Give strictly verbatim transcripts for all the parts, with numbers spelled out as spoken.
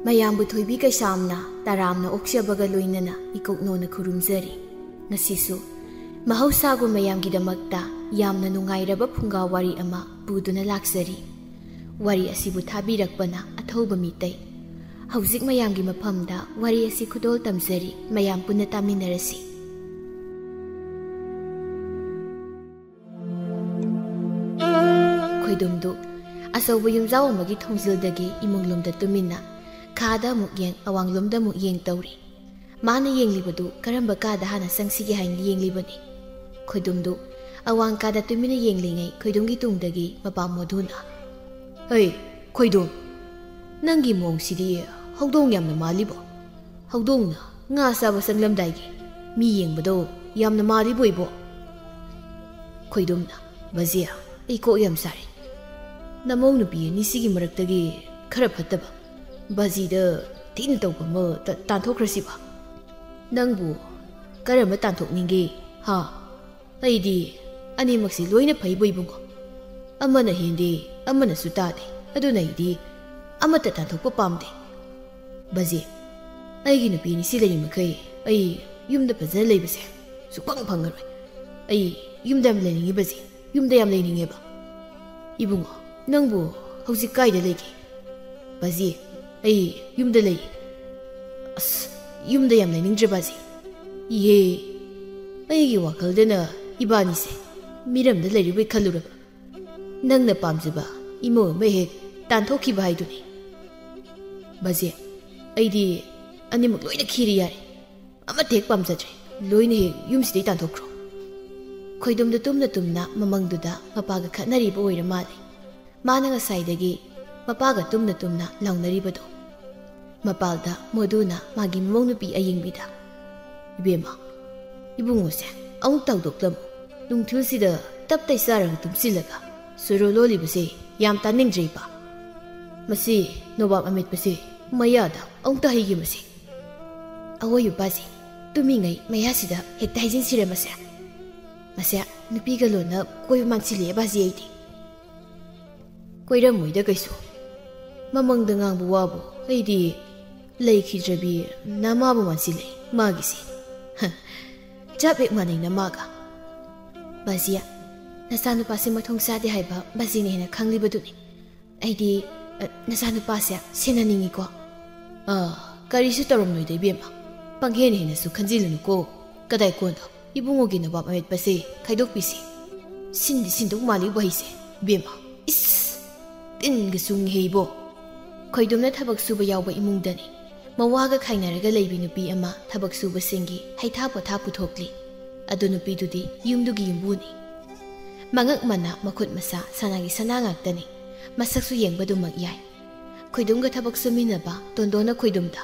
ꯃꯌꯥꯝꯕꯨ ꯊꯣꯏꯕꯤ ꯀꯩꯁꯥꯝꯅ ꯇꯔꯥꯝꯅ ꯑꯣꯛꯆꯕꯒ ꯂꯣꯏꯅꯅ ꯏꯀꯣꯛꯅꯣꯅ ꯈꯨꯔꯨꯝꯖꯔꯤ꯫ ꯉꯁꯤꯁꯨ ꯃꯍꯧꯁꯥꯒꯨꯝ ꯃꯌꯥꯝꯒꯤꯗꯃꯛꯇ ꯌꯥꯝꯅ ꯅꯨꯡꯉꯥꯏꯔꯕ ꯐꯨꯡꯒꯥ ꯋꯥꯔꯤ ꯑꯃ ꯄꯨꯗꯨꯅ ꯂꯥꯛꯆꯔꯤ꯫ ꯋꯥꯔꯤ ꯑꯁꯤꯕꯨ ꯊꯥꯕꯤꯔꯛꯄꯅ ꯑꯊꯧꯕ ꯃꯤꯇꯩ꯫ ꯍꯧꯖꯤꯛ ꯃꯌꯥꯝꯒꯤ ꯃꯐꯝꯗ ꯋꯥꯔꯤ ꯑꯁꯤ ꯈꯨꯗꯣꯜ ꯇꯝꯖꯔꯤ, ꯃꯌꯥꯝ ꯄꯨꯟꯅ ꯇꯥꯃꯤꯟꯅꯔꯁꯤ꯫ ꯈꯣꯏꯗꯨꯝꯗꯨ ꯑꯆꯧꯕ ꯌꯨꯝꯖꯥꯎ ꯑꯃꯒꯤ ꯊꯣꯡꯖꯤꯜꯗꯒꯤ ꯏꯃꯨꯡꯂꯣꯝꯗ ꯇꯨꯃꯤꯟꯅ ꯈꯥꯗ ꯑꯃꯨꯛ ꯌꯦꯡ, ꯑꯋꯥꯡꯂꯣꯝꯗ ꯑꯃꯨꯛ ꯌꯦꯡ ꯇꯧꯔꯤ꯫ ꯃꯥꯅ ꯌꯦꯡꯂꯤꯕꯗꯨ ꯀꯔꯝꯕ ꯀꯥꯗ ꯍꯥꯟꯅ ꯆꯪꯁꯤꯒꯦ ꯍꯥꯏꯅ ꯌꯦꯡꯂꯤꯕꯅꯤ꯫ ꯈꯣꯏꯗꯨꯝꯗꯨ ꯑꯋꯥꯡ ꯀꯥꯗ ꯇꯨꯃꯤꯟꯅ ꯌꯦꯡꯂꯤꯉꯩ ꯈꯣꯏꯗꯨꯝꯒꯤ ꯇꯨꯡꯗꯒꯤ ꯃꯄꯥ ꯃꯣꯗꯨꯅ, "ꯍꯩ, ꯈꯣꯏꯗꯨꯝ, ꯅꯪꯒꯤ ꯃꯑꯣꯡꯁꯤꯗꯤ ꯍꯧꯗꯣꯡ ꯌꯥꯝꯅ ꯃꯥꯜꯂꯤꯕꯣ? ꯍꯧꯗꯣꯡꯅ ꯉꯥ ꯆꯥꯕ ꯆꯪꯂꯝꯗꯥꯏꯒꯤ ꯃꯤ ꯌꯦꯡꯕꯗꯣ ꯌꯥꯝꯅ ꯃꯥꯜꯂꯤꯕꯣ ꯏꯕꯣ?" ꯈꯣꯏꯗꯨꯝꯅ, "ꯕꯖꯦ, ꯑꯩ ꯀꯣꯛ ꯌꯥꯝ ꯁꯥꯔꯦ꯫ ꯅꯃꯧ ꯅꯨꯄꯤ ꯑꯅꯤꯁꯤꯒꯤ ꯃꯔꯛꯇꯒꯤ ꯈꯔ ꯐꯠꯇꯕ ꯕꯖꯤꯗ ꯊꯤꯅ ꯇꯧꯕ ꯑꯃ ꯇ-, ꯇꯥꯟꯊꯣꯛꯈ꯭ꯔꯁꯤꯕ꯫ ꯅꯪꯕꯨ ꯀꯔꯝꯕ ꯇꯥꯟꯊꯣꯛꯅꯤꯡꯒꯦ, ꯍꯥ? ꯑꯩꯗꯤ ꯑꯅꯤꯃꯛꯁꯤ ꯂꯣꯏꯅ ꯐꯩꯕꯣ ꯏꯕꯨꯡꯉꯣ꯫ ꯑꯃꯅ ꯍꯦꯟꯗꯦ, ꯑꯃꯅꯁꯨ ꯇꯥꯗꯦ꯫ ꯑꯗꯨꯅ ꯑꯩꯗꯤ ꯑꯃꯠꯇ ꯇꯥꯟꯊꯣꯛꯄ ꯄꯥꯝꯗꯦ꯫ ꯕꯖꯦ, ꯑꯩꯒꯤ ꯅꯨꯄꯤ ꯑꯅꯤꯁꯤ ꯂꯩꯔꯤꯃꯈꯩ ꯑꯩ ꯌꯨꯝꯗ ꯐꯖꯅ ꯂꯩꯕꯁꯦ ꯁꯨꯛꯐꯪ ꯐꯪꯉꯔꯣꯏ꯫ ꯑꯩ ꯌꯨꯝꯗ ꯌꯥꯝ ꯂꯩꯅꯤꯡꯉꯤ ꯕꯖꯦ, ꯌꯨꯝꯗ ꯌꯥꯝ ꯂꯩꯅꯤꯡꯉꯦꯕ꯫" "ꯏꯕꯨꯡꯉꯣ, ꯅꯪꯕꯨ ꯍꯧꯖꯤꯛ ꯀꯥꯏꯗ ꯂꯩꯒꯦ?" "ꯕꯖꯦ, ꯑꯩ ꯌꯨꯝꯗ ꯂꯩ꯫" "ꯑꯁ, ꯌꯨꯝꯗ ꯌꯥꯝ ꯂꯩꯅꯤꯡꯗ꯭ꯔꯦ ꯕꯖꯦ?" "ꯏꯍꯦ, ꯑꯩꯒꯤ ꯋꯥꯈꯜꯗꯅ ꯏꯕꯥꯅꯤꯁꯦ ꯃꯤꯔꯝꯗ ꯂꯩꯔꯤꯕꯣꯏ ꯈꯜꯂꯨꯔꯕ꯫ ꯅꯪꯅ ꯄꯥꯝꯖꯕ ꯏꯃꯧ ꯑꯃ ꯍꯦꯛ ꯇꯥꯟꯊꯣꯛꯈꯤꯕ ꯍꯥꯏꯗꯨꯅꯤ꯫" "ꯕꯖꯦ, ꯑꯩꯗꯤ ꯑꯅꯤꯃꯛ ꯂꯣꯏꯅ ꯈꯤꯔꯦ ꯌꯥꯔꯦ꯫ ꯑꯃꯠꯇ ꯍꯦꯛ ꯄꯥꯝꯖꯗ꯭ꯔꯦ꯫ ꯂꯣꯏꯅ ꯍꯦꯛ ꯌꯨꯝꯁꯤꯗꯩ ꯇꯥꯟꯊꯣꯛꯈ꯭ꯔꯣ꯫" ꯈꯣꯏꯗꯨꯝꯗꯨ ꯇꯨꯝꯅ ꯇꯨꯝꯅ ꯃꯃꯪꯗꯨꯗ ꯃꯄꯥꯒ ꯈꯠꯅꯔꯤꯕ ꯑꯣꯏꯔ ꯃꯥꯜꯂꯦ꯫ ꯃꯥꯅ ꯉꯁꯥꯏꯗꯒꯤ ꯃꯄꯥꯒ ꯇꯨꯝꯅ ꯇꯨꯝꯅ ꯂꯥꯎꯅꯔꯤꯕꯗꯣ꯫ ꯃꯄꯥꯜꯗ ꯃꯣꯗꯨꯅ ꯃꯥꯒꯤ ꯃꯃꯧ ꯅꯨꯄꯤ ꯑꯌꯤꯡꯕꯤꯗ, "ꯏꯕꯦꯝꯃ, ꯏꯕꯨꯡꯉꯣꯁꯦ ꯑꯃꯨꯛ ꯇꯧꯗꯣꯛꯂꯝꯃꯨ꯫ ꯅꯨꯡꯊꯤꯜꯁꯤꯗ ꯇꯞꯇꯩ ꯆꯥꯔꯒ ꯇꯨꯝꯁꯤꯜꯂꯒ ꯁꯣꯔꯣ ꯂꯣꯜꯂꯤꯕꯁꯦ ꯌꯥꯝ ꯇꯥꯅꯤꯡꯗ꯭ꯔꯦ ꯏꯄꯥ꯫ ꯃꯁꯤ ꯅꯣꯕꯥꯞ ꯑꯃꯦꯠꯄꯁꯦ ꯃꯌꯥꯗ ꯑꯃꯨꯛꯇ ꯍꯩꯒꯦ ꯃꯁꯤ꯫" "ꯑꯋꯣꯏ ꯏꯄꯥꯁꯦ, ꯇꯨꯝꯃꯤꯉꯩ ꯃꯌꯥꯁꯤꯗ ꯍꯦꯛꯇ ꯍꯩꯖꯤꯟꯁꯤꯔꯦ ꯃꯁꯦ꯫ ꯃꯁꯦ ꯅꯨꯄꯤꯒ ꯂꯣꯟꯅ ꯀꯣꯏꯕ ꯃꯥꯟꯁꯤꯜꯂꯛꯑꯦ ꯕꯥꯖꯤ ꯑꯩꯗꯤ꯫" "ꯀꯣꯏꯔꯝꯃꯣꯏꯗ ꯀꯩꯁꯨ꯫ ꯃꯃꯪꯗ ꯉꯥꯡꯕ ꯋꯥꯕꯨ ꯑꯩꯗꯤ ꯂꯩꯈꯤꯗ꯭ꯔꯕꯤ ꯅꯃꯥꯕꯨ ꯃꯥꯟꯁꯤꯜꯂꯦ ꯃꯥꯒꯤꯁꯦ꯫ ꯍ, ꯆꯞ ꯍꯦꯛ ꯃꯥꯟꯅꯩ ꯅꯃꯥꯒ꯫ ꯕꯥꯖꯤꯌꯥ, ꯅꯆꯥꯅꯨꯄꯥꯁꯦ ꯃꯊꯣꯡ ꯆꯥꯗꯦ ꯍꯥꯏꯕ ꯕꯥꯖꯤꯅ ꯍꯦꯟꯅ ꯈꯪꯂꯤꯕꯗꯨꯅꯤ꯫ ꯑꯩꯗꯤ, ꯑ, ꯅꯆꯥꯅꯨꯄꯥꯁꯦ ꯁꯦꯟꯅꯅꯤꯡꯉꯤꯀꯣ꯫ ꯑꯥ, ꯀꯔꯤꯁꯨ ꯇꯧꯔꯝꯂꯣꯏꯗ ꯏꯕꯦꯝꯃ꯫ ꯄꯪꯍꯦꯟ ꯍꯦꯟꯅꯁꯨ ꯈꯟꯖꯤꯜꯂꯨꯅꯨꯀꯣ꯫ ꯀꯗꯥꯏ ꯀꯣꯟꯗꯣ? ꯏꯕꯨꯡꯉꯣꯒꯤ ꯅꯕꯥꯞ ꯑꯃꯦꯠꯄꯁꯦ ꯈꯥꯏꯗꯣꯛꯄꯤꯁꯦ꯫ ꯁꯤꯟꯗꯤ ꯁꯤꯟꯗꯧ ꯃꯥꯜꯂꯤ ꯋꯥꯍꯩꯁꯦ, ꯏꯕꯦꯝꯃ꯫ ꯏꯁ! ꯇꯤꯟꯒ ꯆꯨꯡꯉꯤꯍꯦ ꯏꯕꯣ꯫ ꯈꯣꯏꯗꯨꯝꯅ ꯊꯕꯛ ꯁꯨꯕ ꯌꯥꯎꯕ ꯏꯃꯨꯡꯗꯅꯤ꯫ ꯃꯋꯥꯒ ꯈꯥꯏꯅꯔꯒ ꯂꯩꯕꯤ ꯅꯨꯄꯤ ꯑꯃ ꯊꯕꯛ ꯁꯨꯕꯁꯤꯡꯒꯤ ꯍꯩꯊꯥ ꯄꯣꯊꯥ ꯄꯨꯊꯣꯛꯂꯤ꯫ ꯑꯗꯨ ꯅꯨꯄꯤꯗꯨꯗꯤ ꯌꯨꯝꯗꯨꯒꯤ ꯌꯨꯝꯕꯨꯅꯤ꯫ ꯃꯉꯛ ꯃꯅꯥ ꯃꯈꯨꯠ ꯃꯁꯥ ꯁꯅꯥꯒꯤ ꯁꯅꯥ ꯉꯥꯛꯇꯅꯤ꯫ ꯃꯁꯛꯁꯨ ꯌꯦꯡꯕ ꯑꯗꯨꯃꯛ ꯌꯥꯏ꯫ ꯈꯣꯏꯗꯨꯝꯒ ꯊꯕꯛ ꯁꯨꯃꯤꯟꯅꯕ ꯇꯣꯟꯗꯣꯟꯅ ꯈꯣꯏꯗꯨꯝꯗ,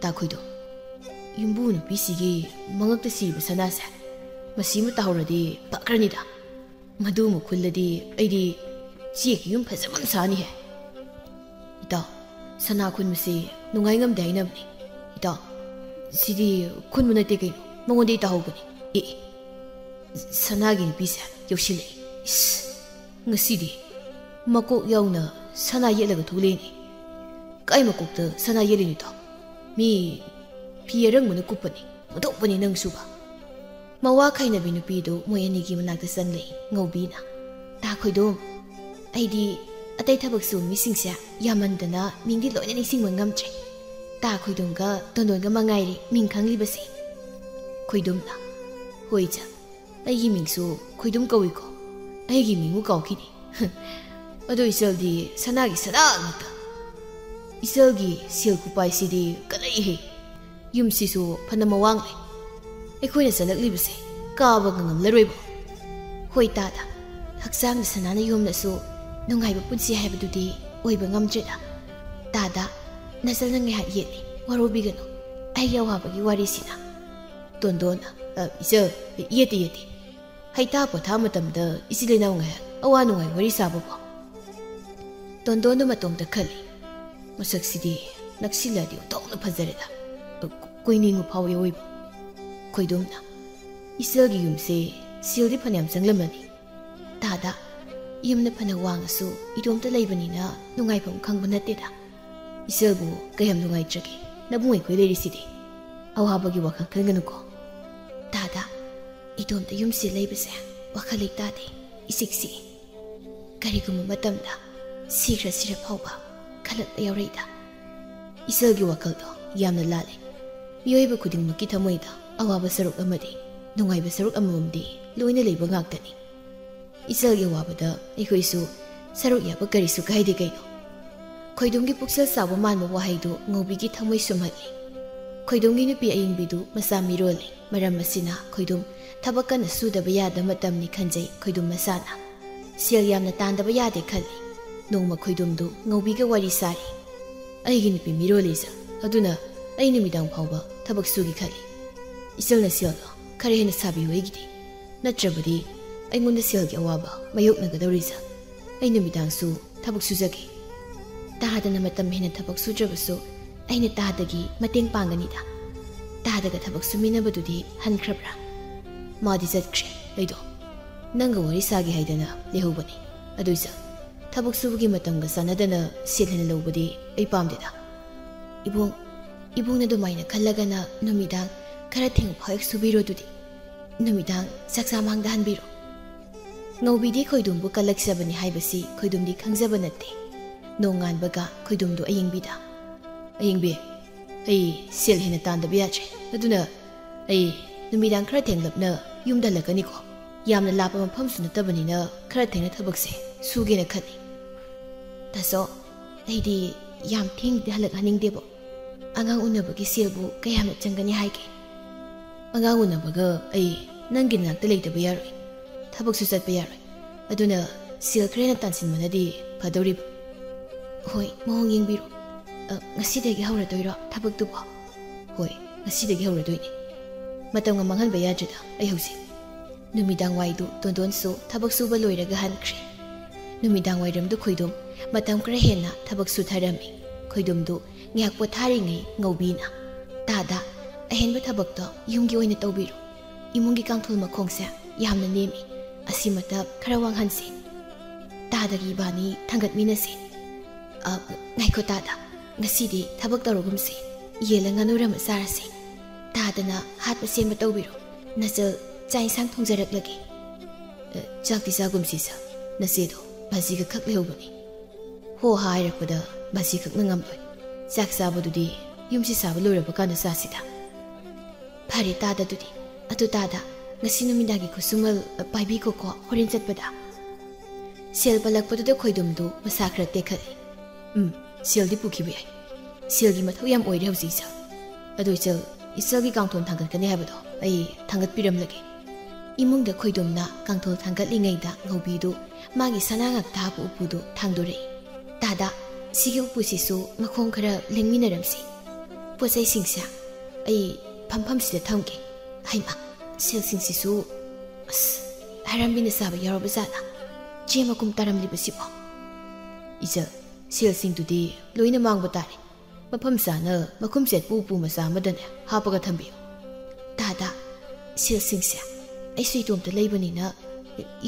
"ꯇꯥ ꯈꯣꯏꯗꯨꯝ, ꯌꯨꯝꯕꯨ ꯅꯨꯄꯤꯁꯤꯒꯤ ꯃꯉꯛꯇ ꯁꯤꯕ ꯁꯅꯥꯁꯦ ꯃꯁꯤꯃ ꯇꯥꯍꯧꯔꯗꯤ ꯐꯈ꯭ꯔꯅꯤꯗ꯫ ꯃꯗꯨꯃ ꯈꯨꯜꯂꯗꯤ ꯑꯩꯗꯤ ꯆꯦꯛꯀꯤ ꯌꯨꯝ ꯐꯖꯕ ꯑꯃ ꯁꯥꯅꯤꯍꯦ꯫ ꯏꯇꯥꯎ, ꯁꯅꯥ ꯈꯨꯟꯕꯁꯤ ꯅꯨꯡꯉꯥꯏ ꯉꯝꯗꯦ ꯍꯥꯏꯅꯕꯅꯤ꯫ ꯏꯇꯥꯎ, ꯁꯤꯗꯤ ꯈꯨꯟꯕ ꯅꯠꯇꯦ ꯀꯩꯅꯣ, ꯃꯉꯣꯟꯗꯒꯤ ꯇꯥꯍꯧꯕꯅꯤ꯫ ꯑꯦ, ꯑꯦ, ꯁꯅꯥꯒꯤ ꯅꯨꯄꯤꯁꯦ ꯌꯧꯁꯤꯜꯂꯛꯑꯦ꯫ ꯏꯁ, ꯉꯁꯤꯗꯤ ꯃꯀꯣꯛ ꯌꯥꯎꯅ ꯁꯅꯥ ꯌꯦꯠꯂꯒ ꯊꯣꯛꯂꯛꯏꯅꯦ꯫ ꯀꯥꯏ ꯃꯀꯣꯛꯇ ꯁꯅꯥ ꯌꯦꯠꯂꯤꯅꯣ ꯏꯇꯥꯎ? ꯃꯤ ꯐꯤ ꯑꯔꯪꯕꯅ ꯀꯨꯞꯄꯅꯤ, ꯃꯨꯊꯣꯛꯄꯅꯤ ꯅꯪꯁꯨꯕ꯫" ꯃꯋꯥ ꯈꯥꯏꯅꯕꯤ ꯅꯨꯄꯤꯗꯨ ꯃꯣꯏ ꯑꯅꯤꯒꯤ ꯃꯅꯥꯛꯇ ꯆꯪꯂꯛꯏ ꯉꯧꯕꯤꯅ꯫ "ꯇꯥ ꯈꯣꯏꯗꯣꯝ, ꯑꯩꯗꯤ ꯑꯇꯩ ꯊꯕꯛ ꯁꯨꯕ ꯃꯤꯁꯤꯡꯁꯦ ꯌꯥꯝꯃꯟꯗꯅ ꯃꯤꯡꯗꯤ ꯂꯣꯏꯅ ꯅꯤꯡꯁꯤꯡꯕ ꯉꯝꯗ꯭ꯔꯦ꯫ ꯇꯥ ꯈꯣꯏꯗꯣꯝꯒ ꯇꯣꯟꯗꯣꯟꯒ ꯃꯉꯥꯏꯔꯦ ꯃꯤꯡ ꯈꯪꯂꯤꯕꯁꯦ꯫" ꯈꯣꯏꯗꯣꯝꯅ, "ꯍꯣꯏ ꯏꯆꯟ, ꯑꯩꯒꯤ ꯃꯤꯡꯁꯨ ꯈꯣꯏꯗꯨꯝ ꯀꯧꯏꯀꯣ꯫ ꯑꯩꯒꯤ ꯃꯤꯡꯕꯨ ꯀꯥꯎꯈꯤꯅꯤ꯫" "ꯑꯗꯣ ꯏꯆꯜꯗꯤ ꯁꯅꯥꯒꯤ ꯁꯅꯥ ꯉꯥꯛꯇ꯫ ꯏꯆꯜꯒꯤ ꯁꯦꯜ ꯈꯨꯄꯥꯏꯁꯤꯗꯤ ꯀꯜꯂꯛꯏꯍꯦ꯫ ꯌꯨꯝꯁꯤꯁꯨ ꯐꯅ ꯃꯋꯥꯡ ꯂꯩ꯫ ꯑꯩꯈꯣꯏꯅ ꯆꯠꯂꯛꯂꯤꯕꯁꯦ ꯀꯥꯕꯒ ꯉꯝꯂꯔꯣꯏꯕꯣ꯫" "ꯍꯣꯏ ꯇꯥꯗ, ꯍꯛꯆꯥꯡꯗ ꯁꯅꯥꯅ ꯌꯣꯝꯂꯁꯨ ꯅꯨꯡꯉꯥꯏꯕ ꯄꯨꯟꯁꯤ ꯍꯥꯏꯕꯗꯨꯗꯤ ꯑꯣꯏꯕ ꯉꯝꯗ꯭ꯔꯦꯗ꯫ ꯇꯥꯗ, ꯅꯆꯜꯅ ꯉꯥꯏꯍꯥꯛ ꯌꯦꯠꯂꯤ, ꯋꯥꯔꯧꯕꯤꯒꯅꯨ꯫ ꯑꯩꯒꯤ ꯑꯋꯥꯕꯒꯤ ꯋꯥꯔꯤꯁꯤꯅ꯫" ꯇꯣꯟꯗꯣꯟꯅ, "ꯑ, ꯏꯆꯜ, ꯌꯦꯠꯇꯦ, ꯌꯦꯠꯇꯦ꯫ ꯍꯩꯇꯥ ꯄꯣꯊꯥ ꯃꯇꯝꯗ ꯏꯆꯤꯜ ꯏꯅꯥꯎ ꯉꯥꯏꯍꯥꯛ ꯑꯋꯥ ꯅꯨꯡꯉꯥꯏ ꯋꯥꯔꯤ ꯁꯥꯕꯕꯨ꯫" ꯇꯣꯟꯗꯣꯟꯗꯨ ꯃꯇꯣꯝꯇ ꯈꯜꯂꯤ, "ꯃꯁꯛꯁꯤꯗꯤ ꯅꯛꯁꯤꯜꯂꯗꯤ ꯑꯣꯟꯊꯣꯛꯅ ꯐꯖꯔꯦꯗ꯫ ꯀꯣꯏꯅꯤꯡꯕ ꯐꯥꯎꯋꯤ ꯑꯣꯏꯕ꯫" ꯈꯣꯏꯗꯨꯝꯅ, "ꯏꯆꯜꯒꯤ ꯌꯨꯝꯁꯦ ꯁꯦꯜꯗꯤ ꯐꯅꯌꯥꯝ ꯆꯪꯂꯝꯃꯅꯤ꯫ ꯇꯥꯗ, ꯌꯨꯝꯗ ꯐꯅ ꯋꯥꯡꯉꯁꯨ ꯏꯇꯣꯝꯇ ꯂꯩꯕꯅꯤꯅ ꯅꯨꯡꯉꯥꯏꯐꯝ ꯈꯪꯕ ꯅꯠꯇꯦꯗ꯫ "ꯏꯆꯜꯕꯨ ꯀꯌꯥꯝ ꯅꯨꯡꯉꯥꯏꯇ꯭ꯔꯒꯦ? ꯅꯕꯨꯡ ꯑꯩꯈꯣꯏ ꯂꯩꯔꯤꯁꯤꯗꯤ꯫ ꯑꯋꯥꯕꯒꯤ ꯋꯥꯈꯜ ꯈꯟꯒꯅꯨꯀꯣ꯫ ꯇꯥꯗ, ꯏꯇꯣꯝꯇ ꯌꯨꯝꯁꯤꯗ ꯂꯩꯕꯁꯦ ꯋꯥꯈꯜ ꯂꯩꯇꯥꯗꯦ, ꯏꯆꯤꯛ ꯆꯤꯛꯏ꯫ ꯀꯔꯤꯒꯨꯝꯕ ꯃꯇꯝꯗ ꯁꯤꯈ꯭ꯔ ꯁꯤꯔ ꯐꯥꯎꯕ ꯈꯜꯂꯛꯄ ꯌꯥꯎꯔꯛꯏꯗ꯫ ꯏꯆꯜꯒꯤ ꯋꯥꯈꯜꯗꯣ ꯌꯥꯝꯅ ꯂꯥꯜꯂꯦ꯫ ꯃꯤꯑꯣꯏꯕ ꯈꯨꯗꯤꯡꯃꯛꯀꯤ ꯊꯃꯣꯏꯗ ꯑꯋꯥꯕ ꯁꯔꯨꯛ ꯑꯃꯗꯤ ꯅꯨꯡꯉꯥꯏꯕ ꯁꯔꯨꯛ ꯑꯃꯃꯝꯗꯤ ꯂꯣꯏꯅ ꯂꯩꯕ ꯉꯥꯛꯇꯅꯤ꯫ ꯏꯆꯜꯒꯤ ꯑꯋꯥꯕꯗ ꯑꯩꯈꯣꯏꯁꯨ ꯁꯔꯨꯛ ꯌꯥꯕ ꯀꯔꯤꯁꯨ ꯀꯥꯏꯗꯦ ꯀꯩꯅꯣ꯫ ꯈꯣꯏꯗꯣꯝꯒꯤ ꯄꯨꯛꯆꯦꯜ ꯆꯥꯎꯕ ꯃꯥꯟꯕ ꯋꯥꯍꯩꯗꯨ ꯉꯧꯕꯤꯒꯤ ꯊꯃꯣꯏ ꯁꯨꯝꯍꯠꯂꯤ꯫ ꯈꯣꯏꯗꯣꯝꯒꯤ ꯅꯨꯄꯤ ꯑꯌꯤꯡꯕꯤꯗꯨ ꯃꯆꯥ ꯃꯤꯔꯣꯜꯂꯤ꯫ ꯃꯔꯝ ꯑꯁꯤꯅ ꯈꯣꯏꯗꯣꯝ ꯊꯕꯛ ꯀꯟꯅ ꯁꯨꯗꯕ ꯌꯥꯗꯕ ꯃꯇꯝꯅꯤ ꯈꯟꯖꯩ ꯈꯣꯏꯗꯣꯝ ꯃꯁꯥꯅ꯫ ꯁꯦꯜ ꯌꯥꯝꯅ ꯇꯥꯟꯗꯕ ꯌꯥꯗꯦ ꯈꯜꯂꯤ꯫ ꯅꯣꯡꯃ ꯈꯣꯏꯗꯣꯝꯗꯨ ꯉꯧꯕꯤꯒ ꯋꯥꯔꯤ ꯁꯥꯔꯤ꯫ "ꯑꯩꯒꯤ ꯅꯨꯄꯤ ꯃꯤꯔꯣꯜꯂꯤ ꯏꯆꯜ, ꯑꯗꯨꯅ ꯑꯩ ꯅꯨꯃꯤꯗꯥꯡ ꯐꯥꯎꯕ ꯊꯕꯛ ꯁꯨꯒꯦ ꯈꯜꯂꯤ꯫ ꯏꯆꯜꯅ ꯁꯦꯜꯗꯣ ꯈꯔ ꯍꯦꯟꯅ ꯁꯥꯕꯤꯌꯨ ꯑꯩꯒꯤꯗꯤ꯫ ꯅꯠꯇ꯭ꯔꯕꯗꯤ ꯑꯩꯉꯣꯟꯗ ꯁꯦꯜꯒꯤ ꯑꯋꯥꯕ ꯃꯥꯌꯣꯛꯅꯒꯗꯧꯔꯤ ꯏꯆꯜ꯫ ꯑꯩ ꯅꯨꯃꯤꯗꯥꯡꯁꯨ ꯊꯕꯛ ꯁꯨꯖꯒꯦ꯫ ꯇꯥꯗꯅ ꯃꯇꯝ ꯍꯦꯟꯅ ꯊꯕꯛ ꯁꯨꯗ꯭ꯔꯕꯁꯨ ꯑꯩꯅ ꯇꯥꯗꯒꯤ ꯃꯇꯦꯡ ꯄꯥꯡꯒꯅꯤꯗ꯫ ꯇꯥꯗꯒ ꯊꯕꯛ ꯁꯨꯃꯤꯟꯅꯕꯗꯨꯗꯤ ꯍꯟꯈ꯭ꯔꯕ꯭ꯔꯥ?" "ꯃꯥꯗꯤ ꯆꯠꯈ꯭ꯔꯦ꯫ ꯑꯩꯗꯣ ꯅꯪꯒ ꯋꯥꯔꯤ ꯁꯥꯒꯦ ꯍꯥꯏꯗꯅ ꯂꯩꯍꯧꯕꯅꯤ꯫ ꯑꯗꯨ ꯏꯆꯜ, ꯊꯕꯛ ꯁꯨꯕꯒꯤ ꯃꯇꯝꯒ ꯆꯥꯟꯅꯗꯅ ꯁꯦꯜ ꯍꯦꯟꯅ ꯂꯧꯕꯗꯤ ꯑꯩ ꯄꯥꯝꯗꯦꯗ꯫" "ꯏꯕꯨꯡ, ꯏꯕꯨꯡꯅ ꯑꯗꯨꯃꯥꯏꯅ ꯈꯜꯂꯒꯅ ꯅꯨꯃꯤꯗꯥꯡ ꯈꯔ ꯊꯦꯡꯕ ꯐꯥꯎ ꯍꯦꯛ ꯁꯨꯕꯤꯔꯣ꯫ ꯑꯗꯨꯗꯤ ꯅꯨꯃꯤꯗꯥꯡ ꯆꯥꯛꯆꯥ ꯃꯥꯡꯗ ꯍꯟꯕꯤꯔꯣ꯫" ꯉꯧꯕꯤꯗꯤ ꯈꯣꯏꯗꯣꯝꯕꯨ ꯀꯜꯂꯛꯆꯕꯅꯤ ꯍꯥꯏꯕꯁꯤ ꯈꯣꯏꯗꯣꯝꯗꯤ ꯈꯪꯖꯕ ꯅꯠꯇꯦ꯫ ꯅꯣꯡꯉꯥꯟꯕꯒ ꯈꯣꯏꯗꯣꯝꯗꯨ ꯑꯌꯤꯡꯕꯤꯗ, "ꯑꯌꯤꯡꯕꯤ, ꯑꯩ ꯁꯦꯜ ꯍꯦꯟꯅ ꯇꯥꯟꯗꯕ ꯌꯥꯗ꯭ꯔꯦ꯫ ꯑꯗꯨꯅ ꯑꯩ ꯅꯨꯃꯤꯗꯥꯡ ꯈꯔ ꯊꯦꯡꯂꯞꯅ ꯌꯨꯝꯗ ꯍꯜꯂꯛꯀꯅꯤꯀꯣ꯫ ꯌꯥꯝꯅ ꯂꯥꯞꯄ ꯃꯐꯝꯁꯨ ꯅꯠꯇꯕꯅꯤꯅ ꯈꯔ ꯊꯦꯡꯅ ꯊꯕꯛꯁꯦ ꯁꯨꯒꯦꯅ ꯈꯜꯂꯤ꯫" "ꯇꯥꯆꯧ, ꯑꯩꯗꯤ ꯌꯥꯝ ꯊꯦꯡꯅꯗꯤ ꯍꯜꯂꯛꯍꯟꯅꯤꯡꯗꯦꯕꯣ꯫ ꯑꯉꯥꯡ ꯎꯅꯕꯒꯤ ꯁꯦꯜꯕꯨ ꯀꯌꯥꯝꯅ ꯆꯪꯒꯅꯤ ꯍꯥꯏꯒꯦ?" "ꯑꯉꯥꯡ ꯎꯅꯕꯒ ꯑꯩ ꯅꯪꯒꯤ ꯅꯥꯛꯇ ꯂꯩꯇꯕ ꯌꯥꯔꯣꯏ꯫ ꯊꯕꯛꯁꯨ ꯆꯠꯄ ꯌꯥꯔꯣꯏ꯫ ꯑꯗꯨꯅ ꯁꯦꯜ ꯈꯔ ꯍꯦꯟꯅ ꯇꯥꯟꯁꯤꯟꯕꯅꯗꯤ ꯐꯗꯧꯔꯤꯕ꯫" "ꯍꯣꯏ, ꯃꯑꯣꯡ ꯌꯦꯡꯕꯤꯔꯣ꯫ ꯑ, ꯉꯁꯤꯗꯒꯤ ꯍꯧꯔꯗꯣꯏꯔꯣ ꯊꯕꯛꯇꯨꯕꯣ?" "ꯍꯣꯏ, ꯉꯁꯤꯗꯒꯤ ꯍꯧꯔꯗꯣꯏꯅꯤ꯫ ꯃꯇꯝꯒ ꯃꯥꯡꯍꯟꯕ ꯌꯥꯗ꯭ꯔꯦꯗ ꯑꯩ ꯍꯧꯖꯤꯛ꯫" ꯅꯨꯃꯤꯗꯥꯡ ꯋꯥꯏꯗꯨ ꯇꯣꯟꯗꯣꯟꯁꯨ ꯊꯕꯛ ꯁꯨꯕ ꯂꯣꯏꯔꯒ ꯍꯟꯈ꯭ꯔꯦ꯫ ꯅꯨꯃꯤꯗꯥꯡ ꯋꯥꯏꯔꯝꯗꯨ ꯈꯣꯏꯗꯣꯝ ꯃꯇꯝ ꯈꯔ ꯍꯦꯟꯅ ꯊꯕꯛ ꯁꯨꯊꯔꯝꯃꯤ꯫ ꯈꯣꯏꯗꯣꯝꯗꯨ ꯉꯥꯏꯍꯥꯛ ꯄꯣꯊꯥꯔꯤꯉꯩ ꯉꯧꯕꯤꯅ, "ꯇꯥꯗ, ꯑꯍꯦꯟꯕ ꯊꯕꯛꯇꯣ ꯌꯨꯝꯒꯤ ꯑꯣꯏꯅ ꯇꯧꯕꯤꯔꯣ꯫ ꯏꯃꯨꯡꯒꯤ ꯀꯥꯡꯊꯣꯜ ꯃꯈꯣꯡꯁꯦ ꯌꯥꯝꯅ ꯅꯦꯝꯃꯤ꯫ ꯑꯁꯤꯃꯇ ꯈꯔ ꯋꯥꯡꯍꯟꯁꯤ꯫ ꯇꯥꯗꯒꯤ ꯏꯕꯥꯅꯤ ꯊꯥꯡꯒꯠꯃꯤꯟꯅꯁꯤ꯫" "ꯑ, ꯉꯥꯏꯈꯣ ꯇꯥꯗ꯫ ꯉꯁꯤꯗꯤ ꯊꯕꯛ ꯇꯧꯔꯒꯨꯝꯁꯦ꯫ ꯌꯦꯜꯂ ꯉꯥꯅꯨꯔ ꯑꯃ ꯆꯥꯔꯁꯦ꯫ ꯇꯥꯗꯅ ꯍꯥꯠꯄ ꯁꯦꯝꯕ ꯇꯧꯕꯤꯔꯣ꯫ ꯅꯆꯜ ꯆꯥꯛ ꯏꯟꯁꯥꯡ ꯊꯣꯡꯖꯔꯛꯂꯒꯦ꯫ "ꯑ, ꯆꯥꯛꯇꯤ ꯆꯥꯒꯨꯝꯁꯤ ꯁꯥ꯫ ꯅꯆꯦꯗꯣ ꯕꯥꯖꯤꯒ ꯈꯛ ꯂꯩꯍꯧꯕꯅꯤ꯫ ꯍꯣ ꯍꯥꯏꯔꯛꯄꯗ ꯕꯥꯖꯤ ꯈꯛꯅ ꯉꯝꯂꯣꯏ꯫ ꯆꯥꯛ ꯆꯥꯕꯗꯨꯗꯤ ꯌꯨꯝꯁꯤ ꯁꯥꯕ ꯂꯣꯏꯔꯕ ꯀꯥꯟꯗ ꯆꯥꯁꯤꯗ꯫" "ꯐꯔꯦ ꯇꯥꯗ ꯑꯗꯨꯗꯤ꯫ ꯑꯗꯨ ꯇꯥꯗ, ꯉꯁꯤ ꯅꯨꯃꯤꯗꯥꯡꯒꯤ ꯈꯨꯠꯁꯨꯃꯜ, ꯑ, ꯄꯥꯏꯕꯤꯈꯣꯀꯣ, ꯍꯣꯔꯦꯟ ꯆꯠꯄꯗ꯫" ꯁꯦꯜ ꯄꯜꯂꯛꯄꯗꯨꯗ ꯈꯣꯏꯗꯨꯝꯗꯨ ꯃꯁꯥ ꯈꯔ ꯇꯦꯛꯈꯠꯂꯤ꯫ "ꯎꯝ, ꯁꯦꯜꯗꯤ ꯄꯨꯈꯤꯕ ꯌꯥꯏ꯫ ꯁꯦꯜꯒꯤ ꯃꯊꯧ ꯌꯥꯝ ꯑꯣꯏꯔꯦ ꯍꯧꯖꯤꯛ ꯏꯆꯜ꯫ ꯑꯗꯨ ꯏꯆꯜ, ꯏꯆꯜꯒꯤ ꯀꯥꯡꯊꯣꯟ ꯊꯥꯡꯒꯠꯀꯅꯤ ꯍꯥꯏꯕꯗꯣ ꯑꯩ ꯊꯥꯡꯒꯠꯄꯤꯔꯝꯂꯒꯦ꯫" ꯏꯃꯨꯡꯗ ꯈꯣꯏꯗꯨꯝꯅ ꯀꯥꯡꯊꯣꯟ ꯊꯥꯡꯒꯠꯂꯤꯉꯩꯗ ꯉꯧꯕꯤꯗꯨ ꯃꯥꯒꯤ ꯁꯅꯥ ꯉꯥꯛꯇ ꯍꯥꯞꯄ ꯎꯄꯨꯗꯨ ꯊꯥꯡꯗꯣꯔꯛꯏ꯫ "ꯇꯥꯗ, ꯁꯤꯒꯤ ꯎꯄꯨꯁꯤꯁꯨ ꯃꯈꯣꯡ ꯈꯔ ꯂꯦꯡꯃꯤꯟꯅꯔꯝꯁꯤ꯫ ꯄꯣꯠ ꯆꯩꯁꯤꯡꯁꯦ ꯑꯩ ꯐꯝꯐꯝꯁꯤꯗ ꯊꯝꯒꯦ꯫ ꯍꯩꯃꯥ, ꯁꯦꯜꯁꯤꯡꯁꯤꯁꯨ, ꯑꯁ, ꯍꯔꯥꯝꯕꯤꯅ ꯆꯥꯕ ꯌꯥꯎꯔꯕ ꯖꯥꯠꯂꯥ? ꯆꯦ ꯃꯀꯨꯝ ꯇꯥꯔꯝꯂꯤꯕꯁꯤꯕꯣ?" "ꯏꯆꯜ, ꯁꯦꯜꯁꯤꯡꯗꯨꯗꯤ ꯂꯣꯏꯅ ꯃꯥꯡꯕ ꯇꯥꯔꯦ꯫ ꯃꯐꯝ ꯆꯥꯅ ꯃꯈꯨꯝ ꯆꯦꯠꯄ ꯎꯄꯨ ꯃꯆꯥ ꯑꯃꯗꯅꯦ ꯍꯥꯞꯄꯒ ꯊꯝꯕꯤꯌꯨ꯫" "ꯇꯥꯗ, ꯁꯦꯜꯁꯤꯡꯁꯦ ꯑꯩꯁꯨ ꯏꯇꯣꯝꯇ ꯂꯩꯕꯅꯤꯅ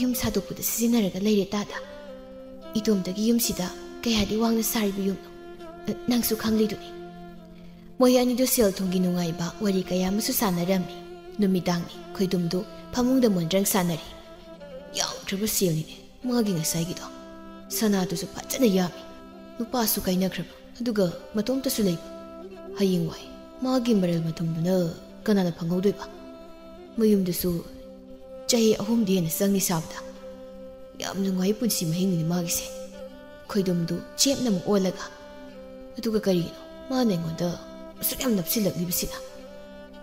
ꯌꯨꯝ ꯁꯥꯗꯣꯛꯄꯗ ꯁꯤꯖꯤꯟꯅꯔꯒ ꯂꯩꯔꯦ ꯇꯥꯗ꯫ ꯏꯇꯣꯝꯇꯒꯤ ꯌꯨꯝꯁꯤꯗ ꯀꯌꯥꯗꯤ ꯋꯥꯡꯅ ꯁꯥꯔꯤꯕ ꯌꯨꯝꯅꯣ, ꯅꯪꯁꯨ ꯈꯪꯂꯤꯗꯨꯅꯤ꯫" ꯃꯣꯏ ꯑꯅꯤꯗꯨ ꯁꯦꯜ ꯊꯨꯝꯒꯤ ꯅꯨꯡꯉꯥꯏꯕ ꯋꯥꯔꯤ ꯀꯌꯥ ꯑꯃꯁꯨ ꯁꯥꯟꯅꯔꯝꯃꯤ꯫ ꯅꯨꯃꯤꯗꯥꯡꯅꯤ, ꯈꯣꯏꯗꯨꯝꯗꯨ ꯐꯃꯨꯡꯗ ꯃꯣꯟꯗ꯭ꯔꯪ ꯁꯥꯟꯅꯔꯤ꯫ ꯌꯥꯝꯈ꯭ꯔꯕ ꯁꯦꯜꯅꯤꯅꯦ ꯃꯥꯒꯤ ꯉꯁꯥꯏꯒꯤꯗꯣ꯫ ꯁꯅꯥꯗꯨꯁꯨ ꯐꯖꯅ ꯌꯥꯝꯃꯤ꯫ ꯅꯨꯄꯥꯁꯨ ꯀꯥꯏꯅꯈ꯭ꯔꯕ, ꯑꯗꯨꯒ ꯃꯇꯣꯝꯇꯁꯨ ꯂꯩꯕ꯫ ꯍꯌꯦꯡꯋꯥꯏ ꯃꯥꯒꯤ ꯃꯔꯜ ꯃꯊꯨꯝꯗꯨꯅ ꯀꯅꯥꯅ ꯐꯪꯍꯧꯗꯣꯏꯕ? ꯃꯌꯨꯝꯗꯨꯁꯨ ꯆꯍꯤ ꯑꯍꯨꯝꯗꯤ ꯍꯦꯟꯅ ꯆꯪꯅꯤ ꯁꯥꯕꯗ꯫ ꯌꯥꯝ ꯅꯨꯡꯉꯥꯏ ꯄꯨꯟꯁꯤ ꯃꯍꯤꯡꯅꯤ ꯃꯥꯒꯤꯁꯦ꯫ ꯈꯣꯏꯗꯨꯝꯗꯨ ꯆꯦꯞꯅ ꯑꯃꯨꯛ ꯑꯣꯜꯂꯒ, "ꯑꯗꯨꯒ ꯀꯔꯤꯒꯤꯅꯣ ꯃꯥꯅ ꯑꯩꯉꯣꯟꯗ ꯑꯁꯨꯛ ꯌꯥꯝ ꯅꯞꯁꯤꯜꯂꯛꯂꯤꯕꯁꯤꯅ?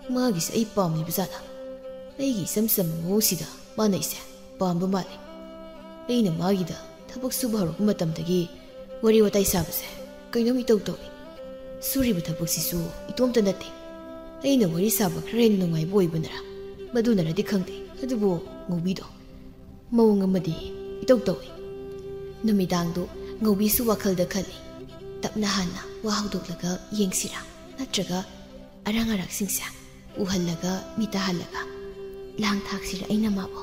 ꯃꯥꯒꯤꯁꯦ ꯑꯩ ꯄꯥꯝꯂꯤꯕ ꯖꯥꯠꯂꯥ? ꯑꯩꯒꯤ ꯏꯆꯝ ꯆꯝꯕ ꯃꯑꯣꯡꯁꯤꯗ ꯃꯥꯅ ꯑꯩꯁꯦ ꯄꯥꯝꯕ ꯃꯥꯜꯂꯤ꯫ ꯑꯩꯅ ꯃꯥꯒꯤꯗ ꯊꯕꯛ ꯁꯨꯕ ꯍꯧꯔꯛꯄ ꯃꯇꯝꯗꯒꯤ ꯋꯥꯔꯤ ꯋꯥꯇꯥꯏ ꯁꯥꯕꯁꯦ ꯀꯩꯅꯣꯝ ꯏꯇꯧ ꯇꯧꯏ꯫ ꯁꯨꯔꯤꯕ ꯊꯕꯛꯁꯤꯁꯨ ꯏꯇꯣꯝꯇ ꯅꯠꯇꯦ꯫ ꯑꯩꯅ ꯋꯥꯔꯤ ꯁꯥꯕ ꯈꯔ ꯍꯦꯟꯅ ꯅꯨꯡꯉꯥꯏꯕ ꯑꯣꯏꯕꯅꯔ, ꯃꯗꯨꯅꯔꯗꯤ ꯈꯪꯗꯦ, ꯑꯗꯨꯕꯨ ꯉꯧꯕꯤꯗꯣ ꯃꯑꯣꯡ ꯑꯃꯗꯤ ꯏꯇꯧ ꯇꯧꯏ꯫" ꯅꯨꯃꯤꯗꯥꯡꯗꯨ ꯉꯧꯕꯤꯁꯨ ꯋꯥꯈꯜꯗ ꯈꯜꯂꯤ꯫ "ꯇꯞꯅ ꯍꯥꯟꯅ ꯋꯥ ꯍꯧꯗꯣꯛꯂꯒ ꯌꯦꯡꯁꯤꯔꯥ, ꯅꯠꯇ꯭ꯔꯒ ꯑꯔꯥꯡ ꯑꯔꯥꯛꯁꯤꯡꯁꯦ ꯎꯍꯜꯂꯒ ꯃꯤ ꯇꯥꯍꯜꯂꯒ ꯂꯥꯡ ꯊꯥꯛꯁꯤꯔꯥ ꯑꯩꯅ ꯃꯥꯕꯨ?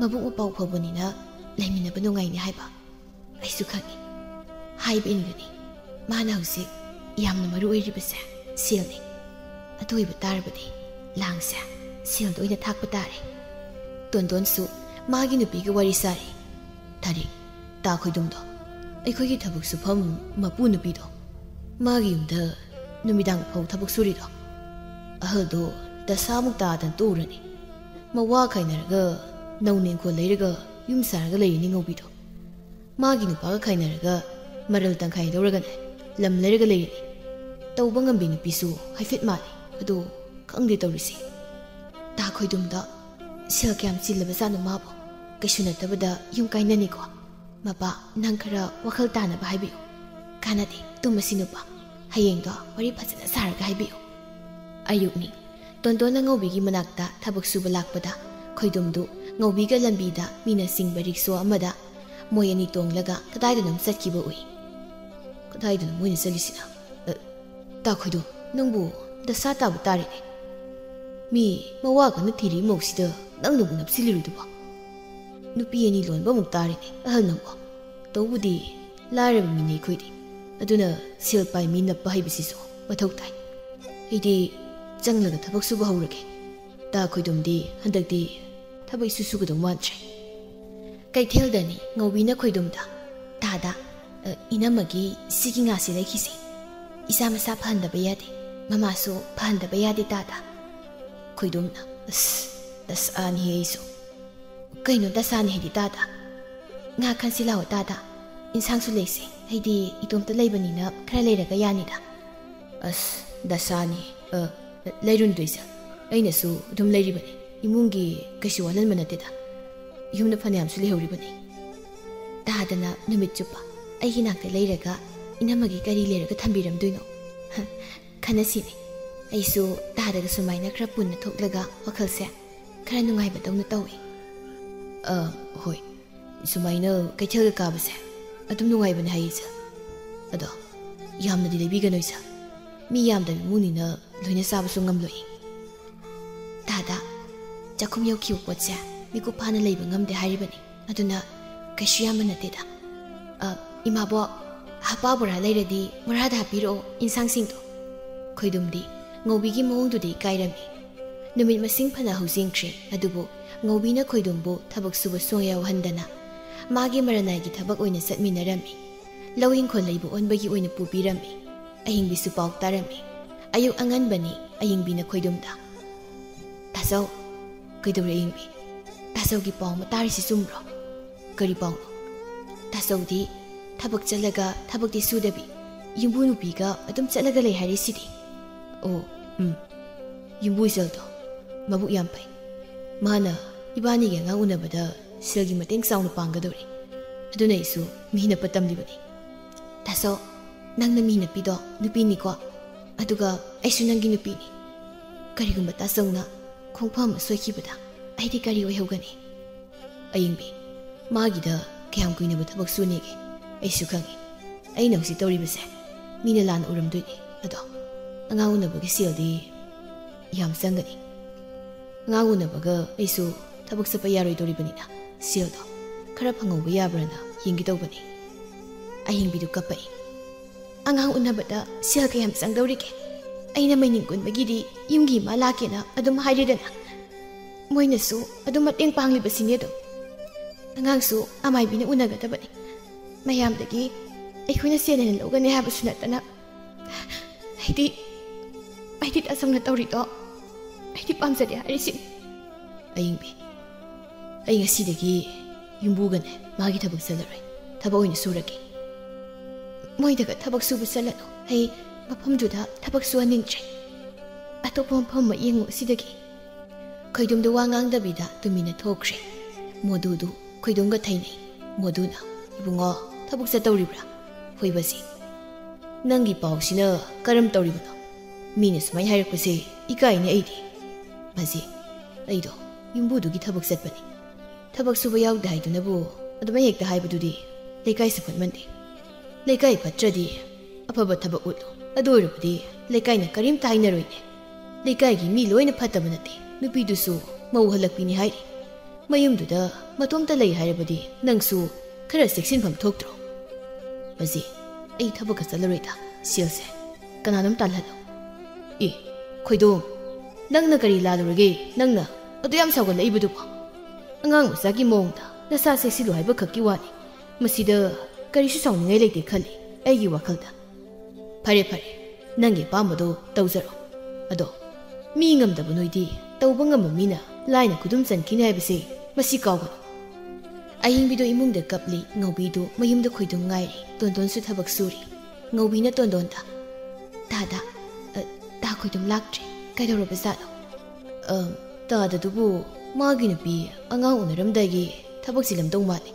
ꯃꯕꯨꯛ ꯃꯄꯥꯎ ꯐꯕꯅꯤꯅ ꯂꯩꯃꯤꯟꯅꯕ ꯅꯨꯡꯉꯥꯏꯅꯤ ꯍꯥꯏꯕ ꯑꯩꯁꯨ ꯈꯪꯏ꯫ ꯍꯥꯏꯕ ꯏꯟꯒꯅꯤ꯫ ꯃꯥꯅ ꯍꯧꯖꯤꯛ ꯌꯥꯝꯅ ꯃꯔꯨ ꯑꯣꯏꯔꯤꯕꯁꯦ ꯁꯦꯜꯅꯤ꯫ ꯑꯗꯨ ꯑꯣꯏꯕ ꯇꯥꯔꯕꯗꯤ ꯂꯥꯡꯁꯦ ꯁꯦꯜꯗ ꯑꯣꯏꯅ ꯊꯥꯛꯄ ꯇꯥꯔꯦ꯫ ꯇꯣꯟꯗꯣꯟꯁꯨ ꯃꯥꯒꯤ ꯅꯨꯄꯤꯒ ꯋꯥꯔꯤ ꯁꯥꯔꯤ꯫ ꯊꯥꯔꯤꯛ, ꯇꯥ ꯈꯣꯏꯗꯨꯝꯗꯣ, ꯑꯩꯈꯣꯏꯒꯤ ꯊꯕꯛ ꯁꯨꯐꯝ ꯃꯄꯨ ꯅꯨꯄꯤꯗꯣ, ꯃꯥꯒꯤ ꯌꯨꯝꯗ ꯅꯨꯃꯤꯗꯥꯡ ꯐꯥꯎ ꯊꯕꯛ ꯁꯨꯔꯤꯗꯣ, ꯑꯍꯜꯗꯣ ꯗꯁꯥꯃꯨꯛ ꯇꯥꯗꯅ ꯇꯣꯛꯎꯔꯅꯤ꯫ ꯃꯋꯥ ꯈꯥꯏꯅꯔꯒ ꯅꯧꯅ ꯏꯪꯈꯣꯜ ꯂꯩꯔꯒ ꯌꯨꯝ ꯁꯥꯔꯒ ꯂꯩꯔꯤꯅꯤ ꯉꯧꯕꯤꯗꯣ꯫ ꯃꯥꯒꯤ ꯅꯨꯄꯥꯒ ꯈꯥꯏꯅꯔꯒ ꯃꯔꯜ ꯇꯪꯈꯥꯏ ꯂꯧꯔꯒꯅꯦ ꯂꯝ ꯂꯩꯔꯒ ꯂꯩꯔꯤꯅꯤ꯫ ꯇꯧꯕ ꯉꯝꯕꯤ ꯅꯨꯄꯤꯁꯨ ꯍꯥꯏꯐꯦꯠ ꯃꯥꯜꯂꯤ꯫ ꯑꯗꯣ ꯈꯪꯗꯦ ꯇꯧꯔꯤꯁꯦ꯫ ꯇꯥ ꯈꯣꯏꯗꯨꯝꯗ ꯁꯦꯜ ꯀꯌꯥꯝ ꯆꯤꯜꯂꯕꯖꯥꯠꯅꯣ ꯃꯥꯕꯣ? ꯀꯩꯁꯨ ꯅꯠꯇꯕꯗ ꯌꯨꯝ ꯀꯥꯏꯅꯅꯤꯀꯣ꯫ ꯃꯄꯥ, ꯅꯪ ꯈꯔ ꯋꯥꯈꯜ ꯇꯥꯅꯕ ꯍꯥꯏꯕꯤꯌꯨ꯫ ꯀꯥꯟꯅꯗꯦ, ꯇꯨꯝꯃꯁꯤ ꯅꯨꯄꯥ꯫ ꯍꯌꯦꯡꯗꯣ ꯋꯥꯔꯤ ꯐꯖꯅ ꯁꯥꯔꯒ ꯍꯥꯏꯕꯤꯌꯨ꯫ ꯑꯌꯨꯛꯅꯤ꯫ ꯇꯣꯟꯗꯣꯟꯅ ꯉꯧꯕꯤꯒꯤ ꯃꯅꯥꯛꯇ ꯊꯕꯛ ꯁꯨꯕ ꯂꯥꯛꯄꯗ ꯈꯣꯏꯗꯨꯝꯗꯨ ꯉꯧꯕꯤꯒ ꯂꯝꯕꯤꯗ ꯃꯤꯅ ꯆꯤꯡꯕ ꯔꯤꯛꯁꯣ ꯑꯃꯗ ꯃꯣꯏ ꯑꯅꯤ ꯇꯣꯡꯂꯒ ꯀꯗꯥꯏꯗꯅꯣꯝ ꯆꯠꯈꯤꯕ ꯎꯏ꯫ ꯀꯗꯥꯏꯗꯅꯣ ꯃꯣꯏꯅ ꯆꯠꯂꯤꯁꯤꯅ? ꯑ, ꯇꯥ ꯈꯣꯏꯗꯨꯝ, ꯅꯪꯕꯨ ꯗꯁꯥ ꯇꯥꯕ ꯇꯥꯔꯦꯅꯦ꯫ ꯃꯤ ꯃꯋꯥ ꯀꯟꯅ ꯊꯤꯔꯤ ꯃꯧꯁꯤꯗ ꯅꯪꯅꯕꯨ ꯅꯞꯁꯤꯜꯂꯤꯔꯨꯗꯨꯕꯣ? ꯅꯨꯄꯤ ꯑꯅꯤ ꯂꯣꯟꯕ ꯑꯃꯨꯛ ꯇꯥꯔꯦꯅꯦ ꯑꯍꯜ ꯅꯪꯕꯣ꯫ ꯇꯧꯕꯨꯗꯤ ꯂꯥꯏꯔꯕ ꯃꯤꯅꯦ ꯑꯩꯈꯣꯏꯗꯤ, ꯑꯗꯨꯅ ꯁꯦꯜ ꯄꯥꯏ ꯃꯤ ꯅꯞꯄ ꯍꯩꯕꯁꯤꯁꯨ ꯃꯊꯧ ꯇꯥꯏ꯫ ꯑꯩꯗꯤ ꯆꯪꯂꯒ ꯊꯕꯛ ꯁꯨꯕ ꯍꯧꯔꯒꯦ꯫ ꯇꯥ ꯈꯣꯏꯗꯨꯝꯗꯤ ꯍꯟꯗꯛꯇꯤ ꯊꯕꯛ ꯏꯁꯨ ꯁꯨꯒꯗꯧ ꯃꯥꯟꯗ꯭ꯔꯦ꯫ ꯀꯩꯊꯦꯜꯗꯅꯤ ꯉꯧꯕꯤꯅ ꯈꯣꯏꯗꯨꯝꯗ, "ꯇꯥꯗ, ꯑ, ꯏꯅꯝꯃꯒꯤ ꯁꯤꯒꯤ ꯉꯥꯁꯦ ꯂꯩꯈꯤꯁꯦ꯫ ꯏꯆꯥ ꯃꯁꯥ ꯐꯍꯟꯗꯕ ꯌꯥꯗꯦ, ꯃꯃꯥꯁꯨ ꯐꯍꯟꯗꯕ ꯌꯥꯗꯦ ꯇꯥꯗ꯫" ꯈꯣꯏꯗꯨꯝꯅ, "ꯑꯁ, ꯗꯁꯥꯅꯤꯍꯦ ꯑꯩꯁꯨ꯫" "ꯀꯩꯅꯣ ꯗꯁꯥꯅꯤ ꯍꯥꯏꯗꯤ ꯇꯥꯗ? ꯉꯥ ꯈꯟꯁꯤ ꯂꯥꯛꯑꯣ ꯇꯥꯗ꯫ ꯏꯟꯁꯥꯡꯁꯨ ꯂꯩꯁꯦ, ꯑꯩꯗꯤ ꯏꯇꯣꯝꯇ ꯂꯩꯕꯅꯤꯅ ꯈꯔ ꯂꯩꯔꯒ ꯌꯥꯅꯤꯗ꯫" "ꯑꯁ, ꯗꯁꯥꯅꯤ꯫ ꯑ, ꯂꯩꯔꯨꯅꯨꯗ ꯏꯆꯥ, ꯑꯩꯅꯁꯨ ꯑꯗꯨꯝ ꯂꯩꯔꯤꯕꯅꯤ꯫ ꯏꯃꯨꯡꯒꯤ ꯀꯩꯁꯨ ꯋꯥꯠꯍꯟꯕ ꯅꯠꯇꯦꯗ꯫ ꯌꯨꯝꯗ ꯐꯅꯌꯥꯝꯁꯨ ꯂꯩꯍꯧꯔꯤꯕꯅꯤ꯫" ꯇꯥꯗꯅ ꯅꯨꯃꯤꯠ ꯆꯨꯞꯄ ꯑꯩꯒꯤ ꯅꯥꯛꯇ ꯂꯩꯔꯒ ꯏꯅꯝꯃꯒꯤ ꯀꯔꯤ ꯂꯩꯔꯒ ꯊꯝꯕꯤꯔꯝꯗꯣꯏꯅꯣ? ꯍ, ꯈꯟꯅꯁꯤꯅꯦ꯫ ꯑꯩꯁꯨ ꯇꯥꯗꯒ ꯁꯨꯃꯥꯏꯅ ꯈꯔ ꯄꯨꯟꯅ ꯊꯣꯛꯂꯒ ꯋꯥꯈꯜꯁꯦ ꯈꯔ ꯅꯨꯡꯉꯥꯏꯕꯗꯧꯅ ꯇꯧꯏ꯫ "ꯑ, ꯍꯣꯏ꯫ ꯁꯨꯃꯥꯏꯅ ꯀꯩꯊꯦꯜꯒ ꯀꯥꯕꯁꯦ ꯑꯗꯨꯝ ꯅꯨꯡꯉꯥꯏꯕꯅꯦ ꯍꯥꯏꯌꯦ ꯏꯆꯥ꯫ ꯑꯗꯣ ꯌꯥꯝꯅꯗꯤ ꯂꯩꯕꯤꯒꯅꯨ ꯏꯆꯥ꯫ ꯃꯤ ꯌꯥꯝꯗꯕ ꯏꯃꯨꯡꯅꯤꯅ ꯂꯣꯏꯅ ꯆꯥꯕꯁꯨ ꯉꯝꯂꯣꯏ꯫" "ꯇꯥꯗ, ꯆꯥꯛꯈꯨꯝ ꯌꯧꯈꯤꯕ ꯄꯣꯠꯁꯦ ꯃꯤꯀꯨꯞ ꯐꯥꯅ ꯂꯩꯕ ꯉꯝꯗꯦ ꯍꯥꯏꯔꯤꯕꯅꯤ꯫ ꯑꯗꯨꯅ ꯀꯩꯁꯨ ꯌꯥꯝꯕ ꯅꯠꯇꯦꯗ꯫" "ꯑ, ꯏꯃꯥꯕꯣꯛ, "ꯍꯥꯄꯥ ꯕꯣꯔꯥ ꯂꯩꯔꯗꯤ ꯕꯣꯔꯥꯗ ꯍꯥꯞꯄꯤꯔꯛꯑꯣ ꯏꯟꯁꯥꯡꯁꯤꯡꯗꯣ"꯫ ꯈꯣꯏꯗꯨꯝꯗꯤ ꯉꯧꯕꯤꯒꯤ ꯃꯑꯣꯡꯗꯨꯗ ꯏꯀꯥꯏꯔꯝꯃꯤ꯫ ꯅꯨꯃꯤꯠ ꯃꯁꯤꯡ ꯐꯅ ꯍꯧꯖꯤꯟꯈ꯭ꯔꯦ, ꯑꯗꯨꯕꯨ ꯉꯧꯕꯤꯅ ꯈꯣꯏꯗꯨꯝꯕꯨ ꯊꯕꯛ ꯁꯨꯕ ꯁꯨꯡꯌꯥ ꯌꯥꯎꯍꯟꯗꯅ ꯃꯥꯒꯤ ꯃꯔꯅꯥꯏꯒꯤ ꯊꯕꯛ ꯑꯣꯏꯅ ꯆꯠꯃꯤꯟꯅꯔꯝꯃꯤ꯫ ꯂꯧ ꯏꯪꯈꯣꯜ ꯂꯩꯕ ꯑꯣꯟꯕꯒꯤ ꯑꯣꯏꯅ ꯄꯨꯕꯤꯔꯝꯃꯤ꯫ ꯑꯍꯤꯡꯕꯤꯁꯨ ꯄꯥꯎ ꯇꯥꯔꯝꯃꯤ꯫ ꯑꯌꯨꯛ ꯑꯉꯟꯕꯅꯤ꯫ ꯑꯍꯤꯡꯕꯤꯅ ꯈꯣꯏꯗꯨꯝꯗ, "ꯇꯥꯆꯧ"꯫ "ꯀꯩꯗꯧꯔꯦ ꯑꯍꯤꯡꯕꯤ?" "ꯇꯥꯆꯧꯒꯤ ꯄꯥꯎ ꯑꯃ ꯇꯥꯔꯤꯁꯤ ꯆꯨꯝꯕ꯭ꯔꯣ?" "ꯀꯔꯤ ꯄꯥꯎꯅꯣ?" "ꯇꯥꯆꯧꯗꯤ ꯊꯕꯛ ꯆꯠꯂꯒ ꯊꯕꯛꯇꯤ ꯁꯨꯗꯕꯤ, ꯌꯨꯝꯕꯨ ꯅꯨꯄꯤꯒ ꯑꯗꯨꯝ ꯆꯠꯂꯒ ꯂꯩ ꯍꯥꯏꯔꯤꯁꯤꯗꯤ?" "ꯑꯣ, ꯎꯝ꯫ ꯌꯨꯝꯕꯨ ꯏꯆꯜꯗꯣ ꯃꯕꯨꯛ ꯌꯥꯝ ꯐꯩ꯫ ꯃꯥꯅ ꯏꯕꯥꯅꯤꯒꯤ ꯑꯉꯥꯡ ꯎꯅꯕꯗ ꯁꯦꯜꯒꯤ ꯃꯇꯦꯡ ꯆꯥꯎꯅ ꯄꯥꯡꯒꯗꯧꯔꯤ꯫ ꯑꯗꯨꯅ ꯑꯩꯁꯨ ꯃꯤꯅꯞꯄ ꯇꯝꯂꯤꯕꯅꯤ꯫" "ꯇꯥꯆꯧ, ꯅꯪꯅ ꯃꯤꯅꯞꯄꯤꯗꯣ ꯅꯨꯄꯤꯅꯤꯀꯣ? ꯑꯗꯨꯒ ꯑꯩꯁꯨ ꯅꯪꯒꯤ ꯅꯨꯄꯤꯅꯤ꯫ ꯀꯔꯤꯒꯨꯝꯕ ꯇꯥꯆꯧꯅ ꯈꯣꯡꯐꯝ ꯑꯃ ꯁꯣꯏꯈꯤꯕꯗ ꯑꯩꯗꯤ ꯀꯔꯤ ꯑꯣꯏꯍꯧꯒꯅꯤ?" "ꯑꯌꯤꯡꯕꯤ, ꯃꯥꯒꯤꯗ ꯀꯌꯥꯝ ꯀꯨꯏꯅꯕꯨ ꯊꯕꯛ ꯁꯨꯅꯦꯒꯦ? ꯑꯩꯁꯨ ꯈꯪꯉꯤ꯫ ꯑꯩꯅ ꯍꯧꯖꯤꯛ ꯇꯧꯔꯤꯕꯁꯦ ꯃꯤꯅ ꯂꯥꯟꯅ ꯎꯔꯝꯗꯣꯏꯅꯤ꯫ ꯑꯗꯣ ꯑꯉꯥꯡ ꯎꯅꯕꯒꯤ ꯁꯦꯜꯗꯤ ꯌꯥꯝ ꯆꯪꯒꯅꯤ꯫ ꯑꯉꯥꯡ ꯎꯅꯕꯒ ꯑꯩꯁꯨ ꯊꯕꯛ ꯆꯠꯄ ꯌꯥꯔꯣꯏꯗꯧꯔꯤꯕꯅꯤꯅ ꯁꯦꯜꯗꯣ ꯈꯔ ꯐꯪꯍꯧꯕ ꯌꯥꯕ꯭ꯔꯥꯅ ꯌꯦꯡꯒꯦ ꯇꯧꯕꯅꯤ꯫" ꯑꯍꯤꯡꯕꯤꯗꯨ ꯀꯞꯄꯛꯏ꯫ "ꯑꯉꯥꯡ ꯎꯅꯕꯗ ꯁꯦꯜ ꯀꯌꯥꯝ ꯆꯪꯗꯧꯔꯤꯒꯦ? ꯑꯩꯅ ꯃꯩꯅꯤꯡ ꯀꯨꯟꯕꯒꯤꯗꯤ ꯌꯨꯝꯒꯤ ꯏꯃꯥ ꯂꯥꯛꯀꯦꯅ ꯑꯗꯨꯝ ꯍꯥꯏꯔꯦꯗꯅ꯫ ꯃꯣꯏꯅꯁꯨ ꯑꯗꯨꯝ ꯃꯇꯦꯡ ꯄꯥꯡꯂꯤꯕꯁꯤꯅꯦ ꯑꯗꯨꯝ꯫ ꯑꯉꯥꯡꯁꯨ ꯑꯃꯥꯏꯕꯤꯅ ꯎꯅꯒꯗꯕꯅꯤ꯫ ꯃꯌꯥꯝꯗꯒꯤ ꯑꯩꯈꯣꯏꯅ ꯁꯦꯜ ꯍꯦꯟꯅ ꯂꯧꯒꯅꯤ ꯍꯥꯏꯕꯁꯨ ꯅꯠꯇꯅ꯫ ꯑꯩꯗꯤ, ꯑꯩꯗꯤ ꯇꯥꯆꯧꯅ ꯇꯧꯔꯤꯗꯣ ꯑꯩꯗꯤ ꯄꯥꯝꯖꯗꯦ ꯍꯥꯏꯔꯤꯁꯤꯅꯤ꯫" "ꯑꯌꯤꯡꯕꯤ, ꯑꯩ ꯉꯁꯤꯗꯒꯤ ꯌꯨꯝꯕꯨꯒꯅꯦ ꯃꯥꯒꯤ ꯊꯕꯛ ꯆꯠꯂꯔꯣꯏ꯫ ꯊꯕꯛ ꯑꯣꯏꯅ ꯁꯨꯔꯒꯦ꯫" "ꯃꯣꯏꯗꯒ ꯊꯕꯛ ꯁꯨꯕ ꯆꯠꯂꯅꯨ꯫ ꯑꯩ ꯃꯐꯝꯗꯨꯗ ꯊꯕꯛ ꯁꯨꯍꯟꯅꯤꯡꯗ꯭ꯔꯦ꯫ ꯑꯇꯣꯞꯄ ꯃꯐꯝ ꯑꯃ ꯌꯦꯡꯉꯨ ꯁꯤꯗꯒꯤ꯫" ꯈꯣꯏꯗꯨꯝꯗꯨ ꯋꯥ ꯉꯥꯡꯗꯕꯤꯗ ꯇꯨꯃꯤꯟꯅ ꯊꯣꯛꯈ꯭ꯔꯦ꯫ ꯃꯣꯗꯨꯗꯨ ꯈꯣꯏꯗꯨꯝꯒ ꯊꯩꯅꯩ꯫ ꯃꯣꯗꯨꯅ, "ꯏꯕꯨꯡꯉꯣ, ꯊꯕꯛ ꯆꯠꯇꯧꯔꯤꯕ꯭ꯔꯥ? ꯍꯣꯏ ꯕꯖꯤ꯫ ꯅꯪꯒꯤ ꯄꯥꯎꯁꯤꯅ ꯀꯔꯝ ꯇꯧꯔꯤꯕꯅꯣ? ꯃꯤꯅ ꯁꯨꯃꯥꯏꯅ ꯍꯥꯏꯔꯛꯄꯁꯦ ꯏꯀꯥꯏꯅꯦ ꯑꯩꯗꯤ꯫" "ꯕꯖꯤ, ꯑꯩꯗꯣ ꯌꯨꯝꯕꯨꯗꯨꯒꯤ ꯊꯕꯛ ꯆꯠꯄꯅꯤ꯫ ꯊꯕꯛ ꯁꯨꯕ ꯌꯥꯎꯗꯦ ꯍꯥꯏꯗꯨꯅꯕꯨ ꯑꯗꯨꯃꯥꯏ ꯍꯦꯛꯇ ꯍꯥꯏꯕꯗꯨꯗꯤ ꯂꯩꯀꯥꯏꯁꯨ ꯐꯠꯃꯟꯗꯦ꯫ ꯂꯩꯀꯥꯏ ꯐꯠꯇ꯭ꯔꯗꯤ ꯑꯐꯕ ꯊꯕꯛ ꯎꯠꯂꯨ꯫ ꯑꯗꯨ ꯑꯣꯏꯔꯕꯗꯤ ꯂꯩꯀꯥꯏꯅ ꯀꯔꯤꯝꯇ ꯍꯥꯏꯅꯔꯣꯏꯅꯦ꯫ ꯂꯩꯀꯥꯏꯒꯤ ꯃꯤ ꯂꯣꯏꯅ ꯐꯠꯇꯕ ꯅꯠꯇꯦ꯫ ꯅꯨꯄꯤꯗꯨꯁꯨ ꯃꯧ ꯍꯜꯂꯛꯄꯤꯅꯤ ꯍꯥꯏꯔꯤ꯫ ꯃꯌꯨꯝꯗꯨꯗ ꯃꯇꯣꯝꯇ ꯂꯩ ꯍꯥꯏꯔꯕꯗꯤ ꯅꯪꯁꯨ ꯈꯔ ꯆꯦꯛꯁꯤꯟꯐꯝ ꯊꯣꯛꯇ꯭ꯔꯣ?" "ꯕꯖꯤ, ꯑꯩ ꯊꯕꯛꯀ ꯆꯠꯂꯔꯣꯏꯗ꯫ ꯁꯦꯜꯁꯦ ꯀꯅꯥꯅꯣꯝ ꯇꯥꯜꯍꯜꯂꯣ꯫ ꯑꯦ, ꯈꯣꯏꯗꯣꯝ, ꯅꯪꯅ ꯀꯔꯤ ꯂꯥꯜꯂꯨꯔꯒꯦ? ꯅꯪꯅ ꯑꯗꯨ ꯌꯥꯝ ꯁꯥꯎꯒꯠꯂꯛꯏꯕꯗꯨꯕꯣ? ꯑꯉꯥꯡ ꯃꯆꯥꯒꯤ ꯃꯑꯣꯡꯗ ꯅꯁꯥ ꯆꯦꯛꯁꯤꯜꯂꯨ ꯍꯥꯏꯕ ꯈꯛꯀꯤ ꯋꯥꯅꯤ꯫ ꯃꯁꯤꯗ ꯀꯔꯤꯁꯨ ꯁꯥꯎꯅꯤꯡꯉꯥꯏ ꯂꯩꯇꯦ ꯈꯜꯂꯤ ꯑꯩꯒꯤ ꯋꯥꯈꯜꯗ꯫ ꯐꯔꯦ, ꯐꯔꯦ, ꯅꯪꯒꯤ ꯑꯄꯥꯝꯕꯗꯣ ꯇꯧꯖꯔꯣ꯫ ꯑꯗꯣ ꯃꯤ ꯉꯝꯗꯕ ꯅꯣꯏꯗꯤ ꯇꯧꯕ ꯉꯝꯕ ꯃꯤꯅ ꯂꯥꯏꯅ ꯈꯨꯗꯨꯝ ꯆꯟꯈꯤꯅꯤ ꯍꯥꯏꯕꯁꯦ ꯃꯁꯤ ꯀꯥꯎꯒꯅꯨ꯫ ꯑꯍꯤꯡꯕꯤꯗꯣ ꯏꯃꯨꯡꯗ ꯀꯞꯂꯤ, ꯉꯧꯕꯤꯗꯣ ꯃꯌꯨꯝꯗ ꯈꯣꯏꯗꯨꯝ ꯉꯥꯏꯔꯤ, ꯇꯣꯟꯗꯣꯟꯁꯨ ꯊꯕꯛ ꯁꯨꯔꯤ꯫ ꯉꯧꯕꯤꯅ ꯇꯣꯟꯗꯣꯟꯗ, "ꯇꯥꯗ, ꯑ, ꯇꯥ ꯈꯣꯏꯗꯨꯝ ꯂꯥꯛꯇ꯭ꯔꯦ꯫ ꯀꯩꯗꯧꯔꯕꯖꯥꯠꯅꯣ?" "ꯑ, ꯇꯥꯗꯗꯨꯕꯨ ꯃꯥꯒꯤ ꯅꯨꯄꯤ ꯑꯉꯥꯡ ꯎꯅꯔꯝꯗꯥꯏꯒꯤ ꯊꯕꯛ ꯆꯤꯜꯂꯝꯗꯧ ꯃꯥꯜꯂꯦ꯫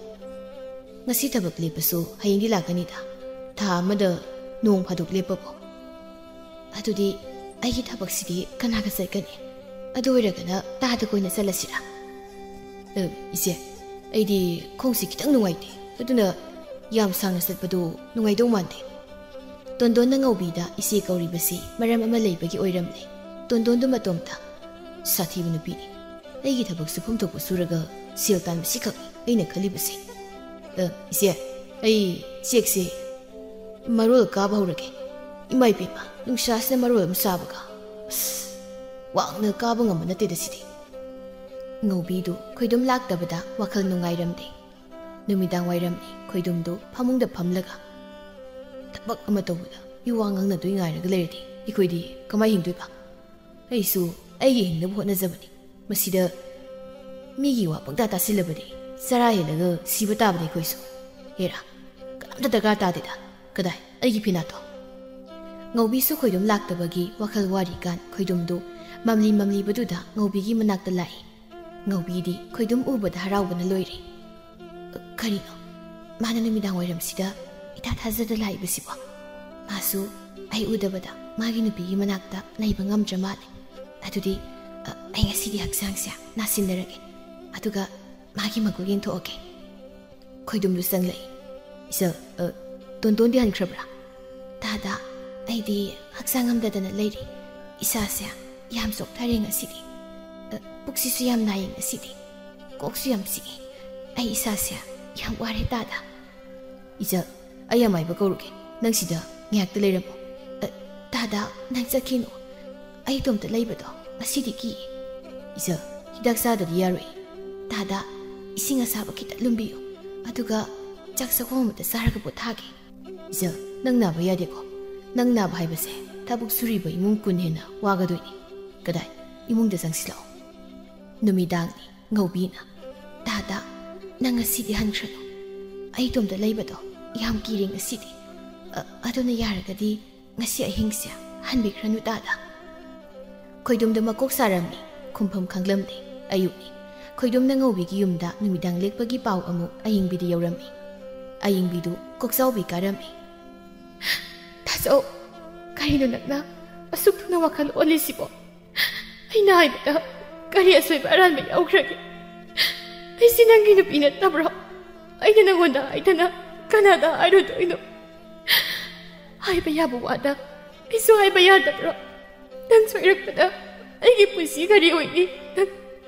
ꯉꯁꯤ ꯊꯕꯛ ꯂꯦꯞꯄꯁꯨ ꯍꯌꯦꯡꯗꯤ ꯂꯥꯛꯀꯅꯤꯗ꯫ ꯊꯥ ꯑꯃꯗ ꯅꯣꯡ ꯐꯥꯗꯣꯛ ꯂꯦꯞꯄꯕꯨ꯫ ꯑꯗꯨꯗꯤ ꯑꯩꯒꯤ ꯊꯕꯛꯁꯤꯗꯤ ꯀꯅꯥꯒ ꯆꯠꯀꯅꯤ? ꯑꯗꯨ ꯑꯣꯏꯔꯒꯅ ꯇꯥꯗ ꯀꯣꯏꯅ ꯆꯠꯂꯁꯤꯔꯥ?" "ꯑ, ꯏꯆꯦ, ꯑꯩꯗꯤ ꯈꯣꯡꯁꯤ ꯈꯤꯇꯪ ꯅꯨꯡꯉꯥꯏꯇꯦ, ꯑꯗꯨꯅ ꯌꯥꯝ ꯁꯥꯡꯅ ꯆꯠꯄꯗꯨ ꯅꯨꯡꯉꯥꯏꯗꯧ ꯃꯥꯟꯗꯦ꯫" ꯇꯣꯟꯗꯣꯟꯅ ꯉꯧꯕꯤꯗ ꯏꯆꯦ ꯀꯧꯔꯤꯕꯁꯤ ꯃꯔꯝ ꯑꯃ ꯂꯩꯕꯒꯤ ꯑꯣꯏꯔꯝꯂꯦ꯫ ꯇꯣꯟꯗꯣꯟꯗꯨ ꯃꯇꯣꯝꯇ, "ꯁꯥꯊꯤꯕ ꯅꯨꯄꯤꯅꯤ꯫ ꯑꯩꯒꯤ ꯊꯕꯛ ꯁꯨꯐꯝ ꯊꯣꯛꯄ ꯁꯨꯔꯒ ꯁꯦꯜ ꯇꯥꯟꯕꯁꯤꯈꯛ ꯑꯩꯅ ꯈꯜꯂꯤꯕꯁꯦ꯫ ꯑ, ꯏꯆꯦ, ꯑꯩ ꯆꯦꯛꯁꯦ ꯃꯔꯣꯜ ꯀꯥꯕ ꯍꯧꯔꯒꯦ꯫ ꯏꯃꯥ ꯏꯕꯦꯝꯃ, ꯅꯨꯡꯁꯥꯁꯤꯅ ꯃꯔꯣꯜ ꯑꯃ ꯁꯥꯕꯒ꯫ ꯑꯁ, ꯋꯥꯡꯅ ꯀꯥꯕ ꯉꯝꯕ ꯅꯠꯇꯦꯗ ꯁꯤꯗꯤ꯫" ꯉꯧꯕꯤꯗꯨ ꯈꯣꯏꯗꯨꯝ ꯂꯥꯛꯇꯕꯗ ꯋꯥꯈꯜ ꯅꯨꯡꯉꯥꯏꯔꯝꯗꯦ꯫ ꯅꯨꯃꯤꯗꯥꯡ ꯋꯥꯏꯔꯝꯅꯤ꯫ ꯈꯣꯏꯗꯨꯝꯗꯨ ꯐꯃꯨꯡꯗ ꯐꯝꯂꯒ, "ꯊꯕꯛ ꯑꯃ ꯇꯧꯕꯗ ꯃꯤ ꯋꯥ ꯉꯥꯡꯅꯗꯣꯏ ꯉꯥꯏꯔꯒ ꯂꯩꯔꯗꯤ ꯑꯩꯈꯣꯏꯗꯤ ꯀꯃꯥꯏ ꯍꯤꯡꯗꯣꯏꯕ? ꯑꯩꯁꯨ ꯑꯩꯒꯤ ꯍꯤꯡꯅꯕ ꯍꯣꯠꯅꯖꯕꯅꯤ꯫ ꯃꯁꯤꯗ ꯃꯤꯒꯤ ꯋꯥ ꯄꯪꯇꯥ ꯇꯥꯁꯤꯜꯂꯕꯗꯤ ꯆꯔꯥ ꯍꯦꯜꯂꯒ ꯁꯤꯕ ꯇꯥꯕꯅꯤ ꯑꯩꯈꯣꯏꯁꯨ꯫ ꯍꯦꯔꯥ, ꯀꯅꯥꯝꯇ ꯗꯔꯀꯥꯔ ꯇꯥꯗꯦꯗ꯫ ꯀꯗꯥꯏ ꯑꯩꯒꯤ ꯐꯤꯅꯥꯠꯇꯣ?" ꯉꯧꯕꯤꯁꯨ ꯈꯣꯏꯗꯨꯝ ꯂꯥꯛꯇꯕꯒꯤ ꯋꯥꯈꯜ ꯋꯥꯔꯤꯀꯥꯟ ꯈꯣꯏꯗꯨꯝꯗꯨ ꯃꯝꯂꯤ ꯃꯝꯂꯤꯕꯗꯨꯗ ꯉꯧꯕꯤꯒꯤ ꯃꯅꯥꯛꯇ ꯂꯥꯛꯏ꯫ ꯉꯧꯕꯤꯗꯤ ꯈꯣꯏꯗꯨꯝ ꯎꯕꯗ ꯍꯔꯥꯎꯕꯅ ꯂꯣꯏꯔꯦ꯫ "ꯀꯔꯤꯅꯣ? ꯃꯥꯅ ꯅꯨꯃꯤꯗꯥꯡ ꯋꯥꯏꯔꯝꯁꯤꯗ ꯏꯊꯥ ꯊꯥꯖꯗ ꯂꯥꯛꯏꯕꯁꯤꯕꯣ? ꯃꯥꯁꯨ ꯑꯩ ꯎꯗꯕꯗ ꯃꯥꯒꯤ ꯅꯨꯄꯤꯒꯤ ꯃꯅꯥꯛꯇ ꯂꯩꯕ ꯉꯝꯗ꯭ꯔ ꯃꯥꯜꯂꯦ꯫ ꯑꯗꯨꯗꯤ, ꯑ, ꯑꯩ ꯉꯁꯤꯗꯤ ꯍꯛꯆꯥꯡꯁꯦ ꯅꯥꯁꯤꯟꯅꯔꯒꯦ꯫ ꯑꯗꯨꯒ ꯃꯥꯒꯤ ꯃꯒꯨꯟ ꯌꯦꯡꯊꯣꯛꯑꯒꯦ꯫" ꯈꯣꯏꯗꯨꯝꯗꯨ ꯆꯪꯂꯛꯏ꯫ "ꯏꯆꯜ, ꯑ, ꯇꯣꯟꯇꯣꯟꯗꯤ ꯍꯟꯈ꯭ꯔꯕ꯭ꯔꯥ?" "ꯇꯥꯗ, ꯑꯩꯗꯤ ꯍꯛꯆꯥꯡ ꯉꯝꯗꯗꯅ ꯂꯩꯔꯤ꯫ ꯏꯁꯥꯁꯦ ꯌꯥꯝ ꯆꯣꯛꯊꯔꯦ ꯉꯁꯤꯗꯤ꯫ ꯑ, ꯄꯨꯛꯁꯤꯁꯨ ꯌꯥꯝ ꯅꯥꯏꯌꯦ ꯉꯁꯤꯗꯤ꯫ ꯀꯣꯛꯁꯨ ꯌꯥꯝ ꯆꯤꯛꯏ꯫ ꯑꯩ ꯏꯁꯥꯁꯦ ꯌꯥꯝ ꯋꯥꯔꯦ ꯇꯥꯗ꯫" "ꯏꯆꯜ, ꯑꯩ ꯑꯃꯥꯏꯕ ꯀꯧꯔꯨꯒꯦ꯫ "ꯅꯪ ꯁꯤꯗ ꯉꯥꯏꯍꯥꯛꯇ ꯂꯩꯔꯝꯃꯣ꯫ ꯑ, ꯇꯥꯗ, ꯅꯪ ꯆꯠꯈꯤꯅꯨ꯫ ꯑꯩ ꯏꯇꯣꯝꯇ ꯂꯩꯕꯗꯣ ꯉꯁꯤꯗꯤ ꯀꯤ꯫ ꯏꯆꯜ, ꯍꯤꯗꯥꯛ ꯆꯥꯗꯗꯤ ꯌꯥꯔꯣꯏ꯫ ꯇꯥꯗ, ꯏꯁꯤꯡ ꯑꯁꯥꯕ ꯈꯤꯇ ꯂꯨꯝꯕꯤꯌꯨ꯫ ꯑꯗꯨꯒ ꯆꯥꯛ ꯆꯥꯛꯈꯣꯝ ꯑꯃꯗ ꯆꯥꯔꯒ ꯄꯣꯊꯥꯒꯦ꯫ ꯏꯆꯜ, ꯅꯪ ꯅꯥꯕ ꯌꯥꯗꯦꯀꯣ꯫ ꯅꯪ ꯅꯥꯕ ꯍꯥꯏꯕꯁꯦ ꯊꯕꯛ ꯁꯨꯔꯤꯕ ꯏꯃꯨꯡ ꯀꯨꯟ ꯍꯦꯟꯅ ꯋꯥꯒꯗꯣꯏꯅꯤ꯫ ꯀꯗꯥꯏ, ꯏꯃꯨꯡꯗ ꯆꯪꯁꯤꯜꯂꯛꯑꯣ꯫ ꯅꯨꯃꯤꯗꯥꯡꯅꯤ꯫ ꯉꯧꯕꯤꯅ, "ꯇꯥꯗ, ꯅꯪ ꯉꯁꯤꯗꯤ ꯍꯟꯈ꯭ꯔꯅꯨ꯫ ꯑꯩ ꯏꯇꯣꯝꯇ ꯂꯩꯕꯗꯣ ꯌꯥꯝ ꯀꯤꯔꯦ ꯉꯁꯤꯗꯤ꯫ ꯑ, ꯑꯗꯨꯅ ꯌꯥꯔꯒꯗꯤ ꯉꯁꯤ ꯑꯍꯤꯡꯁꯦ ꯍꯟꯕꯤꯈ꯭ꯔꯅꯨ ꯇꯥꯗ꯫" ꯈꯣꯏꯗꯨꯝꯗ ꯃꯀꯣꯛ ꯁꯥꯔꯝꯃꯤ꯫ ꯈꯨꯝꯐꯝ ꯈꯪꯂꯝꯗꯦ꯫ ꯑꯌꯨꯛꯅꯤ꯫ ꯈꯣꯏꯗꯨꯝꯅ ꯉꯧꯕꯤꯒꯤ ꯌꯨꯝꯗ ꯅꯨꯃꯤꯗꯥꯡ ꯂꯦꯛꯄꯒꯤ ꯄꯥꯎ ꯑꯃꯨꯛ ꯑꯌꯤꯡꯕꯤꯗ ꯌꯧꯔꯝꯃꯤ꯫ ꯑꯌꯤꯡꯕꯤꯗꯨ ꯀꯣꯛꯆꯥꯎꯕꯤ ꯀꯥꯔꯝꯃꯤ꯫ "ꯇꯥꯆꯧ, ꯀꯔꯤꯅꯣ ꯅꯪꯅ ꯑꯁꯨꯛ ꯊꯨꯅ ꯋꯥꯈꯜ ꯑꯣꯜꯂꯤꯁꯤꯕꯣ? ꯑꯩꯅ ꯍꯥꯏꯕꯗ ꯀꯔꯤ ꯑꯁꯣꯏꯕ ꯑꯔꯥꯟꯕ ꯌꯥꯎꯈ꯭ꯔꯒꯦ? ꯑꯩꯁꯤ ꯅꯪꯒꯤ ꯅꯨꯄꯤ ꯅꯠꯇꯕ꯭ꯔꯣ? ꯑꯩꯅ ꯅꯪꯉꯣꯟꯗ ꯍꯥꯏꯗꯅ ꯀꯅꯥꯗ ꯍꯥꯏꯔꯨꯗꯣꯏꯅꯣ? ꯍꯥꯏꯕ ꯌꯥꯕ ꯋꯥꯗ ꯑꯩꯁꯨ ꯍꯥꯏꯕ ꯌꯥꯗꯕ꯭ꯔꯣ? ꯅꯪ ꯁꯣꯏꯔꯛꯄꯗ ꯑꯩꯒꯤ ꯄꯨꯟꯁꯤ ꯀꯔꯤ ꯑꯣꯏꯅꯤ? ꯅꯪ,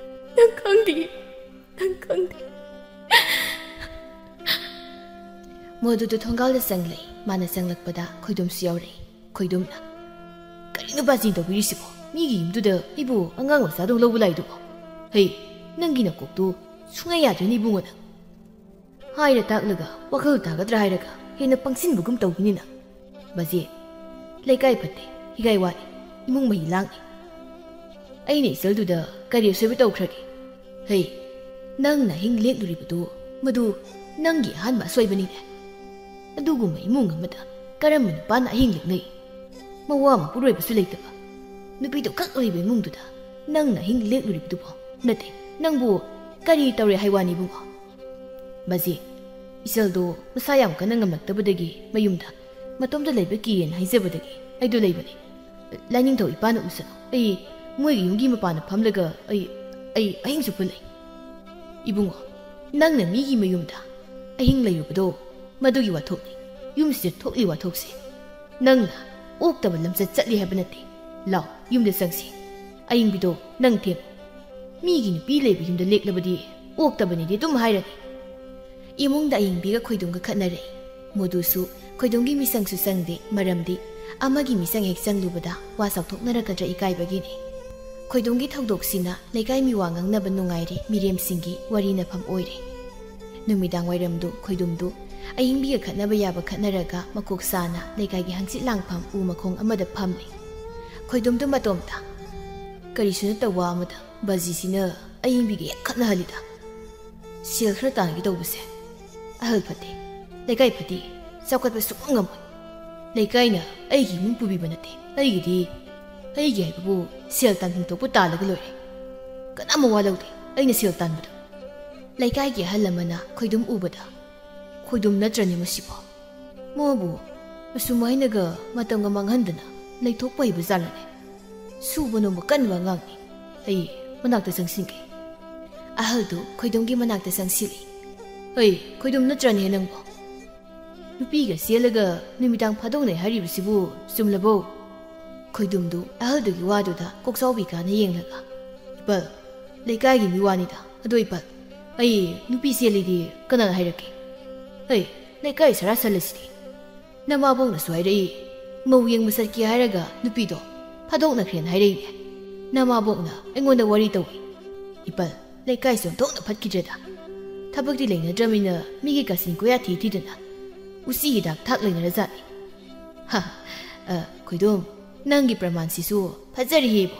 ꯅꯪ ꯈꯪꯗꯦ, ꯅꯪ ꯈꯪꯗꯦ꯫" ꯃꯗꯨꯗ ꯊꯣꯡꯒꯥꯜꯗ ꯆꯪꯂꯛꯏ꯫ ꯃꯥꯅ ꯆꯪꯂꯛꯄꯗ ꯈꯣꯏꯗꯨꯝꯁꯨ ꯌꯥꯎꯔꯛꯏ꯫ ꯈꯣꯏꯗꯨꯝꯅ, "ꯀꯔꯤꯅꯣ ꯕꯥꯖꯤꯅ ꯇꯧꯕꯤꯔꯤꯁꯤꯕꯣ? ꯃꯤꯒꯤ ꯌꯨꯝꯗꯨꯗ ꯑꯩꯕꯨ ꯑꯉꯥꯡ ꯃꯆꯥꯗꯧ ꯂꯧꯕ ꯂꯥꯛꯏꯗꯨꯕꯣ? ꯍꯩ, ꯅꯪꯒꯤ ꯅꯀꯣꯛꯇꯨ ꯁꯨꯡꯌꯥ ꯌꯥꯗ꯭ꯔꯦꯅꯦ ꯏꯕꯨꯡꯉꯣ ꯅꯪ꯫ ꯍꯥꯏꯔ ꯇꯥꯛꯂꯒ ꯋꯥꯈꯜ ꯇꯥꯒꯗ꯭ꯔꯥ ꯍꯥꯏꯔꯒ ꯍꯦꯟꯅ ꯄꯪꯁꯤꯟꯕꯒꯨꯝ ꯇꯧꯈꯤꯅꯤ ꯅꯪ꯫ ꯕꯥꯖꯤ, ꯂꯩꯀꯥꯏ ꯐꯠꯇꯦ, ꯍꯤꯒꯥꯏ ꯋꯥꯠꯂꯤ, ꯏꯃꯨꯡ ꯃꯍꯤ ꯂꯥꯡꯉꯤ꯫ ꯑꯩꯅ ꯏꯆꯜꯗꯨꯗ ꯀꯔꯤ ꯑꯁꯣꯏꯕ ꯇꯧꯈ꯭ꯔꯒꯦ? ꯍꯩ, ꯅꯪꯅ ꯑꯍꯤꯡ ꯂꯦꯛꯂꯨꯔꯤꯕꯗꯨ ꯃꯗꯨ ꯅꯪꯒꯤ ꯑꯍꯥꯟꯕ ꯑꯁꯣꯏꯕꯅꯤꯅꯦ꯫ ꯑꯗꯨꯒꯨꯝꯕ ꯏꯃꯨꯡ ꯑꯃꯗ ꯀꯔꯝꯕ ꯅꯨꯄꯥꯅ ꯑꯍꯤꯡ ꯂꯦꯛꯅꯩ? ꯃꯋꯥ ꯃꯄꯨꯔꯣꯏꯕꯁꯨ ꯂꯩꯇꯕ, ꯅꯨꯄꯤꯗꯨ ꯈꯛ ꯂꯩꯕ ꯏꯃꯨꯡꯗꯨꯗ ꯅꯪꯅ ꯑꯍꯤꯡ ꯂꯦꯛꯂꯨꯔꯤꯕꯗꯨꯕꯣ? ꯅꯠꯇꯦ, ꯅꯪꯕꯨ ꯀꯔꯤ ꯇꯧꯔꯦ ꯍꯥꯏ ꯋꯥꯅꯤ ꯏꯕꯨꯡꯉꯣ?" ꯕꯥꯖꯤ, ꯏꯆꯜꯗꯣ ꯃꯁꯥ ꯌꯥꯝ ꯀꯟꯅ ꯉꯝꯂꯛꯇꯕꯗꯒꯤ ꯃꯌꯨꯝꯗ ꯃꯇꯣꯝꯇ ꯂꯩꯕ ꯀꯤꯔꯦꯅ ꯍꯥꯏꯖꯕꯗꯒꯤ ꯑꯩꯗꯣ ꯂꯩꯕꯅꯤ꯫ ꯂꯥꯏꯅꯤꯡꯊꯧ ꯏꯄꯥꯅ ꯎꯁꯅꯨ꯫ ꯑꯩ ꯃꯣꯏꯒꯤ ꯌꯨꯝꯒꯤ ꯃꯄꯥꯟꯗ ꯐꯝꯂꯒ ꯑꯩ, ꯑꯩ ꯑꯍꯤꯡ ꯆꯨꯞꯄ ꯂꯩ꯫ ꯏꯕꯨꯡꯉꯣ, ꯅꯪꯅ ꯃꯤꯒꯤ ꯃꯌꯨꯝꯗ ꯑꯍꯤꯡ ꯂꯩꯔꯨꯕꯗꯣ ꯃꯗꯨꯒꯤ ꯋꯥꯊꯣꯛꯅꯤ꯫ ꯌꯨꯝꯁꯤꯗ ꯊꯣꯛꯂꯤ ꯋꯥꯊꯣꯛꯁꯦ꯫ ꯅꯪꯅ ꯑꯣꯛꯇꯕ ꯂꯝꯆꯠ ꯆꯠꯂꯤ ꯍꯥꯏꯕ ꯅꯠꯇꯦ꯫ ꯂꯥꯎ, ꯌꯨꯝꯗ ꯆꯪꯁꯤ꯫ ꯑꯌꯤꯡꯕꯤꯗꯣ ꯅꯪ ꯊꯦꯝꯃꯨ꯫ ꯃꯤꯒꯤ ꯅꯨꯄꯤ ꯂꯩꯕ ꯌꯨꯝꯗ ꯂꯦꯛꯂꯕꯗꯤ ꯑꯣꯛꯇꯕꯅꯤꯗꯤ ꯑꯗꯨꯝ ꯍꯥꯏꯔꯅꯤ꯫ ꯏꯃꯨꯡꯗ ꯑꯌꯤꯡꯕꯤꯒ ꯈꯣꯏꯗꯨꯝꯒ ꯈꯠꯅꯔꯛꯏ꯫ ꯃꯗꯨꯁꯨ ꯈꯣꯏꯗꯣꯝꯒꯤ ꯃꯤꯆꯪꯁꯨ ꯆꯪꯗꯦ, ꯃꯔꯝꯗꯤ ꯑꯃꯒꯤ ꯃꯤꯆꯪ ꯍꯦꯛ ꯆꯪꯂꯨꯕꯗ ꯋꯥ ꯆꯥꯎꯊꯣꯛꯅꯔꯛꯀꯗ꯭ꯔꯥ ꯏꯀꯥꯏꯕꯒꯤꯅꯤ꯫ ꯈꯣꯏꯗꯣꯝꯒꯤ ꯊꯧꯗꯣꯛꯁꯤꯅ ꯂꯩꯀꯥꯏ ꯃꯤꯋꯥ ꯉꯥꯡꯅꯕ ꯅꯨꯡꯉꯥꯏꯔꯦ, ꯃꯤꯔꯦꯝꯁꯤꯡꯒꯤ ꯋꯥꯔꯤꯅꯐꯝ ꯑꯣꯏꯔꯦ꯫ ꯅꯨꯃꯤꯗꯥꯡ ꯋꯥꯏꯔꯝꯗꯨ ꯈꯣꯏꯗꯣꯝꯗꯨ ꯑꯏꯪꯕꯤꯒ ꯈꯠꯅꯕ ꯌꯥꯕ ꯈꯠꯅꯔꯒ ꯃꯀꯣꯛ ꯆꯥꯅ ꯂꯩꯀꯥꯏꯒꯤ ꯍꯪꯆꯤꯠ ꯂꯥꯡꯐꯝ ꯎ ꯃꯈꯣꯡ ꯑꯃꯗ ꯐꯝꯂꯤ꯫ ꯈꯣꯏꯗꯣꯝꯗꯨ ꯃꯇꯣꯝꯇ, ꯀꯔꯤꯁꯨ ꯅꯠꯇꯕ ꯋꯥ ꯑꯃꯗ ꯕꯥꯖꯤꯁꯤꯅ ꯑꯏꯪꯕꯤꯒ ꯍꯦꯛ ꯈꯠꯅꯍꯜꯂꯤꯗ꯫ ꯁꯦꯜ ꯈꯔ ꯇꯥꯟꯒꯦ ꯇꯧꯕꯁꯦ ꯑꯍꯜ ꯐꯠꯇꯦ, ꯂꯩꯀꯥꯏ ꯐꯠꯇꯦ, ꯆꯥꯎꯈꯠꯄ ꯁꯨꯡꯉꯝ ꯉꯝꯃꯣꯏ꯫ ꯂꯩꯀꯥꯏꯅ ꯑꯩꯒꯤ ꯏꯃꯨꯡ ꯄꯨꯕꯤꯕ ꯅꯠꯇꯦ, ꯑꯩꯒꯤꯗꯤ, ꯑꯩꯒꯤ ꯍꯥꯏꯕꯕꯨ ꯁꯦꯜ ꯇꯥꯟꯐꯝ ꯊꯣꯛꯄ ꯇꯥꯜꯂꯒ ꯂꯣꯏꯔꯦ꯫ ꯀꯅꯥ ꯃꯋꯥ ꯂꯧꯗꯦ ꯑꯩꯅ ꯁꯦꯜ ꯇꯥꯟꯕꯗ꯫ ꯂꯩꯀꯥꯏꯒꯤ ꯑꯍꯜ ꯑꯃꯅ ꯈꯣꯏꯗꯨꯝ ꯎꯕꯗ, "ꯈꯣꯏꯗꯨꯝ ꯅꯠꯇ꯭ꯔꯅꯦ ꯃꯁꯤꯕꯣ? ꯃꯥꯕꯨ ꯑꯁꯨꯃꯥꯏꯅꯒ ꯃꯇꯝꯒ ꯃꯥꯡꯍꯟꯗꯅ ꯂꯩꯊꯣꯛꯄ ꯍꯩꯕ ꯖꯥꯠꯂꯅꯦ? ꯁꯨꯕ ꯅꯣꯝꯕ ꯀꯟꯕ ꯑꯉꯥꯡꯅꯤ꯫ ꯑꯩ ꯃꯅꯥꯛꯇ ꯆꯪꯁꯤꯟꯒꯦ꯫" ꯑꯍꯜꯗꯨ ꯈꯣꯏꯗꯨꯝꯒꯤ ꯃꯅꯥꯛꯇ ꯆꯪꯁꯤꯜꯂꯤ꯫ "ꯑꯩ ꯈꯣꯏꯗꯨꯝ ꯅꯠꯇ꯭ꯔꯅꯦ ꯅꯪꯕꯣ? ꯅꯨꯄꯤꯒ ꯆꯦꯜꯂꯒ ꯅꯨꯃꯤꯗꯥꯡ ꯐꯥꯗꯣꯛꯅꯩ ꯍꯥꯏꯔꯤꯕꯁꯤꯕꯨ ꯆꯨꯝꯂꯕꯣ?" ꯈꯣꯏꯗꯨꯝꯗꯨ ꯑꯍꯜꯗꯨꯒꯤ ꯋꯥꯗꯨꯗ ꯀꯣꯛꯆꯥꯎꯕꯤ ꯀꯥꯅ ꯌꯦꯡꯂꯒ, "ꯏꯄꯜ, ꯂꯩꯀꯥꯏꯒꯤ ꯃꯤ ꯋꯥꯅꯤꯗ꯫ ꯑꯗꯣ ꯏꯄꯜ, ꯑꯩ ꯅꯨꯄꯤ ꯆꯦꯜꯂꯤꯗꯤ ꯀꯅꯥꯅ ꯍꯥꯏꯔꯛꯀꯦ? ꯑꯩ ꯂꯩꯀꯥꯏ ꯁꯔꯥ ꯁꯜꯂꯁꯤꯗꯤ꯫ ꯅꯃꯥꯕꯣꯛꯅꯁꯨ ꯍꯥꯏꯔꯛꯏ, ꯃꯧ ꯌꯦꯡꯕ ꯆꯠꯀꯦ ꯍꯥꯏꯔꯒ ꯅꯨꯄꯤꯗꯣ ꯐꯥꯗꯣꯛꯅꯈ꯭ꯔꯦꯅ ꯍꯥꯏꯔꯛꯏꯅꯦ꯫ ꯅꯃꯥꯕꯣꯛꯅ ꯑꯩꯉꯣꯟꯗ ꯋꯥꯔꯤ ꯇꯧꯏ꯫ ꯏꯄꯜ, ꯂꯩꯀꯥꯏꯁꯦ ꯑꯣꯟꯊꯣꯛꯅ ꯐꯠꯈꯤꯗ꯭ꯔꯦꯗ꯫ ꯊꯕꯛꯇꯤ ꯂꯩꯅꯗ꯭ꯔꯃꯤꯅ ꯃꯤꯒꯤ ꯀꯥꯆꯤꯟ ꯀꯣꯌꯥ ꯊꯤ ꯊꯤꯗꯅ ꯎꯆꯤ ꯍꯤꯗꯥꯛ ꯊꯥꯛ ꯂꯩꯅꯔꯖꯥꯠꯅꯤ꯫" "ꯍ, ꯑ, ꯈꯣꯏꯗꯨꯝ, ꯅꯪꯒꯤ ꯄ꯭ꯔꯃꯥꯟꯁꯤꯁꯨ ꯐꯖꯔꯤꯍꯦꯕꯣ꯫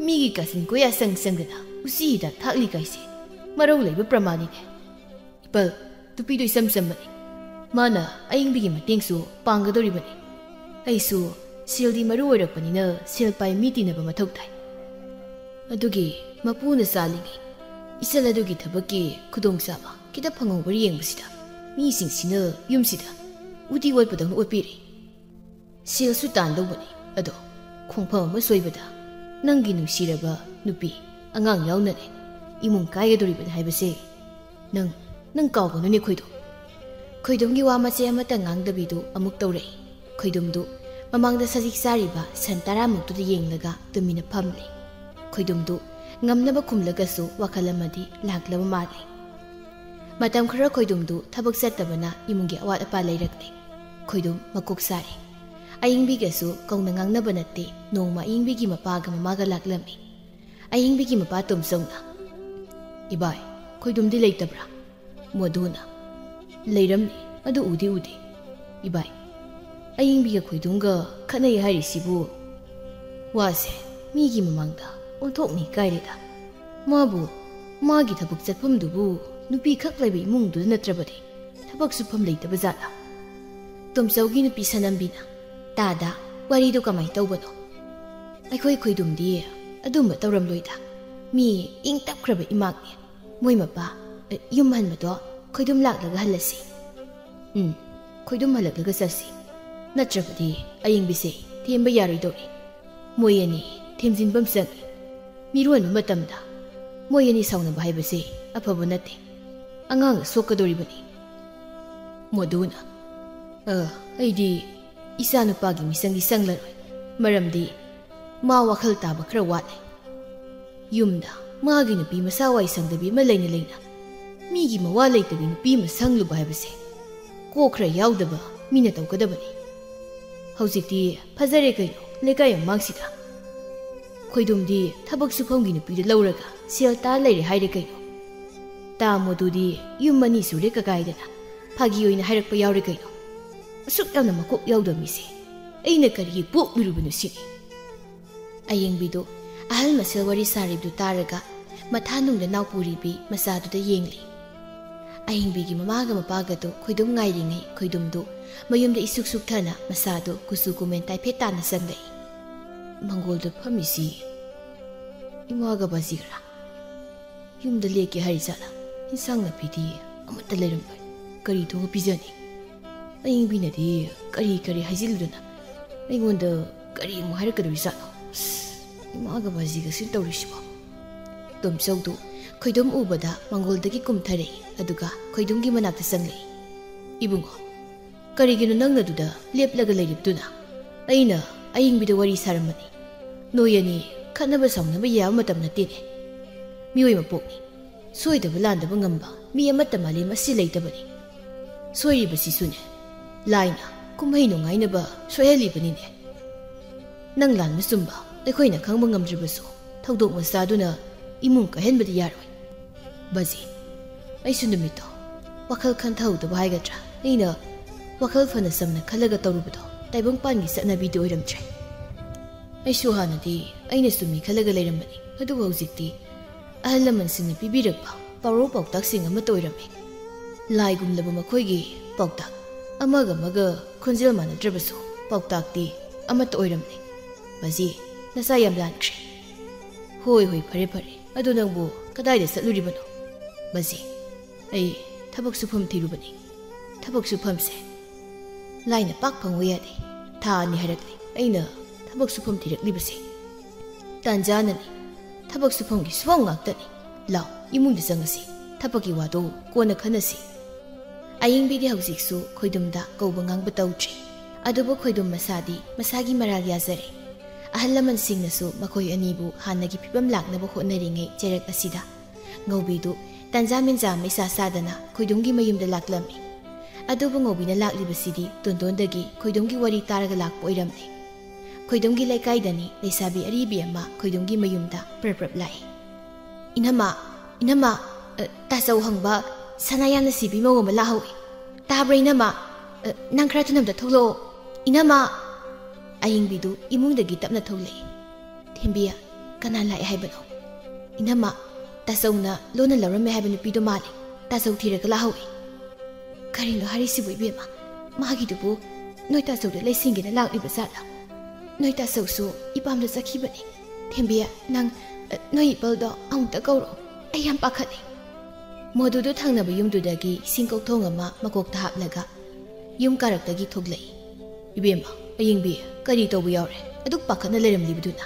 ꯃꯤꯒꯤ ꯀꯥꯆꯤꯟ ꯀꯣꯌꯥ ꯆꯪ ꯆꯪꯗꯅ ꯎꯆꯤ ꯍꯤꯗꯥꯛ ꯊꯥꯛꯂꯤ ꯀꯥꯏꯁꯦ ꯃꯔꯧ ꯂꯩꯕ ꯄ꯭ꯔꯃꯥꯟꯅꯤꯅꯦ꯫ ꯏꯄꯜ, ꯅꯨꯄꯤꯗꯣ ꯏꯆꯝ ꯆꯝꯕꯅꯤ꯫ ꯃꯥꯅ ꯑꯏꯪꯕꯤꯒꯤ ꯃꯇꯦꯡꯁꯨ ꯄꯥꯡꯒꯗꯧꯔꯤꯕꯅꯤ꯫ ꯑꯩꯁꯨ ꯁꯦꯜꯗꯤ ꯃꯔꯨ ꯑꯣꯏꯔꯛꯄꯅꯤꯅ ꯁꯦꯜ ꯄꯥꯏ ꯃꯤ ꯇꯤꯟꯅꯕ ꯃꯊꯧ ꯇꯥꯏ꯫ ꯑꯗꯨꯒꯤ ꯃꯄꯨꯅ ꯆꯥꯜꯂꯤꯉꯩ ꯏꯆꯜ ꯑꯗꯨꯒꯤ ꯊꯕꯛꯀꯤ ꯈꯨꯗꯣꯡꯆꯥꯕ ꯈꯤꯇ ꯐꯪꯍꯧꯕ꯭ꯔꯥ ꯌꯦꯡꯕꯁꯤꯗ ꯃꯤꯁꯤꯡꯁꯤꯅ ꯌꯨꯝꯁꯤꯗ ꯎꯇꯤ ꯑꯣꯠꯄꯗꯧꯅ ꯑꯣꯠꯄꯤꯔꯦ꯫ ꯁꯦꯜꯁꯨ ꯇꯥꯟꯗꯧꯕꯅꯤ, ꯑꯗꯣ ꯈꯣꯡꯐꯝ ꯑꯃ ꯁꯣꯏꯕꯗ ꯅꯪꯒꯤ ꯅꯨꯡꯁꯤꯔꯕ ꯅꯨꯄꯤ ꯑꯉꯥꯡ ꯌꯥꯎꯅꯅꯦ ꯏꯃꯨꯡ ꯀꯥꯏꯒꯗꯧꯔꯤꯕꯅꯤ ꯍꯥꯏꯕꯁꯦ ꯅꯪ, ꯅꯪ ꯀꯥꯎꯒꯅꯨꯅꯦ ꯈꯣꯏꯗꯨꯝ꯫" ꯈꯣꯏꯗꯨꯝꯒꯤ ꯋꯥ ꯃꯆꯦꯠ ꯑꯃꯠꯇ ꯉꯥꯡꯗꯕꯤꯗꯨ ꯑꯃꯨꯛ ꯇꯧꯔꯛꯏ꯫ ꯈꯣꯏꯗꯨꯝꯗꯨ ꯃꯃꯥꯡꯗ ꯁꯖꯤꯛ ꯆꯥꯔꯤꯕ ꯁꯟ ꯇꯔꯥꯃꯨꯛꯇꯨꯗ ꯌꯦꯡꯂꯒ ꯇꯨꯃꯤꯟꯅ ꯐꯝꯂꯤ꯫ ꯈꯣꯏꯗꯨꯝꯗꯨ ꯉꯝꯅꯕ ꯈꯨꯝꯂꯒꯁꯨ ꯋꯥꯈꯜ ꯑꯃꯗꯤ ꯂꯥꯛꯂꯕ ꯃꯥꯜꯂꯤ꯫ ꯃꯇꯝ ꯈꯔ ꯈꯣꯏꯗꯨꯝꯗꯨ ꯊꯕꯛ ꯆꯠꯇꯕꯅ ꯏꯃꯨꯡꯒꯤ ꯑꯋꯥꯠ ꯑꯄꯥ ꯂꯩꯔꯛꯂꯦ꯫ ꯈꯣꯏꯗꯨꯝ ꯃꯀꯣꯛ ꯁꯥꯔꯦ꯫ ꯑꯌꯤꯡꯕꯤꯒꯁꯨ ꯀꯧꯅ ꯉꯥꯡꯅꯕ ꯅꯠꯇꯦ, ꯅꯣꯡꯃ ꯑꯌꯤꯡꯕꯤꯒꯤ ꯃꯄꯥꯒ ꯃꯃꯥꯒ ꯂꯥꯛꯂꯝꯃꯤ꯫ ꯑꯌꯤꯡꯕꯤꯒꯤ ꯃꯄꯥ ꯇꯣꯝꯆꯧꯅ, "ꯏꯕꯥꯏ, ꯈꯣꯏꯗꯨꯝꯗꯤ ꯂꯩꯇꯕ꯭ꯔꯥ?" ꯃꯣꯗꯨꯅ, "ꯂꯩꯔꯝꯃꯤ, ꯑꯗꯨ ꯎꯗꯤ ꯎꯗꯦ꯫ ꯏꯕꯥꯏ, ꯑꯌꯤꯡꯕꯤꯒ ꯈꯣꯏꯗꯨꯝꯒ ꯈꯠꯅꯩ ꯍꯥꯏꯔꯤꯁꯤꯕꯨ?" ꯋꯥꯁꯦ ꯃꯤꯒꯤ ꯃꯃꯥꯡꯗ ꯑꯣꯟꯊꯣꯛꯅ ꯏꯀꯥꯏꯔꯦꯗ꯫ ꯃꯥꯕꯨ, ꯃꯥꯒꯤ ꯊꯕꯛ ꯆꯠꯐꯝꯗꯨꯕꯨ ꯅꯨꯄꯤ ꯈꯛ ꯂꯩꯕ ꯏꯃꯨꯡꯗꯨꯗ ꯅꯠꯇ꯭ꯔꯕꯗꯤ ꯊꯕꯛ ꯁꯨꯐꯝ ꯂꯩꯇꯕ ꯖꯥꯠꯂꯥ? ꯇꯣꯝꯆꯧꯒꯤ ꯅꯨꯄꯤ ꯁꯅꯝꯕꯤꯅ, "ꯇꯥꯗ, ꯋꯥꯔꯤꯗꯨ ꯀꯃꯥꯏ ꯇꯧꯕꯅꯣ? ꯑꯩꯈꯣꯏ ꯈꯣꯏꯗꯨꯝꯗꯤ ꯑꯗꯨꯝꯕ ꯇꯧꯔꯝꯂꯣꯏꯗ꯫ ꯃꯤ ꯏꯪ ꯇꯞꯈ꯭ꯔꯕ ꯏꯃꯥꯛꯅꯦ꯫ ꯃꯣꯏ ꯃꯄꯥ, ꯑ, ꯌꯨꯝ ꯍꯟꯕꯗꯣ ꯈꯣꯏꯗꯨꯝ ꯂꯥꯛꯂꯒ ꯍꯜꯂꯁꯤ꯫ ꯎꯝ, ꯈꯣꯏꯗꯨꯝ ꯍꯜꯂꯛꯂꯒ ꯆꯠꯁꯤ꯫ ꯅꯠꯇ꯭ꯔꯕꯗꯤ ꯑꯌꯤꯡꯕꯤꯁꯦ ꯊꯦꯝꯕ ꯌꯥꯔꯣꯏꯗꯧꯔꯤ꯫ ꯃꯣꯏ ꯑꯅꯤ ꯊꯦꯝꯖꯤꯟꯐꯝ ꯆꯪꯏ꯫ ꯃꯤꯔꯣꯟꯕ ꯃꯇꯝꯗ ꯃꯣꯏ ꯑꯅꯤ ꯁꯥꯎꯅꯕ ꯍꯥꯏꯕꯁꯦ ꯑꯐꯕ ꯅꯠꯇꯦ꯫ ꯑꯉꯥꯡꯅ ꯁꯣꯛꯀꯗꯧꯔꯤꯕꯅꯤ꯫" ꯃꯣꯗꯨꯅ, "ꯑ, ꯑꯩꯗꯤ ꯏꯆꯥ ꯅꯨꯄꯥꯒꯤ ꯃꯤꯆꯪꯗꯤ ꯆꯪꯂꯔꯣꯏ꯫ ꯃꯔꯝꯗꯤ ꯃꯥ ꯋꯥꯈꯜ ꯇꯥꯕ ꯈꯔ ꯋꯥꯠꯂꯦ꯫ ꯌꯨꯝꯗ ꯃꯥꯒꯤ ꯅꯨꯄꯤ ꯃꯁꯥ ꯋꯥꯏ ꯁꯪꯗꯕꯤ ꯑꯃ ꯂꯩꯅ ꯂꯩꯅ ꯃꯤꯒꯤ ꯃꯋꯥ ꯂꯩꯇꯕꯤ ꯅꯨꯄꯤ ꯑꯃ ꯁꯪꯂꯨꯕ ꯍꯥꯏꯕꯁꯦ ꯀꯣꯛ ꯈꯔ ꯌꯥꯎꯗꯕ ꯃꯤꯅ ꯇꯧꯒꯗꯕꯅꯤ꯫ ꯍꯧꯖꯤꯛꯇꯤ ꯐꯖꯔꯦ ꯀꯩꯅꯣ ꯂꯩꯀꯥꯏ ꯃꯃꯥꯡꯁꯤꯗ꯫ ꯈꯣꯏꯗꯨꯝꯗꯤ ꯊꯕꯛ ꯁꯨꯐꯝꯒꯤ ꯅꯨꯄꯤꯗꯨ ꯂꯧꯔꯒ ꯁꯦꯜ ꯇꯥ ꯂꯩꯔꯦ ꯍꯥꯏꯔꯦ ꯀꯩꯅꯣ꯫ ꯇꯥ ꯃꯣꯗꯨꯗꯤ ꯌꯨꯝ ꯑꯅꯤ ꯁꯨꯔꯦ ꯀꯀꯥꯏꯗꯅ ꯐꯥꯒꯤ ꯑꯣꯏꯅ ꯍꯥꯏꯔꯛꯄ ꯌꯥꯎꯔꯦ ꯀꯩꯅꯣ꯫ ꯑꯁꯨꯛ ꯌꯥꯝꯅ ꯃꯀꯣꯛ ꯌꯥꯎꯗꯕ ꯃꯤꯁꯦ ꯑꯩꯅ ꯀꯔꯤꯒꯤ ꯄꯣꯛꯂꯨꯔꯤꯕꯅꯣ ꯁꯤꯅꯤ꯫" ꯑꯌꯤꯡꯕꯤꯗꯨ ꯑꯍꯜ ꯃꯁꯦꯜ ꯋꯥꯔꯤ ꯁꯥꯔꯤꯕꯗꯨ ꯇꯥꯔꯒ ꯃꯊꯥ ꯅꯨꯡꯗ ꯅꯥꯎ ꯄꯨꯔꯤꯕꯤ ꯃꯆꯥꯗꯨꯗ ꯌꯦꯡꯂꯤ꯫ ꯑꯌꯤꯡꯕꯤꯒꯤ ꯃꯃꯥꯒ ꯃꯄꯥꯒꯗꯨ ꯈꯣꯏꯗꯨꯝ ꯉꯥꯏꯔꯤꯉꯩ ꯈꯣꯏꯗꯨꯝꯗꯨ ꯃꯌꯨꯝꯗ ꯏꯁꯨꯛ ꯁꯨꯛꯊꯅ ꯃꯆꯥꯗꯨ ꯀꯨꯆꯨ ꯀꯨꯃꯦꯟ ꯇꯥꯏꯐꯦꯠ ꯇꯥꯅ ꯆꯪꯂꯛꯏ꯫ "ꯃꯪꯒꯣꯜꯗ ꯐꯝꯃꯤꯁꯤ ꯏꯃꯥꯒ ꯕꯥꯖꯤꯒꯔꯥ? ꯌꯨꯝꯗ ꯂꯦꯛꯀꯦ ꯍꯥꯏꯔꯤ ꯖꯥꯠꯂꯥ? ꯏꯟꯁꯥꯡ ꯅꯥꯄꯤꯗꯤ ꯑꯃꯠꯇ ꯂꯩꯔꯝꯂꯣꯏ꯫ ꯀꯔꯤ ꯊꯣꯡꯉ ꯄꯤꯖꯅꯤ? ꯑꯌꯤꯡꯕꯤꯅꯗꯤ ꯀꯔꯤ ꯀꯔꯤ ꯍꯥꯏꯖꯤꯜꯂꯨꯗꯅ ꯑꯩꯉꯣꯟꯗ ꯀꯔꯤ ꯑꯃꯨꯛ ꯍꯥꯏꯔꯛꯀꯗꯧꯔꯤ ꯖꯥꯠꯅꯣ? ꯑꯁ, ꯏꯃꯥꯒ ꯕꯥꯖꯤꯒꯁꯤ ꯇꯧꯔꯤꯁꯤꯕꯣ?" ꯇꯣꯝꯆꯧꯗꯨ ꯈꯣꯏꯗꯨꯝ ꯎꯕꯗ ꯃꯪꯒꯣꯜꯗꯒꯤ ꯀꯨꯝꯊꯔꯛꯏ, ꯑꯗꯨꯒ ꯈꯣꯏꯗꯨꯝꯒꯤ ꯃꯅꯥꯛꯇ ꯆꯪꯂꯛꯏ꯫ "ꯏꯕꯨꯡꯉꯣ, ꯀꯔꯤꯒꯤꯅꯣ ꯅꯪꯅ ꯑꯗꯨꯗ ꯂꯦꯞꯂꯒ ꯂꯩꯔꯤꯕꯗꯨꯅ? ꯑꯩꯅ ꯑꯌꯤꯡꯕꯤꯗ ꯋꯥꯔꯤ ꯁꯥꯔꯝꯕꯅꯤ꯫ ꯅꯣꯏ ꯑꯅꯤ ꯈꯠꯅꯕ ꯁꯥꯎꯅꯕ ꯌꯥꯕ ꯃꯇꯝ ꯅꯠꯇꯦꯅꯦ꯫ ꯃꯤꯑꯣꯏ ꯃꯄꯣꯛꯅꯤ꯫ ꯁꯣꯏꯗꯕ ꯂꯥꯟꯗꯕ ꯉꯝꯕ ꯃꯤ ꯑꯃꯠꯇ ꯃꯥꯂꯦꯝ ꯑꯁꯤ ꯂꯩꯇꯕꯅꯤ꯫ ꯁꯣꯏꯔꯤꯕꯁꯤꯁꯨꯅꯦ, ꯂꯥꯏꯅ ꯀꯨꯝꯍꯩ ꯅꯨꯡꯉꯥꯏꯅꯕ ꯁꯣꯏꯍꯜꯂꯤꯕꯅꯤꯅꯦ꯫ ꯅꯪ ꯂꯥꯟꯕ ꯆꯨꯝꯕ ꯑꯩꯈꯣꯏꯅ ꯈꯪꯕ ꯉꯝꯗ꯭ꯔꯕꯁꯨ, ꯊꯧꯗꯣꯛ ꯃꯆꯥꯗꯨꯅ ꯏꯃꯨꯡ ꯀꯥꯏꯍꯟꯕꯗꯤ ꯌꯥꯔꯣꯏ꯫ ꯕꯖꯤ, ꯑꯩꯁꯨ ꯅꯨꯃꯤꯠꯇꯣ ꯋꯥꯈꯜ ꯈꯟꯊꯍꯧꯗꯕ ꯍꯥꯏꯒꯗ꯭ꯔꯥ, ꯑꯩꯅ ꯋꯥꯈꯜ ꯐꯅ ꯆꯝꯅ ꯈꯜꯂꯒ ꯇꯧꯔꯨꯕꯗꯣ ꯇꯥꯏꯕꯪꯄꯥꯟꯒꯤ ꯆꯠꯅꯕꯤꯗꯤ ꯑꯣꯏꯔꯝꯗ꯭ꯔꯦ꯫ ꯑꯩꯁꯨ ꯍꯥꯟꯅꯗꯤ ꯑꯩꯅ ꯆꯨꯝꯃꯤ ꯈꯜꯂꯒ ꯂꯩꯔꯝꯕꯅꯤ, ꯑꯗꯨꯕꯨ ꯍꯧꯖꯤꯛꯇꯤ ꯑꯍꯜ ꯂꯃꯟꯁꯤꯡꯅ ꯄꯤꯕꯤꯔꯛꯄ ꯄꯥꯎꯔꯧ ꯄꯥꯎꯇꯥꯛꯁꯤꯡ ꯑꯃꯠꯇ ꯑꯣꯏꯔꯝꯃꯤ꯫ ꯂꯥꯏꯒꯨꯝꯂꯕ ꯃꯈꯣꯏꯒꯤ ꯄꯥꯎꯇꯥꯛ, ꯑꯃꯒ ꯑꯃꯒ ꯈꯣꯟꯖꯦꯜ ꯃꯥꯟꯅꯗ꯭ꯔꯕꯁꯨ ꯄꯥꯎꯇꯥꯛꯇꯤ ꯑꯃꯠꯇ ꯑꯣꯏꯔꯝꯂꯦ꯫ ꯕꯖꯤ, ꯅꯆꯥ ꯌꯥꯝ ꯂꯥꯟꯈ꯭ꯔꯦ꯫ ꯍꯣꯏ, ꯍꯣꯏ, ꯐꯔꯦ, ꯐꯔꯦ꯫ ꯑꯗꯨ ꯅꯪꯕꯨ ꯀꯗꯥꯏꯗ ꯆꯠꯂꯨꯔꯤꯕꯅꯣ? ꯕꯖꯤ, ꯑꯩ ꯊꯕꯛ ꯁꯨꯐꯝ ꯊꯤꯔꯨꯕꯅꯤ꯫ ꯊꯕꯛ ꯁꯨꯐꯝꯁꯦ ꯂꯥꯏꯅ ꯄꯥꯛ ꯐꯪꯕ ꯌꯥꯗꯦ꯫ ꯊꯥ ꯑꯅꯤ ꯍꯥꯏꯔꯛꯂꯦ ꯑꯩꯅ ꯊꯕꯛ ꯁꯨꯐꯝ ꯊꯤꯔꯛꯂꯤꯕꯁꯦ꯫ ꯇꯥꯟꯖꯥꯅꯅꯤ꯫ ꯊꯕꯛ ꯁꯨꯐꯝꯒꯤ ꯁꯨꯐꯝ ꯉꯥꯛꯇꯅꯤ꯫ ꯂꯥꯎ, ꯏꯃꯨꯡꯗ ꯆꯪꯉꯁꯤ꯫ ꯊꯕꯛꯀꯤ ꯋꯥꯗꯣ ꯀꯣꯟꯅ ꯈꯟꯅꯁꯤ꯫ ꯑꯌꯤꯡꯕꯤꯗꯤ ꯍꯧꯖꯤꯛꯁꯨ ꯈꯣꯏꯗꯨꯝꯗ ꯀꯧꯕ ꯉꯥꯡꯕ ꯇꯧꯗ꯭ꯔꯤ꯫ ꯑꯗꯨꯕꯨ ꯈꯣꯏꯗꯨꯝ ꯃꯁꯥꯗꯤ ꯃꯁꯥꯒꯤ ꯃꯔꯥꯜ ꯌꯥꯖꯔꯦ꯫ ꯑꯍꯜ ꯂꯃꯟꯁꯤꯡꯅꯁꯨ ꯃꯈꯣꯏ ꯑꯅꯤꯕꯨ ꯍꯥꯟꯅꯒꯤ ꯐꯤꯕꯝ ꯂꯥꯛꯅꯕ ꯍꯣꯠꯅꯔꯤꯉꯩ ꯆꯩꯔꯛ ꯑꯁꯤꯗ ꯉꯧꯕꯤꯗꯨ ꯇꯟꯖꯥ ꯃꯦꯟꯖꯥ ꯃꯩꯁꯥ ꯆꯥꯗꯅ ꯈꯣꯏꯗꯨꯝꯒꯤ ꯃꯌꯨꯝꯗ ꯂꯥꯛꯂꯝꯃꯤ꯫ ꯑꯗꯨꯕꯨ ꯉꯧꯕꯤꯅ ꯂꯥꯛꯂꯤꯕꯁꯤꯗꯤ ꯇꯣꯟꯗꯣꯟꯗꯒꯤ ꯈꯣꯏꯗꯨꯝꯒꯤ ꯋꯥꯔꯤ ꯇꯥꯔꯒ ꯂꯥꯛꯄ ꯑꯣꯏꯔꯝꯂꯦ꯫ ꯈꯣꯏꯗꯨꯝꯒꯤ ꯂꯩꯀꯥꯏꯗꯅꯤ ꯂꯩꯁꯥꯕꯤ ꯑꯔꯤꯕꯤ ꯑꯃ ꯈꯣꯏꯗꯨꯝꯒꯤ ꯃꯌꯨꯝꯗ ꯄ꯭ꯔꯞ ꯄ꯭ꯔꯞ ꯂꯥꯛꯏ꯫ "ꯏꯅꯝꯃ, ꯏꯅꯝꯃ, ꯑ, ꯇꯥꯆꯧ ꯍꯪꯕ ꯁꯅꯥ ꯌꯥꯝꯅ ꯁꯤꯕꯤ ꯃꯧ ꯑꯃ ꯂꯥꯛꯍꯧꯏ꯫ ꯇꯥꯕ꯭ꯔꯥ ꯏꯅꯝꯃ? ꯑ, ꯅꯪ ꯈꯔ ꯊꯨꯅ ꯑꯝꯇ ꯊꯣꯛꯂꯛꯑꯣ꯫ ꯏꯅꯝꯃ!" ꯑꯌꯤꯡꯕꯤꯗꯨ ꯏꯃꯨꯡꯗꯒꯤ ꯇꯞꯅ ꯊꯣꯛꯂꯛꯏ꯫ "ꯊꯦꯝꯕꯤ, ꯀꯅꯥ ꯂꯥꯛꯑꯦ ꯍꯥꯏꯕꯅꯣ?" "ꯏꯅꯝꯃ, ꯇꯥꯆꯧꯅ ꯂꯣꯟꯅ ꯂꯧꯔꯝꯃꯦ ꯍꯥꯏꯕ ꯅꯨꯄꯤꯗꯣ ꯃꯥꯜꯂꯦ꯫ ꯇꯥꯆꯧ ꯊꯤꯔꯒ ꯂꯥꯛꯍꯧꯏ꯫" "ꯀꯔꯤꯅꯣ ꯍꯥꯏꯔꯤꯁꯤꯕꯨ ꯏꯕꯦꯝꯃ? ꯃꯥꯒꯤꯗꯨꯕꯨ ꯅꯣꯏ ꯇꯥꯆꯧꯗ ꯂꯩꯁꯤꯡꯒꯦꯅ ꯂꯥꯛꯂꯤꯕ ꯖꯥꯠꯂ? ꯅꯣꯏ ꯇꯥꯆꯧꯁꯨ ꯏꯄꯥꯝꯗ ꯆꯠꯈꯤꯕꯅꯤ꯫ ꯊꯦꯝꯕꯤ, ꯅꯪ, ꯑ, ꯅꯣꯏ ꯏꯄꯜꯗꯣ ꯑꯃꯨꯛꯇ ꯀꯧꯔꯣ꯫ ꯑꯩ ꯌꯥꯝ ꯄꯥꯈꯠꯂꯦ꯫" ꯃꯗꯨꯗꯨ ꯊꯪꯅꯕ ꯌꯨꯝꯗꯨꯗꯒꯤ ꯏꯁꯤꯡ ꯀꯧꯊꯣꯡ ꯑꯃ ꯃꯀꯣꯛꯇ ꯍꯥꯞꯂꯒ ꯌꯨꯝ ꯀꯥꯔꯛꯇꯒꯤ ꯊꯣꯛꯂꯛꯏ꯫ "ꯏꯕꯦꯝꯃ, ꯑꯌꯤꯡꯕꯤ, ꯀꯔꯤ ꯇꯧꯕ ꯌꯥꯎꯔꯦ? ꯑꯗꯨꯛ ꯄꯥꯈꯠꯅ ꯂꯩꯔꯝꯂꯤꯕꯗꯨꯅ?"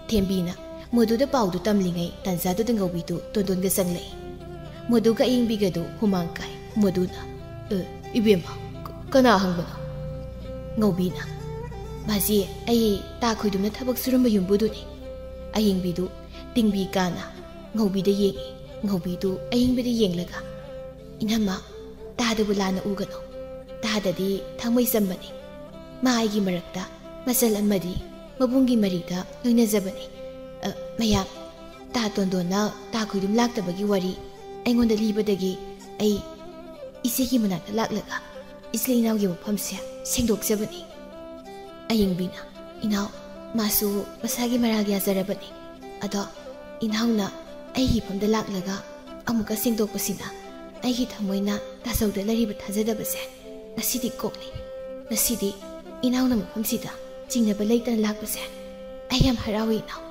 ꯊꯦꯝꯕꯤꯅ ꯃꯗꯨꯗ ꯄꯥꯎꯗꯨ ꯇꯝꯂꯤꯉꯩ ꯇꯥꯟꯖꯥꯗꯨꯗ ꯉꯧꯕꯤꯗꯨ ꯇꯣꯟꯗꯣꯟꯒ ꯆꯪꯂꯛꯏ꯫ ꯃꯗꯨꯒ ꯑꯌꯤꯡꯕꯤꯒꯗꯨ ꯍꯨꯃꯥꯡ ꯀꯥꯏ꯫ ꯃꯗꯨꯅ, "ꯑ, ꯏꯕꯦꯝꯃ, ꯀ-, ꯀꯅꯥ ꯍꯪꯕꯅꯣ?" ꯉꯧꯕꯤꯅ, "ꯃꯥꯁꯤ ꯑꯩ ꯇꯥ ꯈꯣꯏꯗꯨꯝꯅ ꯊꯕꯛ ꯁꯨꯔꯝꯕ ꯌꯨꯝꯕꯨꯗꯨꯅꯤ꯫" ꯑꯌꯤꯡꯕꯤꯗꯨ ꯇꯤꯡꯕꯤ ꯀꯥꯅ ꯉꯧꯕꯤꯗ ꯌꯦꯡꯏ꯫ ꯉꯧꯕꯤꯗꯨ ꯑꯏꯪꯕꯗ ꯌꯦꯡꯂꯒ, "ꯏꯅꯝꯃ, ꯇꯥꯗꯕꯨ ꯂꯥꯟꯅ ꯎꯒꯅꯨ꯫ ꯇꯥꯗꯗꯤ ꯊꯃꯣꯏ ꯆꯝꯕꯅꯤ꯫ ꯃꯥ ꯑꯩꯒꯤ ꯃꯔꯛꯇ ꯃꯆꯜ ꯑꯃꯗꯤ ꯃꯕꯨꯡꯒꯤ ꯃꯔꯤꯗ ꯂꯣꯏꯅꯖꯕꯅꯤ꯫ ꯑ, ꯃꯌꯥꯝ, ꯇꯥ ꯇꯣꯟꯗꯣꯟꯅ ꯇꯥ ꯈꯣꯏꯗꯨꯝ ꯂꯥꯛꯇꯕꯒꯤ ꯋꯥꯔꯤ ꯑꯩꯉꯣꯟꯗ ꯂꯤꯕꯗꯒꯤ ꯑꯩ ꯏꯆꯦꯒꯤ ꯃꯅꯥꯛꯇ ꯂꯥꯛꯂꯒ ꯏꯆꯤꯜ ꯏꯅꯥꯎꯒꯤ ꯋꯥꯐꯝꯁꯦ ꯁꯦꯡꯗꯣꯛꯆꯕꯅꯤ꯫" ꯑꯌꯤꯡꯕꯤꯅ, "ꯏꯅꯥꯎ, ꯃꯥꯁꯨ ꯃꯁꯥꯒꯤ ꯃꯔꯥꯜ ꯌꯥꯖꯔꯕꯅꯤ꯫ ꯑꯗꯣ ꯏꯅꯥꯎꯅ ꯑꯩꯒꯤ ꯏꯐꯝꯗ ꯂꯥꯛꯂꯒ ꯑꯃꯨꯛꯀ ꯁꯦꯡꯗꯣꯛꯄꯁꯤꯅ ꯑꯩꯒꯤ ꯊꯃꯣꯏꯅ ꯇꯥꯖꯧꯗ ꯂꯩꯔꯤꯕ ꯊꯥꯖꯗꯕꯁꯦ ꯉꯁꯤꯗꯤ ꯀꯣꯛꯂꯤ꯫ ꯉꯁꯤꯗꯤ ꯏꯅꯥꯎꯅ ꯃꯐꯝꯁꯤꯗ ꯆꯤꯡꯅꯕ ꯂꯩꯇꯅ ꯂꯥꯛꯄꯁꯦ ꯑꯩ ꯌꯥꯝ ꯍꯔꯥꯎꯏ ꯏꯅꯥꯎ꯫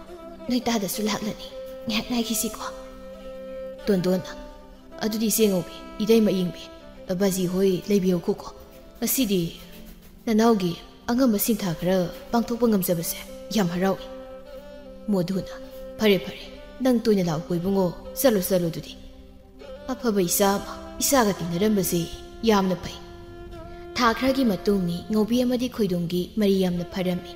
ꯅꯣꯏ ꯇꯥꯗꯁꯨ ꯂꯥꯛꯂꯅꯤ꯫ ꯉꯥꯏꯍꯥꯛ ꯉꯥꯏꯈꯤꯁꯤꯀꯣ꯫" ꯇꯣꯟꯗꯣꯟꯅ, "ꯑꯗꯨꯗꯤ ꯏꯆꯦ ꯉꯧꯕꯤ, ꯏꯇꯩꯃ ꯏꯌꯤꯡꯕꯤ, ꯕꯥꯖꯤ ꯍꯣꯏ ꯂꯩꯕꯤꯌꯨꯈꯣꯀꯣ꯫ ꯉꯁꯤꯗꯤ ꯅꯅꯥꯎꯒꯤ ꯑꯉꯝꯕ ꯁꯤꯟꯊꯥ ꯈꯔ ꯄꯥꯡꯊꯣꯛꯄ ꯉꯝꯖꯕꯁꯦ ꯌꯥꯝ ꯍꯔꯥꯎꯏ꯫" ꯃꯣꯗꯨꯅ, "ꯐꯔꯦ ꯐꯔꯦ, ꯅꯪ ꯇꯣꯏꯅ ꯂꯥꯛꯎꯀꯣ ꯏꯕꯨꯡꯉꯣ, ꯆꯠꯂꯣ ꯆꯠꯂꯣ ꯑꯗꯨꯗꯤ꯫ ꯑꯐꯕ ꯏꯆꯥ ꯑꯃ ꯏꯆꯥꯒ ꯇꯤꯟꯅꯔꯝꯕꯁꯦ ꯌꯥꯝꯅ ꯐꯩ꯫" ꯊꯥ ꯈꯔꯒꯤ ꯃꯇꯨꯡꯅꯤ꯫ ꯉꯧꯕꯤ ꯑꯃꯗꯤ ꯈꯣꯏꯗꯣꯝꯒꯤ ꯃꯔꯤ ꯌꯥꯝꯅ ꯐꯔꯝꯃꯤ꯫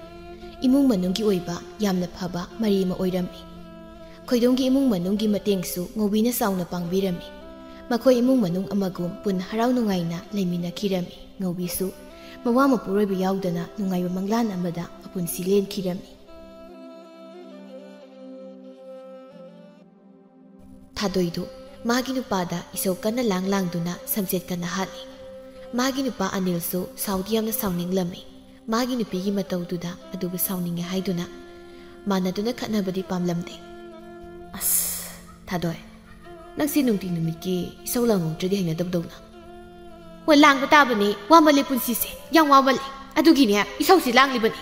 ꯏꯃꯨꯡ ꯃꯅꯨꯡꯒꯤ ꯑꯣꯏꯕ ꯌꯥꯝꯅ ꯐꯕ ꯃꯔꯤ ꯑꯃ ꯑꯣꯏꯔꯝꯃꯤ꯫ ꯈꯣꯏꯗꯣꯝꯒꯤ ꯏꯃꯨꯡ ꯃꯅꯨꯡꯒꯤ ꯃꯇꯦꯡꯁꯨ ꯉꯧꯕꯤꯅ ꯆꯥꯎꯅ ꯄꯥꯡꯕꯤꯔꯝꯃꯤ꯫ ꯃꯈꯣꯏ ꯏꯃꯨꯡ ꯃꯅꯨꯡ ꯑꯃꯒꯨꯝ ꯄꯨꯟꯅ ꯍꯔꯥꯎ ꯅꯨꯡꯉꯥꯏꯅ ꯂꯩꯃꯤꯟꯅꯈꯤꯔꯝꯃꯤ꯫ ꯉꯧꯕꯤꯁꯨ ꯃꯋꯥ ꯃꯄꯨꯔꯣꯏꯕ ꯌꯥꯎꯗꯅ ꯅꯨꯡꯉꯥꯏꯕ ꯃꯪꯂꯥꯟ ꯑꯃꯗ ꯃꯄꯨꯟꯁꯤ ꯂꯦꯟꯈꯤꯔꯝꯃꯤ꯫ ꯊꯥꯗꯣꯏꯗꯨ ꯃꯥꯒꯤ ꯅꯨꯄꯥꯗ ꯏꯁꯧ ꯀꯟꯅ ꯂꯥꯡ ꯂꯥꯡꯗꯨꯅ ꯁꯝꯆꯦꯠ ꯀꯟꯅ ꯍꯥꯠꯂꯤ꯫ ꯃꯥꯒꯤ ꯅꯨꯄꯥ ꯑꯅꯤꯜꯁꯨ ꯁꯥꯎꯗꯤ ꯌꯥꯝꯅ ꯁꯥꯎꯅꯤꯡꯂꯝꯃꯤ꯫ ꯃꯥꯒꯤ ꯅꯨꯄꯤꯒꯤ ꯃꯇꯧꯗꯨꯗ ꯑꯗꯨꯕꯨ ꯁꯥꯎꯅꯤꯡꯉꯦ ꯍꯥꯏꯗꯨꯅ ꯃꯥꯟꯅꯗꯨꯅ ꯈꯠꯅꯕꯗꯤ ꯄꯥꯝꯂꯝꯗꯦ꯫ "ꯑꯁ, ꯊꯥꯗꯣꯏ, ꯅꯪꯁꯤ ꯅꯨꯡꯇꯤ ꯅꯨꯃꯤꯠꯀꯤ ꯏꯁꯧ ꯂꯥꯡꯉꯧꯗ꯭ꯔꯗꯤ ꯍꯩꯅꯗꯕꯗꯧꯅ꯫" "ꯍꯣꯏ, ꯂꯥꯡꯕ ꯇꯥꯕꯅꯦ, ꯋꯥꯃꯜꯂꯦ ꯄꯨꯟꯁꯤꯁꯦ, ꯌꯥꯝ ꯋꯥꯃꯜꯂꯦ꯫ ꯑꯗꯨꯒꯤꯅꯦ ꯏꯁꯧꯁꯤ ꯂꯥꯡꯂꯤꯕꯅꯤ꯫"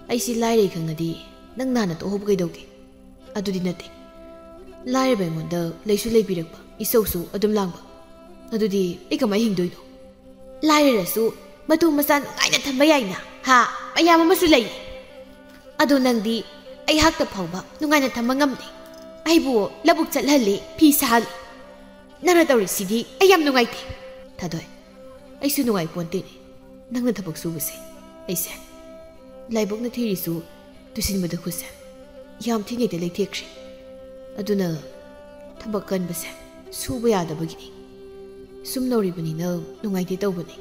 "ꯑꯩꯁꯤ ꯂꯥꯏꯔꯩ ꯈꯪꯉꯗꯤ ꯅꯪ ꯅꯥꯟꯅ ꯇꯣꯛꯍꯧꯕ ꯀꯩꯗꯧꯒꯦ?" "ꯑꯗꯨꯗꯤ ꯅꯠꯇꯦ, ꯂꯥꯏꯔꯕ ꯑꯩꯉꯣꯟꯗ ꯂꯩꯁꯨ ꯂꯩꯕꯤꯔꯛꯄ, ꯏꯁꯧꯁꯨ ꯑꯗꯨꯝ ꯂꯥꯡꯕ, ꯑꯗꯨꯗꯤ ꯑꯩ ꯀꯃꯥꯏ ꯍꯤꯡꯗꯣꯏꯅꯣ?" "ꯂꯥꯏꯔꯔꯁꯨ ꯃꯇꯨ ꯃꯆꯥ ꯅꯨꯡꯉꯥꯏꯅ ꯊꯝꯕ ꯌꯥꯏꯅ, ꯍꯥ? ꯃꯌꯥꯝ ꯑꯃꯁꯨ ꯂꯩ꯫ ꯑꯗꯣ ꯅꯪꯗꯤ ꯑꯩꯍꯥꯛꯇ ꯐꯥꯎꯕ ꯅꯨꯡꯉꯥꯏꯅ ꯊꯝꯕ ꯉꯝꯗꯦ꯫ ꯑꯩꯕꯨ ꯂꯧꯕꯨꯛ ꯆꯠꯍꯜꯂꯤ, ꯐꯤ ꯁꯥꯍꯜꯂꯤ꯫ ꯅꯪꯅ ꯇꯧꯔꯤꯁꯤꯗꯤ ꯑꯩ ꯌꯥꯝ ꯅꯨꯡꯉꯥꯏꯇꯦ꯫" "ꯊꯥꯗꯣꯏ, ꯑꯩꯁꯨ ꯅꯨꯡꯉꯥꯏ ꯄꯣꯟꯇꯦꯅꯦ ꯅꯪꯅ ꯊꯕꯛ ꯁꯨꯕꯁꯦ꯫ ꯑꯩꯁꯦ ꯂꯥꯏꯕꯛꯅ ꯊꯤꯔꯤꯁꯨ ꯇꯨꯁꯤꯟꯕꯗ ꯈꯨꯠꯁꯦ ꯌꯥꯝ ꯊꯤꯅ ꯍꯦꯛꯇ ꯂꯩꯊꯦꯛꯈ꯭ꯔꯦ꯫ ꯑꯗꯨꯅ ꯊꯕꯛ ꯀꯟꯕꯁꯦ ꯁꯨꯕ ꯌꯥꯗꯕꯒꯤꯅꯤ꯫ ꯁꯨꯝ ꯅꯧꯔꯤꯕꯅꯤꯅ ꯅꯨꯡꯉꯥꯏꯇꯦ ꯇꯧꯕꯅꯤ꯫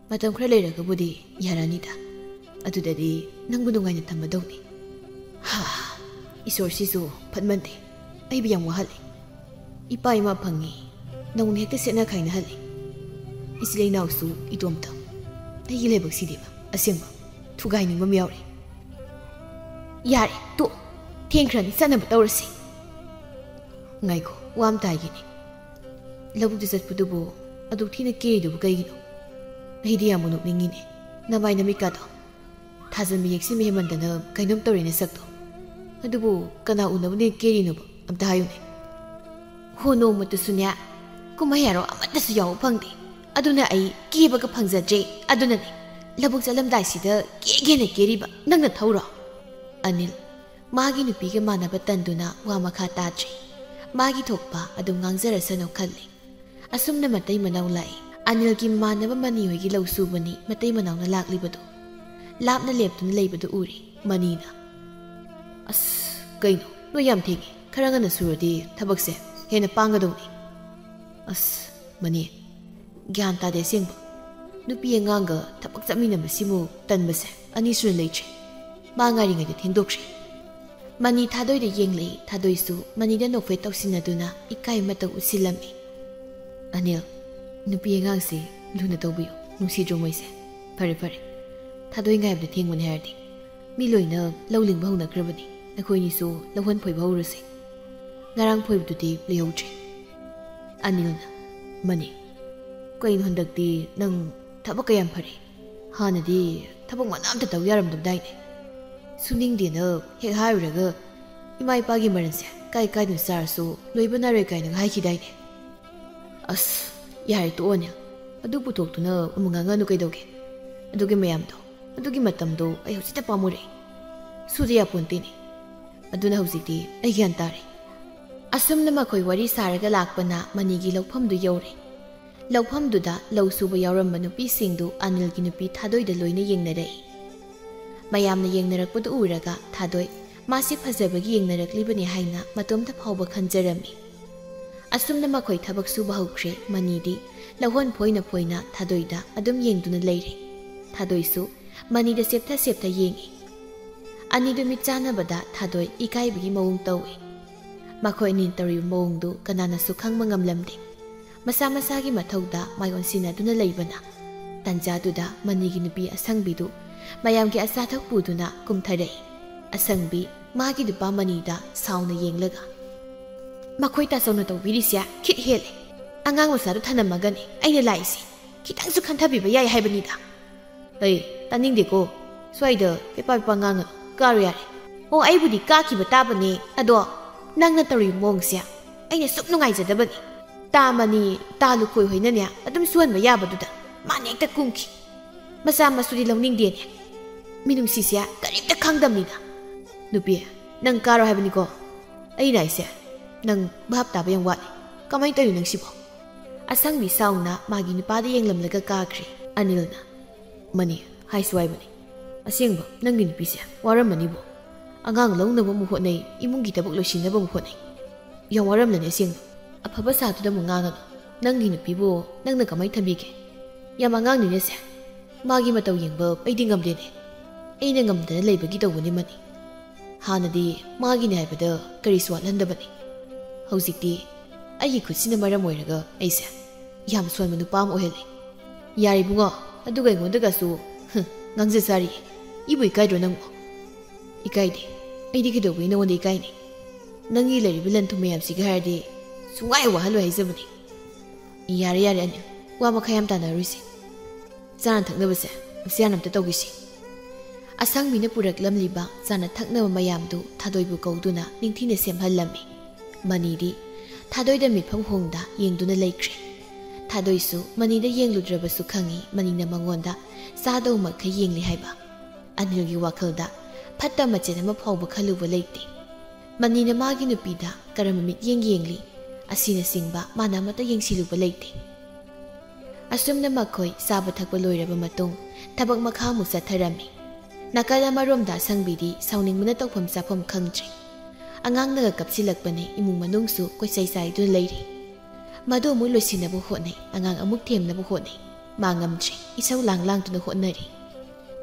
ꯃꯇꯝ ꯈꯔ ꯂꯩꯔꯒꯕꯨꯗꯤ ꯌꯥꯔꯅꯤꯗ꯫ ꯑꯗꯨꯗꯗꯤ ꯅꯪꯕꯨ ꯅꯨꯡꯉꯥꯏꯅ ꯊꯝꯃꯗꯧꯅꯤ꯫ ꯍꯥ, ꯏꯁꯣꯔꯁꯤꯁꯨ ꯐꯠꯃꯟꯗꯦ꯫ ꯑꯩꯕꯨ ꯌꯥꯝ ꯋꯥꯍꯜꯂꯤ꯫ ꯏꯄꯥ ꯏꯃꯥ ꯐꯪꯉꯤ, ꯅꯧꯅ ꯍꯦꯛꯇ ꯁꯦꯠꯅ ꯈꯥꯏꯅꯍꯜꯂꯤ꯫ ꯏꯆꯤꯜ ꯏꯅꯥꯎꯁꯨ ꯏꯇꯣꯝꯇ꯫ ꯑꯩꯒꯤ ꯂꯥꯏꯕꯛꯁꯤꯗꯤꯕ ꯑꯁꯦꯡꯕ ꯊꯨꯒꯥꯏꯅꯤꯡꯕ ꯑꯃ ꯌꯥꯎꯔꯦ꯫ ꯌꯥꯔꯦ, ꯇꯣꯛ꯫ ꯊꯦꯡꯈ꯭ꯔꯅꯤ, ꯆꯠꯅꯕ ꯇꯧꯔꯁꯤ꯫ ꯉꯥꯏꯈꯣ, ꯋꯥ ꯑꯝꯇ ꯍꯥꯏꯒꯦꯅꯦ꯫ ꯂꯧꯕꯨꯛꯇ ꯆꯠꯄꯗꯨꯕꯨ ꯑꯗꯨꯛ ꯊꯤꯅ ꯀꯦꯔꯤꯗꯨꯕꯨ ꯀꯩꯒꯤꯅꯣ? ꯑꯩꯗꯤ ꯌꯥꯝꯕꯨ ꯅꯣꯛꯅꯤꯡꯉꯤꯅꯦ, ꯅꯃꯥꯏ ꯅꯃꯤꯠꯀꯥꯗꯣ꯫ ꯊꯥꯖꯟꯕ ꯌꯦꯛꯁꯤꯟꯕ ꯍꯦꯟꯃꯟꯗꯅ ꯀꯩꯅꯣꯝ ꯇꯧꯔꯦꯅꯦ ꯁꯛꯇꯣ꯫ ꯑꯗꯨꯕꯨ ꯀꯅꯥ ꯎꯅꯕꯅꯦ ꯀꯦꯔꯤꯅꯣꯕ? ꯑꯝꯇ ꯍꯥꯏꯌꯨꯅꯦ꯫ ꯍꯣ, ꯅꯣꯡꯃꯇꯁꯨꯅꯦ ꯀꯨꯝꯍꯩ ꯍꯔꯥꯎ ꯑꯃꯠꯇꯁꯨ ꯌꯥꯎꯕ ꯐꯪꯗꯦ꯫ ꯑꯗꯨꯅ ꯑꯩ ꯀꯦꯕꯒ ꯐꯪꯖꯗ꯭ꯔꯦ꯫ ꯑꯗꯨꯅꯅꯦ ꯂꯧꯕꯨꯛ ꯆꯠꯂꯝꯗꯥꯏꯁꯤꯗ ꯀꯦꯒꯦꯅ ꯀꯦꯔꯤꯕ꯫ ꯅꯪꯅ ꯊꯧꯔꯣ? ꯑꯅꯤꯜ ꯃꯥꯒꯤ ꯅꯨꯄꯤꯒ ꯃꯥꯟꯅꯕ ꯇꯟꯗꯨꯅ ꯋꯥ ꯃꯈꯥ ꯇꯥꯗ꯭ꯔꯦ꯫ ꯃꯥꯒꯤ ꯊꯣꯛꯄ ꯑꯗꯨꯝ ꯉꯥꯡꯖꯔꯁꯅꯨ ꯈꯜꯂꯤ꯫ ꯑꯁꯨꯝꯅ ꯃꯇꯩ ꯃꯅꯥꯎ ꯂꯥꯛꯏ꯫ ꯑꯅꯤꯜꯒꯤ ꯃꯃꯥꯟꯅꯕ ꯃꯅꯤ ꯍꯣꯏꯒꯤ ꯂꯧ ꯁꯨꯕꯅꯤ ꯃꯇꯩ ꯃꯅꯥꯎꯅ ꯂꯥꯛꯂꯤꯕꯗꯨ꯫ ꯂꯥꯞꯅ ꯂꯦꯞꯇꯨꯅ ꯂꯩꯕꯗꯨ ꯎꯔꯦ ꯃꯅꯤꯅ꯫ "ꯑꯁ, ꯀꯩꯅꯣ, ꯅꯣꯏ ꯌꯥꯝ ꯊꯦꯡꯉꯦ꯫ ꯈꯔ ꯉꯟꯅ ꯁꯨꯔꯗꯤ ꯊꯕꯛꯁꯦ ꯍꯦꯟꯅ ꯄꯥꯡꯒꯗꯧꯅꯤ꯫" "ꯑꯁ, ꯃꯅꯤ, ꯒ꯭ꯌꯥꯟ ꯇꯥꯗꯦ ꯑꯁꯦꯡꯕ꯫ ꯅꯨꯄꯤ ꯑꯉꯥꯡꯒ ꯊꯕꯛ ꯆꯠꯃꯤꯟꯅꯕꯁꯤꯃꯨꯛ ꯇꯟꯕꯁꯦ ꯑꯅꯤꯁꯨꯅ ꯂꯩꯇ꯭ꯔꯦ꯫ ꯃꯥ ꯉꯥꯏꯔꯤꯉꯩꯗ ꯊꯦꯡꯗꯣꯛꯈ꯭ꯔꯦ꯫" ꯃꯅꯤ ꯊꯥꯗꯣꯏꯗ ꯌꯦꯡꯂꯛꯏ꯫ ꯊꯥꯗꯣꯏꯁꯨ ꯃꯅꯤꯗ ꯅꯣꯛꯐꯦꯠ ꯇꯧꯁꯤꯟꯅꯗꯨꯅ ꯏꯀꯥꯏ ꯑꯃꯇ ꯎꯠꯁꯤꯜꯂꯝꯃꯤ꯫ "ꯑꯅꯤꯜ, ꯅꯨꯄꯤ ꯑꯉꯥꯡꯁꯤ ꯂꯨꯅ ꯇꯧꯕꯤꯌꯨ꯫ ꯅꯨꯡꯁꯤꯗ꯭ꯔꯣ ꯃꯣꯏꯁꯦ? ꯐꯔꯦ, ꯐꯔꯦ꯫ ꯊꯥꯗꯣꯏ ꯉꯥꯏꯕꯗ ꯊꯦꯡꯕꯅꯤ ꯍꯥꯏꯔꯗꯤ ꯃꯤ ꯂꯣꯏꯅ ꯂꯧ ꯂꯤꯡꯕ ꯍꯧꯅꯈ꯭ꯔꯕꯅꯤ꯫ ꯑꯩꯈꯣꯏꯅꯤꯁꯨ ꯂꯧꯍꯣꯟ ꯐꯣꯏꯕ ꯍꯧꯔꯁꯦ꯫ ꯉꯔꯥꯡ ꯐꯣꯏꯕꯗꯨꯗꯤ ꯂꯩꯍꯧꯗ꯭ꯔꯦ꯫" ꯑꯅꯤꯜꯅ, "ꯃꯅꯤ, ꯀꯩꯅꯣ ꯍꯟꯗꯛꯇꯤ ꯅꯪ ꯊꯕꯛ ꯀꯌꯥꯝ ꯐꯔꯦ? ꯍꯥꯟꯅꯗꯤ ꯊꯕꯛ ꯃꯅꯥ ꯑꯝꯇ ꯇꯧ ꯌꯥꯔꯝꯗꯕꯗꯥꯏꯅꯦ꯫ ꯁꯨꯅꯤꯡꯗꯦꯅ ꯍꯦꯛ ꯍꯥꯏꯔꯨꯔꯒ ꯏꯃꯥ ꯏꯄꯥꯒꯤ ꯃꯔꯟꯁꯦ ꯀꯥꯏ ꯀꯥꯏꯗꯅ ꯆꯥꯔꯁꯨ ꯂꯣꯏꯕ ꯅꯥꯏꯔꯣꯏ ꯀꯥꯏꯅꯒ ꯍꯥꯏꯈꯤꯗꯥꯏꯅꯦ?" "ꯑꯁ, ꯌꯥꯔꯦ, ꯇꯣꯛꯑꯣꯅꯦ꯫ ꯑꯗꯨ ꯄꯨꯊꯣꯛꯇꯨꯅ ꯑꯃꯨꯛ ꯉꯥꯡꯉꯅꯨ ꯀꯩꯗꯧꯒꯦ? ꯑꯗꯨꯒꯤ ꯃꯌꯥꯝꯗꯣ, ꯑꯗꯨꯒꯤ ꯃꯇꯝꯗꯣ ꯑꯩ ꯍꯧꯖꯤꯛꯇ ꯄꯥꯝꯃꯨꯔꯦ꯫ ꯁꯨꯗ ꯌꯥꯄꯣꯟꯇꯦꯅꯦ꯫ ꯑꯗꯨꯅ ꯍꯧꯖꯤꯛꯇꯤ ꯑꯩ ꯒ꯭ꯌꯥꯟ ꯇꯥꯔꯦ꯫" ꯑꯁꯨꯝꯅ ꯃꯈꯣꯏ ꯋꯥꯔꯤ ꯁꯥꯔꯒ ꯂꯥꯛꯄꯅ ꯃꯅꯤꯒꯤ ꯂꯧꯐꯝꯗꯨ ꯌꯧꯔꯦ꯫ ꯂꯧꯐꯝꯗꯨꯗ ꯂꯧ ꯁꯨꯕ ꯌꯥꯎꯔꯝꯕ ꯅꯨꯄꯤꯁꯤꯡꯗꯨ ꯑꯅꯤꯜꯒꯤ ꯅꯨꯄꯤ ꯊꯥꯗꯣꯏꯗ ꯂꯣꯏꯅ ꯌꯦꯡꯅꯔꯛꯏ꯫ ꯃꯌꯥꯝꯅ ꯌꯦꯡꯅꯔꯛꯄꯗꯨ ꯎꯔꯒ ꯊꯥꯗꯣꯏ, ꯃꯥꯁꯤ ꯐꯖꯕꯒꯤ ꯌꯦꯡꯅꯔꯛꯂꯤꯕꯅꯤ ꯍꯥꯏꯅ ꯃꯇꯣꯝꯇ ꯐꯥꯎꯕ ꯈꯟꯖꯔꯝꯃꯤ꯫ ꯑꯁꯨꯝꯅ ꯃꯈꯣꯏ ꯊꯕꯛ ꯁꯨꯕ ꯍꯧꯈ꯭ꯔꯦ꯫ ꯃꯅꯤꯗꯤ ꯂꯧꯍꯣꯟ ꯐꯣꯏꯅ ꯐꯣꯏꯅ ꯊꯥꯗꯣꯏꯗ ꯑꯗꯨꯝ ꯌꯦꯡꯗꯨꯅ ꯂꯩꯔꯦ꯫ ꯊꯥꯗꯣꯏꯁꯨ ꯃꯅꯤꯗ ꯁꯦꯞꯊ ꯁꯦꯞꯊ ꯌꯦꯡꯉꯤ꯫ ꯑꯅꯤꯗꯨ ꯃꯤꯠ ꯆꯥꯟꯅꯕꯗ ꯊꯥꯗꯣꯏ ꯏꯀꯥꯏꯕꯒꯤ ꯃꯑꯣꯡ ꯇꯧꯏ꯫ ꯃꯈꯣꯏ ꯑꯅꯤ ꯇꯧꯔꯤꯕ ꯃꯑꯣꯡꯗꯨ ꯀꯅꯥꯅꯁꯨ ꯈꯪꯕ ꯉꯝꯂꯝꯗꯦ꯫ ꯃꯁꯥ ꯃꯁꯥꯒꯤ ꯃꯊꯧꯗ ꯃꯥꯏ ꯑꯣꯟꯁꯤꯟꯅꯗꯨꯅ ꯂꯩꯕꯅ ꯇꯟꯖꯥꯗꯨꯗ ꯃꯅꯤꯒꯤ ꯅꯨꯄꯤ ꯑꯁꯪꯕꯤꯗꯨ ꯃꯌꯥꯝꯒꯤ ꯑꯆꯥꯊꯛ ꯄꯨꯗꯨꯅ ꯀꯨꯝꯊꯔꯛꯏ꯫ ꯑꯁꯪꯕꯤ ꯃꯥꯒꯤ ꯅꯨꯄꯥ ꯃꯅꯤꯗ ꯁꯥꯎꯅ ꯌꯦꯡꯂꯒ, "ꯃꯈꯣꯏ ꯇꯥꯆꯧꯅ ꯇꯧꯕꯤꯔꯤꯁꯦ ꯈꯤꯠ ꯍꯦꯜꯂꯦ꯫ ꯑꯉꯥꯡ ꯃꯆꯥꯗꯨ ꯊꯅꯝꯃꯒꯅꯦ ꯑꯩꯅ ꯂꯥꯛꯏꯁꯦ꯫ ꯈꯤꯇꯪꯁꯨ ꯈꯟꯊꯕꯤꯕ ꯌꯥꯏ ꯍꯥꯏꯕꯅꯤꯗ꯫" "ꯑꯩ ꯇꯥꯅꯤꯡꯗꯦꯀꯣ꯫ ꯁ꯭ꯋꯥꯏꯗ ꯄꯦꯄꯥ ꯄꯦꯄꯥ ꯉꯥꯡꯉꯅꯨ꯫ ꯀꯥꯔꯨ ꯌꯥꯔꯦ꯫" "ꯑꯣ, ꯑꯩꯕꯨꯗꯤ ꯀꯥꯈꯤꯕ ꯇꯥꯕꯅꯦ꯫ ꯑꯗꯣ ꯅꯪꯅ ꯇꯧꯔꯤꯕ ꯃꯑꯣꯡꯁꯦ ꯑꯩꯅ ꯁꯨꯝ ꯅꯨꯡꯉꯥꯏꯖꯗꯕꯅꯤ꯫ ꯇꯥ ꯃꯅꯤ, ꯇꯥ ꯂꯨꯈꯣꯏ ꯍꯣꯏꯅꯅꯦ ꯑꯗꯨꯝ ꯁꯨꯍꯟꯕ ꯌꯥꯕꯗꯨꯗ ꯃꯥꯅ ꯍꯦꯛꯇ ꯀꯨꯝꯈꯤ꯫ ꯃꯆꯥ ꯃꯁꯨꯗꯤ ꯂꯧꯅꯤꯡꯗꯦꯅꯦ꯫ ꯃꯤꯅꯨꯡꯁꯤꯁꯦ ꯀꯔꯤꯝꯇ ꯈꯪꯗꯕꯅꯤꯗ꯫" "ꯅꯨꯄꯤ, ꯅꯪ ꯀꯥꯔꯣ ꯍꯥꯏꯕꯅꯤꯀꯣ꯫ ꯑꯩꯅ ꯍꯥꯏꯁꯦ ꯅꯪ ꯚꯥꯞ ꯇꯥꯕ ꯌꯥꯝ ꯋꯥꯠꯂꯤ꯫ ꯀꯃꯥꯏꯅ ꯇꯧꯔꯤꯅꯣ ꯅꯪꯁꯤꯕꯣ?" ꯑꯁꯪꯕꯤ ꯁꯥꯎꯅ ꯃꯥꯒꯤ ꯅꯨꯄꯥꯗ ꯌꯦꯡꯂꯝꯂꯒ ꯀꯥꯈ꯭ꯔꯦ꯫ ꯑꯅꯤꯜꯅ, "ꯃꯅꯤ, ꯍꯥꯏꯁꯨ ꯍꯥꯏꯕꯅꯤ꯫ ꯑꯁꯦꯡꯕ, ꯅꯪꯒꯤ ꯅꯨꯄꯤꯁꯦ ꯋꯥꯔꯝꯃꯅꯤꯕꯣ꯫ ꯑꯉꯥꯡ ꯂꯧꯅꯕ ꯑꯃꯨꯛ ꯍꯣꯠꯅꯩ, ꯏꯃꯨꯡꯒꯤ ꯊꯕꯛ ꯂꯣꯏꯁꯤꯟꯅꯕ ꯑꯃꯨꯛ ꯍꯣꯠꯅꯩ꯫ ꯌꯥꯝ ꯋꯥꯔꯝꯂꯅꯤ ꯑꯁꯦꯡꯕ꯫ ꯑꯐꯕ ꯁꯥꯗꯨꯗ ꯑꯃꯨꯛ ꯉꯥꯡꯒꯅꯨ꯫ ꯅꯪꯒꯤ ꯅꯨꯄꯤꯕꯨ ꯅꯪꯅ ꯀꯃꯥꯏꯅ ꯊꯝꯕꯤꯒꯦ? ꯌꯥꯝ ꯑꯉꯥꯡꯅꯤꯅꯦꯁꯦ꯫ ꯃꯥꯒꯤ ꯃꯇꯧ ꯌꯦꯡꯕ ꯑꯩꯗꯤ ꯉꯝꯗꯦꯅꯦ꯫ ꯑꯩꯅ ꯉꯝꯗꯅ ꯂꯩꯕꯒꯤ ꯇꯧꯕꯅꯤ ꯃꯅꯤ꯫ ꯍꯥꯟꯅꯗꯤ ꯃꯥꯒꯤꯅꯦ ꯍꯥꯏꯕꯗ ꯀꯔꯤꯁꯨ ꯋꯥꯠꯍꯟꯗꯕꯅꯤ꯫ ꯍꯧꯖꯤꯛꯇꯤ ꯑꯩꯒꯤ ꯈꯨꯠꯁꯤꯅ ꯃꯔꯝ ꯑꯣꯏꯔꯒ ꯑꯩꯁꯦ ꯌꯥꯝ ꯁꯣꯟꯕ ꯅꯨꯄꯥ ꯑꯃ ꯑꯣꯏꯍꯜꯂꯦ꯫ ꯌꯥꯔꯦ ꯏꯕꯨꯡꯉꯣ, ꯑꯗꯨꯒ ꯑꯩꯉꯣꯟꯗꯒꯁꯨ, ꯍꯨꯝ, ꯉꯥꯡꯖ ꯁꯥꯔꯤ꯫ ꯏꯕꯨ ꯏꯀꯥꯏꯗ꯭ꯔꯣ ꯅꯪꯕꯨ?" "ꯏꯀꯥꯏꯗꯦ꯫ ꯑꯩꯗꯤ ꯀꯩꯗꯧꯕꯒꯤ ꯅꯉꯣꯟꯗ ꯏꯀꯥꯏꯅꯤ? ꯅꯪꯒꯤ ꯂꯩꯔꯤꯕ ꯂꯟ ꯊꯨꯝ ꯃꯌꯥꯝꯁꯤꯒ ꯍꯥꯏꯔꯗꯤ ꯁꯨꯡꯋꯥꯏ ꯋꯥꯍꯜꯂꯣꯏ ꯍꯥꯏꯖꯕꯅꯤ꯫" "ꯌꯥꯔꯦ, ꯌꯥꯔꯦ ꯑꯅꯤꯜ, ꯋꯥ ꯃꯈꯥ ꯌꯥꯝ ꯇꯥꯅꯔꯣꯏꯁꯦ꯫ ꯆꯥꯅ ꯊꯛꯅꯕꯁꯦ ꯎꯆꯤꯌꯥꯟ ꯑꯝꯇ ꯇꯧꯈꯤꯁꯤ꯫" ꯑꯁꯪꯕꯤꯅ ꯄꯨꯔꯛꯂꯝꯂꯤꯕ ꯆꯥꯅ ꯊꯛꯅꯕ ꯃꯌꯥꯝꯗꯨ ꯊꯥꯗꯣꯏꯕꯨ ꯀꯧꯗꯨꯅ ꯅꯤꯡꯊꯤꯅ ꯁꯦꯝꯍꯜꯂꯝꯃꯤ꯫ ꯃꯅꯤꯗꯤ ꯊꯥꯗꯣꯏꯗ ꯃꯤꯠꯐꯝ ꯍꯣꯡꯗ ꯌꯦꯡꯗꯨꯅ ꯂꯩꯈ꯭ꯔꯦ꯫ ꯊꯥꯗꯣꯏꯁꯨ ꯃꯅꯤꯗ ꯌꯦꯡꯂꯨꯗ꯭ꯔꯕꯁꯨ ꯈꯪꯏ ꯃꯅꯤꯅ ꯃꯉꯣꯟꯗ ꯆꯥꯗꯧ ꯃꯈꯩ ꯌꯦꯡꯂꯤ ꯍꯥꯏꯕ꯫ ꯑꯅꯤꯜꯒꯤ ꯋꯥꯈꯜꯗ ꯐꯠꯇ ꯃꯆꯦꯠ ꯑꯃ ꯐꯥꯎꯕ ꯈꯜꯂꯨꯕ ꯂꯩꯇꯦ꯫ ꯃꯅꯤꯅ ꯃꯥꯒꯤ ꯅꯨꯄꯤꯗ ꯀꯔꯝꯕ ꯃꯤꯠꯌꯦꯡ ꯌꯦꯡꯂꯤ ꯑꯁꯤꯅꯆꯤꯡꯕ ꯃꯥꯅ ꯑꯃꯠꯇ ꯌꯦꯡꯁꯤꯜꯂꯨꯕ ꯂꯩꯇꯦ꯫ ꯑꯁꯨꯝꯅ ꯃꯈꯣꯏ ꯆꯥꯕ ꯊꯛꯄ ꯂꯣꯏꯔꯕ ꯃꯇꯨꯡ ꯊꯕꯛ ꯃꯈꯥ ꯑꯃꯨꯛ ꯆꯠꯊꯔꯝꯃꯤ꯫ ꯅꯥꯀꯜ ꯑꯃꯔꯣꯝꯗ ꯑꯁꯪꯕꯤꯗꯤ ꯁꯥꯎꯅꯤꯡꯕꯅ ꯇꯧꯐꯝ ꯆꯥꯐꯝ ꯈꯪꯗ꯭ꯔꯦ꯫ ꯑꯉꯥꯡꯅꯒ ꯀꯞꯁꯤꯜꯂꯛꯄꯅꯦ, ꯏꯃꯨꯡ ꯃꯅꯨꯡꯁꯨ ꯀꯣꯏꯆꯥꯏ ꯆꯥꯏꯗꯨꯅ ꯂꯩꯔꯤ꯫ ꯃꯗꯨ ꯑꯃꯨꯛ ꯂꯣꯏꯁꯤꯟꯅꯕ ꯍꯣꯠꯅꯩ, ꯑꯉꯥꯡ ꯑꯃꯨꯛ ꯊꯦꯝꯅꯕ ꯍꯣꯠꯅꯩ꯫ ꯃꯥ ꯉꯝꯗ꯭ꯔꯦ, ꯏꯁꯧ ꯂꯥꯡ ꯂꯥꯡꯗꯨꯅ ꯍꯣꯠꯅꯔꯤ꯫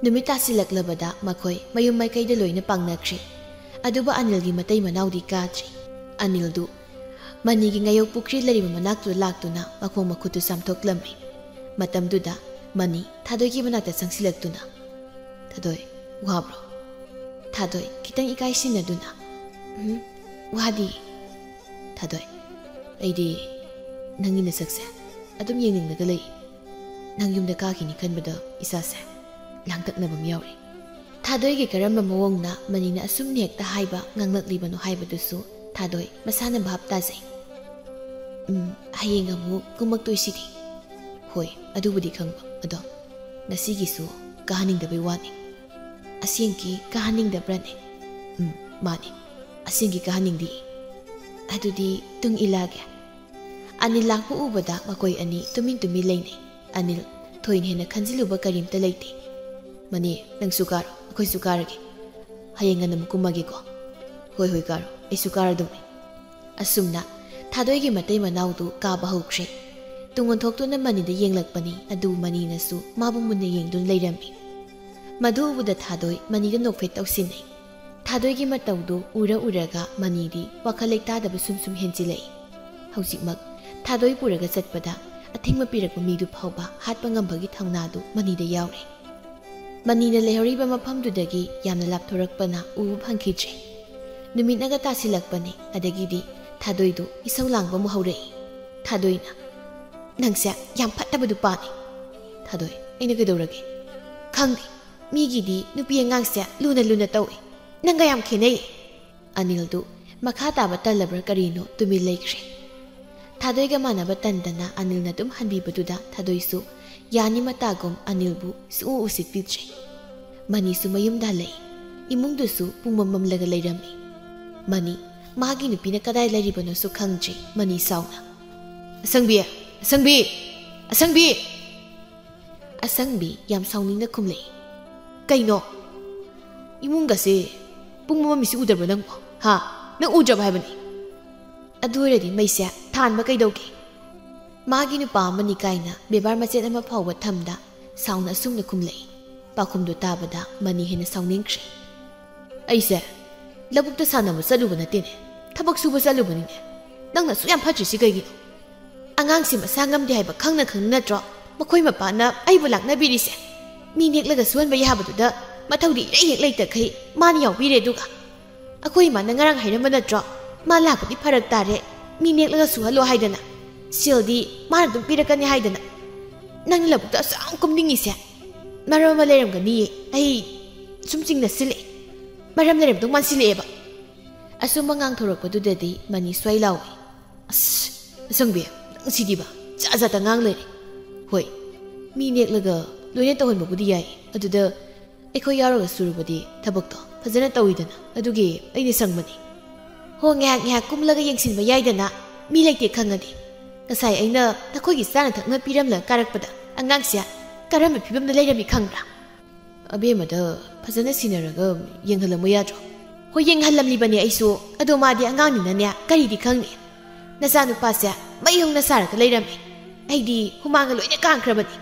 ꯅꯨꯃꯤꯠ ꯇꯥꯁꯤꯜꯂꯛꯂꯕꯗ ꯃꯈꯣꯏ ꯃꯌꯨꯝ ꯃꯥꯏꯀꯩꯗ ꯂꯣꯏꯅ ꯄꯥꯡꯅꯈ꯭ꯔꯦ꯫ ꯑꯗꯨꯕꯨ ꯑꯅꯤꯜꯒꯤ ꯃꯇꯩ ꯃꯅꯥꯎꯗꯤ ꯀꯥꯗ꯭ꯔꯤ꯫ ꯑꯅꯤꯜꯗꯨ ꯃꯅꯤꯒꯤ ꯉꯥꯌꯣꯛ ꯄꯨꯈ꯭ꯔꯤ ꯂꯩꯔꯤꯕ ꯃꯅꯥꯛꯇꯨꯗ ꯂꯥꯛꯇꯨꯅ ꯃꯈꯣꯡ ꯃꯈꯨꯠꯇꯨ ꯆꯥꯝꯊꯣꯛꯂꯝꯃꯤ꯫ ꯃꯇꯝꯗꯨꯗ ꯃꯅꯤ ꯊꯥꯗꯣꯏꯒꯤ ꯃꯅꯥꯛꯇ ꯆꯪꯁꯤꯜꯂꯛꯇꯨꯅ, "ꯊꯥꯗꯣꯏ, ꯋꯥꯕ꯭ꯔꯣ?" ꯊꯥꯗꯣꯏ ꯈꯤꯇꯪ ꯏꯀꯥꯏ ꯁꯤꯟꯅꯗꯨꯅ, "ꯎꯝ, ꯋꯥꯗꯤ"꯫ ꯊꯥꯗꯣꯏ, "ꯑꯩꯗꯤ ꯅꯪꯒꯤ ꯅꯁꯛꯁꯦ ꯑꯗꯨꯝ ꯌꯦꯡꯅꯤꯡꯂꯒ ꯂꯩ꯫ ꯅꯪ ꯌꯨꯝꯗ ꯀꯥꯈꯤꯅꯤ ꯈꯟꯕꯗ ꯏꯁꯥꯁꯦ ꯂꯥꯡꯇꯛꯅꯕ ꯑꯃ ꯌꯥꯎꯔꯤ"꯫ ꯊꯥꯗꯣꯏꯒꯤ ꯀꯔꯝꯕ ꯃꯑꯣꯡꯅ ꯃꯅꯤꯅ ꯑꯁꯨꯝꯅ ꯍꯦꯛꯇ ꯍꯥꯏꯕ ꯉꯥꯡꯂꯛꯂꯤꯕꯅꯣ ꯍꯥꯏꯕꯗꯨꯁꯨ ꯊꯥꯗꯣꯏ ꯃꯁꯥꯅ ꯚꯥꯞ ꯇꯥꯖꯩ꯫ "ꯎꯝ, ꯍꯌꯦꯡ ꯑꯃꯨꯛ ꯀꯨꯝꯃꯛꯇꯣꯏꯁꯤꯗꯤ"꯫ "ꯍꯣꯏ, ꯑꯗꯨꯕꯨꯗꯤ ꯈꯪꯕ, ꯑꯗꯣ ꯉꯁꯤꯒꯤꯁꯨ ꯀꯥꯍꯟꯅꯤꯡꯗꯕꯩ ꯋꯥꯅꯤ"꯫ "ꯑꯁꯦꯡꯀꯤ ꯀꯥꯍꯟꯅꯤꯡꯗꯕ꯭ꯔꯅꯦ?" "ꯎꯝ, ꯃꯥꯅꯤ, ꯑꯁꯦꯡꯀꯤ ꯀꯥꯍꯟꯅꯤꯡꯗꯤ"꯫ "ꯑꯗꯨꯗꯤ ꯇꯨꯡ ꯏꯜꯂꯛꯑꯒꯦ"꯫ ꯑꯅꯤꯜ ꯂꯥꯛꯄ ꯎꯕꯗ ꯃꯈꯣꯏ ꯑꯅꯤ ꯇꯨꯃꯤꯟ ꯇꯨꯃꯤꯟ ꯂꯩꯅꯩ꯫ ꯑꯅꯤꯜ ꯊꯣꯏꯅ ꯍꯦꯟꯅ ꯈꯟꯖꯤꯜꯂꯨꯕ ꯀꯔꯤꯝꯇ ꯂꯩꯇꯦ꯫ "ꯃꯅꯤ, ꯅꯪꯁꯨ ꯀꯥꯔꯣ, ꯑꯩꯈꯣꯏꯁꯨ ꯀꯥꯔꯒꯦ꯫ ꯍꯌꯦꯡ ꯉꯟꯅ ꯑꯃꯨꯛ ꯀꯨꯝꯃꯒꯦꯀꯣ"꯫ "ꯍꯣꯏ, ꯍꯣꯏ, ꯀꯥꯔꯣ, ꯑꯩꯁꯨ ꯀꯥꯔꯗꯧꯅꯤ"꯫ ꯑꯁꯨꯝꯅ ꯊꯥꯗꯣꯏꯒꯤ ꯃꯇꯩ ꯃꯅꯥꯎꯗꯨ ꯀꯥꯕ ꯍꯧꯈ꯭ꯔꯦ꯫ ꯇꯨꯡ ꯑꯣꯟꯊꯣꯛꯇꯨꯅ ꯃꯅꯤꯗ ꯌꯦꯡꯂꯛꯄꯅꯤ, ꯑꯗꯨ ꯃꯅꯤꯅꯁꯨ ꯃꯥꯕꯨ ꯃꯨꯟꯅ ꯌꯦꯡꯗꯨꯅ ꯂꯩꯔꯝꯃꯤ꯫ ꯃꯗꯨ ꯎꯕꯗ ꯊꯥꯗꯣꯏ ꯃꯅꯤꯗ ꯅꯣꯛꯐꯦꯠ ꯇꯧꯁꯤꯟꯅꯩ꯫ ꯊꯥꯗꯣꯏꯒꯤ ꯃꯇꯧꯗꯨ ꯎꯔ ꯎꯔꯒ ꯃꯅꯤꯗꯤ ꯋꯥꯈꯜ ꯂꯩꯇꯥꯗꯕ ꯁꯨꯝ ꯁꯨꯝ ꯍꯦꯟꯖꯤꯜꯂꯛꯏ꯫ ꯍꯧꯖꯤꯛꯃꯛ ꯊꯥꯗꯣꯏ ꯄꯨꯔꯒ ꯆꯠꯄꯗ ꯑꯊꯤꯡꯕ ꯄꯤꯔꯛꯄ ꯃꯤꯗꯨ ꯐꯥꯎꯕ ꯍꯥꯠꯄ ꯉꯝꯕꯒꯤ ꯊꯧꯅꯥꯗꯨ ꯃꯅꯤꯗ ꯌꯥꯎꯔꯦ꯫ ꯃꯅꯤꯅ ꯂꯩꯍꯧꯔꯤꯕ ꯃꯐꯝꯗꯨꯗꯒꯤ ꯌꯥꯝꯅ ꯂꯥꯞꯊꯣꯔꯛꯄꯅ ꯎꯕ ꯐꯪꯈꯤꯗ꯭ꯔꯦ꯫ ꯅꯨꯃꯤꯠꯅꯒ ꯇꯥꯁꯤꯜꯂꯛꯄꯅꯦ, ꯑꯗꯒꯤꯗꯤ ꯊꯥꯗꯣꯏꯗꯨ ꯏꯁꯧ ꯂꯥꯡꯕ ꯑꯃꯨꯛ ꯍꯧꯔꯛꯏ꯫ ꯊꯥꯗꯣꯏꯅ, "ꯅꯪꯁꯦ ꯌꯥꯝ ꯐꯠꯇꯕ ꯅꯨꯄꯥꯅꯤ"꯫ ꯊꯥꯗꯣꯏ, "ꯑꯩꯅ ꯀꯩꯗꯧꯔꯒꯦ?" "ꯈꯪꯗꯦ, ꯃꯤꯒꯤꯗꯤ ꯅꯨꯄꯤ ꯑꯉꯥꯡꯁꯦ ꯂꯨꯅ ꯂꯨꯅ ꯇꯧꯏ, ꯅꯪꯒ ꯌꯥꯝ ꯈꯦꯠꯅꯩ"꯫ ꯑꯅꯤꯜꯗꯨ ꯃꯈꯥ ꯇꯥꯕ ꯇꯜꯂꯕ꯭ꯔꯥ ꯀꯔꯤꯅꯣ ꯇꯨꯃꯤꯟ ꯂꯩꯈ꯭ꯔꯦ꯫ ꯊꯥꯗꯣꯏꯒ ꯃꯥꯟꯅꯕ ꯇꯟꯗꯅ ꯑꯅꯤꯜꯅ ꯑꯗꯨꯝ ꯍꯟꯕꯤꯕꯗꯨꯗ ꯊꯥꯗꯣꯏꯁꯨ ꯌꯥꯅꯤ ꯃꯇꯥꯒꯨꯝ ꯑꯅꯤꯜꯕꯨ ꯁꯨꯛꯎ ꯎꯁꯤꯠꯄꯤꯗ꯭ꯔꯦ꯫ ꯃꯅꯤꯁꯨ ꯃꯌꯨꯝꯗ ꯍꯜꯂꯛꯏ꯫ ꯏꯃꯨꯡꯗꯨꯁꯨ ꯄꯨꯡꯃꯝ ꯃꯝꯂꯒ ꯂꯩꯔꯝꯃꯤ꯫ ꯃꯅꯤ, ꯃꯥꯒꯤ ꯅꯨꯄꯤꯅ ꯀꯗꯥꯏ ꯂꯩꯔꯤꯕꯅꯣꯁꯨ ꯈꯪꯗ꯭ꯔꯤ꯫ ꯃꯅꯤ ꯁꯥꯎꯅ, "ꯑꯁꯪꯕꯤ! ꯑꯁꯪꯕꯤ! ꯑꯁꯪꯕꯤ!" ꯑꯁꯪꯕꯤ ꯌꯥꯝ ꯁꯥꯎꯅꯤꯡꯅ ꯈꯨꯝꯂꯛꯏ꯫ "ꯀꯩꯅꯣ? ꯏꯃꯨꯡꯒꯁꯦ ꯄꯨꯡ ꯃꯝꯃꯝꯃꯤꯁꯤ ꯎꯗꯕ꯭ꯔꯣ ꯅꯪꯕꯣ? ꯍꯥ?" ꯅꯪ ꯎꯗ꯭ꯔꯕ ꯍꯥꯏꯕꯅꯤ꯫ ꯑꯗꯨ ꯑꯣꯏꯔꯗꯤ ꯃꯩꯁꯦ ꯊꯥꯟꯕ ꯀꯩꯗꯧꯒꯦ? ꯃꯥꯒꯤ ꯅꯨꯄꯥ ꯑꯃꯅꯤ ꯀꯥꯏꯅ ꯕꯦꯕꯥꯔ ꯃꯆꯦꯠ ꯑꯃ ꯐꯥꯎꯕ ꯊꯝꯗ ꯁꯥꯎꯅ ꯑꯁꯨꯝꯅ ꯈꯨꯝꯂꯛꯏ꯫ ꯄꯥꯎꯈꯨꯝꯗꯨ ꯇꯥꯕꯗ ꯃꯅꯤ ꯍꯦꯟꯅ ꯁꯥꯎꯅꯤꯡꯈ꯭ꯔꯦ꯫ ꯑꯩꯁꯦ ꯂꯧꯕꯨꯛꯇ ꯁꯥꯟꯅꯕ ꯆꯠꯂꯨꯕ ꯅꯠꯇꯦꯅꯦ, ꯊꯕꯛ ꯁꯨꯕ ꯆꯠꯂꯨꯕꯅꯤꯅꯦ꯫ ꯅꯪꯅ ꯑꯁꯨꯛ ꯌꯥꯝ ꯐꯠꯇ꯭ꯔꯤꯁꯤ ꯀꯩꯒꯤꯅꯣ? ꯑꯉꯥꯡꯁꯤ ꯃꯁꯥ ꯉꯝꯗꯦ ꯍꯥꯏꯕ ꯈꯪꯅ ꯈꯪꯅ ꯅꯠꯇ꯭ꯔꯣ ꯃꯈꯣꯏ ꯃꯄꯥꯅ ꯑꯩꯕꯨ ꯂꯥꯛꯅꯕꯤꯔꯤꯁꯦ? ꯃꯤ ꯅꯦꯛꯂꯒ ꯁꯨꯍꯟꯕ ꯌꯥꯕꯗꯨꯗ ꯃꯊꯧꯗꯤ ꯏꯔꯩ ꯍꯦꯛ ꯂꯩꯇꯈꯩ ꯃꯥꯅ ꯌꯥꯎꯕꯤꯔꯦ꯫ ꯑꯗꯨꯒ ꯑꯩꯈꯣꯏ ꯏꯃꯥꯅ ꯉꯔꯥꯡ ꯍꯥꯏꯔꯝꯕ ꯅꯠꯇ꯭ꯔꯣ? ꯃꯥ ꯂꯥꯛꯄꯗꯤ ꯐꯔꯛ ꯇꯥꯔꯦ, ꯃꯤ ꯅꯦꯛꯂꯒ ꯁꯨꯍꯜꯂꯣ ꯍꯥꯏꯗꯅ꯫ ꯁꯦꯜꯗꯤ ꯃꯥꯅ ꯑꯗꯨꯝ ꯄꯤꯔꯛꯀꯅꯤ ꯍꯥꯏꯗꯅ꯫ ꯅꯪꯅ ꯂꯧꯕꯨꯛꯇ ꯑꯁꯨꯛ ꯌꯥꯝ ꯀꯨꯝꯅꯤꯡꯉꯤꯁꯦ ꯃꯔꯝ ꯑꯃ ꯂꯩꯔꯝꯒꯅꯤꯌꯦ꯫ ꯑꯩ ꯁꯨꯝ ꯆꯤꯡꯅꯁꯤꯜꯂꯛꯑꯦ, ꯃꯔꯝ ꯂꯩꯔꯝꯗꯧ ꯃꯥꯟꯁꯤꯜꯂꯛꯑꯦꯕ꯫ ꯑꯁꯨꯝꯕ ꯉꯥꯡꯊꯣꯔꯛꯄꯗꯨꯗꯗꯤ ꯃꯅꯤ ꯁ꯭ꯋꯥꯏ ꯂꯥꯎꯏ꯫ ꯑꯁ, ꯑꯁꯪꯕꯤ, ꯅꯪ ꯁꯤꯗꯤꯕ ꯖꯥꯠ ꯖꯥꯠꯇ ꯉꯥꯡ ꯂꯩꯔꯦ꯫ ꯍꯣꯏ, ꯃꯤ ꯅꯦꯛꯂꯒ ꯂꯣꯏꯅ ꯇꯧꯍꯟꯕꯕꯨꯗꯤ ꯌꯥꯏ, ꯑꯗꯨꯗ ꯑꯩꯈꯣꯏ ꯌꯥꯎꯔꯒ ꯁꯨꯔꯕꯗꯤ ꯊꯕꯛꯇꯣ ꯐꯖꯅ ꯇꯧꯏꯗꯅ, ꯑꯗꯨꯒꯤ ꯑꯩꯅ ꯁꯪꯕꯅꯤ꯫ ꯍꯣ, ꯉꯥꯏꯍꯥꯛ ꯉꯥꯏꯍꯥꯛ ꯀꯨꯝꯂꯒ ꯌꯦꯡꯁꯤꯟꯕ ꯌꯥꯏꯗꯅ, ꯃꯤ ꯂꯩꯇꯦ ꯈꯪꯉꯗꯤ꯫ ꯉꯁꯥꯏ ꯑꯩꯅ ꯅꯈꯣꯏꯒꯤ ꯆꯥꯅ ꯊꯛꯅ ꯄꯤꯔꯝꯂꯒ ꯀꯥꯔꯛꯄꯗ ꯑꯉꯥꯡꯁꯦ ꯀꯔꯝꯕ ꯐꯤꯕꯝꯗ ꯂꯩꯔꯝꯃꯤ ꯈꯪꯕ꯭ꯔꯥ? ꯑꯕꯦꯝꯃꯗ ꯐꯖꯅ ꯁꯤꯟꯅꯔꯒ ꯌꯦꯡꯍꯜꯂꯝꯃꯨ ꯌꯥꯗ꯭ꯔꯣ? ꯍꯣꯏ, ꯌꯦꯡꯍꯜꯂꯝꯂꯤꯕꯅꯦ ꯑꯩꯁꯨ, ꯑꯗꯣ ꯃꯥꯗꯤ ꯑꯉꯥꯡꯅꯤꯅꯅꯦ ꯀꯔꯤꯗꯤ ꯈꯪꯅꯤ꯫ ꯅꯆꯥꯅꯨꯄꯥꯁꯦ ꯃꯩ ꯍꯧꯅ ꯁꯥꯔꯒ ꯂꯩꯔꯝꯃꯤ꯫ ꯑꯩꯗꯤ ꯍꯨꯃꯥꯡꯒ ꯂꯣꯏꯅ ꯀꯥꯡꯈ꯭ꯔꯕꯅꯤ꯫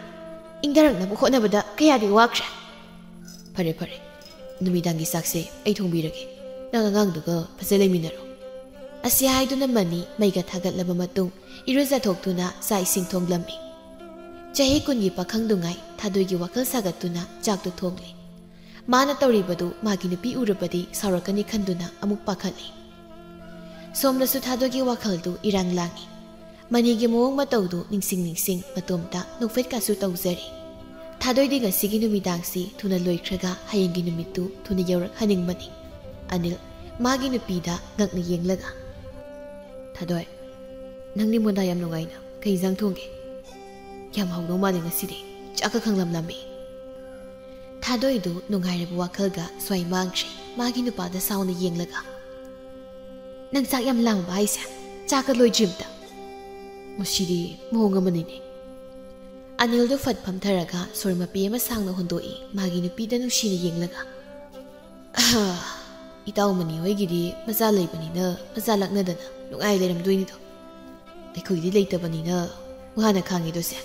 ꯏꯪꯊꯔꯛꯅꯕ ꯍꯣꯠꯅꯕꯗ ꯀꯌꯥꯗꯤ ꯋꯥꯈ꯭ꯔꯦ꯫ ꯐꯔꯦ ꯐꯔꯦ, ꯅꯨꯃꯤꯗꯥꯡꯒꯤ ꯆꯥꯛꯁꯦ ꯑꯩ ꯊꯣꯡꯕꯤꯔꯒꯦ꯫ ꯅꯪ ꯑꯉꯥꯡꯗꯨꯒ ꯐꯖ ꯂꯩꯃꯤꯟꯅꯔꯣ꯫ ꯑꯁꯤ ꯍꯥꯏꯗꯨꯅ ꯃꯅꯤ ꯃꯩꯒ ꯊꯥꯒꯠꯂꯕ ꯃꯇꯨꯡ ꯏꯔꯨꯖꯊꯣꯛꯇꯨꯅ ꯆꯥꯛ ꯏꯁꯤꯡ ꯊꯣꯡꯂꯝꯃꯤ꯫ ꯆꯍꯤ ꯀꯨꯟꯒꯤ ꯄꯥꯈꯪꯗꯨꯉꯥꯏ ꯊꯥꯗꯣꯏꯒꯤ ꯋꯥꯈꯜ ꯁꯥꯒꯠꯇꯨꯅ ꯆꯥꯛꯇꯨ ꯊꯣꯡꯂꯤ꯫ ꯃꯥꯅ ꯇꯧꯔꯤꯕꯗꯨ ꯃꯥꯒꯤ ꯅꯨꯄꯤ ꯎꯔꯕꯗꯤ ꯁꯥꯎꯔꯛꯀꯅꯤ ꯈꯟꯗꯨꯅ ꯑꯃꯨꯛ ꯄꯥꯈꯠꯂꯤ꯫ ꯁꯣꯝꯗꯁꯨ ꯊꯥꯗꯣꯏꯒꯤ ꯋꯥꯈꯜꯗꯨ ꯏꯔꯥꯡ ꯂꯥꯡꯏ꯫ ꯃꯅꯤꯒꯤ ꯃꯑꯣꯡ ꯃꯇꯧꯗꯨ ꯅꯤꯡꯁꯤꯡ ꯅꯤꯡꯁꯤꯡ ꯃꯇꯣꯝꯇ ꯅꯣꯛꯐꯦꯠꯀꯁꯨ ꯇꯧꯖꯔꯤ꯫ ꯊꯥꯗꯣꯏꯗꯤ ꯉꯁꯤꯒꯤ ꯅꯨꯃꯤꯗꯥꯡꯁꯤ ꯊꯨꯅ ꯂꯣꯏꯈ꯭ꯔꯒ ꯍꯌꯦꯡꯒꯤ ꯅꯨꯃꯤꯠꯇꯨ ꯊꯨꯅ ꯌꯧꯔꯛꯍꯟꯅꯤꯡꯕꯅꯤ꯫ ꯑꯅꯤꯜ, ꯃꯥꯒꯤ ꯅꯨꯄꯤꯗ ꯉꯛꯅ ꯌꯦꯡꯂꯒ꯫ ꯊꯥꯗꯣꯏ, ꯅꯪꯗꯤ ꯃꯣꯟꯗꯥ ꯌꯥꯝ ꯅꯨꯡꯉꯥꯏꯅ ꯀꯩ ꯏꯟꯖꯥꯡ ꯊꯣꯡꯒꯦ? ꯌꯥꯝ ꯍꯥꯎꯗꯧ ꯃꯥꯜꯂꯦ ꯉꯁꯤꯗꯤ, ꯆꯥꯛꯀ ꯈꯪꯂꯝ ꯂꯥꯝꯃꯤ꯫ ꯊꯥꯗꯣꯏꯗꯨ ꯅꯨꯡꯉꯥꯏꯔꯕ ꯋꯥꯈꯜꯒ ꯁ꯭ꯋꯥꯏ ꯃꯥꯡꯈ꯭ꯔꯦ, ꯃꯥꯒꯤ ꯅꯨꯄꯥꯗ ꯁꯥꯎꯅ ꯌꯦꯡꯂꯒ꯫ ꯅꯪ ꯆꯥꯛ ꯌꯥꯝ ꯂꯥꯝꯃꯕ ꯍꯥꯏꯁꯦ? ꯆꯥꯛꯀ ꯂꯣꯏꯗ꯭ꯔꯤꯝꯇ꯫ ꯃꯁꯤꯗꯤ ꯃꯑꯣꯡ ꯑꯃꯅꯤꯅꯦ꯫ ꯑꯅꯤꯜꯗꯨ ꯐꯠ ꯐꯝꯊꯔꯒ ꯁꯣꯔ ꯃꯄꯤ ꯑꯃ ꯁꯥꯡꯅ ꯍꯣꯟꯗꯣꯛꯏ, ꯃꯥꯒꯤ ꯅꯨꯄꯤꯗ ꯅꯨꯡꯁꯤꯅ ꯌꯦꯡꯂꯒ꯫ ꯑꯍ, ꯏꯇꯥꯎ ꯃꯅꯤ ꯍꯣꯏꯒꯤꯗꯤ ꯃꯆꯥ ꯂꯩꯕꯅꯤꯅ ꯃꯆꯥ ꯂꯛꯅꯗꯅ ꯅꯨꯡꯉꯥꯏ ꯂꯩꯔꯝꯗꯣꯏꯅꯤꯗꯣ꯫ ꯑꯩꯈꯣꯏꯗꯤ ꯂꯩꯇꯕꯅꯤꯅ ꯋꯥꯅ ꯈꯥꯡꯉꯤꯗꯣ ꯁꯦ꯫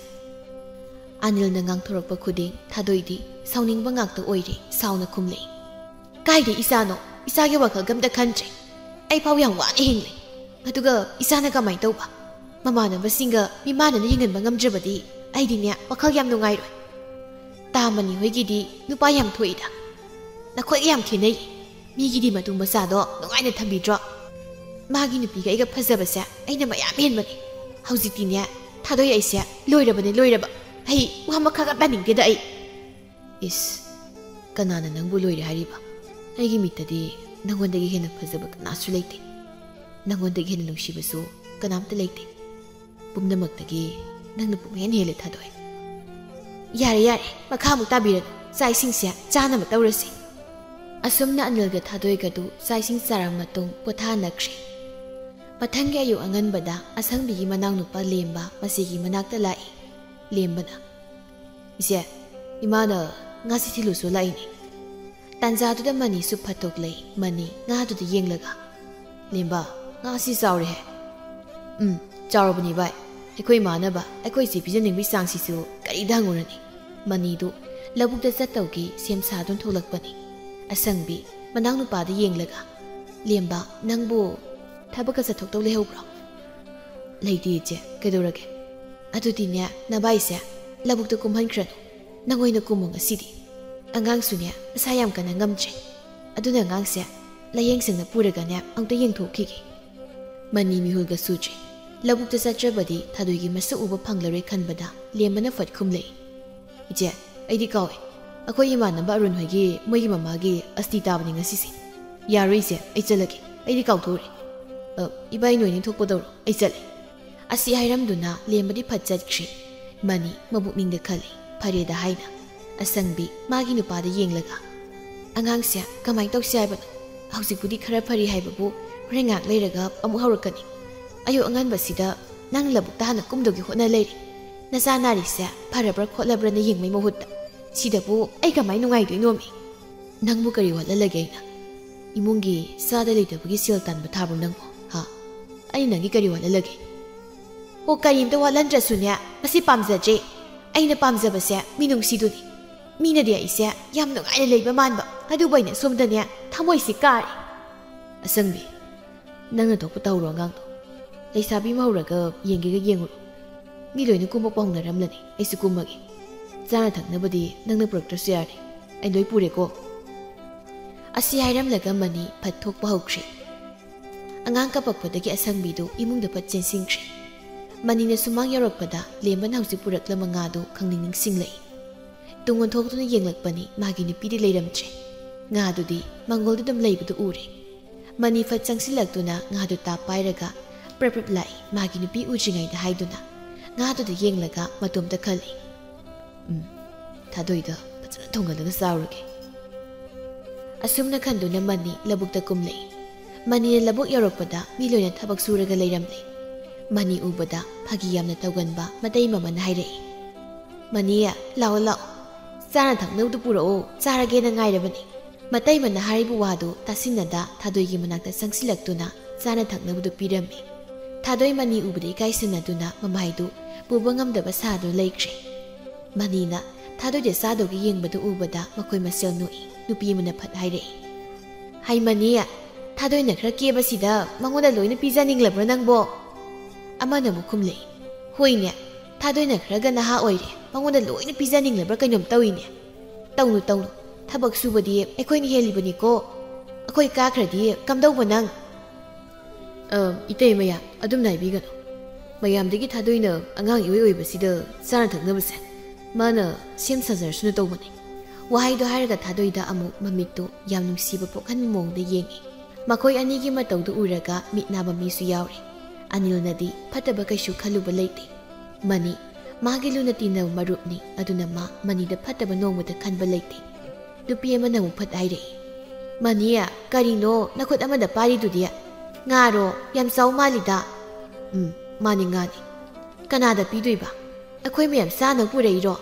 ꯑꯅꯤꯜꯅ ꯉꯥꯡꯊꯣꯔꯛꯄ ꯈꯨꯗꯤꯡ ꯊꯥꯗꯣꯏꯗꯤ ꯁꯥꯎꯅꯤꯡꯕ ꯉꯥꯛꯇ ꯑꯣꯏꯔꯦ, ꯁꯥꯎꯅ ꯈꯨꯝꯂꯛꯏ꯫ "ꯀꯥꯏꯗꯩ ꯏꯆꯥꯅꯣ? ꯏꯆꯥꯒꯤ ꯋꯥꯈꯜꯒ ꯑꯝꯇ ꯈꯟꯗ꯭ꯔꯦ꯫ ꯑꯩ ꯐꯥꯎ ꯌꯥꯝ ꯋꯥꯅ ꯍꯤꯡꯂꯦ꯫ ꯑꯗꯨꯒ ꯏꯆꯥꯅ ꯀꯃꯥꯏꯅ ꯇꯧꯕ? ꯃꯃꯥꯟꯅꯕꯁꯤꯡꯒ ꯃꯤꯃꯥꯟꯅꯅ ꯍꯤꯡꯍꯟꯕ ꯉꯝꯗ꯭ꯔꯕꯗꯤ ꯑꯩꯗꯤꯅꯦ ꯋꯥꯈꯜ ꯌꯥꯝ ꯅꯨꯡꯉꯥꯏꯔꯣꯏ꯫ ꯇꯥ ꯃꯅꯤ ꯍꯣꯏꯒꯤꯗꯤ ꯅꯨꯄꯥ ꯌꯥꯝ ꯊꯣꯛꯏꯗ꯫ ꯅꯈꯣꯏꯒ ꯌꯥꯝ ꯈꯦꯠꯅꯩ꯫ ꯃꯤꯒꯤꯗꯤ ꯃꯇꯨ ꯃꯆꯥꯗꯣ ꯅꯨꯡꯉꯥꯏꯅ ꯊꯝꯕꯤꯗ꯭ꯔꯣ? ꯃꯥꯒꯤ ꯅꯨꯄꯤꯒ ꯑꯩꯒ ꯐꯖꯕꯁꯦ ꯑꯩꯅ ꯃꯌꯥꯝ ꯍꯦꯟꯕꯅꯦ꯫ ꯍꯧꯖꯤꯛꯇꯤꯅꯦ ꯊꯥꯗꯣꯏ, ꯑꯩꯁꯦ ꯂꯣꯏꯔꯕꯅꯦ, ꯂꯣꯏꯔꯕ꯫ ꯑꯩ ꯋꯥ ꯃꯈꯥꯒ ꯇꯥꯅꯤꯡꯗꯦꯗ ꯑꯩ꯫" "ꯏꯁ, ꯀꯅꯥꯅ ꯅꯪꯕꯨ ꯂꯣꯏꯔꯦ ꯍꯥꯏꯔꯤꯕ? ꯑꯩꯒꯤ ꯃꯤꯠꯇꯗꯤ ꯅꯪꯉꯣꯟꯗꯒꯤ ꯍꯦꯟꯅ ꯐꯖꯕ ꯀꯅꯥꯁꯨ ꯂꯩꯇꯦ꯫ ꯅꯪꯉꯣꯟꯗꯒꯤ ꯍꯦꯟꯅ ꯅꯨꯡꯁꯤꯕꯁꯨ ꯀꯅꯥꯝꯇ ꯂꯩꯇꯦ꯫ ꯄꯨꯝꯅꯃꯛꯇꯒꯤ ꯅꯪꯅ ꯄꯨꯡꯍꯦꯟ ꯍꯦꯜꯂꯦ, ꯊꯥꯗꯣꯏ꯫" "ꯌꯥꯔꯦ, ꯌꯥꯔꯦ, ꯃꯈꯥ ꯑꯃꯨꯛ ꯇꯥꯕꯤꯔꯅꯨ꯫ ꯆꯥꯛ ꯏꯁꯤꯡꯁꯦ ꯆꯥꯅꯕ ꯇꯧꯔꯁꯤ꯫" ꯑꯁꯨꯝꯅ ꯑꯅꯤꯜꯒ ꯊꯥꯗꯣꯏꯒꯗꯨ ꯆꯥꯛ ꯏꯁꯤꯡ ꯆꯥꯔꯕ ꯃꯇꯨꯡ ꯄꯣꯊꯥꯅꯈ꯭ꯔꯦ꯫ ꯃꯊꯪꯒꯤ ꯑꯌꯨꯛ ꯑꯉꯟꯕꯗ ꯑꯁꯪꯕꯤꯒꯤ ꯃꯅꯥꯎꯅꯨꯄꯥ ꯂꯦꯝꯕ ꯃꯆꯦꯒꯤ ꯃꯅꯥꯛꯇ ꯂꯥꯛꯏ꯫ ꯂꯦꯝꯕꯅ, "ꯏꯆꯦ, ꯏꯃꯥꯅ ꯉꯥꯁꯤ ꯊꯤꯜꯂꯨꯁꯨ ꯂꯥꯛꯏꯅꯦ꯫" ꯇꯥꯟꯖꯥꯗꯨꯗ ꯃꯅꯤꯁꯨ ꯐꯠꯇꯣꯛꯂꯛꯏ꯫ ꯃꯅꯤ ꯉꯥꯗꯨꯗ ꯌꯦꯡꯂꯒ, "ꯂꯦꯝꯕ, ꯉꯥꯁꯤ ꯆꯥꯎꯔꯦꯍꯦ꯫" "ꯎꯝ, ꯆꯥꯎꯔꯕꯅꯤ ꯚꯥꯏ꯫ ꯑꯩꯈꯣꯏ ꯏꯃꯥꯟꯅꯕ ꯑꯩꯈꯣꯏ ꯏꯆꯦ ꯄꯤꯖꯅꯤꯡꯕꯒꯤ ꯆꯥꯡꯁꯤꯁꯨ ꯀꯔꯤꯗ ꯍꯪꯉꯨꯔꯅꯤ?" ꯃꯅꯤꯗꯨ ꯂꯧꯕꯨꯛꯇ ꯆꯠꯇꯧꯒꯤ ꯁꯦꯝ ꯁꯥꯗꯨꯅ ꯊꯣꯛꯂꯛꯄꯅꯤ꯫ ꯑꯁꯪꯕꯤ ꯃꯅꯥꯎꯅꯨꯄꯥꯗ ꯌꯦꯡꯂꯒ, "ꯂꯦꯝꯕ, ꯅꯪꯕꯨ ꯊꯕꯛꯀ ꯆꯠꯊꯣꯛꯇꯧ ꯂꯩꯍꯧꯕ꯭ꯔꯣ?" "ꯂꯩꯇꯦ ꯏꯆꯦ, ꯀꯩꯗꯧꯔꯒꯦ?" "ꯑꯗꯨꯗꯤꯅꯦ, ꯅꯚꯥꯏꯁꯦ ꯂꯧꯕꯨꯛꯇ ꯀꯨꯝꯍꯟꯈ꯭ꯔꯅꯨ꯫ ꯅꯪ ꯑꯣꯏꯅ ꯀꯨꯝꯃꯣ ꯉꯁꯤꯗꯤ꯫ ꯑꯉꯥꯡꯁꯨꯅꯦ ꯃꯁꯥ ꯌꯥꯝ ꯀꯟꯅ ꯉꯝꯗ꯭ꯔꯦ꯫ ꯑꯗꯨꯅ ꯑꯉꯥꯡꯁꯦ ꯂꯥꯌꯦꯡ ꯁꯪꯗ ꯄꯨꯔꯒꯅꯦ ꯑꯃꯨꯛꯇ ꯌꯦꯡꯊꯣꯛꯈꯤꯒꯦ꯫" ꯃꯅꯤ ꯃꯤꯍꯨꯜꯒ ꯁꯨꯗ꯭ꯔꯤ꯫ ꯂꯧꯕꯨꯛꯇ ꯆꯠꯇ꯭ꯔꯕꯗꯤ ꯊꯥꯗꯣꯏꯒꯤ ꯃꯁꯛ ꯎꯕ ꯐꯪꯂꯔꯣꯏ ꯈꯟꯕꯗ ꯂꯦꯝꯕꯅ ꯐꯠ ꯈꯨꯝꯂꯛꯏ꯫ "ꯏꯆꯦ, ꯑꯩꯗꯤ ꯀꯥꯎꯏ꯫ ꯑꯩꯈꯣꯏ ꯏꯃꯥꯟꯅꯕ ꯑꯔꯨꯟ ꯍꯣꯏꯒꯤ ꯃꯣꯏꯒꯤ ꯃꯃꯥꯒꯤ ꯑꯁꯇꯤ ꯇꯥꯕꯅꯤ ꯉꯁꯤꯁꯦ꯫ ꯌꯥꯔꯣꯏ ꯏꯆꯦ, ꯑꯩ ꯆꯠꯂꯒꯦ꯫ ꯑꯩꯗꯤ ꯀꯥꯎꯊꯣꯛꯎꯔꯦ꯫ ꯑ, ꯏꯕꯥꯏ ꯅꯣꯏꯅꯤ ꯊꯣꯛꯄ ꯇꯧꯔꯣ, ꯑꯩ ꯆꯠꯂꯦ꯫" ꯑꯁꯤ ꯍꯥꯏꯔꯝꯗꯨꯅ ꯂꯦꯝꯕꯗꯤ ꯐꯠ ꯆꯠꯈ꯭ꯔꯤ꯫ ꯃꯅꯤ ꯃꯕꯨꯛꯅꯤꯡꯗ ꯈꯜꯂꯤ, "ꯐꯔꯦꯗ" ꯍꯥꯏꯅ꯫ ꯑꯁꯪꯕꯤ ꯃꯥꯒꯤ ꯅꯨꯄꯥꯗ ꯌꯦꯡꯂꯒ, "ꯑꯉꯥꯡꯁꯦ ꯀꯃꯥꯏꯅ ꯇꯧꯁꯤ ꯍꯥꯏꯕꯅꯣ? ꯍꯧꯖꯤꯛꯄꯨꯗꯤ ꯈꯔ ꯐꯔꯤ ꯍꯥꯏꯕꯕꯨ ꯍꯣꯔꯦꯟ ꯉꯥꯏꯍꯥꯛ ꯂꯩꯔꯒ ꯑꯃꯨꯛ ꯍꯧꯔꯛꯀꯅꯤ꯫ ꯑꯌꯨꯛ ꯑꯉꯟꯕꯁꯤꯗ ꯅꯪ ꯂꯧꯕꯨꯛꯇ ꯍꯥꯟꯅ ꯀꯨꯝꯗꯧꯒꯤ ꯍꯣꯠꯅ ꯂꯩꯔꯦ꯫ ꯅꯆꯥ ꯅꯥꯔꯤꯁꯦ ꯐꯔꯕ꯭ꯔꯥ ꯈꯣꯠꯂꯕ꯭ꯔꯥꯅ ꯌꯦꯡꯕꯩ ꯃꯍꯨꯠꯇ ꯁꯤꯗꯕꯨ ꯑꯩ ꯀꯃꯥꯏꯅ ꯅꯨꯡꯉꯥꯏꯗꯣꯏꯅꯣꯃꯤ? ꯅꯪꯕꯨ ꯀꯔꯤ ꯋꯥꯠꯍꯜꯂꯒꯦ ꯑꯩꯅ?" ꯏꯃꯨꯡꯒꯤ ꯆꯥꯗ ꯂꯩꯇꯕꯒꯤ ꯁꯦꯜ ꯇꯥꯟꯕ ꯊꯥꯕ꯭ꯔꯣ ꯅꯪꯕꯣ? ꯍꯥ? ꯑꯩ ꯅꯪꯒꯤ ꯀꯔꯤ ꯋꯥꯠꯍꯜꯂꯒꯦ? ꯑꯣ, ꯀꯔꯤꯝꯇ ꯋꯥꯠꯍꯟꯗ꯭ꯔꯁꯨꯅꯦ, ꯃꯁꯤ ꯄꯥꯝꯖꯗ꯭ꯔꯦ꯫ ꯑꯩꯅ ꯄꯥꯝꯖꯕꯁꯦ ꯃꯤꯅꯨꯡꯁꯤꯗꯨꯅꯤ꯫ ꯃꯤꯅꯗꯤ ꯑꯩꯁꯦ ꯌꯥꯝ ꯅꯨꯡꯉꯥꯏꯅ ꯂꯩꯕ ꯃꯥꯟꯕ, ꯑꯗꯨꯕꯨ ꯑꯩꯅ ꯁꯣꯝꯗꯅꯦ ꯊꯃꯣꯏꯁꯤ ꯀꯥꯔꯦ꯫ ꯑꯁꯪꯕꯤ, ꯅꯪꯅ ꯊꯣꯛꯄ ꯇꯧꯔꯣ ꯑꯉꯥꯡꯗꯣ꯫ ꯂꯩꯁꯥꯕꯤ ꯑꯃ ꯍꯧꯔꯒ ꯌꯦꯡꯒꯦꯒ ꯌꯦꯡꯉꯨꯔꯣ꯫ ꯃꯤ ꯂꯣꯏꯅ ꯀꯨꯝꯃꯛꯄ ꯍꯧꯅꯔꯝꯂꯅꯤ, ꯑꯩꯁꯨ ꯀꯨꯝꯃꯒꯦ꯫ ꯆꯥꯅ ꯊꯛꯅꯕꯗꯤ ꯅꯪꯅ ꯄꯨꯔꯛꯇ꯭ꯔꯁꯨ ꯌꯥꯔꯦ, ꯑꯩ ꯂꯣꯏ ꯄꯨꯔꯦꯀꯣ꯫ ꯑꯁꯤ ꯍꯥꯏꯔꯝꯂꯒ ꯃꯅꯤ ꯐꯠ ꯊꯣꯛꯄ ꯍꯧꯈ꯭ꯔꯦ꯫ ꯑꯉꯥꯡ ꯀꯞꯄꯛꯄꯗꯒꯤ ꯑꯁꯪꯕꯤꯗꯨ ꯏꯃꯨꯡꯗ ꯐꯠ ꯆꯦꯟꯁꯤꯟꯈ꯭ꯔꯦ꯫ ꯃꯅꯤꯅ ꯁꯨꯃꯥꯡ ꯌꯧꯔꯛꯄꯗ ꯂꯦꯝꯕꯅ ꯍꯧꯖꯤꯛ ꯄꯨꯔꯛꯂꯝꯕ ꯉꯥꯗꯨ ꯈꯪꯅꯤꯡ ꯅꯤꯡꯁꯤꯡꯂꯛꯏ꯫ ꯇꯨꯡ ꯑꯣꯟꯊꯣꯛꯇꯨꯅ ꯌꯦꯡꯂꯛꯄꯅꯤ, ꯃꯥꯒꯤ ꯅꯨꯄꯤꯗꯤ ꯂꯩꯔꯝꯗ꯭ꯔꯦ꯫ ꯉꯥꯗꯨꯗꯤ ꯃꯪꯒꯣꯜꯗ ꯑꯗꯨꯝ ꯂꯩꯕꯗꯨ ꯎꯔꯦ꯫ ꯃꯅꯤ ꯐꯠ ꯆꯪꯁꯤꯜꯂꯛꯇꯨꯅ ꯉꯥꯗꯨ ꯇꯥꯞ ꯄꯥꯏꯔꯒ ꯄ꯭ꯔꯞ ꯄ꯭ꯔꯞ ꯂꯥꯛꯏ, ꯃꯥꯒꯤ ꯅꯨꯄꯤ ꯎꯗ꯭ꯔꯤꯉꯩꯗ ꯍꯥꯏꯗꯨꯅ꯫ ꯉꯥꯗꯨꯗ ꯌꯦꯡꯂꯒ ꯃꯇꯣꯝꯇ ꯈꯜꯂꯤ, "ꯎꯝ, ꯊꯥꯗꯣꯏꯗ ꯐꯖꯅ ꯊꯣꯡꯍꯜꯂꯒ ꯆꯥꯎꯔꯒꯦ"꯫ ꯑꯁꯨꯝꯅ ꯈꯟꯗꯨꯅ ꯃꯅꯤ ꯂꯧꯕꯨꯛꯇ ꯀꯨꯝꯂꯛꯏ꯫ ꯃꯅꯤꯅ ꯂꯧꯕꯨꯛ ꯌꯧꯔꯛꯄꯗ ꯃꯤ ꯂꯣꯏꯅ ꯊꯕꯛ ꯁꯨꯔꯒ ꯂꯩꯔꯝꯂꯦ꯫ ꯃꯅꯤ ꯎꯕꯗ ꯐꯥꯒꯤ ꯌꯥꯝꯅ ꯇꯧꯒꯟꯕ ꯃꯇꯩ ꯃꯃꯟ ꯍꯥꯏꯔꯛꯏ, "ꯃꯅꯤ, ꯂꯥꯛꯑꯣ ꯂꯥꯛꯑꯣ, ꯆꯥꯅ ꯊꯛꯅꯕꯗꯨ ꯄꯨꯔꯛꯑꯣ, ꯆꯥꯔꯒꯦꯅ ꯉꯥꯏꯔꯕꯅꯤ"꯫ ꯃꯇꯩꯃꯅ ꯍꯥꯏꯔꯤꯕ ꯋꯥꯗꯨ ꯇꯥꯁꯤꯟꯅꯗ ꯊꯥꯗꯣꯏꯒꯤ ꯃꯅꯥꯛꯇ ꯆꯪꯁꯤꯜꯂꯛꯇꯨꯅ ꯆꯥꯅ ꯊꯛꯅꯕꯗꯨ ꯄꯤꯔꯝꯃꯤ꯫ ꯊꯥꯗꯣꯏ ꯃꯅꯤ ꯎꯕꯗ ꯏꯀꯥꯏꯁꯤꯟꯅꯗꯨꯅ ꯃꯃꯥꯏꯗꯨ ꯄꯨꯕ ꯉꯝꯗꯕ ꯁꯥꯗꯨꯅ ꯂꯩꯈ꯭ꯔꯦ꯫ ꯃꯅꯤꯅ ꯊꯥꯗꯣꯏꯗ ꯆꯥꯗꯧꯒꯤ ꯌꯦꯡꯕꯗꯨ ꯎꯕꯗ ꯃꯈꯣꯏ ꯃꯁꯦꯜ ꯅꯣꯛꯏ꯫ ꯅꯨꯄꯤ ꯑꯃꯅ ꯐꯠ ꯍꯥꯏꯔꯛꯏ, "ꯍꯩ ꯃꯅꯤ, ꯊꯥꯗꯣꯏꯅ ꯈꯔ ꯀꯦꯕꯁꯤꯗ ꯃꯉꯣꯟꯗ ꯂꯣꯏꯅ ꯄꯤꯖꯅꯤꯡꯂꯕ꯭ꯔꯣ ꯅꯪꯕꯣ?" ꯑꯃꯅ ꯑꯃꯨꯛ ꯈꯨꯝꯂꯛꯏ, "ꯍꯣꯏꯅꯦ, ꯊꯥꯗꯣꯏꯅ ꯈꯔꯒ ꯅꯍꯥ ꯑꯣꯏꯔꯦ, ꯃꯉꯣꯟꯗ ꯂꯣꯏꯅ ꯄꯤꯖꯅꯤꯡꯂꯕ꯭ꯔꯥ ꯀꯩꯅꯣꯝ ꯇꯧꯏꯅꯦ꯫ ꯇꯧꯅꯨ ꯇꯧꯅꯨ, ꯊꯕꯛ ꯁꯨꯕꯗꯤ ꯑꯩꯈꯣꯏꯅ ꯍꯦꯜꯂꯤꯕꯅꯤꯀꯣ, ꯑꯩꯈꯣꯏ ꯀꯥꯈ꯭ꯔꯗꯤ ꯀꯝꯗꯧꯕ ꯅꯪ?" "ꯑ, ꯏꯇꯩ ꯃꯌꯥ, ꯑꯗꯨꯝꯅ ꯍꯥꯏꯕꯤꯒꯅꯨ꯫ ꯃꯌꯥꯝꯗꯒꯤ ꯊꯥꯗꯣꯏꯅ ꯑꯉꯥꯡ ꯏꯑꯣꯏ ꯑꯣꯏꯕꯁꯤꯗ ꯆꯥꯅ ꯊꯛꯅꯕꯁꯦ ꯃꯥꯅ ꯁꯦꯝ ꯁꯥꯖꯔꯁꯅꯨ ꯇꯧꯕꯅꯤ"꯫ ꯋꯥꯍꯩꯗꯣ ꯍꯥꯏꯔꯒ ꯊꯥꯗꯣꯏꯗ ꯑꯃꯨꯛ ꯃꯃꯤꯠꯇꯨ ꯌꯥꯝ ꯅꯨꯡꯁꯤꯕ ꯄꯣꯛꯍꯟꯕ ꯃꯑꯣꯡꯗ ꯌꯦꯡꯉꯤ꯫ ꯃꯈꯣꯏ ꯑꯅꯤꯒꯤ ꯃꯇꯧꯗꯨ ꯎꯔꯒ ꯃꯤꯠ ꯅꯥꯕ ꯃꯤꯁꯨ ꯌꯥꯎꯔꯤ꯫ ꯑꯅꯤꯜꯅꯗꯤ ꯐꯠꯇꯕ ꯀꯩꯁꯨ ꯈꯜꯂꯨꯕ ꯂꯩꯇꯦ꯫ ꯃꯅꯤ, ꯃꯥꯒꯤ ꯂꯨꯅ ꯇꯤꯟꯅꯕ ꯃꯔꯨꯞꯅꯤ, ꯑꯗꯨꯅ ꯃꯥ ꯃꯅꯤꯗ ꯐꯠꯇꯕ ꯅꯣꯡꯃꯇ ꯈꯟꯕ ꯂꯩꯇꯦ꯫ ꯅꯨꯄꯤ ꯑꯃꯅ ꯑꯃꯨꯛ ꯐꯠ ꯍꯥꯏꯔꯛꯏ, "ꯃꯅꯤ, ꯀꯔꯤꯅꯣ ꯅꯈꯨꯠ ꯑꯃꯗ ꯄꯥꯏꯔꯤꯗꯨꯗꯤ? ꯉꯥꯔꯣ? ꯌꯥꯝ ꯆꯥꯎ ꯃꯥꯜꯂꯤꯗ"꯫ "ꯎꯝ, ꯃꯥꯅꯤ, ꯉꯥꯅꯤ꯫ ꯀꯅꯥꯗ ꯄꯤꯗꯣꯏꯕ? ꯑꯩꯈꯣꯏ ꯃꯌꯥꯝ ꯆꯥꯅꯕ ꯄꯨꯔꯛꯏꯔꯣ?"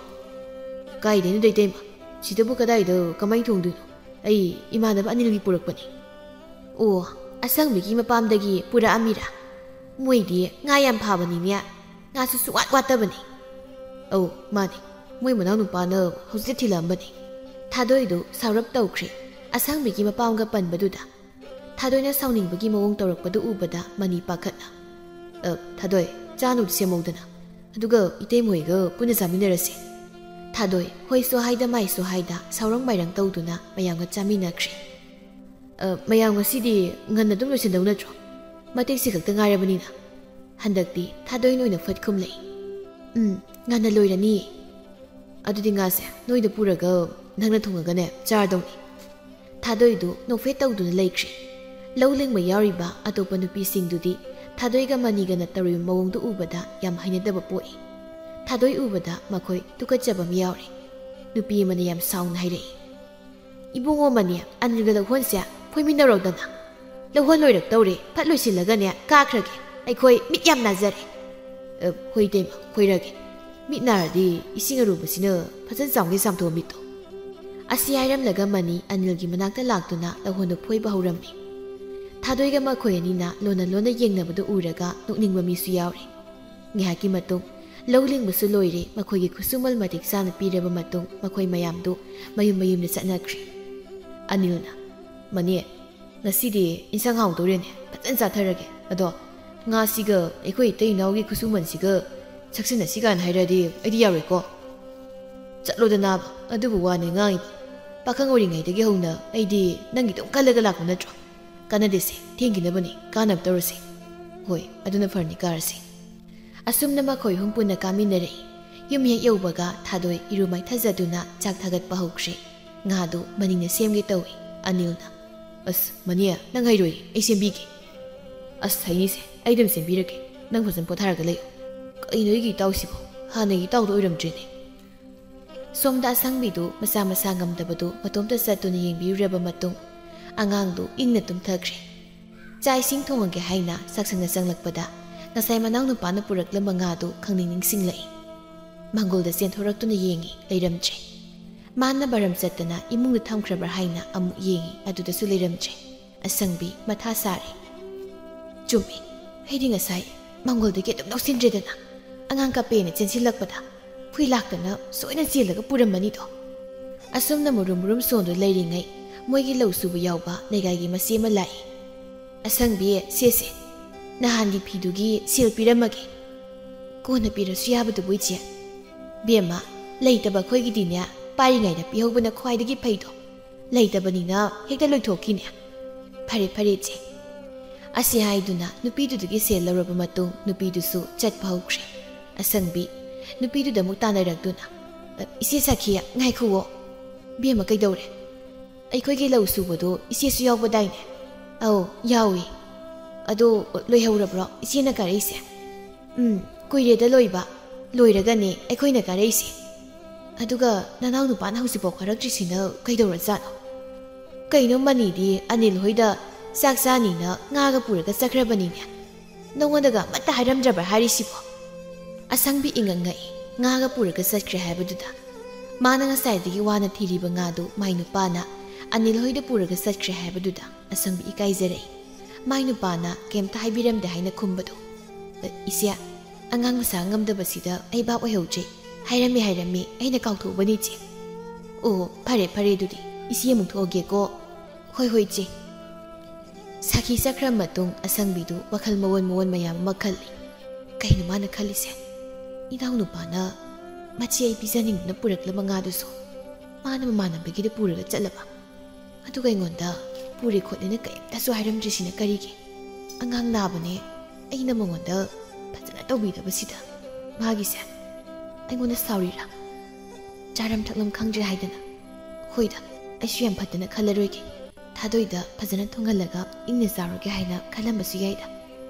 "ꯀꯥꯏꯗꯩꯅꯣꯗ ꯏꯇꯩꯃ, ꯁꯤꯗꯕꯨ ꯀꯗꯥꯏꯗ ꯀꯃꯥꯏꯅ ꯊꯣꯡꯗꯣꯏꯅꯣ? ꯑꯩ ꯏꯃꯥꯟꯅꯕ ꯑꯅꯤꯜꯒꯤ ꯄꯨꯔꯛꯄꯅꯤ"꯫ ꯑꯣ, ꯑꯁꯪꯕꯤꯒꯤ ꯃꯄꯥꯝꯗꯒꯤ ꯄꯨꯔꯛꯑꯝꯃꯤꯔꯥ? ꯃꯣꯏꯗꯤ ꯉꯥ ꯌꯥꯝ ꯐꯥꯕꯅꯤꯅꯦ, ꯉꯥꯁꯨ ꯁꯨꯡꯋꯥꯠ ꯋꯥꯠꯇꯕꯅꯤ꯫ ꯑꯧ, ꯃꯥꯅꯤ, ꯃꯣꯏ ꯃꯅꯥꯎꯅꯨꯄꯥꯅ ꯍꯧꯖꯤꯛꯇ ꯊꯤꯜꯂꯛꯑꯝꯕꯅꯤ꯫ ꯊꯥꯗꯣꯏꯗꯨ ꯁꯥꯎꯔꯞ ꯇꯧꯈ꯭ꯔꯦ ꯑꯁꯪꯕꯤꯒꯤ ꯃꯄꯥꯝꯒ ꯄꯟꯕꯗꯨꯗ꯫ ꯊꯥꯗꯣꯏꯅ ꯁꯥꯎꯅꯤꯡꯕꯒꯤ ꯃꯑꯣꯡ ꯇꯧꯔꯛꯄꯗꯨ ꯎꯕꯗ ꯃꯅꯤ ꯄꯥꯈꯠꯅ, "ꯑ, ꯊꯥꯗꯣꯏ, ꯆꯥꯅꯕ ꯁꯦꯝꯍꯧꯗꯅ, ꯑꯗꯨꯒ ꯏꯇꯩꯃ ꯍꯣꯏꯒ ꯄꯨꯟꯅ ꯆꯥꯃꯤꯟꯅꯔꯁꯤ꯫" ꯊꯥꯗꯣꯏ ꯍꯣꯏꯁꯨ ꯍꯥꯏꯗ ꯃꯥꯏꯁꯨ ꯍꯥꯏꯗ ꯁꯥꯎꯔꯪ ꯃꯥꯏꯔꯪ ꯇꯧꯗꯨꯅ ꯃꯌꯥꯝꯒ ꯆꯥꯃꯤꯟꯅꯈ꯭ꯔꯦ꯫ "ꯑ, ꯃꯌꯥꯝ ꯉꯁꯤꯗꯤ ꯉꯟꯅ ꯑꯗꯨꯝ ꯂꯣꯏꯁꯤꯟꯗꯧ ꯅꯠꯇ꯭ꯔꯣ? ꯃꯇꯦꯛꯁꯤ ꯈꯛꯇ ꯉꯥꯏꯔꯕꯅꯤꯅ꯫" ꯍꯟꯗꯛꯇꯤ ꯊꯥꯗꯣꯏꯅ ꯑꯣꯏꯅ ꯐꯠ ꯈꯨꯝꯂꯛꯏ꯫ "ꯎꯝ, ꯉꯟꯅ ꯂꯣꯏꯔꯅꯤꯌꯦ꯫" "ꯑꯗꯨꯗꯤ ꯉꯥꯁꯦ ꯅꯣꯏꯗ ꯄꯨꯔꯒ ꯅꯪꯅ ꯊꯣꯡꯉꯒꯅꯦ ꯆꯥꯔꯗꯧꯅꯤ꯫" ꯊꯥꯗꯣꯏꯗꯨ ꯅꯣꯛꯐꯦꯠ ꯇꯧꯗꯨꯅ ꯂꯩꯈ꯭ꯔꯦ꯫ ꯂꯧ ꯂꯤꯡꯕ ꯌꯥꯎꯔꯤꯕ ꯑꯇꯣꯞꯄ ꯅꯨꯄꯤꯁꯤꯡꯗꯨꯗꯤ ꯊꯥꯗꯣꯏꯒ ꯃꯅꯤꯒꯅ ꯇꯧꯔꯤꯕ ꯃꯑꯣꯡꯗꯨ ꯎꯕꯗ ꯌꯥꯝ ꯍꯩꯅꯗꯕ ꯄꯣꯛꯏ꯫ ꯊꯥꯗꯣꯏ ꯎꯕꯗ ꯃꯈꯣꯏ ꯇꯨꯀꯠꯆꯕ ꯑꯃ ꯌꯥꯎꯔꯦ꯫ ꯅꯨꯄꯤ ꯑꯃꯅ ꯌꯥꯝ ꯁꯥꯎꯅ ꯍꯥꯏꯔꯛꯏ, "ꯏꯕꯨꯡꯉꯣ ꯃꯅꯤ, ꯑꯅꯤꯜꯒ ꯂꯧꯍꯣꯟꯁꯦ ꯐꯣꯏꯃꯤꯟꯅꯔꯣꯗꯅ꯫ ꯂꯧꯍꯣꯟ ꯂꯣꯏꯔꯛꯇꯧꯔꯦ, ꯐꯠ ꯂꯣꯏꯁꯤꯜꯂꯒꯅꯦ ꯀꯥꯈ꯭ꯔꯒꯦ꯫ ꯑꯩꯈꯣꯏ ꯃꯤꯠ ꯌꯥꯝ ꯅꯥꯖꯔꯦ꯫" "ꯑ, ꯍꯣꯏ ꯏꯇꯩꯃ, ꯐꯣꯏꯔꯒꯦ꯫ ꯃꯤꯠ ꯅꯥꯔꯗꯤ ꯏꯁꯤꯡ ꯑꯔꯨꯕꯁꯤꯅ ꯐꯖꯅ ꯆꯥꯝꯒꯦ ꯆꯥꯝꯊꯣꯛꯑꯣ ꯃꯤꯠꯇꯣ꯫" ꯑꯁꯤ ꯍꯥꯏꯔꯝꯂꯒ ꯃꯅꯤ ꯑꯅꯤꯜꯒꯤ ꯃꯅꯥꯛꯇ ꯂꯥꯛꯇꯨꯅ ꯂꯧꯍꯣꯟꯗꯨ ꯐꯣꯏꯕ ꯍꯧꯔꯝꯃꯤ꯫ ꯊꯥꯗꯣꯏꯒ ꯃꯈꯣꯏ ꯑꯅꯤꯅ ꯂꯣꯟꯅ ꯂꯣꯟꯅ ꯌꯦꯡꯅꯕꯗꯨ ꯎꯔꯒ ꯅꯣꯛꯅꯤꯡꯕ ꯃꯤꯁꯨ ꯌꯥꯎꯔꯦ꯫ ꯉꯥꯏꯍꯥꯛꯀꯤ ꯃꯇꯨꯡ ꯂꯧ ꯂꯤꯡꯕꯁꯨ ꯂꯣꯏꯔꯦ꯫ ꯃꯈꯣꯏꯒꯤ ꯈꯨꯠꯁꯨꯃꯜ ꯃꯇꯤꯛ ꯆꯥꯅ ꯄꯤꯔꯕ ꯃꯇꯨꯡ ꯃꯈꯣꯏ ꯃꯌꯥꯝꯗꯨ ꯃꯌꯨꯝ ꯃꯌꯨꯝꯗ ꯆꯠꯅꯈ꯭ꯔꯦ꯫ ꯑꯅꯤꯜꯅ, "ꯃꯅꯤ, ꯉꯁꯤꯗꯤ ꯏꯟꯁꯥꯡ ꯍꯥꯎꯗꯧꯔꯦꯅꯦ, ꯐꯖꯅ ꯆꯥꯊꯔꯒꯦ꯫ ꯑꯗꯣ ꯉꯥꯁꯤꯒ ꯑꯩꯈꯣꯏ ꯏꯇꯩ ꯏꯅꯥꯎꯒꯤ ꯈꯨꯠꯁꯨꯃꯟꯁꯤꯒ ꯆꯥꯛꯁꯤꯟꯅꯁꯤ ꯀꯥꯏꯅ ꯍꯥꯏꯔꯗꯤ ꯑꯩꯗꯤ ꯌꯥꯔꯣꯏꯀꯣ꯫" "ꯆꯠꯂꯣꯗ ꯅꯥꯕ, ꯑꯗꯨꯕꯨ ꯋꯥꯅꯦ ꯉꯥꯡꯉꯤꯕ꯫ ꯄꯥꯈꯪ ꯑꯣꯏꯔꯤꯉꯩꯗꯒꯤ ꯍꯧꯅ ꯑꯩꯗꯤ ꯅꯪꯒꯤ ꯑꯗꯨꯝ ꯈꯜꯂꯒ ꯂꯥꯛꯄ ꯅꯠꯇ꯭ꯔꯣ? ꯀꯥꯟꯅꯗꯦꯁꯦ, ꯊꯦꯡꯈꯤꯅꯕꯅꯤ, ꯀꯥꯅꯕ ꯇꯧꯔꯁꯦ꯫" "ꯍꯣꯏ, ꯑꯗꯨꯅ ꯐꯔꯅꯤ, ꯀꯥꯔꯁꯤ꯫" ꯑꯁꯨꯝꯅ ꯃꯈꯣꯏ ꯑꯍꯨꯝ ꯄꯨꯟꯅ ꯀꯥꯃꯤꯟꯅꯔꯛꯏ꯫ ꯌꯨꯝ ꯍꯦꯛ ꯌꯧꯕꯒ ꯊꯥꯗꯣꯏ ꯏꯔꯨ ꯃꯥꯏꯊꯖꯗꯨꯅ ꯆꯥꯛ ꯊꯥꯒꯠꯄ ꯍꯧꯈ꯭ꯔꯦ꯫ ꯉꯥꯗꯨ ꯃꯅꯤꯅ ꯁꯦꯝꯒꯦ ꯇꯧꯏ꯫ ꯑꯅꯤꯜꯅ, "ꯑꯁ, ꯃꯅꯤ, ꯅꯪ ꯍꯩꯔꯣꯏ, ꯑꯩ ꯁꯦꯝꯕꯤꯒꯦ꯫" "ꯑꯁ, ꯍꯩꯅꯤꯁꯦ, ꯑꯩ ꯑꯗꯨꯝ ꯁꯦꯝꯕꯤꯔꯒꯦ꯫ ꯅꯪ ꯐꯖꯅ ꯄꯣꯊꯥꯔꯒ ꯂꯩꯌꯨ꯫" "ꯀꯩꯅꯣ ꯑꯩꯒꯤ ꯏꯇꯥꯎꯁꯤꯕꯣ? ꯍꯥꯟꯅꯒꯤ ꯏꯇꯥꯎꯗꯣ ꯑꯣꯏꯔꯝꯗ꯭ꯔꯦꯅꯦ꯫" ꯁꯣꯝꯗ ꯑꯁꯪꯕꯤꯗꯨ ꯃꯁꯥ ꯃꯁꯥ ꯉꯝꯗꯕꯗꯨ ꯃꯇꯣꯝꯇ ꯆꯠꯇꯨꯅ ꯌꯦꯡꯕꯤꯔꯨꯔꯕ ꯃꯇꯨꯡ, ꯑꯉꯥꯡꯗꯨ ꯏꯪꯅ ꯇꯨꯝꯊꯈ꯭ꯔꯦ꯫ ꯆꯥꯛ ꯏꯁꯤꯡ ꯊꯣꯡꯉꯒꯦ ꯍꯥꯏꯅ ꯆꯥꯛꯁꯪꯗ ꯆꯪꯂꯛꯄꯗ, ꯉꯁꯥꯏ ꯃꯅꯥꯎꯅꯨꯄꯥꯅ ꯄꯨꯔꯛꯂꯝꯕ ꯉꯥꯗꯨ ꯈꯪꯅꯤꯡ ꯅꯤꯡꯁꯤꯡꯂꯛꯏ꯫ ꯃꯥꯡꯒꯣꯜꯗ ꯆꯦꯟꯊꯣꯔꯛꯇꯨꯅ ꯌꯦꯡꯉꯤ, ꯂꯩꯔꯝꯗ꯭ꯔꯦ꯫ ꯃꯥꯅ ꯕꯥꯔꯝ ꯆꯠꯇꯅ ꯏꯃꯨꯡꯗ ꯊꯝꯈ꯭ꯔꯕ꯭ꯔꯥ ꯍꯥꯏꯅ ꯑꯃꯨꯛ ꯌꯦꯡꯉꯤ, ꯑꯗꯨꯗꯁꯨ ꯂꯩꯔꯝꯗ꯭ꯔꯦ꯫ ꯑꯁꯪꯕꯤ ꯃꯊꯥ ꯁꯥꯔꯦ꯫ ꯆꯨꯝꯃꯤ, ꯑꯩꯗꯤ ꯉꯁꯥꯏ ꯃꯪꯒꯣꯜꯗꯒꯤ ꯑꯗꯨꯝ ꯂꯧꯁꯤꯟꯗ꯭ꯔꯦꯗꯅ꯫ ꯑꯉꯥꯡ ꯀꯞꯄꯦꯅ ꯆꯦꯟꯁꯤꯜꯂꯛꯄꯗ ꯍꯨꯏ ꯂꯥꯛꯇꯅ ꯁꯣꯏꯅ ꯆꯦꯜꯂꯒ ꯄꯨꯔꯝꯃꯅꯤꯗꯣ꯫ ꯑꯁꯨꯝꯅ ꯃꯨꯔꯨꯝ ꯃꯨꯔꯨꯝ ꯁꯣꯟꯗꯨ ꯂꯩꯔꯤꯉꯩ ꯃꯣꯏꯒꯤ ꯂꯧ ꯁꯨꯕ ꯌꯥꯎꯕ ꯂꯩꯀꯥꯏꯒꯤ ꯃꯆꯦ ꯑꯃ ꯂꯥꯛꯏ꯫ "ꯑꯁꯪꯕꯤ, ꯁꯦꯁꯦ, ꯅꯍꯥꯟꯒꯤ ꯐꯤꯗꯨꯒꯤ ꯁꯦꯜ ꯄꯤꯔꯝꯃꯒꯦ꯫ ꯀꯣꯟꯅ ꯄꯤꯔꯁꯨ ꯌꯥꯕꯗꯨꯕꯨ, ꯏꯆꯦ?" "ꯕꯦꯝꯃ, ꯂꯩꯇꯕ ꯑꯩꯈꯣꯏꯒꯤꯗꯤꯅꯦ, ꯄꯥꯏꯔꯤꯉꯩꯗ ꯄꯤꯍꯧꯕꯅ ꯈ꯭ꯋꯥꯏꯗꯒꯤ ꯐꯩꯗꯣ꯫ ꯂꯩꯇꯕꯅꯤꯅ ꯍꯦꯛꯇ ꯂꯣꯏꯊꯣꯛꯈꯤꯅꯦ꯫ ꯐꯔꯦ, ꯐꯔꯦ, ꯏꯆꯦ꯫" ꯑꯁꯤ ꯍꯥꯏꯗꯨꯅ ꯅꯨꯄꯤꯗꯨꯗꯒꯤ ꯁꯦꯜ ꯂꯧꯔꯕ ꯃꯇꯨꯡ ꯅꯨꯄꯤꯗꯨꯁꯨ ꯆꯠꯄ ꯍꯧꯈ꯭ꯔꯦ꯫ ꯑꯁꯪꯕꯤ ꯅꯨꯄꯤꯗꯨꯗ ꯑꯃꯨꯛ ꯇꯥꯟꯅꯔꯛꯇꯨꯅ, "ꯏꯆꯦ ꯁꯥꯈꯤ, ꯉꯥꯏꯈꯨꯑꯣ꯫" "ꯕꯦꯝꯃ, ꯀꯩꯗꯧꯔꯦ? ꯑꯩꯈꯣꯏꯒꯤ ꯂꯧ ꯁꯨꯕꯗꯣ ꯏꯆꯦꯁꯨ ꯌꯥꯎꯕꯗꯥꯏꯅꯦ?" "ꯑꯧ, ꯌꯥꯎꯏ꯫" "ꯑꯗꯣ ꯂꯣꯏꯍꯧꯔꯕ꯭ꯔꯣ ꯏꯆꯦꯅ ꯀꯥꯔꯛꯏꯁꯦ?" "ꯎꯝ, ꯀꯨꯏꯔꯦꯗ ꯂꯣꯏꯕ꯫ ꯂꯣꯏꯔꯒꯅꯦ ꯑꯩꯈꯣꯏꯅ ꯀꯥꯔꯛꯏꯁꯦ꯫ ꯑꯗꯨꯒ ꯅꯅꯥꯎ ꯅꯨꯄꯥꯅ ꯍꯧꯖꯤꯛꯐꯥꯎ ꯀꯥꯔꯛꯇ꯭ꯔꯤꯁꯤꯅ ꯀꯩꯗꯧꯔꯖꯥꯠꯅꯣ? ꯀꯩꯅꯣ, ꯃꯅꯤꯗꯤ ꯑꯅꯤꯜ ꯍꯣꯏꯗ ꯆꯥꯛ ꯆꯥꯅꯤꯅ ꯉꯥꯒ ꯄꯨꯔꯒ ꯆꯠꯈ꯭ꯔꯕꯅꯤꯅꯦ꯫ ꯅꯉꯣꯟꯗꯒ ꯑꯃꯠꯇ ꯍꯥꯏꯔꯝꯗ꯭ꯔꯕ꯭ꯔꯥ ꯍꯥꯏꯔꯤꯁꯤꯕꯣ?" ꯑꯁꯪꯕꯤ ꯏꯉꯛ ꯉꯛꯏ꯫ ꯉꯥꯒ ꯄꯨꯔꯒ ꯆꯠꯈ꯭ꯔꯦ ꯍꯥꯏꯕꯗꯨꯗ꯫ ꯃꯥꯅ ꯉꯁꯥꯏꯗꯒꯤ ꯋꯥꯅ ꯊꯤꯔꯤꯕ ꯉꯥꯗꯨ ꯃꯥꯏ ꯅꯨꯄꯥꯅ ꯑꯅꯤꯜ ꯍꯣꯏꯗ ꯄꯨꯔꯒ ꯆꯠꯈ꯭ꯔꯦ ꯍꯥꯏꯕꯗꯨꯗ ꯑꯁꯪꯕꯤ ꯏꯀꯥꯏꯖꯔꯛꯏ꯫ ꯃꯥꯏ ꯅꯨꯄꯥꯅ ꯀꯩꯝꯇ ꯍꯥꯏꯕꯤꯔꯝꯗꯦ ꯍꯥꯏꯅ ꯈꯨꯝꯕꯗꯨ꯫ "ꯏꯆꯦ, ꯑꯉꯥꯡ ꯃꯁꯥ ꯉꯝꯗꯕꯁꯤꯗ ꯑꯩ ꯚꯥꯞ ꯑꯣꯏꯍꯧꯗ꯭ꯔꯦ꯫ ꯍꯥꯏꯔꯝꯃꯦ, ꯍꯥꯏꯔꯝꯃꯦ, ꯑꯩꯅ ꯀꯥꯎꯊꯣꯛꯎꯕꯅꯤ, ꯏꯆꯦ꯫" "ꯑꯣ, ꯐꯔꯦ, ꯐꯔꯦ, ꯑꯗꯨꯗꯤ ꯏꯆꯦ ꯑꯃꯨꯛ ꯊꯣꯛꯑꯒꯦꯀꯣ꯫" "ꯍꯣꯏ, ꯍꯣꯏ, ꯏꯆꯦ꯫" ꯁꯥꯈꯤ ꯆꯠꯈ꯭ꯔ ꯃꯇꯨꯡ ꯑꯁꯪꯕꯤꯗꯨ ꯋꯥꯈꯜ ꯃꯑꯣꯟ ꯃꯑꯣꯟ ꯃꯌꯥꯝ ꯑꯃ ꯈꯜꯂꯤ꯫ ꯀꯩꯅꯣ ꯃꯥꯅ ꯈꯜꯂꯤꯁꯦ? ꯏꯅꯥꯎꯅꯨꯄꯥꯅ ꯃꯆꯦ ꯑꯩ ꯄꯤꯖꯅꯤꯡꯗꯨꯅ ꯄꯨꯔꯛꯂꯕ ꯉꯥꯗꯨꯁꯨ ꯃꯥꯅ ꯃꯃꯥꯟꯅꯕꯒꯤꯗ ꯄꯨꯔꯒ ꯆꯠꯂꯕ꯫ ꯑꯗꯨꯒ ꯑꯩꯉꯣꯟꯗ ꯄꯨꯔꯦ ꯈꯣꯠꯂꯦꯅ ꯀꯔꯤꯝꯇꯁꯨ ꯍꯥꯏꯔꯝꯗ꯭ꯔꯤꯁꯤꯅ ꯀꯔꯤꯒꯤ? ꯑꯉꯥꯡ ꯅꯥꯕꯅꯦ, ꯑꯩꯅ ꯃꯉꯣꯟꯗ ꯐꯖꯅ ꯇꯧꯕꯤꯗꯕꯁꯤꯗ ꯃꯥꯒꯤꯁꯦ꯫ ꯑꯩꯉꯣꯟꯗ ꯁꯥꯎꯔꯤꯔꯥ? ꯆꯥꯔꯝ ꯊꯛꯂꯝ ꯈꯪꯗ꯭ꯔꯦ ꯍꯥꯏꯗꯅ꯫ ꯍꯣꯏꯗ, ꯑꯩꯁꯨ ꯌꯥꯝ ꯐꯠꯇꯅ ꯈꯜꯂꯔꯣꯏꯒꯦ꯫ ꯊꯥꯗꯣꯏꯗ ꯐꯖꯅ ꯊꯣꯡꯍꯜꯂꯒ ꯏꯪꯅ ꯆꯥꯔꯨꯒꯦ ꯍꯥꯏꯅ ꯈꯜꯂꯝꯕꯁꯨ ꯌꯥꯏꯗ꯫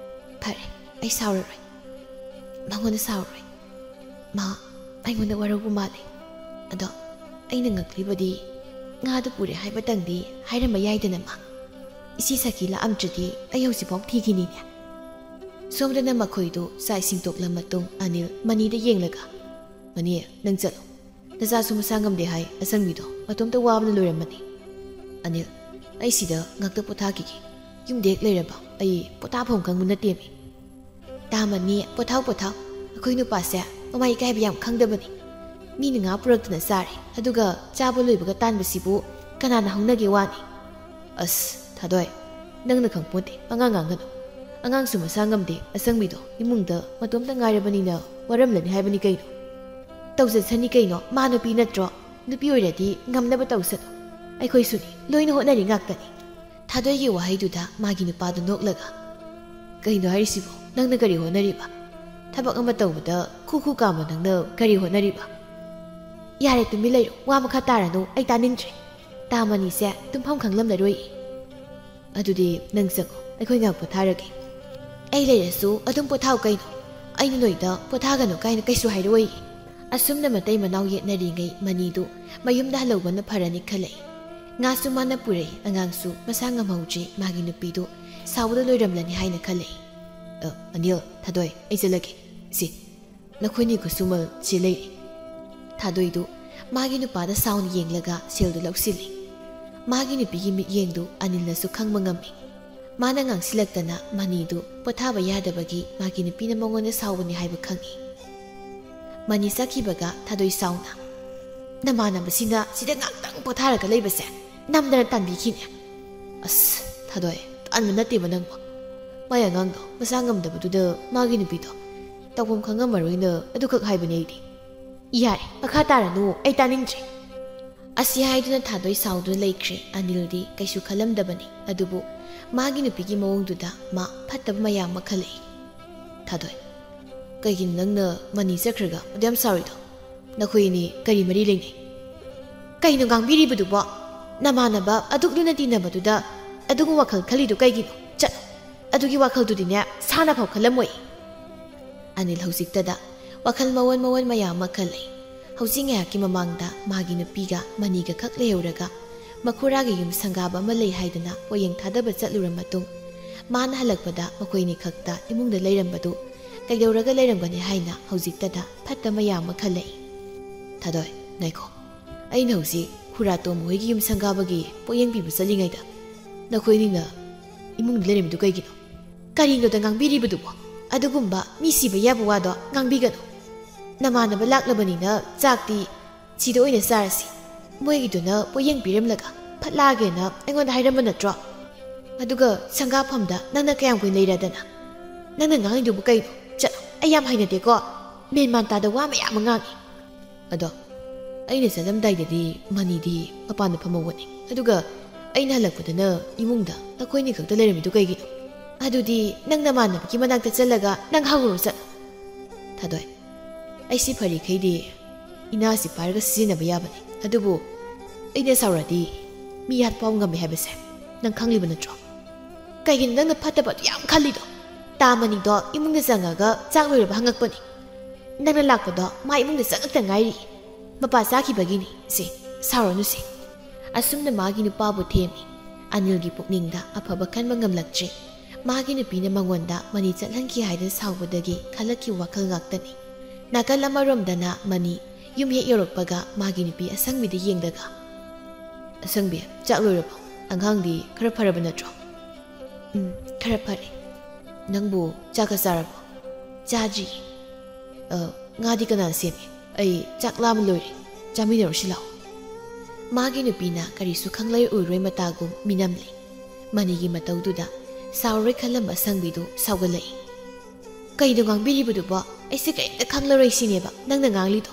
ꯐꯔꯦ, ꯑꯩ ꯁꯥꯎꯔꯔꯣꯏ꯫ ꯃꯉꯣꯟꯗ ꯁꯥꯎꯔꯔꯣꯏ꯫ ꯃꯥ ꯑꯩꯉꯣꯟꯗ ꯋꯥꯔꯧꯕ ꯃꯥꯜꯂꯦ꯫ ꯑꯗꯣ ꯑꯩꯅ ꯉꯛꯂꯤꯕꯗꯤ, ꯉꯥꯗꯨ ꯄꯨꯔꯦ ꯍꯥꯏꯕꯇꯪꯗꯤ ꯍꯥꯏꯔꯝꯕ ꯌꯥꯏꯗꯅ ꯃꯥ꯫ ꯏꯆꯦ ꯁꯥꯈꯤ ꯂꯥꯛꯑꯝꯗ꯭ꯔꯗꯤ ꯑꯩ ꯍꯧꯖꯤꯛꯐꯥꯎ ꯊꯤꯈꯤꯅꯤꯅꯦ꯫ ꯁꯣꯝꯗꯅ ꯃꯈꯣꯏꯗꯨ ꯆꯥꯛ ꯏꯁꯤꯡ ꯇꯣꯛꯂ ꯃꯇꯨꯡ ꯑꯅꯤꯜ ꯃꯅꯤꯗ ꯌꯦꯡꯂꯒ, "ꯃꯅꯤ, ꯅꯪ ꯆꯠꯂꯣ꯫ ꯅꯆꯥꯁꯨ ꯃꯁꯥ ꯉꯝꯗꯦ ꯍꯥꯏ, ꯑꯁꯪꯕꯤꯗꯣ ꯃꯇꯣꯝꯇ ꯋꯥꯕꯅ ꯂꯣꯏꯔꯝꯃꯅꯤ꯫" ꯑꯅꯤꯜ, ꯑꯩ ꯁꯤꯗ ꯉꯥꯛꯇ ꯄꯣꯊꯥꯈꯤꯒꯦ꯫ ꯌꯨꯝꯗ ꯍꯦꯛ ꯂꯩꯔꯕ ꯑꯩ ꯄꯣꯊꯥꯐꯝ ꯈꯪꯕ ꯅꯠꯇꯦꯃꯤ꯫ ꯇꯥꯃꯅꯤ, ꯄꯣꯊꯥꯎ ꯄꯣꯊꯥꯎ, ꯑꯩꯈꯣꯏ ꯅꯨꯄꯥꯁꯦ ꯃꯃꯥ ꯏꯀꯥꯏꯕ ꯌꯥꯝ ꯈꯪꯗꯕꯅꯤ꯫ ꯃꯤꯅ ꯉꯥ ꯄꯨꯔꯛꯇꯅ ꯆꯥꯔꯦ, ꯑꯗꯨꯒ ꯆꯥꯕ ꯂꯣꯏꯕꯒ ꯇꯥꯟꯕꯁꯤꯕꯨ ꯀꯅꯥꯅ ꯍꯧꯅꯒꯦ ꯋꯥꯅꯤ? ꯑꯁ ꯊꯥꯗꯣꯏ, ꯅꯪꯅ ꯈꯪꯄꯣꯟꯇꯦ, ꯄꯉꯥꯡ ꯉꯥꯡꯒꯅꯨ꯫ ꯑꯉꯥꯡꯁꯨ ꯃꯁꯥ ꯉꯝꯗꯦ, ꯑꯁꯪꯕꯤꯗꯣ ꯏꯃꯨꯡꯗ ꯃꯇꯣꯝꯇ ꯉꯥꯏꯔꯕꯅꯤꯅ ꯋꯥꯔꯝꯂꯅꯤ ꯍꯥꯏꯕꯅꯤ ꯀꯩꯅꯣ꯫ ꯇꯧꯖꯁꯅꯤ ꯀꯩꯅꯣ, ꯃꯥ ꯅꯨꯄꯤ ꯅꯠꯇ꯭ꯔꯣ? ꯅꯨꯄꯤ ꯑꯣꯏꯔꯗꯤ ꯉꯝꯅꯕ ꯇꯧꯁꯅꯨ꯫ ꯑꯩꯈꯣꯏꯁꯨꯅꯤ, ꯂꯣꯏꯅ ꯍꯣꯠꯅꯔꯤ ꯉꯥꯛꯇꯅꯤ꯫ ꯊꯥꯗꯣꯏꯒꯤ ꯋꯥꯍꯩꯗꯨꯗ ꯃꯥꯒꯤ ꯅꯨꯄꯥꯗꯨ ꯅꯣꯛꯂꯒ, "ꯀꯩꯅꯣ ꯍꯥꯏꯔꯤꯁꯤꯕꯣ? ꯅꯪꯅ ꯀꯔꯤ ꯍꯣꯠꯅꯔꯤꯕ? ꯊꯕꯛ ꯑꯃ ꯇꯧꯕꯗ ꯈꯨ ꯈꯨ ꯀꯥꯝꯕ ꯅꯪꯅ ꯀꯔꯤ ꯍꯣꯠꯅꯔꯤꯕ?" "ꯌꯥꯔꯦ, ꯇꯨꯃꯤꯟ ꯂꯩꯔꯣ, ꯋꯥ ꯃꯈꯥ ꯇꯥꯔꯅꯨ, ꯑꯩ ꯇꯥꯅꯤꯡꯗ꯭ꯔꯦ꯫ ꯇꯥ ꯃꯅꯤꯁꯦ ꯇꯨꯝꯐꯝ ꯈꯪꯂꯝꯂꯔꯣꯏ꯫ ꯑꯗꯨꯗꯤ ꯅꯪ ꯆꯪꯉꯣ, ꯑꯩꯈꯣꯏ ꯉꯥꯏꯍꯥꯛ ꯄꯣꯊꯥꯔꯒꯦ꯫ ꯑꯩ ꯂꯩꯔꯁꯨ ꯑꯗꯨꯝ ꯄꯣꯊꯥꯎ ꯀꯩꯅꯣ꯫ ꯑꯩꯅ ꯅꯣꯏꯗ ꯄꯣꯊꯥꯒꯅꯨ ꯀꯥꯏꯅ ꯀꯩꯁꯨ ꯍꯥꯏꯔꯛꯑꯣꯏ꯫" ꯑꯁꯨꯝꯅ ꯃꯇꯩ ꯃꯅꯥꯎ ꯌꯦꯠꯅꯔꯤꯉꯩ ꯃꯅꯤꯗꯨ ꯃꯌꯨꯝꯗ ꯍꯜꯍꯧꯕꯅ ꯐꯔꯅꯤ ꯈꯜꯂꯛꯏ꯫ ꯉꯥꯁꯨ ꯃꯥꯅ ꯄꯨꯔꯛꯏ, ꯑꯉꯥꯡꯁꯨ ꯃꯁꯥ ꯉꯝꯍꯧꯗ꯭ꯔꯤ, ꯃꯥꯒꯤ ꯅꯨꯄꯤꯗꯨ ꯁꯥꯎꯕꯗ ꯂꯣꯏꯔꯝꯂꯅꯤ ꯍꯥꯏꯅ ꯈꯜꯂꯛꯏ꯫ "ꯑ, ꯑꯅꯤꯜ, ꯊꯥꯗꯣꯏ, ꯑꯩ ꯆꯠꯂꯒꯦ꯫ ꯁꯤ, ꯅꯈꯣꯏꯅꯤ ꯈꯨꯠꯁꯨꯃꯜ ꯁꯤ ꯂꯩꯔꯦ꯫" ꯊꯥꯗꯣꯏꯗꯨ ꯃꯥꯒꯤ ꯅꯨꯄꯥꯗ ꯁꯥꯎꯅ ꯌꯦꯡꯂꯒ ꯁꯦꯜꯗꯨ ꯂꯧꯁꯤꯜꯂꯤ꯫ ꯃꯥꯒꯤ ꯅꯨꯄꯤꯒꯤ ꯃꯤꯠꯌꯦꯡꯗꯨ ꯑꯅꯤꯜꯅꯁꯨ ꯈꯪꯕ ꯉꯝꯃꯤ꯫ ꯃꯥꯅ ꯉꯥꯡꯁꯤꯜꯂꯛꯇꯅ ꯃꯅꯤꯗꯨ ꯄꯣꯊꯥꯕ ꯌꯥꯗꯕꯒꯤ ꯃꯥꯒꯤ ꯅꯨꯄꯤꯅ ꯃꯉꯣꯟꯗ ꯁꯥꯎꯕꯅꯤ ꯍꯥꯏꯕ ꯈꯪꯏ꯫ ꯃꯅꯤ ꯆꯠꯈꯤꯕꯒ ꯊꯥꯗꯣꯏ ꯁꯥꯎꯅ, "ꯅꯃꯥꯟꯅꯕꯁꯤꯅ ꯁꯤꯗ ꯉꯥꯛꯇꯪ ꯄꯣꯊꯥꯔꯒ ꯂꯩꯕꯁꯦ ꯅꯝꯗꯅ ꯇꯥꯟꯕꯤꯈꯤꯅꯦ꯫" "ꯑꯁ, ꯊꯥꯗꯣꯏ, ꯇꯥꯟꯕ ꯅꯠꯇꯦꯕ ꯅꯪꯕꯣ꯫ ꯃꯥꯏ ꯑꯉꯥꯡꯗꯣ ꯃꯁꯥ ꯉꯝꯗꯕꯗꯨꯗ ꯃꯥꯒꯤ ꯅꯨꯄꯤꯗꯣ ꯇꯧꯐꯝ ꯈꯪꯉꯝꯃꯔꯣꯏꯅ ꯑꯗꯨꯈꯛ ꯍꯥꯏꯕꯅꯦ ꯑꯩꯗꯤ꯫" "ꯌꯥꯔꯦ, ꯃꯈꯥ ꯇꯥꯔꯅꯨ, ꯑꯩ ꯇꯥꯅꯤꯡꯗ꯭ꯔꯦ꯫" ꯑꯁꯤ ꯍꯥꯏꯗꯨꯅ ꯊꯥꯗꯣꯏ ꯁꯥꯎꯗꯨꯅ ꯂꯩꯈ꯭ꯔꯦ꯫ ꯑꯅꯤꯜꯗꯤ ꯀꯩꯁꯨ ꯈꯜꯂꯝꯗꯕꯅꯤ, ꯑꯗꯨꯕꯨ ꯃꯥꯒꯤ ꯅꯨꯄꯤꯒꯤ ꯃꯑꯣꯡꯗꯨꯗ ꯃꯥ ꯐꯠꯇꯕ ꯃꯌꯥꯝ ꯑꯃ ꯈꯜꯂꯛꯏ꯫ "ꯊꯥꯗꯣꯏ, ꯀꯩꯒꯤꯅꯣ ꯅꯪꯅ ꯃꯅꯤ ꯆꯠꯈ꯭ꯔꯒ ꯑꯗꯨ ꯌꯥꯝ ꯁꯥꯎꯔꯤꯗꯣ? ꯅꯈꯣꯏ ꯑꯅꯤ ꯀꯔꯤ ꯃꯔꯤ ꯂꯩꯅꯩ?" "ꯀꯩꯅꯣ ꯉꯥꯡꯕꯤꯔꯤꯕꯗꯨꯕꯣ? ꯅꯃꯥꯟꯅꯕ ꯑꯗꯨꯛ ꯂꯨꯅ ꯇꯤꯟꯅꯕꯗꯨꯗ ꯑꯗꯨꯒꯨꯝꯕ ꯋꯥꯈꯜ ꯈꯜꯂꯤꯗꯨ ꯀꯩꯒꯤꯅꯣ? ꯆꯠꯂꯣ, ꯑꯗꯨꯒꯤ ꯋꯥꯈꯜꯗꯨꯗꯤꯅꯦ ꯁꯥꯅ ꯐꯥꯎ ꯈꯜꯂꯝꯃꯣꯏ꯫" ꯑꯅꯤꯜ ꯍꯧꯖꯤꯛꯇꯗ ꯋꯥꯈꯜ ꯃꯑꯣꯟ ꯃꯑꯣꯟ ꯃꯌꯥꯝ ꯑꯃ ꯈꯜꯂꯤ꯫ ꯍꯧꯖꯤꯛ ꯉꯥꯏꯍꯥꯛꯀꯤ ꯃꯃꯥꯡꯗ ꯃꯥꯒꯤ ꯅꯨꯄꯤꯒ ꯃꯅꯤꯒ ꯈꯛ ꯂꯩꯍꯧꯔꯒ ꯃꯈꯨꯔꯥꯒꯤ ꯌꯨꯝ ꯁꯪꯒꯥꯕ ꯑꯃ ꯂꯩ ꯍꯥꯏꯗꯨꯅ ꯄꯣꯌꯦꯡ ꯊꯥꯗꯕ ꯆꯠꯂꯨꯔ ꯃꯇꯨꯡ, ꯃꯥꯅ ꯍꯜꯂꯛꯄꯗ ꯃꯈꯣꯏꯅꯤ ꯈꯛꯇ ꯏꯃꯨꯡꯗ ꯂꯩꯔꯝꯕꯗꯨ ꯀꯩꯗꯧꯔꯒ ꯂꯩꯔꯝꯒꯅꯤ ꯍꯥꯏꯅ ꯍꯧꯖꯤꯛꯇꯗ ꯐꯠꯇ ꯃꯌꯥꯝ ꯑꯃ ꯈꯜꯂꯛꯏ꯫ "ꯊꯥꯗꯣꯏ, ꯉꯥꯏꯈꯣ꯫ ꯑꯩꯅ ꯍꯧꯖꯤꯛ ꯈꯨꯔꯥꯇꯣꯝꯕ ꯍꯣꯏꯒꯤ ꯌꯨꯝ ꯁꯪꯒꯥꯕꯒꯤ ꯄꯣꯠꯌꯦꯡ ꯄꯤꯕ ꯆꯠꯂꯤꯉꯩꯗ ꯅꯈꯣꯏ ꯑꯅꯤꯅ ꯏꯃꯨꯡꯗ ꯂꯩꯔꯝꯃꯤꯗꯨ ꯀꯩꯒꯤꯅꯣ? ꯀꯔꯤꯅꯣꯗ ꯉꯥꯡꯕꯤꯔꯤꯕꯗꯨꯕꯣ? ꯑꯗꯨꯒꯨꯝꯕ ꯃꯤ ꯁꯤꯕ ꯌꯥꯕ ꯋꯥꯗꯣ ꯉꯥꯡꯕꯤꯒꯅꯨ꯫ ꯅꯃꯥꯟꯅꯕ ꯂꯥꯛꯂꯕꯅꯤꯅ ꯆꯥꯛꯇꯤ ꯁꯤꯗ ꯑꯣꯏꯅ ꯆꯥꯔꯁꯤ꯫ ꯃꯣꯏꯒꯤꯗꯨꯅ ꯄꯣꯠꯌꯦꯡ ꯄꯤꯔꯝꯂꯒ ꯐꯠ ꯂꯥꯛꯑꯒꯦꯅ ꯑꯩꯉꯣꯟꯗ ꯍꯥꯏꯔꯝꯕ ꯅꯠꯇ꯭ꯔꯣ? ꯑꯗꯨꯒ ꯁꯪꯒꯥꯐꯝꯗ ꯅꯪꯅ ꯀꯌꯥꯝ ꯀꯨꯏꯅ ꯂꯩꯔꯗꯅ? ꯅꯪꯅ ꯉꯥꯡꯉꯤꯗꯨꯕꯨ ꯀꯩꯅꯣ? ꯆꯠꯂꯣ, ꯑꯩ ꯌꯥꯝ ꯍꯩꯅꯗꯦꯀꯣ꯫ ꯃꯦꯟ ꯃꯥꯟ ꯇꯥꯗ ꯋꯥ ꯃꯌꯥꯝ ꯑꯃ ꯉꯥꯡꯉꯤ꯫ ꯑꯗꯣ ꯑꯩꯅ ꯆꯠꯂꯝꯗꯥꯏꯗꯗꯤ ꯃꯅꯤꯗꯤ ꯃꯄꯥꯟꯗ ꯐꯝꯍꯧꯕꯅꯤ, ꯑꯗꯨꯒ ꯑꯩꯅ ꯍꯜꯂꯛꯄꯗꯅ ꯏꯃꯨꯡꯗ ꯅꯈꯣꯏꯅꯤ ꯈꯛꯇ ꯂꯩꯔꯝꯃꯤꯗꯨ ꯀꯩꯒꯤꯅꯣ? ꯑꯗꯨꯗꯤ ꯅꯪ ꯅꯃꯥꯟꯅꯕꯒꯤ ꯃꯅꯥꯛꯇ ꯆꯠꯂꯒ ꯅꯪ ꯍꯪꯉꯨꯔꯣ, ꯆꯠꯂꯣ꯫ ꯊꯥꯗꯣꯏ, ꯑꯩꯁꯤ ꯐꯔꯤꯈꯩꯗꯤ ꯏꯅꯥꯁꯤ ꯄꯥꯏꯔꯒ ꯁꯤꯖꯤꯟꯅꯕ ꯌꯥꯕꯅꯤ, ꯑꯗꯨꯕꯨ ꯑꯩꯅ ꯁꯥꯎꯔꯗꯤ ꯃꯤ ꯍꯥꯠꯄ ꯉꯝꯃꯦ ꯍꯥꯏꯕꯁꯦ ꯅꯪ ꯈꯪꯂꯤꯕ ꯅꯠꯇ꯭ꯔꯣ? ꯀꯩꯒꯤꯅꯣ ꯅꯪꯅ ꯐꯠꯇꯕ ꯑꯗꯨ ꯌꯥꯝ ꯈꯜꯂꯤꯗꯣ? ꯇꯥ ꯃꯅꯤꯗꯣ ꯏꯃꯨꯡꯗ ꯆꯪꯉꯒ ꯆꯥꯛ ꯂꯣꯏꯔꯕ ꯍꯪꯉꯛꯄꯅꯤ꯫ ꯅꯪꯅ ꯂꯥꯛꯄꯗꯣ ꯃꯥ ꯏꯃꯨꯡꯗ ꯆꯪꯉꯛꯇ ꯉꯥꯏꯔꯤ꯫ ꯃꯄꯥ ꯆꯥꯈꯤꯕꯒꯤꯅꯤ꯫ ꯁꯦ, ꯁꯥꯎꯔꯅꯨꯁꯦ꯫ ꯑꯁꯨꯝꯅ ꯃꯥꯒꯤ ꯅꯨꯄꯥꯕꯨ ꯊꯦꯝꯃꯤ꯫ ꯑꯅꯤꯜꯒꯤ ꯄꯨꯛꯅꯤꯡꯗ ꯑꯐꯕ ꯈꯟꯕ ꯉꯝꯂꯛꯇ꯭ꯔꯦ꯫ ꯃꯥꯒꯤ ꯅꯨꯄꯤꯅ ꯃꯉꯣꯟꯗ ꯃꯅꯤ ꯆꯠꯍꯟꯈꯤ ꯍꯥꯏꯗꯨꯅ ꯁꯥꯎꯕꯗꯒꯤ ꯈꯜꯂꯛꯈꯤꯕ ꯋꯥꯈꯜ ꯉꯥꯛꯇꯅꯤ꯫ ꯅꯥꯀꯜ ꯑꯃꯔꯣꯝꯗꯅ ꯃꯅꯤ ꯌꯨꯝ ꯍꯦꯛ ꯌꯧꯔꯛꯄꯒ ꯃꯥꯒꯤ ꯅꯨꯄꯤ ꯑꯁꯪꯕꯤꯗ ꯌꯦꯡꯗꯒ, "ꯑꯁꯪꯕꯤ, ꯆꯥꯛ ꯂꯣꯏꯔꯕꯣ? ꯑꯉꯥꯡꯗꯤ ꯈꯔ ꯐꯔꯕ ꯅꯠꯇ꯭ꯔꯣ?" "ꯎꯝ, ꯈꯔ ꯐꯔꯦ꯫ ꯅꯪꯕꯨ ꯆꯥꯛꯀ ꯆꯥꯔꯕꯣ?" "ꯆꯥꯗ꯭ꯔꯤ꯫" "ꯑ, ꯉꯥꯗꯤ ꯀꯅꯥꯅ ꯁꯦꯝꯃꯤ? ꯑꯩ ꯆꯥꯛ ꯂꯥꯝꯕ ꯂꯣꯏꯔꯦ꯫ ꯆꯥꯃꯤꯟꯅꯔꯨꯁꯤ ꯂꯥꯛꯑꯣ꯫" ꯃꯥꯒꯤ ꯅꯨꯄꯤꯅ ꯀꯔꯤꯁꯨ ꯈꯪꯂꯣꯏ ꯎꯔꯣꯏ ꯃꯇꯥꯒꯨꯝ ꯃꯤꯅꯝꯂꯤ꯫ ꯃꯅꯤꯒꯤ ꯃꯇꯧꯗꯨꯗ ꯁꯥꯎꯔꯣꯏ ꯈꯜꯂꯝꯕ ꯑꯁꯪꯕꯤꯗꯨ ꯁꯥꯎꯒꯠꯂꯛꯏ꯫ "ꯀꯩꯅꯣ ꯉꯥꯡꯕꯤꯔꯤꯕꯗꯨꯕꯣ? ꯑꯩꯁꯦ ꯀꯔꯤꯝꯇ ꯈꯪꯂꯔꯣꯏ ꯁꯤꯅꯦꯕ ꯅꯪꯅ ꯉꯥꯡꯂꯤꯗꯣ?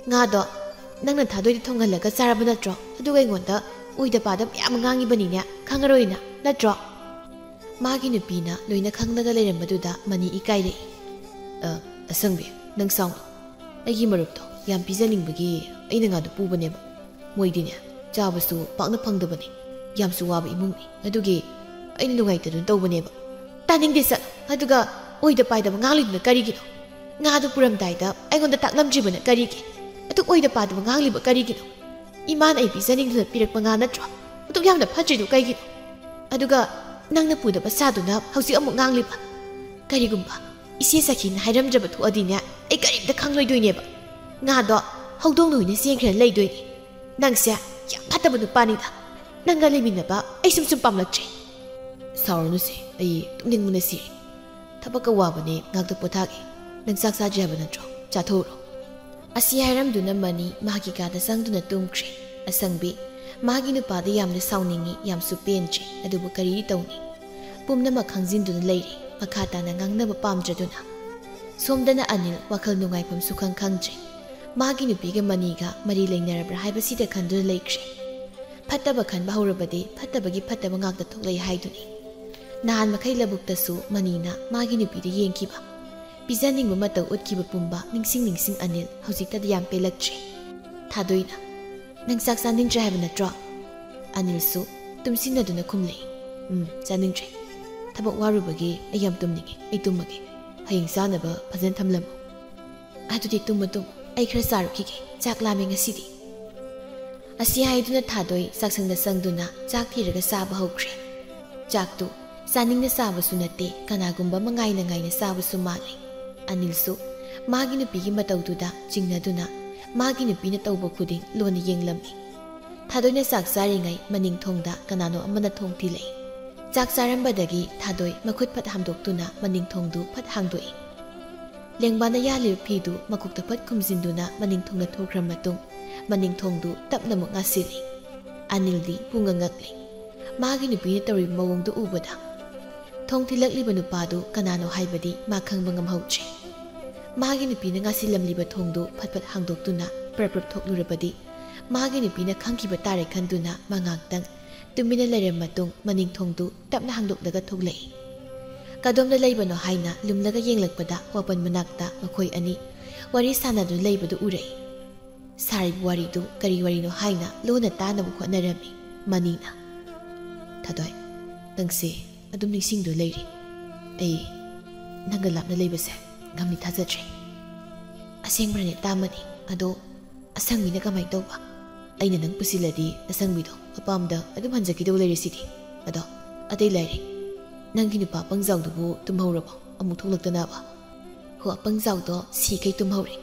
ꯉꯥꯗꯣ ꯅꯪꯅ ꯊꯥꯗꯣꯏꯗ ꯊꯣꯡꯍꯜꯂꯒ ꯆꯥꯔꯕ ꯅꯠꯇ꯭ꯔꯣ? ꯑꯗꯨꯒ ꯑꯩꯉꯣꯟꯗ ꯑꯣꯏꯗ ꯄꯥꯗ ꯃꯌꯥꯝ ꯉꯥꯡꯉꯤꯕꯅꯤꯅꯦ, ꯈꯪꯉꯔꯣꯏꯅ ꯅꯠꯇ꯭ꯔꯣ?" ꯃꯥꯒꯤ ꯅꯨꯄꯤꯅ ꯂꯣꯏꯅ ꯈꯪꯂꯒ ꯂꯩꯔꯝꯕꯗꯨꯗ ꯃꯅꯤ ꯏꯀꯥꯏꯔꯛꯏ꯫ "ꯑ, ꯑꯁꯪꯕꯤ, ꯅꯪ ꯁꯥꯎꯅꯨ꯫ ꯑꯩꯒꯤ ꯃꯔꯨꯞꯇꯣ ꯌꯥꯝ ꯄꯤꯖꯅꯤꯡꯕꯒꯤ ꯑꯩꯅ ꯉꯥꯗꯨ ꯄꯨꯕꯅꯦꯕ꯫ ꯃꯣꯏꯗꯤꯅꯦ, ꯆꯥꯕꯁꯨ ꯄꯥꯛꯅ ꯐꯪꯗꯕꯅꯤ꯫ ꯌꯥꯝꯁꯨ ꯋꯥꯕ ꯏꯃꯨꯡꯅꯤ꯫ ꯑꯗꯨꯒꯤ ꯑꯩꯅ ꯅꯨꯡꯉꯥꯏꯇꯗꯨꯅ ꯇꯧꯕꯅꯦꯕ꯫" "ꯇꯥꯅꯤꯡꯗꯦ, ꯆꯠꯂꯣ꯫ ꯑꯗꯨꯒ ꯑꯣꯏꯗ ꯄꯥꯏꯗꯕ ꯉꯥꯡꯂꯤꯗꯨꯅ ꯀꯔꯤꯒꯤꯅꯣ? ꯉꯥꯗꯨ ꯄꯨꯔꯝꯗꯥꯏꯗ ꯑꯩꯉꯣꯟꯗ ꯇꯥꯛꯂꯝꯗ꯭ꯔꯤꯕꯅ ꯀꯔꯤꯒꯤ? ꯑꯗꯨꯛ ꯑꯣꯏꯗ ꯄꯥꯗꯕ ꯉꯥꯡꯂꯤꯕ ꯀꯔꯤꯒꯤꯅꯣ? ꯏꯃꯥꯅ ꯑꯩ ꯄꯤꯖꯅꯤꯡꯗꯅ ꯄꯤꯔꯛꯄ ꯉꯥ ꯅꯠꯇ꯭ꯔꯣ? ꯑꯗꯨꯛ ꯌꯥꯝꯅ ꯐꯠꯇ꯭ꯔꯤꯗꯨ ꯀꯩꯒꯤꯅꯣ? ꯑꯗꯨꯒ ꯅꯪꯅ ꯄꯨꯗꯕ ꯁꯥꯗꯨꯅ ꯍꯧꯖꯤꯛ ꯑꯃꯨꯛ ꯉꯥꯡꯂꯤꯕ? ꯀꯔꯤꯒꯨꯝꯕ ꯏꯆꯦ ꯁꯈꯤꯅ ꯍꯥꯏꯔꯝꯗ꯭ꯔꯕ ꯊꯣꯛꯑꯗꯤꯅꯦ, ꯑꯩ ꯀꯔꯤꯝꯇ ꯈꯪꯂꯣꯏꯗꯣꯏꯅꯦꯕ꯫ ꯉꯥꯗꯣ ꯍꯧꯗꯣꯡꯅ ꯑꯣꯏꯅ ꯆꯦꯟꯈ꯭ꯔꯅ ꯂꯩꯗꯣꯏꯅꯦ꯫ "ꯅꯪꯁꯦ ꯌꯥꯝ ꯐꯠꯇꯕ ꯅꯨꯄꯥꯅꯤꯗ꯫ ꯅꯪꯒ ꯂꯩꯃꯤꯟꯅꯕ ꯑꯩ ꯁꯨꯝ ꯁꯨꯝ ꯄꯥꯝꯂꯛꯇ꯭ꯔꯦ꯫" "ꯁꯥꯎꯔꯅꯨꯁꯦ, ꯑꯩ ꯇꯨꯝꯅꯤꯡꯕꯅ ꯁꯤꯔꯦ꯫ ꯊꯕꯛꯀ ꯋꯥꯕꯅꯦ, ꯉꯥꯛꯇ ꯄꯣꯊꯥꯒꯦ꯫ ꯅꯪ ꯆꯥꯛ ꯆꯥꯗ꯭ꯔꯤ ꯍꯥꯏꯕ ꯅꯠꯇ꯭ꯔꯣ? ꯆꯥꯊꯣꯛꯎꯔꯣ꯫" ꯑꯁꯤ ꯍꯥꯏꯔꯝꯗꯨꯅ ꯃꯅꯤ ꯃꯍꯥꯛꯀꯤ ꯀꯥꯗ ꯆꯪꯗꯨꯅ ꯇꯨꯝꯈ꯭ꯔꯦ꯫ ꯑꯁꯪꯕꯤ ꯃꯥꯒꯤ ꯅꯨꯄꯥꯗ ꯌꯥꯝꯅ ꯁꯥꯎꯅꯤꯡꯉꯤ, ꯌꯥꯝꯁꯨ ꯄꯦꯟꯗ꯭ꯔꯦ꯫ ꯑꯗꯨꯕꯨ ꯀꯔꯤꯗꯤ ꯇꯧꯅꯤ? ꯄꯨꯝꯅꯃꯛ ꯈꯪꯖꯤꯟꯗꯨꯅ ꯂꯩꯔꯦ, ꯃꯈꯥ ꯇꯥꯅ ꯉꯥꯡꯅꯕ ꯄꯥꯝꯗ꯭ꯔꯗꯨꯅ꯫ ꯁꯣꯝꯗꯅ ꯑꯅꯤꯜ ꯋꯥꯈꯜ ꯅꯨꯡꯉꯥꯏꯐꯝ ꯁꯨꯈꯪ ꯈꯪꯗ꯭ꯔꯦ꯫ ꯃꯥꯒꯤ ꯅꯨꯄꯤꯒ ꯃꯅꯤꯒ ꯃꯔꯤ ꯂꯩꯅꯔꯕ꯭ꯔꯥ ꯍꯥꯏꯕꯁꯤꯗ ꯈꯟꯗꯨꯅ ꯂꯩꯈ꯭ꯔꯦ꯫ ꯐꯠꯇꯕ ꯈꯟꯕ ꯍꯧꯔꯕꯗꯤ ꯐꯠꯇꯕꯒꯤ ꯐꯠꯇꯕ ꯉꯥꯛꯇ ꯊꯣꯛꯂꯛꯏ ꯍꯥꯏꯗꯨꯅꯤ꯫ ꯅꯍꯥꯟ ꯃꯈꯩ ꯂꯧꯕꯨꯛꯇꯁꯨ ꯃꯅꯤꯅ ꯃꯥꯒꯤ ꯅꯨꯄꯤꯗ ꯌꯦꯡꯈꯤꯕ, ꯄꯤꯖꯅꯤꯡꯕ ꯃꯇꯧ ꯎꯠꯈꯤꯕ ꯄꯨꯝꯕ ꯅꯤꯡꯁꯤꯡ ꯅꯤꯡꯁꯤꯡ ꯑꯅꯤꯜ ꯍꯧꯖꯤꯛꯇꯗꯤ ꯌꯥꯝ ꯄꯦꯜꯂꯛꯇ꯭ꯔꯦ꯫ ꯊꯥꯗꯣꯏꯅ, "ꯅꯪ ꯆꯥꯛ ꯆꯥꯅꯤꯡꯗ꯭ꯔꯦ ꯍꯥꯏꯕ ꯅꯠꯇ꯭ꯔꯣ?" ꯑꯅꯤꯜꯁꯨ ꯇꯨꯝꯁꯤꯟꯅꯗꯨꯅ ꯈꯨꯝꯂꯛꯏ, "ꯎꯝ, ꯆꯥꯅꯤꯡꯗ꯭ꯔꯦ꯫ ꯊꯕꯛ ꯋꯥꯔꯨꯕꯒꯤ ꯑꯩ ꯌꯥꯝ ꯇꯨꯝꯅꯤꯡꯉꯦ꯫ ꯑꯩ ꯇꯨꯝꯃꯒꯦ꯫ ꯍꯌꯦꯡ ꯆꯥꯅꯕ ꯐꯖꯅ ꯊꯝꯂꯝꯃꯨ꯫" "ꯑꯗꯨꯗꯤ ꯇꯨꯝꯃꯣ, ꯇꯨꯝꯃꯣ꯫ ꯑꯩ ꯈꯔ ꯆꯥꯔꯨꯈꯤꯒꯦ꯫ ꯆꯥꯛ ꯂꯥꯝꯃꯦ ꯉꯁꯤꯗꯤ꯫" ꯑꯁꯤ ꯍꯥꯏꯗꯨꯅ ꯊꯥꯗꯣꯏ ꯆꯥꯛꯁꯪꯗ ꯆꯪꯗꯨꯅ ꯆꯥꯛ ꯊꯤꯔꯒ ꯆꯥꯕ ꯍꯧꯈ꯭ꯔꯦ꯫ ꯆꯥꯛꯇꯨ ꯆꯥꯅꯤꯡꯅ ꯆꯥꯕꯁꯨ ꯅꯠꯇꯦ, ꯀꯅꯥꯒꯨꯝꯕ ꯑꯃ ꯉꯥꯏꯅ ꯉꯥꯏꯅ ꯆꯥꯕꯁꯨ ꯃꯥꯜꯂꯤ꯫ ꯑꯅꯤꯜꯁꯨ ꯃꯥꯒꯤ ꯅꯨꯄꯤꯒꯤ ꯃꯇꯧꯗꯨꯗ ꯆꯤꯡꯅꯗꯨꯅ ꯃꯥꯒꯤ ꯅꯨꯄꯤꯅ ꯇꯧꯕ ꯈꯨꯗꯤꯡ ꯂꯣꯟꯅ ꯌꯦꯡꯂꯝꯃꯤ꯫ ꯊꯥꯗꯣꯏꯅ ꯆꯥꯛ ꯆꯥꯔꯤꯉꯩ ꯃꯅꯤꯡ ꯊꯣꯡꯗ ꯀꯅꯥꯅꯣ ꯑꯃꯅ ꯊꯣꯡ ꯊꯤꯜꯂꯛꯏ꯫ ꯆꯥꯛ ꯆꯥꯔꯝꯕꯗꯒꯤ ꯊꯥꯗꯣꯏ ꯃꯈꯨꯠ ꯐꯠ ꯍꯥꯝꯗꯣꯛꯇꯨꯅ ꯃꯅꯤꯡ ꯊꯣꯡꯗꯨ ꯐꯠ ꯍꯥꯡꯗꯣꯛꯏ꯫ ꯂꯦꯡꯕꯥꯅ ꯌꯥꯜꯂꯤꯕ ꯐꯤꯗꯨ ꯃꯀꯣꯛꯇ ꯐꯠ ꯈꯨꯝꯖꯤꯟꯗꯨꯅ ꯃꯅꯤꯡ ꯊꯣꯡꯗ ꯊꯣꯛꯈ꯭ꯔ ꯃꯇꯨꯡ, ꯃꯅꯤꯡ ꯊꯣꯡꯗꯨ ꯇꯞꯅ ꯑꯃꯨꯛ ꯉꯥꯁꯤꯜꯂꯤ꯫ ꯑꯅꯤꯜꯗꯤ ꯄꯨꯡꯉ ꯉꯛꯂꯤ꯫ ꯃꯥꯒꯤ ꯅꯨꯄꯤꯅ ꯇꯧꯔꯤꯕ ꯃꯑꯣꯡꯗꯨ ꯎꯕꯗ꯫ ꯊꯣꯡ ꯊꯤꯜꯂꯛꯂꯤꯕ ꯅꯨꯄꯥꯗꯨ ꯀꯅꯥꯅꯣ ꯍꯥꯏꯕꯗꯤ ꯃꯥ ꯈꯪꯕ ꯉꯝꯍꯧꯗ꯭ꯔꯦ꯫ ꯃꯥꯒꯤ ꯅꯨꯄꯤꯅ ꯉꯥꯁꯤꯜꯂꯝꯂꯤꯕ ꯊꯣꯡꯗꯨ ꯐꯠ ꯐꯠ ꯍꯥꯡꯗꯣꯛꯇꯨꯅ ꯄ꯭ꯔꯞ ꯄ꯭ꯔꯞ ꯊꯣꯛꯂꯨꯔꯕꯗꯤ ꯃꯥꯒꯤ ꯅꯨꯄꯤꯅ ꯈꯪꯈꯤꯕ ꯇꯥꯔꯦ ꯈꯟꯗꯨꯅ ꯃꯥ ꯉꯥꯛꯇꯪ ꯇꯨꯃꯤꯟꯅ ꯂꯩꯔꯕ ꯃꯇꯨꯡ ꯃꯅꯤꯡ ꯊꯣꯡꯗꯨ ꯇꯞꯅ ꯍꯥꯡꯗꯣꯛꯂꯒ ꯊꯣꯛꯂꯛꯏ꯫ ꯀꯗꯣꯝꯗ ꯂꯩꯕꯅꯣ ꯍꯥꯏꯅ ꯂꯨꯝꯂꯒ ꯌꯦꯡꯂꯛꯄꯗ ꯋꯥꯄꯟ ꯃꯅꯥꯛꯇ ꯃꯈꯣꯏ ꯑꯅꯤ ꯋꯥꯔꯤ ꯁꯥꯟꯅꯗꯨꯅ ꯂꯩꯕꯗꯨ ꯎꯔꯛꯏ꯫ ꯁꯥꯔꯤꯕ ꯋꯥꯔꯤꯗꯨ ꯀꯔꯤ ꯋꯥꯔꯤꯅꯣ ꯍꯥꯏꯅ ꯂꯣꯟꯅ ꯇꯥꯅꯕ ꯍꯣꯠꯅꯔꯝꯃꯤ ꯃꯅꯤꯅ꯫ "ꯊꯥꯗꯣꯏ, ꯅꯪꯁꯦ ꯑꯗꯨꯝ ꯅꯤꯡꯁꯤꯡꯗꯨꯅ ꯂꯩꯔꯤ꯫ ꯑꯩ ꯅꯪꯒ ꯂꯥꯞꯅ ꯂꯩꯕꯁꯦ ꯉꯝꯅꯤ ꯊꯥꯖꯗ꯭ꯔꯦ꯫" "ꯑꯁꯦꯡꯕꯅꯦ ꯇꯥꯃꯅꯤ, ꯑꯗꯣ ꯑꯁꯪꯕꯤꯅ ꯀꯃꯥꯏꯅ ꯇꯧꯕ?" "ꯑꯩꯅ ꯅꯪ ꯄꯨꯁꯤꯜꯂꯗꯤ ꯑꯁꯪꯕꯤꯗꯣ ꯃꯄꯥꯝꯗ ꯑꯗꯨꯝ ꯍꯟꯖꯈꯤꯗꯧ ꯂꯩꯔꯦ ꯁꯤꯗꯤ꯫ ꯑꯗꯣ ꯑꯇꯩ ꯂꯥꯏꯔꯤ꯫ ꯅꯪꯒꯤ ꯅꯨꯄꯥ ꯄꯪꯖꯥꯎꯗꯨꯕꯨ ꯇꯨꯝꯍꯧꯔꯕꯣ? ꯑꯃꯨꯛ ꯊꯣꯛꯂꯛꯇꯅꯕ?" "ꯍꯣ, ꯄꯪꯖꯥꯎꯗꯣ ꯁꯤꯈꯩ ꯇꯨꯝꯍꯧꯔꯦ꯫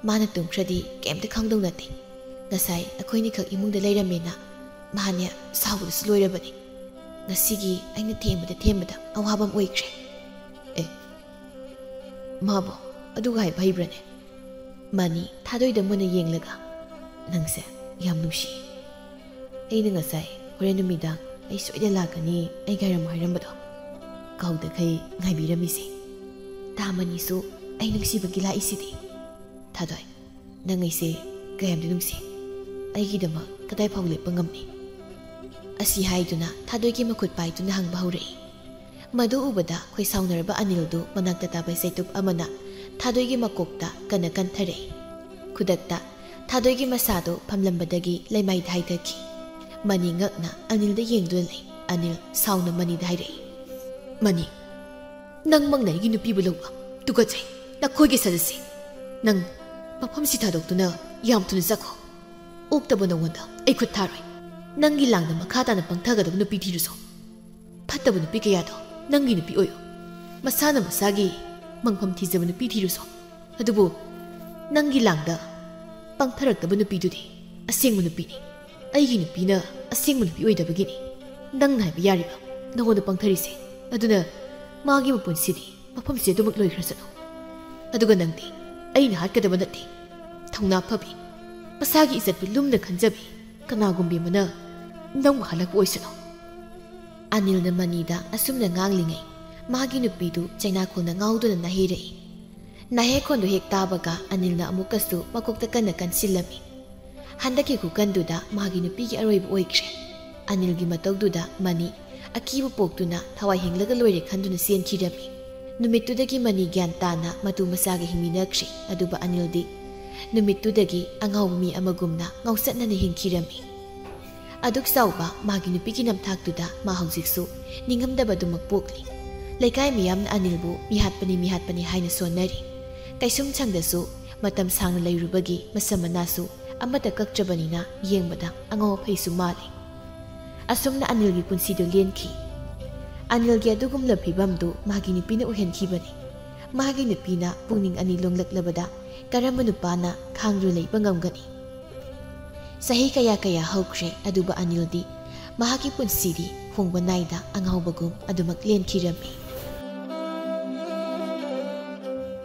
ꯃꯥꯅ ꯇꯨꯝꯈ꯭ꯔꯗꯤ ꯀꯩꯝꯇ ꯈꯪꯗꯧ ꯅꯠꯇꯦ꯫ ꯉꯁꯥꯏ ꯑꯩꯈꯣꯏꯅꯤꯈꯛ ꯏꯃꯨꯡꯗ ꯂꯩꯔꯝꯃꯦꯅ ꯃꯥꯅꯦ ꯁꯥꯎꯕꯗꯁꯨ ꯂꯣꯏꯔꯕꯅꯤ꯫ ꯉꯁꯤꯒꯤ ꯑꯩꯅ ꯊꯦꯝꯕꯗ ꯊꯦꯝꯕꯗ ꯑꯋꯥꯕ ꯑꯃ ꯑꯣꯏꯈ꯭ꯔꯦ꯫ ꯑꯦ, ꯃꯥꯕꯣ ꯑꯗꯨꯒ ꯍꯥꯏꯕ ꯍꯩꯕ꯭ꯔꯅꯦ? ꯃꯥꯅꯤ ꯊꯥꯗꯣꯏꯗ ꯃꯨꯟꯅ ꯌꯦꯡꯂꯒ, "ꯅꯪꯁꯦ ꯌꯥꯝ ꯅꯨꯡꯁꯤ꯫ ꯑꯩꯅ ꯉꯁꯥꯏ ꯍꯣꯔꯦꯟ ꯅꯨꯃꯤꯗꯥꯡ ꯑꯩ ꯁꯣꯏꯗꯅ ꯂꯥꯛꯀꯅꯤ, ꯑꯩ ꯉꯥꯏꯔꯝꯃꯨ ꯍꯥꯏꯔꯝꯕꯗꯣ ꯀꯥꯎꯗꯈꯩ ꯉꯥꯏꯕꯤꯔꯝꯃꯤꯁꯦ꯫ ꯇꯥ ꯃꯅꯤꯁꯨ ꯑꯩ ꯅꯨꯡꯁꯤꯕꯒꯤ ꯂꯥꯛꯏꯁꯤꯗꯤ꯫ ꯊꯥꯗꯣꯏ, ꯅꯪ ꯑꯩꯁꯦ ꯀꯌꯥꯝꯗꯤ ꯅꯨꯡꯁꯤ? ꯑꯩꯒꯤꯗꯃꯛ ꯀꯗꯥꯏ ꯐꯥꯎ ꯂꯦꯞꯄ ꯉꯝꯅꯤ?" ꯑꯁꯤ ꯍꯥꯏꯗꯨꯅ ꯊꯥꯗꯣꯏꯒꯤ ꯃꯈꯨꯠ ꯄꯥꯏꯗꯨꯅ ꯍꯪꯕ ꯍꯧꯔꯛꯏ꯫ ꯃꯗꯨ ꯎꯕꯗ ꯈꯣꯏꯁꯥꯎꯅꯔꯕ ꯑꯅꯤꯜꯗꯨ ꯃꯅꯥꯛꯇ ꯇꯥꯕ ꯆꯩꯇꯨꯞ ꯑꯃꯅ ꯊꯥꯗꯣꯏꯒꯤ ꯃꯀꯣꯛꯇ ꯀꯟꯅ ꯀꯟꯊꯔꯛꯏ꯫ ꯈꯨꯗꯛꯇ ꯊꯥꯗꯣꯏꯒꯤ ꯃꯁꯥꯗꯨ ꯐꯝꯂꯝꯕꯗꯒꯤ ꯂꯩꯃꯥꯏꯗ ꯍꯥꯏꯊꯈꯤ꯫ ꯃꯅꯤ ꯉꯛꯅ ꯑꯅꯤꯜꯗ ꯌꯦꯡꯗꯨꯅ ꯂꯩ꯫ ꯑꯅꯤꯜ ꯁꯥꯎꯅ ꯃꯅꯤꯗ ꯍꯥꯏꯔꯛꯏ, "ꯃꯅꯤ, ꯅꯪꯃꯛꯅ ꯑꯩꯒꯤ ꯅꯨꯄꯤꯕꯨ ꯂꯧꯕ ꯇꯨꯀꯠꯆꯩ꯫ ꯅꯈꯣꯏꯒꯤ ꯁꯖꯠꯁꯤ꯫ ꯅꯪ ꯃꯐꯝꯁꯤ ꯊꯥꯗꯣꯛꯇꯨꯅ ꯌꯥꯝ ꯊꯨꯅ ꯆꯠꯈꯣ꯫ ꯑꯣꯛꯇꯕ ꯅꯉꯣꯟꯗ ꯑꯩ ꯈꯨꯠ ꯊꯥꯔꯣꯏ꯫ ꯅꯪꯒꯤ ꯂꯥꯡꯗ ꯃꯈꯥ ꯇꯥꯅ ꯄꯪꯊꯒꯗꯕ ꯅꯨꯄꯤ ꯊꯤꯔꯨꯁꯣ꯫ ꯐꯠꯇꯕ ꯅꯨꯄꯤ ꯀꯌꯥꯗꯣ ꯅꯪꯒꯤ ꯅꯨꯄꯤ ꯑꯣꯏꯌꯨ꯫ ꯃꯁꯥꯅ ꯃꯁꯥꯒꯤ ꯃꯪꯐꯝ ꯊꯤꯖꯕ ꯅꯨꯄꯤ ꯊꯤꯔꯨꯁꯣ꯫ ꯑꯗꯨꯕꯨ ꯅꯪꯒꯤ ꯂꯥꯡꯗ ꯄꯪꯊꯔꯛꯇꯕ ꯅꯨꯄꯤꯗꯨꯗꯤ ꯑꯁꯦꯡꯕ ꯅꯨꯄꯤꯅꯤ꯫ ꯑꯩꯒꯤ ꯅꯨꯄꯤꯅ ꯑꯁꯦꯡꯕ ꯅꯨꯄꯤ ꯑꯣꯏꯗꯕꯒꯤꯅꯤ꯫ ꯅꯪꯅ ꯍꯥꯏꯕ ꯌꯥꯔꯤꯕ ꯅꯉꯣꯟꯗ ꯄꯪꯊꯔꯤꯁꯦ꯫ ꯑꯗꯨꯅ ꯃꯥꯒꯤ ꯃꯄꯨꯟꯁꯤꯗꯤ ꯃꯐꯝꯁꯦ ꯑꯗꯨꯃꯛ ꯂꯣꯏꯈ꯭ꯔꯁꯅꯨ꯫ ꯑꯗꯨꯒ ꯅꯪꯗꯤ ꯑꯩꯅ ꯍꯥꯠꯀꯗꯕ ꯅꯠꯇꯦ꯫ ꯊꯧꯅꯥ ꯐꯕꯤ, ꯃꯁꯥꯒꯤ ꯏꯖꯠꯄꯨ ꯂꯨꯝꯅ ꯈꯟꯖꯕꯤ ꯀꯅꯥꯒꯨꯝꯕꯤ ꯑꯃꯅ ꯅꯪꯕꯨ ꯍꯜꯂꯛꯄ ꯑꯣꯏꯁꯅꯨ꯫" ꯑꯅꯤꯜꯅ ꯃꯅꯤꯗ ꯑꯁꯨꯝꯅ ꯉꯥꯡꯂꯤꯉꯩ, ꯃꯥꯒꯤ ꯅꯨꯄꯤꯗꯨ ꯆꯩꯅꯥꯈꯣꯜꯅ ꯉꯥꯎꯗꯨꯅ ꯅꯥꯍꯩꯔꯛꯏ꯫ ꯅꯥꯍꯩꯈꯣꯟꯗꯨ ꯍꯦꯛ ꯇꯥꯕꯒ ꯑꯅꯤꯜꯅ ꯑꯃꯨꯛꯀꯁꯨ ꯃꯀꯣꯛꯇ ꯀꯟꯅ ꯀꯟꯁꯤꯜꯂꯝꯃꯤ꯫ ꯍꯟꯗꯛꯀꯤ ꯈꯨꯀꯟꯗꯨꯗ ꯃꯥꯒꯤ ꯅꯨꯄꯤꯒꯤ ꯑꯔꯣꯏꯕ ꯑꯣꯏꯈ꯭ꯔꯦ꯫ ꯑꯅꯤꯜꯒꯤ ꯃꯇꯧꯗꯨꯗ ꯃꯅꯤ ꯑꯀꯤꯕ ꯄꯣꯛꯇꯨꯅ ꯊꯋꯥꯏ ꯍꯦꯡꯂꯒ ꯂꯣꯏꯔꯦ ꯈꯟꯗꯨꯅ ꯆꯦꯟꯈꯤꯔꯝꯃꯤ꯫ ꯅꯨꯃꯤꯠꯇꯨꯗꯒꯤ ꯃꯅꯤ ꯒ꯭ꯌꯥꯟ ꯇꯥꯅ ꯃꯇꯨ ꯃꯆꯥꯒ ꯍꯤꯡꯃꯤꯟꯅꯈ꯭ꯔꯦ꯫ ꯑꯗꯨꯕꯨ ꯑꯅꯤꯜꯗꯤ ꯅꯨꯃꯤꯠꯇꯨꯗꯒꯤ ꯑꯉꯥꯎꯕ ꯃꯤ ꯑꯃꯒꯨꯝꯅ ꯉꯥꯎꯆꯠꯅꯅ ꯍꯤꯡꯈꯤꯔꯝꯃꯤ꯫ ꯑꯗꯨꯛ ꯆꯥꯎꯕ ꯃꯥꯒꯤ ꯅꯨꯄꯤꯒꯤ ꯅꯝꯊꯥꯛꯇꯨꯗ ꯃꯥ ꯍꯧꯖꯤꯛꯁꯨ ꯅꯤꯡꯉꯝꯗꯕ ꯑꯗꯨꯃꯛ ꯄꯣꯛꯂꯤ꯫ ꯂꯩꯀꯥꯏ ꯃꯤꯌꯥꯝꯅ ꯑꯅꯤꯜꯕꯨ ꯃꯤꯍꯥꯠꯄꯅꯤ, ꯃꯤꯍꯥꯠꯄꯅꯤ ꯍꯥꯏꯅ ꯁꯣꯟꯅꯔꯤ꯫ ꯀꯩꯁꯨꯝꯁꯪꯗꯁꯨ ꯃꯇꯝ ꯁꯥꯡꯅ ꯂꯩꯔꯨꯕꯒꯤ ꯃꯁꯝ ꯃꯅꯥꯁꯨ ꯑꯃꯠꯇ ꯀꯛꯇ꯭ꯔꯕꯅꯤꯅ ꯌꯦꯡꯕꯗ ꯑꯉꯥꯎ ꯑꯐꯩꯁꯨ ꯃꯥꯜꯂꯤ꯫ ꯑꯁꯨꯝꯅ ꯑꯅꯤꯜꯒꯤ ꯄꯨꯟꯁꯤꯗꯨ ꯂꯦꯟꯈꯤ꯫ ꯑꯅꯤꯜꯒꯤ ꯑꯗꯨꯒꯨꯝꯂꯕ ꯐꯤꯕꯝꯗꯨ ꯃꯥꯒꯤ ꯅꯨꯄꯤꯅ ꯑꯣꯏꯍꯟꯈꯤꯕꯅꯤ꯫ ꯃꯥꯒꯤ ꯅꯨꯄꯤꯅ ꯄꯨꯛꯅꯤꯡ ꯑꯅꯤ ꯂꯣꯡꯂꯛꯂꯕꯗ ꯀꯔꯝꯕ ꯅꯨꯄꯥꯅ ꯈꯥꯡꯗꯨꯅ ꯂꯩꯕ ꯉꯝꯒꯅꯤ? ꯆꯍꯤ ꯀꯌꯥ ꯀꯌꯥ ꯍꯧꯈ꯭ꯔꯦ, ꯑꯗꯨꯕꯨ ꯑꯅꯤꯜꯗꯤ ꯃꯍꯥꯛꯀꯤ ꯄꯨꯟꯁꯤꯗꯤ ꯍꯣꯡꯕ ꯅꯥꯏꯗ ꯑꯉꯥꯎꯕꯒꯨꯝ ꯑꯗꯨꯃꯛ ꯂꯦꯟꯈꯤꯔꯝꯃꯤ꯫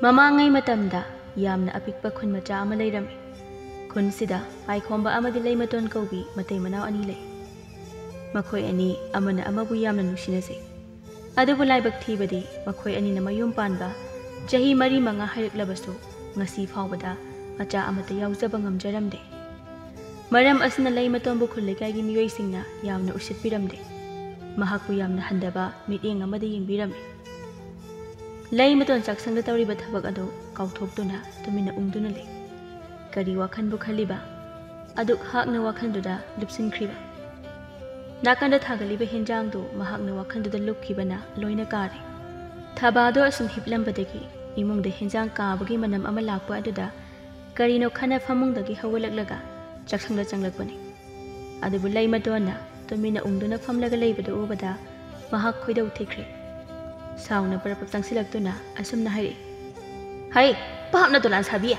ꯃꯃꯥꯡꯉꯩ ꯃꯇꯝꯗ ꯌꯥꯝꯅ ꯑꯄꯤꯛꯄ ꯈꯨꯟ ꯃꯆꯥ ꯑꯃ ꯂꯩꯔꯝꯃꯤ꯫ ꯈꯨꯟꯁꯤꯗ ꯄꯥꯏꯈꯣꯝꯕ ꯑꯃꯗꯤ ꯂꯩꯃꯇꯣꯟ ꯀꯧꯕꯤ ꯃꯇꯩ ꯃꯅꯥꯎ ꯑꯅꯤ ꯂꯩ꯫ ꯃꯈꯣꯏ ꯑꯅꯤ ꯑꯃꯅ ꯑꯃꯕꯨ ꯌꯥꯝꯅ ꯅꯨꯡꯁꯤꯅꯖꯩ꯫ ꯑꯗꯨꯕꯨ ꯂꯥꯏꯕꯛ ꯊꯤꯕꯗꯤ ꯃꯈꯣꯏ ꯑꯅꯤꯅ ꯃꯌꯨꯝ ꯄꯥꯟꯕ ꯆꯍꯤ ꯃꯔꯤ ꯃꯉꯥ ꯍꯥꯏꯔꯛꯂꯕꯁꯨ ꯉꯁꯤ ꯐꯥꯎꯕꯗ ꯃꯆꯥ ꯑꯃꯠꯇ ꯌꯥꯎꯖꯕ ꯉꯝꯖꯔꯝꯗꯦ꯫ ꯃꯔꯝ ꯑꯁꯤꯅ ꯂꯩꯃꯇꯣꯟꯕꯨ ꯈꯨꯜ ꯂꯩꯀꯥꯏꯒꯤ ꯃꯤꯑꯣꯏꯁꯤꯡꯅ ꯌꯥꯝꯅ ꯎꯁꯤꯠꯄꯤꯔꯝꯗꯦ꯫ ꯃꯍꯥꯛꯄꯨ ꯌꯥꯝꯅ ꯍꯟꯊꯕ ꯃꯤꯠꯌꯦꯡ ꯑꯃꯗ ꯌꯦꯡꯕꯤꯔꯝꯃꯤ꯫ ꯂꯩꯃꯇꯣꯟ ꯆꯥꯛꯁꯪꯗ ꯇꯧꯔꯤꯕ ꯊꯕꯛ ꯑꯗꯨ ꯀꯥꯎꯊꯣꯛꯇꯨꯅ ꯇꯨꯃꯤꯟꯅ ꯎꯪꯗꯨꯅ ꯂꯩ꯫ ꯀꯔꯤ ꯋꯥꯈꯜꯕꯨ ꯈꯜꯂꯤꯕ? ꯑꯗꯨꯛ ꯍꯥꯛꯅ ꯋꯥꯈꯜꯗꯨꯗ ꯂꯨꯞꯁꯤꯟꯈ꯭ꯔꯤꯕ? ꯅꯥꯀꯟꯗ ꯊꯥꯒꯠꯂꯤꯕ ꯍꯦꯟꯖꯥꯡꯗꯨ ꯃꯍꯥꯛꯅ ꯋꯥꯈꯜꯗꯨꯗ ꯂꯨꯞꯈꯤꯕꯅ ꯂꯣꯏꯅ ꯀꯥꯔꯦ꯫ ꯊꯕꯥꯗꯣ ꯑꯁꯨꯝ ꯍꯤꯞꯂꯝꯕꯗꯒꯤ ꯏꯃꯨꯡꯗ ꯍꯦꯟꯖꯥꯡ ꯀꯥꯕꯒꯤ ꯃꯅꯝ ꯑꯃ ꯂꯥꯛꯄ ꯑꯗꯨꯗ ꯀꯔꯤꯅꯣ ꯈꯟꯅ ꯐꯃꯨꯡꯗꯒꯤ ꯍꯧꯒꯠꯂꯛꯂꯒ ꯆꯥꯛꯁꯪꯗ ꯆꯪꯂꯛꯄꯅꯤ꯫ ꯑꯗꯨꯕꯨ ꯂꯩꯃꯇꯣꯟꯅ ꯇꯨꯃꯤꯟꯅ ꯎꯪꯗꯨꯅ ꯐꯝꯂꯒ ꯂꯩꯕꯗꯨ ꯎꯕꯗ ꯃꯍꯥꯛ ꯈꯣꯏꯗꯧ ꯊꯤꯈ꯭ꯔꯦ꯫ ꯁꯥꯎꯅ ꯄꯔꯞ ꯄꯔꯞ ꯆꯪꯁꯤꯜꯂꯛꯇꯨꯅ ꯑꯁꯨꯝꯅ ꯍꯥꯏꯔꯛꯏ, "ꯍꯩ, ꯄꯥꯞꯅ ꯗꯣꯂꯥꯟ ꯁꯥꯕꯤ!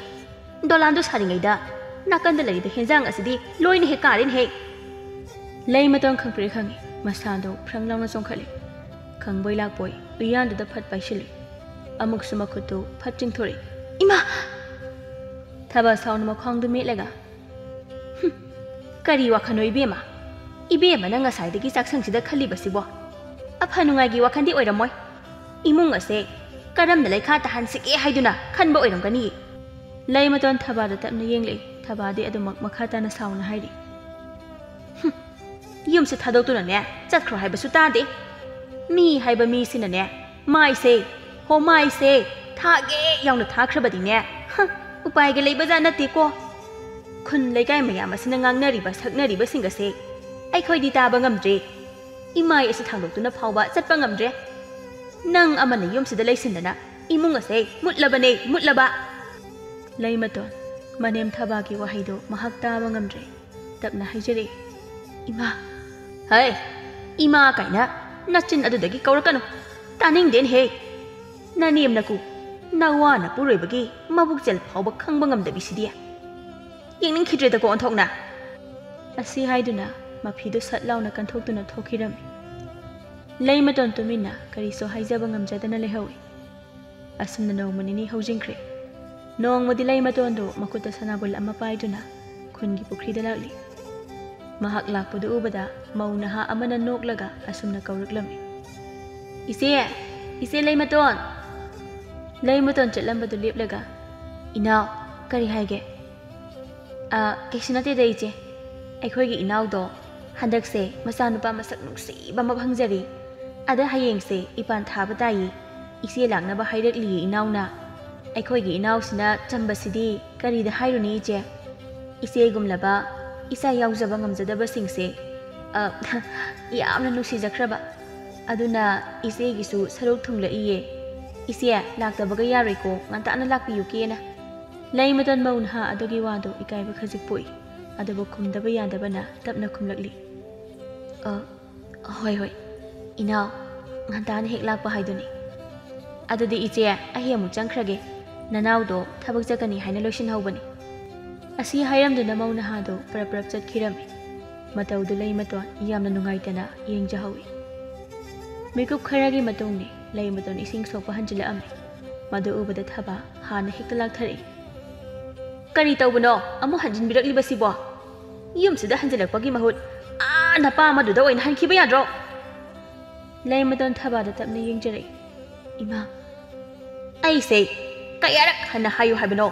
ꯗꯣꯂꯥꯟꯗꯨ ꯁꯥꯔꯤꯉꯩꯗ ꯅꯥꯀꯟꯗ ꯂꯩꯔꯤꯕ ꯍꯦꯟꯖꯥꯡ ꯑꯁꯤꯗꯤ ꯂꯣꯏꯅ ꯍꯦꯛ ꯀꯥꯔꯦꯅꯦꯍꯦ!" ꯂꯩꯃꯇꯣꯟ ꯈꯪꯄ꯭ꯔꯦꯛ ꯈꯪꯉꯤ꯫ ꯃꯁꯥꯗꯣ ꯐ꯭ꯔꯪ ꯂꯥꯎꯅ ꯆꯣꯡꯈꯠꯂꯤ꯫ ꯈꯪꯕꯣꯏ ꯂꯥꯛꯄꯣꯏ ꯎꯌꯥꯟꯗꯨꯗ ꯐꯠ ꯄꯥꯏꯁꯤꯜꯂꯤ꯫ ꯑꯃꯨꯛꯁꯨ ꯃꯈꯨꯠꯇꯨ ꯐꯠ ꯆꯤꯡꯊꯣꯔꯛꯏ꯫ "ꯏꯃꯥ!" ꯊꯕꯥ ꯁꯥꯎꯅ ꯃꯈ꯭ꯋꯥꯡꯗꯨ ꯃꯦꯠꯂꯒ, "ꯍꯨꯝ, ꯀꯔꯤ ꯋꯥꯈꯜꯅꯣ ꯏꯕꯦꯝꯃ? ꯏꯕꯦꯝꯃꯅ ꯉꯁꯥꯏꯗꯒꯤ ꯆꯥꯛꯁꯪꯁꯤꯗ ꯈꯜꯂꯤꯕꯁꯤꯕꯣ? ꯑꯐ ꯅꯨꯡꯉꯥꯏꯒꯤ ꯋꯥꯈꯜꯗꯤ ꯑꯣꯏꯔꯝꯃꯣꯏ꯫ ꯏꯃꯨꯡ ꯑꯁꯦ ꯀꯔꯝꯅ ꯂꯩꯈꯥ ꯇꯥꯍꯟꯁꯤꯒꯦ ꯍꯥꯏꯗꯨꯅ ꯈꯟꯕ ꯑꯣꯏꯔꯝꯒꯅꯤꯌꯦ꯫" ꯂꯩꯃꯇꯣꯟ ꯊꯕꯥꯗ ꯇꯞꯅ ꯌꯦꯡꯂꯛꯏ꯫ ꯊꯕꯥꯗꯤ ꯑꯗꯨꯃꯛ ꯃꯈꯥ ꯇꯥꯅ ꯁꯥꯎꯅ ꯍꯥꯏꯔꯤ, "ꯍꯨꯝ, ꯌꯨꯝꯁꯦ ꯊꯥꯗꯣꯛꯇꯨꯅꯅꯦ ꯆꯠꯈ꯭ꯔꯣ ꯍꯥꯏꯕꯁꯨ ꯇꯥꯗꯦ꯫ ꯃꯤ ꯍꯥꯏꯕ ꯃꯤꯁꯤꯅꯅꯦ ꯃꯥꯏꯁꯦ, ꯍꯣ ꯃꯥꯏꯁꯦ ꯊꯥꯒꯦ ꯌꯥꯎꯅ ꯊꯥꯈ꯭ꯔꯕꯗꯤꯅꯦ, ꯍ, ꯎꯄꯥꯏꯒ ꯂꯩꯕꯖꯥꯠ ꯅꯠꯇꯦꯀꯣ꯫ ꯈꯨꯟ ꯂꯩꯀꯥꯏ ꯃꯌꯥꯝ ꯑꯁꯤꯅ ꯉꯥꯡꯅꯔꯤꯕ ꯁꯛꯅꯔꯤꯕꯁꯤꯡ ꯑꯁꯦ ꯑꯩꯈꯣꯏꯗꯤ ꯇꯥꯕ ꯉꯝꯗ꯭ꯔꯦ꯫ ꯏꯃꯥꯏ ꯑꯁꯤ ꯊꯥꯡꯗꯣꯛꯇꯨꯅ ꯐꯥꯎꯕ ꯆꯠꯄ ꯉꯝꯗ꯭ꯔꯦ꯫ ꯅꯪ ꯑꯃꯅ ꯌꯨꯝꯁꯤꯗ ꯂꯩꯁꯤꯟꯗꯅ ꯏꯃꯨꯡ ꯑꯁꯦ ꯃꯨꯠꯂꯕꯅꯦ, ꯃꯨꯠꯂꯕ!" ꯂꯩꯃꯇꯣꯟ, ꯃꯅꯦꯝ ꯊꯕꯥꯒꯤ ꯋꯥꯍꯩꯗꯨ ꯃꯍꯥꯛ ꯇꯥꯕ ꯉꯝꯗ꯭ꯔꯦ꯫ ꯇꯞꯅ ꯍꯥꯏꯖꯔꯛꯏ, "ꯏꯃꯥ!" "ꯍꯩ, ꯏꯃꯥ ꯀꯥꯏꯅ ꯅꯆꯤꯟ ꯑꯗꯨꯗꯒꯤ ꯀꯧꯔꯛꯀꯅꯨ꯫ ꯇꯥꯅꯤꯡꯗꯦꯅꯦꯍꯦ꯫ ꯅꯅꯦꯝ ꯅꯀꯨ, ꯅꯋꯥ ꯅꯄꯨꯔꯣꯏꯕꯒꯤ ꯃꯕꯨꯛꯆꯦꯜ ꯐꯥꯎꯕ ꯈꯪꯕ ꯉꯝꯗꯕꯤꯁꯤꯗꯤ꯫ ꯌꯦꯡꯅꯤꯡꯈꯤꯗ꯭ꯔꯦꯗꯀꯣ ꯑꯣꯟꯊꯣꯛꯅ꯫ ꯑꯁꯤ ꯍꯥꯏꯗꯨꯅ ꯃꯐꯤꯗꯨ ꯁꯠ ꯂꯥꯎꯅ ꯀꯟꯊꯣꯛꯇꯨꯅ ꯊꯣꯛꯈꯤꯔꯝꯃꯤ꯫ ꯂꯩꯃꯇꯣꯟ ꯇꯨꯃꯤꯟꯅ ꯀꯔꯤꯁꯨ ꯍꯥꯏꯖꯕ ꯉꯝꯖꯗꯅ ꯂꯩꯍꯧꯏ꯫ ꯑꯁꯨꯝꯅ ꯅꯣꯡꯃ ꯅꯤꯅꯤ ꯍꯧꯖꯤꯟꯈ꯭ꯔꯦ꯫ ꯅꯣꯡꯃꯗꯤ ꯂꯩꯃꯇꯣꯟꯗꯨ ꯃꯈꯨꯠꯇ ꯁꯅꯥꯕꯨꯜ ꯑꯃ ꯄꯥꯏꯗꯨꯅ ꯈꯨꯟꯒꯤ ꯄꯨꯈ꯭ꯔꯤꯗ ꯂꯥꯛꯂꯤ꯫ ꯃꯍꯥꯛ ꯂꯥꯛꯄꯗꯨ ꯎꯕꯗ ꯃꯧ ꯅꯍꯥ ꯑꯃꯅ ꯅꯣꯛꯂꯒ ꯑꯁꯨꯝꯅ ꯀꯧꯔꯛꯂꯝꯃꯤ, "ꯏꯆꯦ, ꯏꯆꯦ ꯂꯩꯃꯇꯣꯟ!" ꯂꯩꯃꯇꯣꯟ ꯆꯠꯂꯝꯕꯗꯨ ꯂꯦꯞꯂꯒ, "ꯏꯅꯥꯎ, ꯀꯔꯤ ꯍꯥꯏꯒꯦ?" "ꯑ, ꯀꯩꯁꯨ ꯅꯠꯇꯦꯗ ꯏꯆꯦ, ꯑꯩꯈꯣꯏꯒꯤ ꯏꯅꯥꯎꯗꯣ ꯍꯟꯗꯛꯁꯦ ꯃꯆꯥꯅꯨꯄꯥ ꯃꯁꯛ ꯅꯨꯡꯁꯤꯕ ꯑꯃ ꯐꯪꯖꯔꯦ꯫ ꯑꯗ ꯍꯌꯦꯡꯁꯦ ꯏꯄꯥꯟ ꯊꯥꯕ ꯇꯥꯏꯌꯦ꯫ ꯏꯆꯦ ꯂꯥꯛꯅꯕ ꯍꯥꯏꯔꯛꯂꯤꯌꯦ ꯏꯅꯥꯎꯅ꯫ ꯑꯩꯈꯣꯏꯒꯤ ꯏꯅꯥꯎꯁꯤꯅ ꯆꯝꯕꯁꯤꯗꯤ ꯀꯔꯤꯗ ꯍꯥꯏꯔꯨꯅꯤ ꯏꯆꯦ? ꯏꯆꯦꯒꯨꯝꯂꯕ ꯏꯆꯥ ꯌꯥꯎꯖꯕ ꯉꯝꯖꯗꯕꯁꯤꯡꯁꯦ, ꯑ, ꯌꯥꯝꯅ ꯅꯨꯡꯁꯤꯖꯈ꯭ꯔꯕ꯫ ꯑꯗꯨꯅ ꯏꯆꯦꯒꯤꯁꯨ ꯁꯔꯨꯛ ꯊꯨꯡꯂꯛꯏꯌꯦ꯫ ꯏꯆꯦ, ꯂꯥꯛꯇꯕꯒ ꯌꯥꯔꯣꯏꯀꯣ, ꯉꯟꯇꯥꯅ ꯂꯥꯛꯄꯤꯌꯨ ꯀꯦꯅ꯫" ꯂꯩꯃꯇꯣꯟ ꯃꯧ ꯅꯍꯥ ꯑꯗꯨꯒꯤ ꯋꯥꯗꯨ ꯏꯀꯥꯏꯕ ꯈꯖꯤꯛ ꯄꯣꯛꯏ, ꯑꯗꯨꯕꯨ ꯈꯨꯝꯗꯕ ꯌꯥꯗꯕꯅ ꯇꯞꯅ ꯈꯨꯝꯂꯛꯂꯤ, "ꯑ, ꯍꯣꯏ, ꯍꯣꯏ, ꯏꯅꯥꯎ, ꯉꯟꯇꯥꯅ ꯍꯦꯛ ꯂꯥꯛꯄ ꯍꯥꯏꯗꯨꯅꯤ꯫ ꯑꯗꯨꯗꯤ ꯏꯆꯦ, ꯑꯩ ꯑꯃꯨꯛ ꯆꯪꯈ꯭ꯔꯒꯦ, ꯅꯅꯥꯎꯗꯣ ꯊꯕꯛ ꯆꯠꯀꯅꯤ ꯍꯥꯏꯅ ꯂꯣꯏꯁꯤꯟꯍꯧꯕꯅꯤ꯫" ꯑꯁꯤ ꯍꯥꯏꯔꯝꯗꯨꯅ ꯃꯧ ꯅꯍꯥꯗꯨ ꯄ꯭ꯔꯞ ꯄ꯭ꯔꯞ ꯆꯠꯈꯤꯔꯝꯃꯤ꯫ ꯃꯇꯧꯗꯨ ꯂꯩꯃꯇꯣꯟ ꯌꯥꯝꯅ ꯅꯨꯡꯉꯥꯏꯇꯅ ꯌꯦꯡꯖꯍꯧꯏ꯫ ꯃꯤꯀꯨꯞ ꯈꯔꯒꯤ ꯃꯇꯨꯡꯅꯤ ꯂꯩꯃꯇꯣꯟ ꯏꯁꯤꯡ ꯁꯣꯛꯄ ꯍꯟꯖꯤꯜꯂꯛꯑꯝꯃꯤ꯫ ꯃꯗꯨ ꯎꯕꯗ ꯊꯕꯥ ꯍꯥꯟꯅ ꯍꯦꯛꯇ ꯂꯥꯛꯊꯔꯛꯏ꯫ "ꯀꯔꯤ ꯇꯧꯕꯅꯣ ꯑꯃꯨꯛ ꯍꯟꯖꯤꯟꯕꯤꯔꯛꯂꯤꯕꯁꯤꯕꯣ? ꯌꯨꯝꯁꯤꯗ ꯍꯟꯖꯤꯜꯂꯛꯄꯒꯤ ꯃꯍꯨꯠ ꯑꯥ ꯅꯄꯥ ꯑꯃꯗꯨꯗ ꯑꯣꯏꯅ ꯍꯟꯈꯤꯕ ꯌꯥꯗ꯭ꯔꯣ?" ꯂꯩꯃꯇꯣꯟ ꯊꯕꯥꯗ ꯇꯞꯅ ꯌꯦꯡꯖꯔꯛꯏ꯫ "ꯏꯃꯥ, ꯑꯩꯁꯦ ꯀꯌꯥꯔꯛ ꯍꯟꯅ ꯍꯥꯏꯌꯨ ꯍꯥꯏꯕꯅꯣ?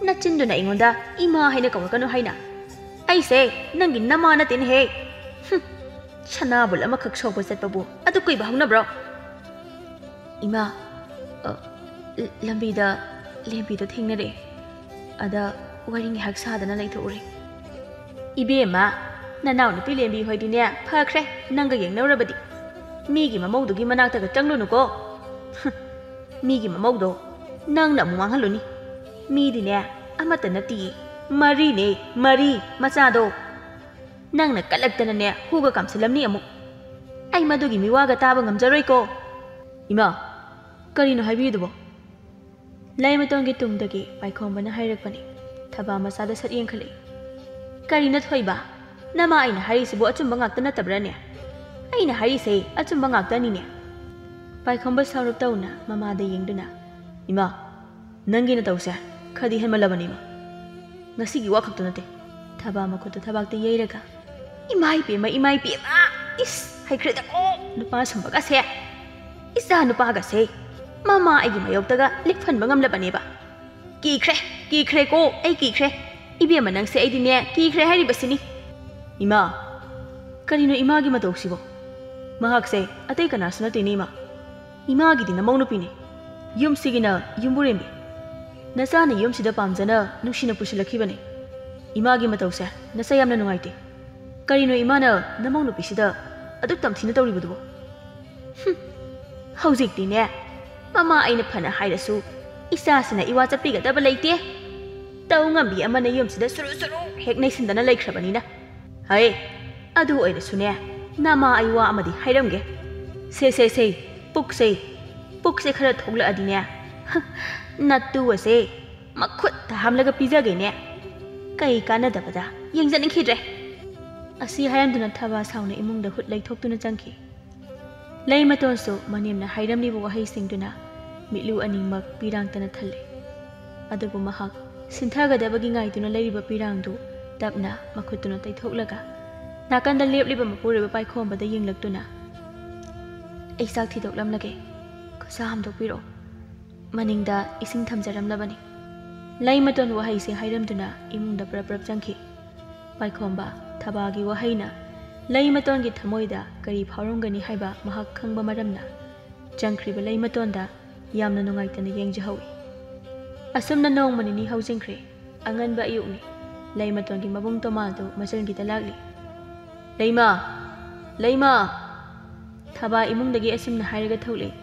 ꯅꯆꯤꯟꯗꯨꯅ ꯑꯩꯉꯣꯟꯗ ꯏꯃꯥ ꯍꯥꯏꯅ ꯀꯧꯔꯛꯀꯅꯨ ꯍꯥꯏꯅ꯫ ꯑꯩꯁꯦ ꯅꯪꯒꯤ ꯅꯃꯥ ꯅꯠꯇꯦꯅꯦꯍꯦ꯫ ꯍꯨꯝ, ꯁꯅꯥꯕꯨꯜ ꯑꯃꯈꯛ ꯁꯣꯛꯄ ꯆꯠꯄꯕꯨ ꯑꯗꯨ ꯀꯨꯏꯕ ꯍꯧꯅꯕ꯭ꯔꯣ?" "ꯏꯃꯥ, ꯑ, ꯂ-, ꯂꯝꯕꯤꯗ ꯂꯦꯝꯕꯤꯗꯣ ꯊꯦꯡꯅꯔꯛꯑꯦ꯫ ꯑꯗ ꯋꯥꯔꯤ ꯉꯥꯏꯍꯥꯛ ꯁꯥꯗꯅ ꯂꯩꯊꯣꯛꯎꯔꯦ꯫" "ꯏꯕꯦꯝꯃ, ꯅꯅꯥꯎ ꯅꯨꯄꯤ ꯂꯦꯝꯕꯤ ꯍꯣꯏꯗꯤꯅꯦ ꯐꯈ꯭ꯔꯦ ꯅꯪꯒ ꯌꯦꯡꯅꯧꯔꯕꯗꯤ꯫ ꯃꯤꯒꯤ ꯃꯃꯧꯗꯨꯒꯤ ꯃꯅꯥꯛꯇꯒ ꯆꯪꯂꯨꯅꯨꯀꯣ꯫ ꯍꯨꯝ, ꯃꯤꯒꯤ ꯃꯃꯧꯗꯣ ꯅꯪꯅ ꯑꯃꯨꯛ ꯃꯥꯡꯍꯜꯂꯨꯅꯤ꯫ ꯃꯤꯗꯤꯅꯦ ꯑꯃꯠꯇ ꯅꯠꯇꯤꯌꯦ, ꯃꯔꯤꯅꯦ, ꯃꯔꯤ, ꯃꯆꯥꯗꯣ꯫ ꯅꯪꯅ ꯀꯜꯂꯛꯇꯅꯅꯦ ꯍꯨꯒ ꯀꯥꯝꯁꯤꯜꯂꯝꯅꯤ ꯑꯃꯨꯛ꯫ ꯑꯩ ꯃꯗꯨꯒꯤ ꯃꯤꯋꯥꯒ ꯇꯥꯕ ꯉꯝꯖꯔꯣꯏꯀꯣ꯫" "ꯏꯃꯥ, ꯀꯔꯤꯅꯣ ꯍꯥꯏꯕꯤꯔꯤꯗꯨꯕꯣ?" ꯂꯩꯃꯇꯣꯟꯒꯤ ꯇꯨꯡꯗꯒꯤ ꯄꯥꯏꯈꯣꯝꯕꯅ ꯍꯥꯏꯔꯛꯄꯅꯤ꯫ ꯊꯕꯥ ꯃꯆꯥꯗ ꯁꯠ ꯌꯦꯡꯈꯠꯂꯛꯏ꯫ "ꯀꯔꯤꯅꯣ ꯊꯣꯏꯕ? ꯅꯃꯥ ꯑꯩꯅ ꯍꯥꯏꯔꯤꯁꯤꯕꯨ ꯑꯆꯨꯝꯕ ꯉꯥꯛꯇ ꯅꯠꯇꯕ꯭ꯔꯥꯅꯦ? ꯑꯩꯅ ꯍꯥꯏꯔꯤꯁꯦ ꯑꯆꯨꯝꯕ ꯉꯥꯛꯇꯅꯤꯅꯦ꯫ ꯄꯥꯏꯈꯣꯝꯕ ꯁꯥꯎꯔꯞ ꯇꯧꯅ ꯃꯃꯥꯗ ꯌꯦꯡꯗꯨꯅ, "ꯏꯃꯥ, ꯅꯪꯒꯤ ꯅꯇꯧꯁꯦ ꯈꯔꯗꯤ ꯍꯦꯟꯃꯜꯂꯕꯅꯤ, ꯏꯃꯥ꯫ ꯉꯁꯤꯒꯤ ꯋꯥ ꯈꯛꯇ ꯅꯠꯇꯦ꯫" ꯊꯕꯥ ꯃꯈꯨꯠꯇꯨ ꯊꯕꯥꯛꯇ ꯌꯩꯔꯒ, "ꯏꯃꯥ ꯏꯕꯦꯝꯃ, ꯏꯃꯥ ꯏꯕꯦꯝꯃ! ꯏꯁ, ꯍꯩꯈ꯭ꯔꯦꯗꯀꯣ ꯅꯨꯄꯥ ꯁꯨꯝꯕꯒꯁꯦ! ꯏꯆꯥ ꯅꯨꯄꯥꯒꯁꯦ ꯃꯃꯥ ꯑꯩꯒꯤ ꯃꯥꯌꯣꯛꯇꯒ ꯂꯤꯛꯐꯟꯕ ꯉꯝꯂꯕꯅꯦꯕ꯫ ꯀꯤꯈ꯭ꯔꯦ, ꯀꯤꯈ꯭ꯔꯦꯀꯣ, ꯑꯩ ꯀꯤꯈ꯭ꯔꯦ꯫ ꯏꯕꯦꯝꯃ, ꯅꯪꯁꯦ ꯑꯩꯗꯤꯅꯦ ꯀꯤꯈ꯭ꯔꯦ ꯍꯥꯏꯔꯤꯕꯁꯤꯅꯤ꯫" "ꯏꯃꯥ, ꯀꯔꯤꯅꯣ ꯏꯃꯥꯒꯤ ꯃꯇꯧꯁꯤꯕꯣ? ꯃꯍꯥꯛꯁꯦ ꯑꯇꯩ ꯀꯅꯥꯁꯨ ꯅꯠꯇꯦꯅꯦ, ꯏꯃꯥ꯫ ꯏꯃꯥꯒꯤꯗꯤ ꯅꯃꯧ ꯅꯨꯄꯤꯅꯦ꯫ ꯌꯨꯝꯁꯤꯒꯤꯅ ꯌꯨꯝꯕꯨꯔꯦꯝꯕꯤ꯫ ꯅꯆꯥꯅ ꯌꯨꯝꯁꯤꯗ ꯄꯥꯝꯖꯅ ꯅꯨꯡꯁꯤꯅ ꯄꯨꯁꯤꯜꯂꯛꯈꯤꯕꯅꯦ꯫ ꯏꯃꯥꯒꯤ ꯃꯇꯧꯁꯦ ꯅꯆꯥ ꯌꯥꯝꯅ ꯅꯨꯡꯉꯥꯏꯇꯦ꯫ ꯀꯔꯤꯅꯣ ꯏꯃꯥꯅ ꯅꯃꯧ ꯅꯨꯄꯤꯁꯤꯗ ꯑꯗꯨꯛ ꯇꯝꯊꯤꯅ ꯇꯧꯔꯤꯕꯗꯨꯕꯣ?" "ꯍꯨꯝ, ꯍꯧꯖꯤꯛꯇꯤꯅꯦ, ꯃꯃꯥ ꯑꯩꯅ ꯐꯅ ꯍꯥꯏꯔꯁꯨ ꯏꯆꯥꯁꯤꯅ ꯏꯋꯥ ꯆꯠꯄꯤꯒꯗꯕ ꯂꯩꯇꯦ꯫ ꯇꯧ ꯉꯝꯕꯤ ꯑꯃꯅ ꯌꯨꯝꯁꯤꯗ ꯁꯨꯔꯨ ꯁꯨꯔꯨ ꯍꯦꯛ ꯅꯩꯁꯤꯟꯗꯅ ꯂꯩꯈ꯭ꯔꯕꯅꯤꯅ꯫ ꯍꯩ, ꯑꯗꯨ ꯑꯣꯏꯔꯁꯨꯅꯦ, ꯅꯃꯥ ꯑꯩ ꯋꯥ ꯑꯃꯗꯤ ꯍꯥꯏꯔꯝꯒꯦ꯫ ꯁꯦ, ꯁꯦ, ꯁꯦ, ꯄꯨꯛꯁꯦ, ꯄꯨꯛꯁꯦ ꯈꯔ ꯊꯣꯛꯂꯛꯑꯗꯤꯅꯦ, ꯍ, ꯅꯠꯇꯨ ꯑꯁꯦ ꯃꯈꯨꯠꯇ ꯍꯥꯝꯂꯒ ꯄꯤꯖꯒꯦꯅꯦ꯫ ꯀꯩ ꯀꯥꯟꯅꯗꯕꯗ ꯌꯦꯡꯖꯅꯤꯡꯈꯤꯗ꯭ꯔꯦ꯫" ꯑꯁꯤ ꯍꯥꯏꯔꯝꯗꯨꯅ ꯊꯕꯥ ꯁꯥꯎꯅ ꯏꯃꯨꯡꯗ ꯍꯨꯠ ꯂꯩꯊꯣꯛꯇꯨꯅ ꯆꯪꯈꯤ꯫ ꯂꯩꯃꯇꯣꯟꯁꯨ ꯃꯅꯦꯝꯅ ꯍꯥꯏꯔꯝꯂꯤꯕ ꯋꯥꯍꯩꯁꯤꯡꯗꯨꯅ ꯃꯤꯠꯂꯨ ꯑꯅꯤꯃꯛ ꯄꯤꯔꯥꯡꯇꯅ ꯊꯜꯂꯦ꯫ ꯑꯗꯨꯕꯨ ꯃꯍꯥꯛ ꯁꯤꯟꯊꯒꯗꯕꯒꯤ ꯉꯥꯏꯗꯨꯅ ꯂꯩꯔꯤꯕ ꯄꯤꯔꯥꯡꯗꯨ ꯇꯞꯅ ꯃꯈꯨꯠꯇꯨꯅ ꯇꯩꯊꯣꯛꯂꯒ ꯅꯥꯀꯟꯗ ꯂꯦꯞꯂꯤꯕ ꯃꯄꯨꯔꯣꯏꯕ ꯄꯥꯏꯈꯣꯝꯕꯗ ꯌꯦꯡꯂꯛꯇꯨꯅ, "ꯑꯩ ꯆꯥꯛ ꯊꯤꯗꯣꯛꯂꯝꯂꯒꯦ, ꯈꯨꯠꯁꯥ ꯍꯥꯝꯗꯣꯛꯄꯤꯔꯛꯑꯣ꯫ ꯃꯅꯤꯡꯗ ꯏꯁꯤꯡ ꯊꯝꯖꯔꯝꯂꯕꯅꯤ꯫" ꯂꯩꯃꯇꯣꯟ ꯋꯥꯍꯩꯁꯦ ꯍꯥꯏꯔꯝꯗꯨꯅ ꯏꯃꯨꯡꯗ ꯄ꯭ꯔꯞ ꯄ꯭ꯔꯞ ꯆꯪꯈꯤ꯫ ꯄꯥꯏꯈꯣꯝꯕ ꯊꯕꯥꯒꯤ ꯋꯥꯍꯩꯅ ꯂꯩꯃꯇꯣꯟꯒꯤ ꯊꯃꯣꯏꯗ ꯀꯔꯤ ꯐꯥꯎꯔꯝꯒꯅꯤ ꯍꯥꯏꯕ ꯃꯍꯥꯛ ꯈꯪꯕ ꯃꯔꯝꯅ, ꯆꯪꯈ꯭ꯔꯤꯕ ꯂꯩꯃꯇꯣꯟꯗ ꯌꯥꯝꯅ ꯅꯨꯡꯉꯥꯏꯇꯅ ꯌꯦꯡꯖꯍꯧꯏ꯫ ꯑꯁꯨꯝꯅ ꯅꯣꯡꯃ ꯅꯤꯅꯤ ꯍꯧꯖꯤꯟꯈ꯭ꯔꯦ꯫ ꯑꯉꯟꯕ ꯑꯌꯨꯛꯅꯤ꯫ ꯂꯩꯃꯇꯣꯟꯒꯤ ꯃꯕꯨꯡ ꯇꯣꯃꯥꯜꯗꯨ ꯃꯆꯜꯒꯤꯗ ꯂꯥꯛꯂꯤ꯫ "ꯂꯩꯃ! ꯂꯩꯃ!" ꯊꯕꯥ ꯏꯃꯨꯡꯗꯒꯤ ꯑꯁꯨꯝꯅ ꯍꯥꯏꯔꯒ ꯊꯣꯛꯂꯛꯏ꯫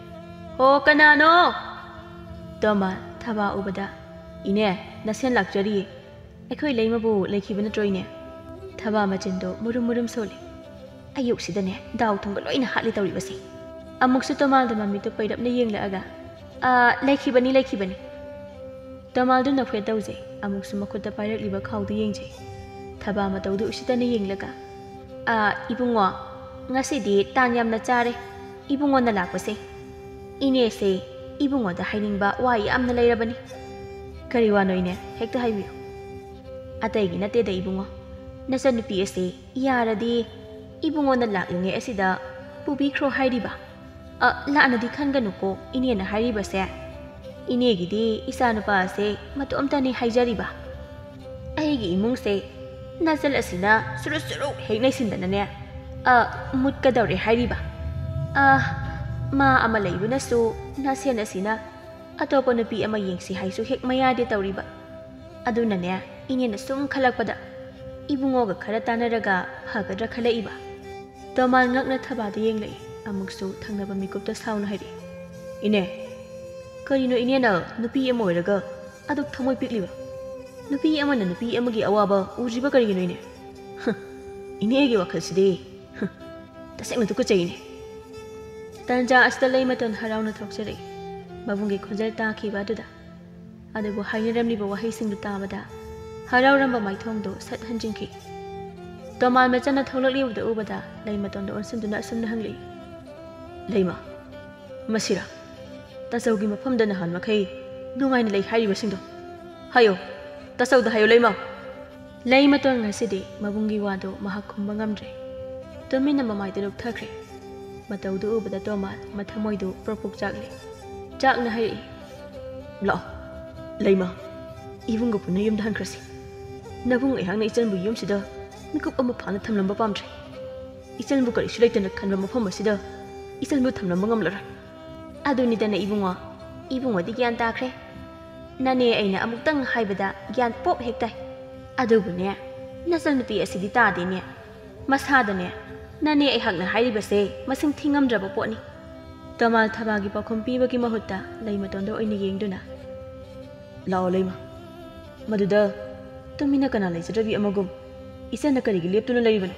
"ꯍꯣ, ꯀꯅꯥꯅꯣ?" ꯇꯣꯃꯥꯜ ꯊꯕꯥ ꯎꯕꯗ, "ꯏꯅꯦ, ꯅꯁꯦꯟ ꯂꯥꯛꯆꯔꯤꯌꯦ꯫ ꯑꯩꯈꯣꯏ ꯂꯩꯃꯕꯨ ꯂꯩꯈꯤꯕ ꯅꯠꯇ꯭ꯔꯣ, ꯏꯅꯦ?" ꯊꯕꯥ ꯃꯆꯤꯟꯗꯣ ꯃꯨꯔꯨꯝ ꯃꯨꯔꯨꯝ ꯁꯣꯜꯂꯤ꯫ "ꯑꯌꯨꯛꯁꯤꯗꯅꯦ ꯗꯥꯎ ꯊꯨꯝꯒ ꯂꯣꯏꯅ ꯍꯥꯠꯂꯤ ꯇꯧꯔꯤꯕꯁꯦ꯫" ꯑꯃꯨꯛꯁꯨ ꯇꯣꯃꯥꯜꯗ ꯃꯃꯤꯠꯇꯨ ꯄꯩꯔꯞꯅ ꯌꯦꯡꯂꯛꯑꯒ, "ꯑꯥ, ꯂꯩꯈꯤꯕꯅꯤ, ꯂꯩꯈꯤꯕꯅꯤ꯫" ꯇꯣꯃꯥꯜꯗꯨ ꯅꯣꯛꯐꯦꯠ ꯇꯧꯖꯩ꯫ ꯑꯃꯨꯛꯁꯨ ꯃꯈꯨꯠꯇ ꯄꯥꯏꯔꯛꯂꯤꯕ ꯈꯥꯎꯗꯨ ꯌꯦꯡꯖꯩ꯫ ꯊꯕꯥ ꯃꯇꯧꯗꯨ ꯎꯁꯤꯠꯇꯅ ꯌꯦꯡꯂꯒ, "ꯑꯥ, ꯏꯕꯨꯡꯉꯣ, ꯉꯁꯤꯗꯤ ꯇꯥꯟ ꯌꯥꯝꯅ ꯆꯥꯔꯦ ꯏꯕꯨꯡꯉꯣꯅ ꯂꯥꯛꯄꯁꯦ꯫ ꯏꯅꯦꯁꯦ ꯏꯕꯨꯡꯉꯣꯗ ꯍꯥꯏꯅꯤꯡꯕ ꯋꯥ ꯌꯥꯝꯅ ꯂꯩꯔꯕꯅꯤ꯫" "ꯀꯔꯤ ꯋꯥꯅꯣ ꯏꯅꯦ? ꯍꯦꯛꯇ ꯍꯥꯏꯕꯤꯌꯨ꯫" "ꯑꯇꯩꯒꯤ ꯅꯠꯇꯦꯗ ꯏꯕꯨꯡꯉꯣ, ꯅꯆꯟꯅꯨꯄꯤ ꯑꯁꯤ ꯌꯥꯔꯗꯤ ꯏꯕꯨꯡꯉꯣꯅ ꯂꯥꯛꯂꯤꯉꯩ ꯑꯁꯤꯗ ꯄꯨꯕꯤꯈ꯭ꯔꯣ ꯍꯥꯏꯔꯤꯕ꯫ ꯑ, ꯂꯥꯟꯅꯗꯤ ꯈꯟꯒꯅꯨꯀꯣ, ꯏꯅꯦꯅ ꯍꯥꯏꯔꯤꯕꯁꯦ꯫ ꯏꯅꯦꯒꯤꯗꯤ ꯏꯆꯥꯅꯨꯄꯥ ꯑꯁꯦ ꯃꯇꯣꯝꯇꯅꯤ ꯍꯥꯏꯖꯔꯤꯕ꯫ ꯑꯩꯒꯤ ꯏꯃꯨꯡꯁꯦ ꯅꯆꯜ ꯑꯁꯤꯅ ꯁꯨꯔꯨ ꯁꯨꯔꯨ ꯍꯦꯛ ꯅꯩꯁꯤꯟꯗꯅꯅꯦ, ꯑ, ꯃꯨꯠꯀꯗꯧꯔꯦ ꯍꯥꯏꯔꯤꯕ꯫ ꯑ, ꯃꯥ ꯑꯃ ꯂꯩꯕꯅꯁꯨ ꯅꯁꯦꯟ ꯑꯁꯤꯅ ꯑꯇꯣꯞꯄ ꯅꯨꯄꯤ ꯑꯃ ꯌꯦꯡꯁꯤ ꯍꯥꯏꯁꯨ ꯍꯦꯛ ꯃꯌꯥꯗꯦ ꯇꯧꯔꯤꯕ꯫ ꯑꯗꯨꯅꯅꯦ, ꯏꯅꯦꯅ ꯁꯨꯝ ꯈꯜꯂꯛꯄꯗ ꯏꯕꯨꯡꯉꯣꯒ ꯈꯔ ꯇꯥꯟꯅꯔꯒ ꯐꯒꯗ꯭ꯔꯥ ꯈꯜꯂꯛꯏꯕ꯫" ꯇꯣꯃꯥꯟ ꯉꯛꯅ ꯊꯕꯥꯗ ꯌꯦꯡꯂꯛꯏ꯫ ꯑꯃꯨꯛꯁꯨ ꯊꯪꯅꯕ ꯃꯤꯀꯨꯞꯇ ꯁꯥꯎꯅ ꯍꯥꯏꯔꯛꯏ, "ꯏꯅꯦ, ꯀꯔꯤꯅꯣ ꯏꯅꯦꯅ ꯅꯨꯄꯤ ꯑꯃ ꯑꯣꯏꯔꯒ ꯑꯗꯨꯛ ꯊꯃꯣꯏ ꯄꯤꯛꯂꯤꯕ? ꯅꯨꯄꯤ ꯑꯃꯅ ꯅꯨꯄꯤ ꯑꯃꯒꯤ ꯑꯋꯥꯕ ꯎꯗ꯭ꯔꯤꯕ ꯀꯔꯤꯒꯤꯅꯣ ꯏꯅꯦ? ꯍ, ꯏꯅꯦꯒꯤ ꯋꯥꯈꯜꯁꯤꯗꯤ, ꯍ, ꯇꯁꯦꯡꯅ ꯇꯨꯀꯠꯆꯩꯅꯦ꯫" ꯇꯟꯖꯥ ꯑꯁꯤꯗ ꯂꯩꯃꯇꯣꯟ ꯍꯔꯥꯎꯅ ꯊꯣꯛꯆꯔꯛꯏ꯫ ꯃꯕꯨꯡꯒꯤ ꯈꯣꯟꯖꯦꯜ ꯇꯥꯈꯤꯕ ꯑꯗꯨꯗ꯫ ꯑꯗꯨꯕꯨ ꯍꯥꯏꯅꯔꯝꯂꯤꯕ ꯋꯥꯍꯩꯁꯤꯡꯗꯨ ꯇꯥꯕꯗ ꯍꯔꯥꯎꯔꯝꯕ ꯃꯥꯏꯊꯣꯡꯗꯨ ꯁꯠ ꯍꯟꯖꯤꯟꯈꯤ꯫ ꯇꯣꯃꯥꯟ ꯃꯆꯟꯅ ꯊꯣꯛꯂꯛꯂꯤꯕꯗꯨ ꯎꯕꯗ ꯂꯩꯃꯇꯣꯟꯗ ꯑꯣꯟꯁꯤꯟꯗꯨꯅ ꯑꯁꯨꯝꯅ ꯍꯪꯂꯛꯏ, "ꯂꯩꯃ, ꯃꯁꯤꯔꯥ ꯇꯥꯆꯧꯒꯤ ꯃꯐꯝꯗ ꯅꯍꯥꯟ ꯃꯈꯩ ꯅꯨꯡꯉꯥꯏꯅ ꯂꯩ ꯍꯥꯏꯔꯤꯕꯁꯤꯡꯗꯣ? ꯍꯥꯏꯌꯣ, ꯇꯥꯆꯧꯗ ꯍꯥꯏꯌꯣ ꯂꯩꯃ꯫" ꯂꯩꯃꯇꯣꯟ ꯉꯁꯤꯗꯤ ꯃꯕꯨꯡꯒꯤ ꯋꯥꯗꯨ ꯃꯍꯥꯛ ꯈꯨꯝꯕ ꯉꯝꯗ꯭ꯔꯦ꯫ ꯇꯨꯃꯤꯟꯅ ꯃꯃꯥꯏꯗꯨ ꯂꯨꯞꯊꯈ꯭ꯔꯦ꯫ ꯃꯇꯧꯗꯨ ꯎꯕꯗ ꯇꯣꯃꯥꯟ ꯃꯊꯃꯣꯏꯗꯨ ꯄ꯭ꯔꯣꯛ ꯄ꯭ꯔꯣꯛ ꯆꯥꯛꯂꯦ꯫ ꯆꯥꯛꯅ ꯍꯥꯏꯔꯛꯏ, "ꯂꯥꯛꯑꯣ, ꯂꯩꯃ, ꯏꯕꯨꯡꯒ ꯄꯨꯟꯅ ꯌꯨꯝꯗ ꯍꯟꯈ꯭ꯔꯁꯤ꯫ ꯅꯕꯨꯡ ꯑꯩꯍꯥꯛꯅ ꯏꯆꯟꯕꯨ ꯌꯨꯝꯁꯤꯗ ꯃꯤꯀꯨꯞ ꯑꯃ ꯐꯥꯅ ꯊꯝꯂꯝꯕ ꯄꯥꯝꯗ꯭ꯔꯦ꯫ ꯏꯆꯟꯕꯨ ꯀꯔꯤꯁꯨ ꯂꯩꯇꯅ ꯈꯟꯕ ꯃꯐꯝ ꯑꯁꯤꯗ ꯏꯆꯟꯕꯨ ꯊꯝꯂꯝꯕ ꯉꯝꯂꯔꯣꯏ꯫" "ꯑꯗꯨꯅꯤꯗꯅ ꯏꯕꯨꯡꯉꯣ, ꯏꯕꯨꯡꯉꯣꯗꯤ ꯒ꯭ꯌꯥꯟ ꯇꯥꯈ꯭ꯔꯦ꯫ ꯅꯅꯦ ꯑꯩꯅ ꯑꯃꯨꯛꯇꯪ ꯍꯥꯏꯕꯗ ꯒ꯭ꯌꯥꯟ ꯄꯣꯞ ꯍꯦꯛ ꯇꯥꯏ꯫ ꯑꯗꯨꯕꯨꯅꯦ, ꯅꯆꯟꯅꯨꯄꯤ ꯑꯁꯤꯗꯤ ꯇꯥꯗꯦꯅꯦ꯫ ꯃꯁꯥꯗꯅꯦ, ꯅꯅꯦ ꯑꯩꯍꯥꯛꯅ ꯍꯥꯏꯔꯤꯕꯁꯦ ꯃꯁꯤꯡ ꯊꯤꯉꯝꯗ꯭ꯔꯕ ꯄꯣꯠꯅꯤ꯫" ꯇꯣꯃꯥꯟ ꯊꯕꯥꯒꯤ ꯄꯥꯎꯈꯨꯝ ꯄꯤꯕꯒꯤ ꯃꯍꯨꯠꯇ ꯂꯩꯃꯇꯣꯟꯗ ꯑꯣꯏꯅ ꯌꯦꯡꯗꯨꯅ, "ꯂꯥꯛꯑꯣ ꯂꯩꯃ, ꯃꯗꯨꯗ ꯇꯨꯃꯤꯟꯅ ꯀꯅꯥ ꯂꯩꯖꯗ꯭ꯔꯕꯤ ꯑꯃꯒꯨꯝ ꯏꯆꯟꯅ ꯀꯔꯤꯒꯤ ꯂꯦꯞꯇꯨꯅ ꯂꯩꯔꯤꯕꯅꯣ?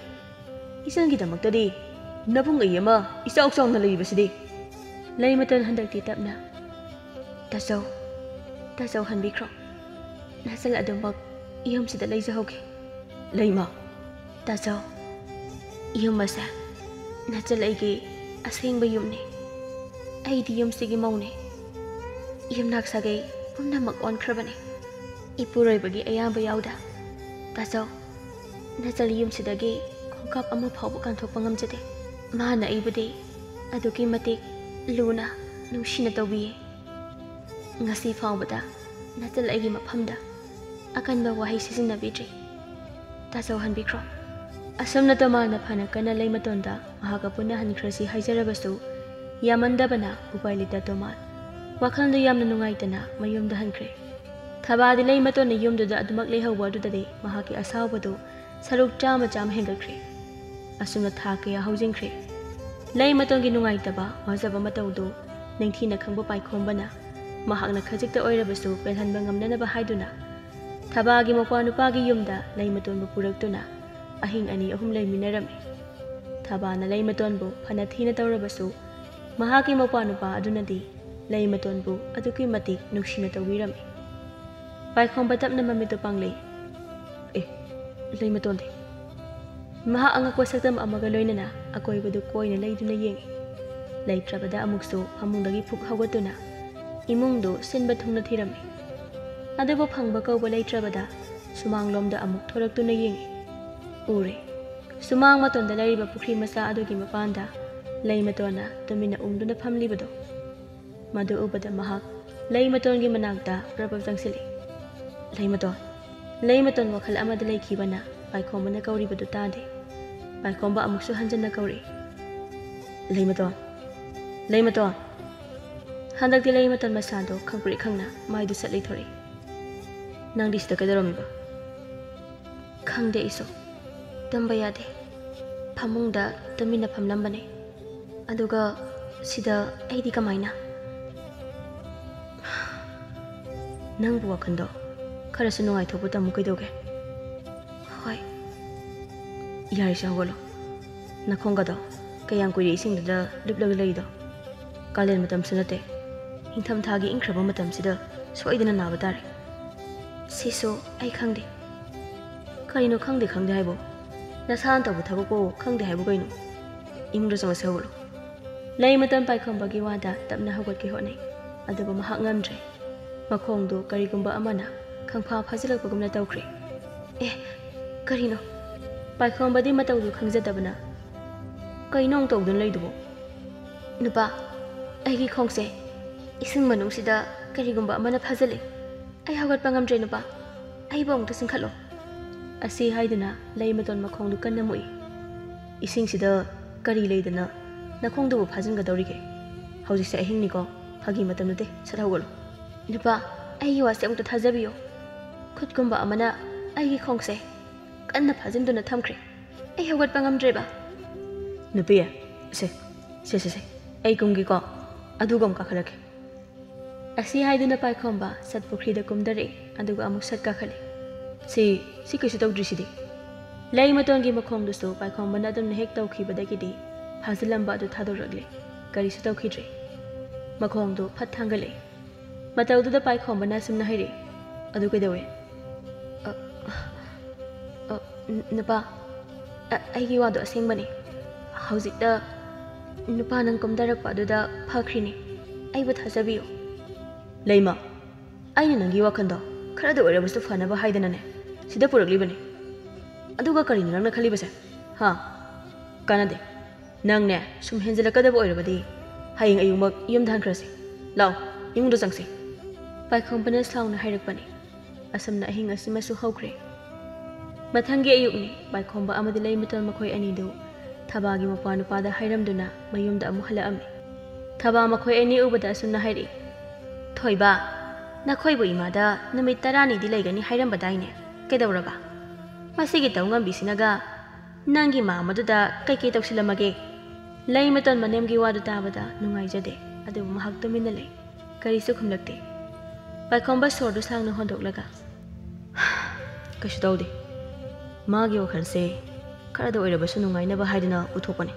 ꯏꯆꯟꯒꯤꯗꯃꯛꯇꯗꯤ ꯅꯕꯨꯡ ꯑꯩ ꯑꯃ ꯏꯆꯥꯎ ꯆꯥꯎꯅ ꯂꯩꯔꯤꯕꯁꯤꯗꯤ꯫" ꯂꯩꯃꯇꯣꯟ ꯍꯟꯗꯛꯇꯤ ꯇꯞꯅ, "ꯇꯥꯆꯧ, ꯇꯥꯆꯧ ꯍꯟꯕꯤꯈ꯭ꯔꯣ꯫ ꯅꯆꯜ ꯑꯗꯨꯃꯛ ꯌꯨꯝꯁꯤꯗ ꯂꯩꯖꯍꯧꯒꯦ꯫ ꯂꯩꯃ꯫ ꯇꯥꯆꯧ, ꯌꯨꯝ ꯑꯁꯦ ꯅꯆꯜ ꯑꯩꯒꯤ ꯑꯁꯦꯡꯕ ꯌꯨꯝꯅꯤ꯫ ꯑꯩꯗꯤ ꯌꯨꯝꯁꯤꯒꯤ ꯃꯧꯅꯤ꯫ ꯌꯨꯝꯅꯥꯛ ꯁꯥꯒꯩ ꯄꯨꯝꯅꯃꯛ ꯑꯣꯟꯈ꯭ꯔꯕꯅꯤ, ꯏꯄꯨꯔꯣꯏꯕꯒꯤ ꯑꯌꯥꯕ ꯌꯥꯎꯗ꯫ ꯇꯥꯆꯧ, ꯅꯆꯜ ꯌꯨꯝꯁꯤꯗꯒꯤ ꯈꯣꯡꯀꯥꯞ ꯑꯃ ꯐꯥꯎꯕ ꯀꯥꯟꯊꯣꯛꯄ ꯉꯝꯖꯗꯦ꯫ ꯃꯥꯅ ꯑꯩꯕꯨꯗꯤ ꯑꯗꯨꯛꯀꯤ ꯃꯇꯤꯛ ꯂꯨꯅ, ꯅꯨꯡꯁꯤꯅ ꯇꯧꯕꯤꯌꯦ꯫ ꯉꯁꯤ ꯐꯥꯎꯕꯗ ꯅꯆꯜ ꯑꯩꯒꯤ ꯃꯐꯝꯗ ꯑꯀꯟꯕ ꯋꯥꯍꯩ ꯁꯤꯖꯤꯟꯅꯕꯤꯗ꯭ꯔꯤ꯫ ꯇꯥꯆꯧ, ꯍꯟꯕꯤꯈ꯭ꯔꯣ꯫ ꯑꯁꯨꯝꯅ ꯇꯣꯃꯥꯜꯅ ꯐꯅ ꯀꯟꯅ ꯂꯩꯃꯇꯣꯟꯗ ꯃꯍꯥꯛꯀ ꯄꯨꯟꯅ ꯍꯟꯈ꯭ꯔꯁꯤ ꯍꯥꯏꯖꯔꯕꯁꯨ, ꯌꯥꯃꯟꯗꯕꯅ ꯎꯄꯥꯏ ꯂꯩꯇ ꯇꯣꯃꯥꯜ ꯋꯥꯈꯜꯗꯨ ꯌꯥꯝꯅ ꯅꯨꯡꯉꯥꯏꯇꯅ ꯃꯌꯨꯝꯗ ꯍꯟꯈ꯭ꯔꯦ꯫ ꯊꯕꯥꯗꯤ ꯂꯩꯃꯇꯣꯟꯅ ꯌꯨꯝꯗꯨꯗ ꯑꯗꯨꯃꯛ ꯂꯩꯍꯧꯕ ꯑꯗꯨꯗꯗꯤ ꯃꯍꯥꯛꯀꯤ ꯑꯁꯥꯎꯕꯗꯨ ꯁꯔꯨꯛ ꯆꯥꯝꯃ ꯆꯥꯝꯃ ꯍꯦꯟꯒꯠꯈ꯭ꯔꯦ꯫ ꯑꯁꯨꯝꯅ ꯊꯥ ꯀꯌꯥ ꯍꯧꯖꯤꯟꯈ꯭ꯔꯦ꯫ ꯂꯩꯃꯇꯣꯟꯒꯤ ꯅꯨꯡꯉꯥꯏꯇꯕ, ꯋꯥꯖꯕ ꯃꯇꯧꯗꯨ ꯅꯤꯡꯊꯤꯅ ꯈꯪꯕ ꯄꯥꯏꯈꯣꯝꯕꯅ ꯃꯍꯥꯛꯅ ꯈꯖꯤꯛꯇ ꯑꯣꯏꯔꯕꯁꯨ ꯄꯦꯜꯍꯟꯕ ꯉꯝꯅꯅꯕ ꯍꯥꯏꯗꯨꯅ ꯊꯕꯥꯒꯤ ꯃꯧꯄ꯭ꯋꯥ ꯅꯨꯄꯥꯒꯤ ꯌꯨꯝꯗ ꯂꯩꯃꯇꯣꯟꯕꯨ ꯄꯨꯔꯛꯇꯨꯅ ꯑꯍꯤꯡ ꯑꯅꯤ ꯑꯍꯨꯝ ꯂꯩꯃꯤꯟꯅꯔꯝꯃꯤ꯫ ꯊꯕꯥꯅ ꯂꯩꯃꯇꯣꯟꯕꯨ ꯐꯅ ꯊꯤꯅ ꯇꯧꯔꯕꯁꯨ, ꯃꯍꯥꯛꯀꯤ ꯃꯧꯄ꯭ꯋꯥ ꯅꯨꯄꯥ ꯑꯗꯨꯅꯗꯤ ꯂꯩꯃꯇꯣꯟꯕꯨ ꯑꯗꯨꯛꯀꯤ ꯃꯇꯤꯛ ꯅꯨꯡꯁꯤꯅ ꯇꯧꯕꯤꯔꯝꯃꯤ꯫ ꯄꯥꯏꯈꯣꯝꯕ ꯇꯞꯅ ꯃꯃꯤꯠꯇꯨ ꯄꯥꯡꯂꯦ꯫ ꯑꯦ, ꯂꯩꯃꯇꯣꯟꯗꯤ? ꯃꯍꯥꯛ ꯑꯉꯛꯄ ꯁꯛꯇꯝ ꯑꯃꯒ ꯂꯣꯏꯅꯅ ꯑꯀꯣꯏꯕꯗꯨ ꯀꯣꯏꯅ ꯂꯩꯗꯨꯅ ꯌꯦꯡꯏ꯫ ꯂꯩꯇ꯭ꯔꯕꯗ ꯑꯃꯨꯛꯁꯨ ꯐꯃꯨꯡꯗꯒꯤ ꯐꯨꯛ ꯍꯧꯒꯠꯇꯨꯅ ꯏꯃꯨꯡꯗꯨ ꯁꯤꯟꯕ ꯊꯨꯡꯅ ꯊꯤꯔꯝꯃꯤ꯫ ꯑꯗꯨꯕꯨ ꯐꯪꯕ ꯀꯧꯕ ꯂꯩꯇ꯭ꯔꯕꯗ ꯁꯨꯃꯥꯡꯂꯣꯝꯗ ꯑꯃꯨꯛ ꯊꯣꯔꯛꯇꯨꯅ ꯌꯦꯡꯏ꯫ ꯎꯔꯦ꯫ ꯁꯨꯃꯥꯡ ꯃꯇꯣꯟꯗ ꯂꯩꯔꯤꯕ ꯄꯨꯈ꯭ꯔꯤ ꯃꯆꯥ ꯑꯗꯨꯒꯤ ꯃꯄꯥꯟꯗ ꯂꯩꯃꯇꯣꯟꯅ ꯇꯨꯃꯤꯟꯅ ꯎꯪꯗꯨꯅ ꯐꯝꯂꯤꯕꯗꯣ꯫ ꯃꯗꯨ ꯎꯕꯗ ꯃꯍꯥꯛ ꯂꯩꯃꯇꯣꯟꯒꯤ ꯃꯅꯥꯛꯇ ꯄ꯭ꯔꯞ ꯄ꯭ꯔꯞ ꯆꯪꯁꯤꯜꯂꯤ꯫ "ꯂꯩꯃꯇꯣꯟ!" ꯂꯩꯃꯇꯣꯟ ꯋꯥꯈꯜ ꯑꯃꯗ ꯂꯩꯈꯤꯕꯅ ꯄꯥꯏꯈꯣꯝꯕꯅ ꯀꯧꯔꯤꯕꯗꯨ ꯇꯥꯗꯦ꯫ ꯄꯥꯏꯈꯣꯝꯕ ꯑꯃꯨꯛꯁꯨ ꯍꯟꯖꯟꯅ ꯀꯧꯔꯛꯏ꯫ "ꯂꯩꯃꯇꯣꯟ! ꯂꯩꯃꯇꯣꯟ!" ꯍꯟꯗꯛꯇꯤ ꯂꯩꯃꯇꯣꯟ ꯃꯁꯥꯗꯣ ꯈꯪꯄ꯭ꯔꯦꯛ ꯈꯪꯅ ꯃꯥꯏꯗꯨ ꯁꯠ ꯂꯩꯊꯣꯔꯛꯏ꯫ "ꯅꯪꯗꯤ ꯁꯤꯗ ꯀꯩꯗꯧꯔꯝꯃꯤꯕ?" "ꯈꯪꯗꯦ ꯑꯩꯁꯨ꯫ ꯇꯨꯝꯕ ꯌꯥꯗꯦ꯫ ꯐꯃꯨꯡꯗ ꯇꯨꯃꯤꯟꯅ ꯐꯝꯂꯝꯕꯅꯦ꯫ ꯑꯗꯨꯒ ꯁꯤꯗ ꯑꯩꯗꯤ ꯀꯃꯥꯏꯅ?" "ꯅꯪꯕꯨ ꯋꯥꯈꯜꯗꯣ ꯈꯔꯁꯨ ꯅꯨꯡꯉꯥꯏꯊꯣꯛꯄ ꯇꯝꯃꯨ ꯀꯩꯗꯧꯒꯦ?" "ꯍꯣꯏ꯫" "ꯌꯥꯔꯦꯁꯦ, ꯍꯧꯒꯠꯂꯣ꯫ ꯅꯈꯣꯡꯒꯗꯣ ꯀꯌꯥꯝ ꯀꯨꯏꯔꯦ ꯏꯁꯤꯡꯗꯨꯗ ꯂꯨꯞꯂꯒ ꯂꯩꯔꯤꯗꯣ? ꯀꯥꯂꯦꯟ ꯃꯇꯝꯁꯨ ꯅꯠꯇꯦ꯫ ꯏꯪꯊꯝꯊꯥꯒꯤ ꯏꯪꯈ꯭ꯔꯕ ꯃꯇꯝꯁꯤꯗ ꯁꯣꯏꯗꯅ ꯅꯥꯕ ꯇꯥꯔꯦ꯫" "ꯁꯤꯁꯨ ꯑꯩ ꯈꯪꯗꯦ꯫ ꯀꯩꯅꯣ ꯈꯪꯗꯦ ꯈꯪꯗꯦ ꯍꯥꯏꯕꯣ? ꯅꯁꯥꯅ ꯇꯧꯕ ꯊꯕꯛꯄꯨ ꯈꯪꯗꯦ ꯍꯥꯏꯕꯨ ꯀꯩꯅꯣ? ꯏꯃꯨꯡꯗ ꯆꯪꯉꯁꯤ ꯍꯧꯒꯠꯂꯣ꯫ ꯂꯩꯃꯇꯣꯟ ꯄꯥꯏꯈꯣꯝꯕꯒꯤ ꯋꯥꯗ ꯇꯞꯅ ꯍꯧꯒꯠꯀꯦ ꯍꯣꯠꯅꯩ꯫ ꯑꯗꯨꯕꯨ ꯃꯍꯥꯛ ꯉꯝꯗ꯭ꯔꯦ꯫ ꯃꯈꯣꯡꯗꯨ ꯀꯔꯤꯒꯨꯝꯕ ꯑꯃꯅ ꯈꯪꯐꯥ ꯐꯥꯖꯤꯜꯂꯛꯄꯒꯨꯝꯅ ꯇꯧꯈ꯭ꯔꯦ꯫ ꯑꯦ, ꯀꯔꯤꯅꯣ? ꯄꯥꯏꯈꯣꯝꯕꯗꯤ ꯃꯇꯧꯗꯨ ꯈꯪꯖꯗꯕꯅ ꯀꯩꯅꯣ ꯑꯃꯨꯛ ꯇꯧꯗꯨꯅ ꯂꯩꯗꯨꯕꯣ? ꯅꯨꯄꯥ, ꯑꯩꯒꯤ ꯈꯣꯡꯁꯦ ꯏꯁꯤꯡ ꯃꯅꯨꯡꯁꯤꯗ ꯀꯔꯤꯒꯨꯝꯕ ꯑꯃꯅ ꯐꯥꯖꯤꯜꯂꯦ꯫ ꯑꯩ ꯍꯧꯒꯠꯄ ꯉꯝꯗ꯭ꯔꯦ ꯅꯨꯄꯥ꯫ ꯑꯩꯕꯨ ꯑꯃꯨꯛꯇ ꯆꯤꯡꯈꯠꯂꯣ꯫ ꯑꯁꯤ ꯍꯥꯏꯗꯨꯅ ꯂꯩꯃꯇꯣꯟ ꯃꯈꯣꯡꯗꯨ ꯀꯟꯅ ꯃꯨꯛꯏ꯫ ꯏꯁꯤꯡꯁꯤꯗ ꯀꯔꯤ ꯂꯩꯗꯅ ꯅꯈꯣꯡꯗꯨꯕꯨ ꯐꯥꯖꯤꯟꯒꯗꯧꯔꯤꯒꯦ? ꯍꯧꯖꯤꯛꯁꯦ ꯑꯍꯤꯡꯅꯤꯀꯣ, ꯐꯥꯒꯤ ꯃꯇꯝ ꯅꯠꯇꯦ, ꯁꯠ ꯍꯧꯒꯠꯂꯣ꯫ ꯅꯨꯄꯥ, ꯑꯩꯒꯤ ꯋꯥꯁꯦ ꯑꯃꯨꯛꯇ ꯊꯥꯖꯕꯤꯌꯨ꯫ ꯈꯨꯠꯀꯨꯝꯕ ꯑꯃꯅ ꯑꯩꯒꯤ ꯈꯣꯡꯁꯦ ꯀꯟꯅ ꯐꯥꯖꯤꯟꯗꯨꯅ ꯊꯝꯈ꯭ꯔꯦ꯫ ꯑꯩ ꯍꯧꯒꯠꯄ ꯉꯝꯗ꯭ꯔꯦꯕ꯫ ꯅꯨꯄꯤ, ꯁꯦ, ꯁꯦ, ꯁꯦ, ꯁꯦ, ꯑꯩ ꯀꯨꯝꯒꯦꯀꯣ, ꯑꯗꯨꯒ ꯑꯃꯨꯛ ꯀꯥꯈꯠꯂꯛꯀꯦ꯫ ꯑꯁꯤ ꯍꯥꯏꯗꯨꯅ ꯄꯥꯏꯈꯣꯝꯕ ꯁꯠ ꯄꯨꯈ꯭ꯔꯤꯗ ꯀꯨꯝꯊꯔꯛꯏ, ꯑꯗꯨꯒ ꯑꯃꯨꯛ ꯁꯠ ꯀꯥꯈꯠꯂꯤ꯫ ꯁꯤ, ꯁꯤ ꯀꯩꯁꯨ ꯇꯧꯗ꯭ꯔꯤꯁꯤꯗꯤ꯫ ꯂꯩꯃꯇꯣꯟꯒꯤ ꯃꯈꯣꯡꯗꯨꯁꯨ ꯄꯥꯏꯈꯣꯝꯕꯅ ꯑꯗꯨꯝꯅ ꯍꯦꯛ ꯇꯧꯈꯤꯕꯗꯒꯤꯗꯤ ꯐꯥꯖꯤꯜꯂꯝꯕ ꯑꯗꯨ ꯊꯥꯗꯣꯔꯛꯂꯦ꯫ ꯀꯔꯤꯁꯨ ꯇꯧꯈꯤꯗ꯭ꯔꯦ꯫ ꯃꯈꯣꯡꯗꯨ ꯐꯠ ꯊꯥꯡꯒꯠꯂꯛꯏ꯫ ꯃꯇꯧꯗꯨꯗ ꯄꯥꯏꯈꯣꯝꯕꯅ ꯑꯁꯨꯝꯅ ꯍꯥꯏꯔꯛꯏ, "ꯑꯗꯨ ꯀꯩꯗꯧꯋꯦ?" "ꯑ, ꯑ, ꯅꯨꯄꯥ, ꯑ, ꯑꯩꯒꯤ ꯋꯥꯗꯣ ꯑꯁꯦꯡꯕꯅꯤ꯫ ꯍꯧꯖꯤꯛꯇ ꯅꯨꯄꯥ ꯅꯪ ꯀꯨꯝꯊꯔꯛꯄ ꯑꯗꯨꯗ ꯐꯈ꯭ꯔꯤꯅꯤ꯫ ꯑꯩꯕꯨ ꯊꯥꯖꯕꯤꯌꯨ꯫" "ꯂꯩꯃ, ꯑꯩꯅ ꯅꯪꯒꯤ ꯋꯥꯈꯜꯗꯣ ꯈꯔꯗ ꯑꯣꯏꯔꯕꯁꯨ ꯐꯅꯕ ꯍꯥꯏꯗꯅꯅꯦ ꯁꯤꯗ ꯄꯨꯔꯛꯂꯤꯕꯅꯤ꯫ ꯑꯗꯨꯒ ꯀꯔꯤꯅꯣ ꯅꯪꯅ ꯈꯜꯂꯤꯕꯁꯦ? ꯍꯥ? ꯀꯥꯟꯅꯗꯦ꯫ ꯅꯪꯅꯦ ꯁꯨꯝ ꯍꯦꯟꯖꯤꯜꯂꯛꯀꯗꯕ ꯑꯣꯏꯔꯕꯗꯤ ꯍꯌꯦꯡ ꯑꯌꯨꯛꯃꯛ ꯌꯨꯝꯗ ꯍꯟꯈ꯭ꯔꯁꯤ꯫ ꯂꯥꯛꯑꯣ, ꯏꯃꯨꯡꯗ ꯆꯪꯁꯤ꯫" ꯄꯥꯏꯈꯣꯝꯕꯅ ꯁꯥꯎꯅ ꯍꯥꯏꯔꯛꯄꯅꯤ꯫ ꯑꯁꯨꯝꯅ ꯑꯍꯤꯡ ꯑꯁꯤꯃꯁꯨ ꯍꯧꯈ꯭ꯔꯦ꯫ ꯃꯊꯪꯒꯤ ꯑꯌꯨꯛꯅꯤ꯫ ꯄꯥꯏꯈꯣꯝꯕ ꯑꯃꯗꯤ ꯂꯩꯃꯇꯣꯟ ꯃꯈꯣꯏ ꯑꯅꯤꯗꯨ ꯊꯕꯥꯒꯤ ꯃꯄꯥ ꯅꯨꯄꯥꯗ ꯍꯥꯏꯔꯝꯗꯨꯅ ꯃꯌꯨꯝꯗ ꯑꯃꯨꯛ ꯍꯜꯂꯛꯑꯝꯃꯤ꯫ ꯊꯕꯥ ꯃꯈꯣꯏ ꯑꯅꯤ ꯎꯕꯗ ꯑꯁꯨꯝꯅ ꯍꯥꯏꯔꯛꯏ, "ꯊꯣꯏꯕ, ꯅꯈꯣꯏꯕꯨ ꯏꯃꯥꯗ ꯅꯨꯃꯤꯠ ꯇꯔꯥꯅꯤꯗꯤ ꯂꯩꯒꯅꯤ ꯍꯥꯏꯔꯝꯕꯗꯥꯏꯅꯦ? ꯀꯩꯗꯧꯔꯕ? ꯃꯁꯤꯒꯤ ꯇꯧ ꯉꯝꯕꯤꯁꯤꯅꯒ ꯅꯪꯒꯤ ꯃꯥ ꯑꯃꯗꯨꯗ ꯀꯩꯀꯩ ꯇꯧꯁꯤꯜꯂꯝꯃꯒꯦ?" ꯂꯩꯃꯇꯣꯟ ꯃꯅꯦꯝꯒꯤ ꯋꯥꯗꯨ ꯇꯥꯕꯗ ꯅꯨꯡꯉꯥꯏꯖꯗꯦ, ꯑꯗꯨꯕꯨ ꯃꯍꯥꯛ ꯇꯨꯃꯤꯟꯅ ꯂꯩ꯫ ꯀꯔꯤꯁꯨ ꯈꯨꯝꯂꯛꯇꯦ꯫ ꯄꯥꯏꯈꯣꯝꯕ ꯁꯣꯔꯗꯨ ꯁꯥꯡꯅ ꯍꯣꯟꯗꯣꯛꯂꯒ, "ꯀꯩꯁꯨ ꯇꯧꯗꯦ꯫ ꯃꯥꯒꯤ ꯋꯥꯈꯜꯁꯦ ꯈꯔꯗ ꯑꯣꯏꯔꯕꯁꯨ ꯅꯨꯡꯉꯥꯏꯅꯕ ꯍꯥꯏꯗꯨꯅ ꯎꯊꯣꯛꯄꯅꯤ꯫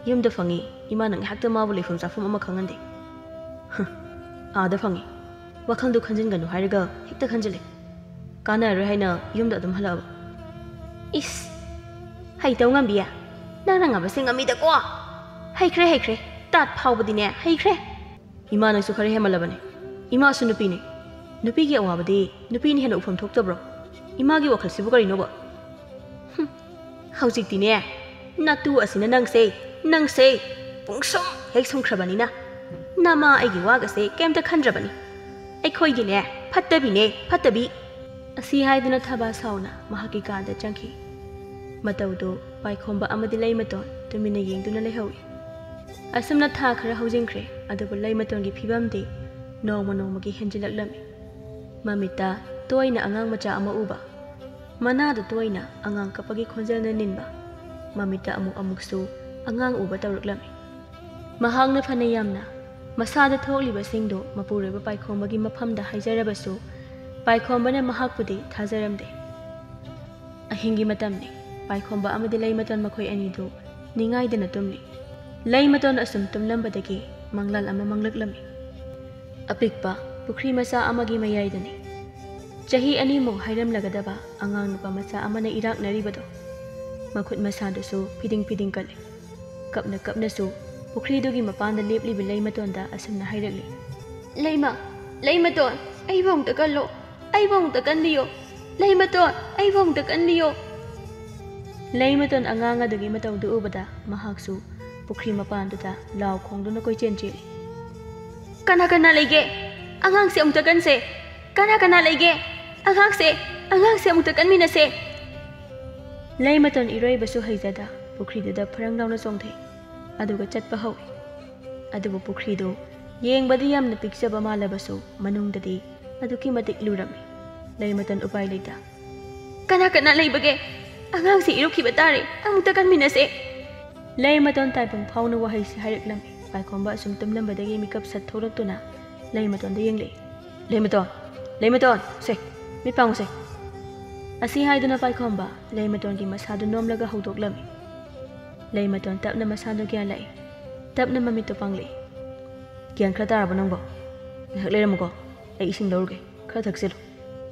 ꯌꯨꯝꯗ ꯐꯪꯉꯤ, ꯏꯃꯥꯅ ꯉꯥꯏꯍꯥꯛꯇ ꯃꯥꯕꯨ ꯂꯩꯐꯝ ꯆꯥꯐꯝ ꯑꯃ ꯈꯪꯍꯟꯗꯦ꯫ ꯍ, ꯑꯥꯗ ꯐꯪꯉꯤ꯫ ꯋꯥꯈꯜꯗꯨ ꯈꯟꯖꯤꯟꯒꯅꯨ ꯍꯥꯏꯔꯒ ꯍꯦꯛꯇ ꯈꯟꯖꯤꯜꯂꯦ꯫ ꯀꯥꯟꯅꯔꯔꯣꯏ ꯍꯥꯏꯅ ꯌꯨꯝꯗ ꯑꯗꯨꯝ ꯍꯜꯂꯛꯑꯕ?" ꯏꯁ, ꯍꯩꯇꯧ ꯉꯝꯕꯤ? ꯅꯪꯅ ꯉꯝꯕꯁꯦ ꯉꯝꯃꯤꯗꯀꯣ꯫ ꯍꯩꯈ꯭ꯔꯦ, ꯍꯩꯈ꯭ꯔꯦ꯫ ꯇꯥꯠ ꯐꯥꯎꯕꯗꯤꯅꯦ, ꯍꯩꯈ꯭ꯔꯦ꯫ ꯏꯃꯥ, ꯅꯪꯁꯨ ꯈꯔ ꯍꯦꯟꯃꯜꯂꯕꯅꯦ꯫ ꯏꯃꯥꯁꯨ ꯅꯨꯄꯤꯅꯦ꯫ ꯅꯨꯄꯤꯒꯤ ꯑꯋꯥꯕꯗꯤ ꯅꯨꯄꯤꯅ ꯍꯦꯟꯅ ꯎꯐꯝ ꯊꯣꯛꯇꯕ꯭ꯔꯣ? ꯏꯃꯥꯒꯤ ꯋꯥꯈꯜꯁꯤꯕꯨ ꯀꯔꯤꯅꯣꯕ? ꯍꯨꯝ, ꯍꯧꯖꯤꯛꯇꯤꯅꯦ, ꯅꯇꯨ ꯑꯁꯤꯅ ꯅꯪꯁꯦ, ꯅꯪꯁꯦ ꯄꯨꯡꯁꯨꯝ ꯍꯦꯛ ꯁꯨꯝꯈ꯭ꯔꯕꯅꯤꯅ, ꯅꯃꯥ ꯑꯩꯒꯤ ꯋꯥꯒꯁꯦ ꯀꯩꯝꯇ ꯈꯟꯗ꯭ꯔꯕꯅꯤ꯫ ꯑꯩꯈꯣꯏꯒꯤꯅꯦ, ꯐꯠꯇꯕꯤꯅꯦ, ꯐꯠꯇꯕꯤ꯫ ꯑꯁꯤ ꯍꯥꯏꯗꯨꯅ ꯊꯕꯥ ꯁꯥꯎꯅ ꯃꯍꯥꯛꯀꯤ ꯀꯥꯗ ꯆꯪꯈꯤ꯫ ꯃꯇꯧꯗꯨ ꯄꯥꯏꯈꯣꯝꯕ ꯑꯃꯗꯤ ꯂꯩꯃꯇꯣꯟ ꯇꯨꯃꯤꯟꯅ ꯌꯦꯡꯗꯨꯅ ꯂꯩꯍꯧꯏ꯫ ꯑꯁꯨꯝꯅ ꯊꯥ ꯈꯔ ꯍꯧꯖꯤꯟꯈ꯭ꯔꯦ, ꯑꯗꯨꯕꯨ ꯂꯩꯃꯇꯣꯟꯒꯤ ꯐꯤꯕꯝꯗꯤ ꯅꯣꯡꯃ ꯅꯣꯡꯃꯒꯤ ꯍꯦꯟꯖꯤꯜꯂꯛꯂꯝꯃꯤ꯫ ꯃꯃꯤꯠꯇ ꯇꯣꯏꯅ ꯑꯉꯥꯡ ꯃꯆꯥ ꯑꯃ ꯎꯕ, ꯃꯅꯥꯗ ꯇꯣꯏꯅ ꯑꯉꯥꯡ ꯀꯞꯄꯒꯤ ꯈꯣꯟꯖꯦꯜꯅ ꯅꯤꯟꯕ, ꯃꯃꯤꯠꯇ ꯑꯃꯨꯛ ꯑꯃꯨꯛꯁꯨ ꯑꯉꯥꯡ ꯎꯕ ꯇꯧꯔꯛꯂꯝꯃꯤ꯫ ꯃꯍꯥꯛꯅ ꯐꯅ ꯌꯥꯝꯅ ꯃꯁꯥꯗ ꯊꯣꯛꯂꯤꯕꯁꯤꯡꯗꯨ ꯃꯄꯨꯔꯣꯏꯕ ꯄꯥꯏꯈꯣꯝꯕꯒꯤ ꯃꯐꯝꯗ ꯍꯥꯏꯖꯔꯕꯁꯨ, ꯄꯥꯏꯈꯣꯝꯕꯅ ꯃꯍꯥꯛꯄꯨꯗꯤ ꯊꯥꯖꯔꯝꯗꯦ꯫ ꯑꯍꯤꯡꯒꯤ ꯃꯇꯝꯅꯤ꯫ ꯄꯥꯏꯈꯣꯝꯕ ꯑꯃꯗꯤ ꯂꯩꯃꯇꯣꯟ ꯃꯈꯣꯏ ꯑꯅꯤꯗꯨ ꯅꯤꯡꯉꯥꯏꯗꯅ ꯇꯨꯝꯂꯤ꯫ ꯂꯩꯃꯇꯣꯟ ꯑꯁꯨꯝ ꯇꯨꯝꯂꯝꯕꯗꯒꯤ ꯃꯪꯂꯥꯟ ꯑꯃ ꯃꯪꯂꯛꯂꯝꯃꯤ꯫ ꯑꯄꯤꯛꯄ ꯄꯨꯈ꯭ꯔꯤ ꯃꯆꯥ ꯑꯃꯒꯤ ꯃꯌꯥꯏꯗꯅꯤ꯫ ꯆꯍꯤ ꯑꯅꯤꯃꯨꯛ ꯍꯥꯏꯔꯝꯂꯒꯗꯕ ꯑꯉꯥꯡ ꯅꯨꯄꯥ ꯃꯆꯥ ꯑꯃꯅ ꯏꯔꯥꯛꯅꯔꯤꯕꯗꯣ꯫ ꯃꯈꯨꯠ ꯃꯁꯥꯗꯨꯁꯨ ꯐꯤꯗꯤꯡ ꯐꯤꯗꯤꯡ ꯀꯜꯂꯤ꯫ ꯀꯞꯅ ꯀꯞꯅꯁꯨ ꯄꯨꯈ꯭ꯔꯤꯗꯨꯒꯤ ꯃꯄꯥꯟꯗ ꯂꯦꯞꯂꯤꯕ ꯂꯩꯃꯇꯣꯟꯗ ꯑꯁꯨꯝꯅ ꯍꯥꯏꯔꯛꯂꯤ, "ꯂꯩꯃ, ꯂꯩꯃꯇꯣꯟ, ꯑꯩꯕꯨ ꯑꯃꯨꯛꯇ ꯀꯜꯂꯣ, ꯑꯩꯕꯨ ꯑꯃꯨꯛꯇ ꯀꯟꯕꯤꯌꯣ, ꯂꯩꯃꯇꯣꯟ, ꯑꯩꯕꯨ ꯑꯃꯨꯛꯇ ꯀꯟꯕꯤꯌꯣ!" ꯂꯩꯃꯇꯣꯟ ꯑꯉꯥꯡ ꯑꯗꯨꯒꯤ ꯃꯇꯧꯗꯨ ꯎꯕꯗ ꯃꯍꯥꯛꯁꯨ ꯄꯨꯈ꯭ꯔꯤ ꯃꯄꯥꯟꯗꯨꯗ ꯂꯥꯎ ꯈꯣꯡꯗꯨꯅ ꯀꯣꯏꯆꯦꯟ ꯆꯦꯜꯂꯤ꯫ "ꯀꯅꯥ ꯀꯅꯥ ꯂꯩꯒꯦ? ꯑꯉꯥꯡꯁꯦ ꯑꯃꯨꯛꯇ ꯀꯟꯁꯦ! ꯀꯅꯥ ꯀꯅꯥ ꯂꯩꯒꯦ? ꯑꯉꯥꯡꯁꯦ, ꯑꯉꯥꯡꯁꯦ ꯑꯃꯨꯛꯇ ꯀꯟꯃꯤꯟꯅꯁꯦ!" ꯂꯩꯃꯇꯣꯟ ꯏꯔꯣꯏꯕꯁꯨ ꯍꯩꯖꯗ ꯄꯨꯈ꯭ꯔꯤꯗꯨꯗ ꯐꯔꯪ ꯂꯥꯎꯅ ꯆꯣꯡꯊꯩ, ꯑꯗꯨꯒ ꯆꯠꯄ ꯍꯧꯏ꯫ ꯑꯗꯨꯕꯨ ꯄꯨꯈ꯭ꯔꯤꯗꯨ ꯌꯦꯡꯕꯗꯤ ꯌꯥꯝꯅ ꯄꯤꯛꯆꯕ ꯃꯥꯜꯂꯕꯁꯨ ꯃꯅꯨꯡꯗꯗꯤ ꯑꯗꯨꯛꯀꯤ ꯃꯇꯤꯛ ꯂꯨꯔꯝꯃꯤ꯫ ꯂꯩꯃꯇꯣꯟ ꯎꯄꯥꯏ ꯂꯩꯇ, "ꯀꯅꯥ ꯀꯅꯥ ꯂꯩꯕꯒꯦ? ꯑꯉꯥꯡꯁꯦ ꯏꯔꯨꯞꯈꯤꯕ ꯇꯥꯔꯦ, ꯑꯃꯨꯛꯇ ꯀꯟꯃꯤꯟꯅꯁꯦ!" ꯂꯩꯃꯇꯣꯟ ꯇꯥꯏꯕꯪ ꯐꯥꯎꯅ ꯋꯥꯍꯩꯁꯤ ꯍꯥꯏꯔꯛꯂꯝꯃꯤ꯫ ꯄꯥꯏꯈꯣꯝꯕ ꯑꯁꯨꯝ ꯇꯨꯝꯂꯝꯕꯗꯒꯤ ꯃꯤꯀꯞ ꯁꯠ ꯊꯣꯛꯂꯛꯇꯨꯅ ꯂꯩꯃꯇꯣꯟꯗ ꯌꯦꯡꯂꯛꯏ꯫ "ꯂꯩꯃꯇꯣꯟ! ꯂꯩꯃꯇꯣꯟ! ꯁꯦ, ꯃꯤꯠ ꯄꯥꯡꯉꯨꯁꯦ!" ꯑꯁꯤ ꯍꯥꯏꯗꯨꯅ ꯄꯥꯏꯈꯣꯝꯕ ꯂꯩꯃꯇꯣꯟꯒꯤ ꯃꯁꯥꯗꯨ ꯅꯣꯝꯂꯒ ꯍꯧꯗꯣꯛꯂꯝꯃꯤ꯫ ꯂꯩꯃꯇꯣꯟ ꯇꯞꯅ ꯃꯁꯥꯗꯨ ꯒ꯭ꯌꯥꯟ ꯂꯥꯛꯏ꯫ ꯇꯞꯅ ꯃꯃꯤꯠꯇꯨ ꯄꯥꯡꯂꯛꯏ꯫ "ꯒ꯭ꯌꯥꯟ ꯈꯔ ꯇꯥꯔꯕꯣ ꯅꯪꯕꯣ? ꯉꯥꯏꯍꯥꯛ ꯂꯩꯔꯝꯃꯨꯀꯣ, ꯑꯩ ꯏꯁꯤꯡ ꯂꯧꯔꯨꯒꯦ, ꯈꯔ ꯊꯛꯆꯤꯜꯂꯨ꯫"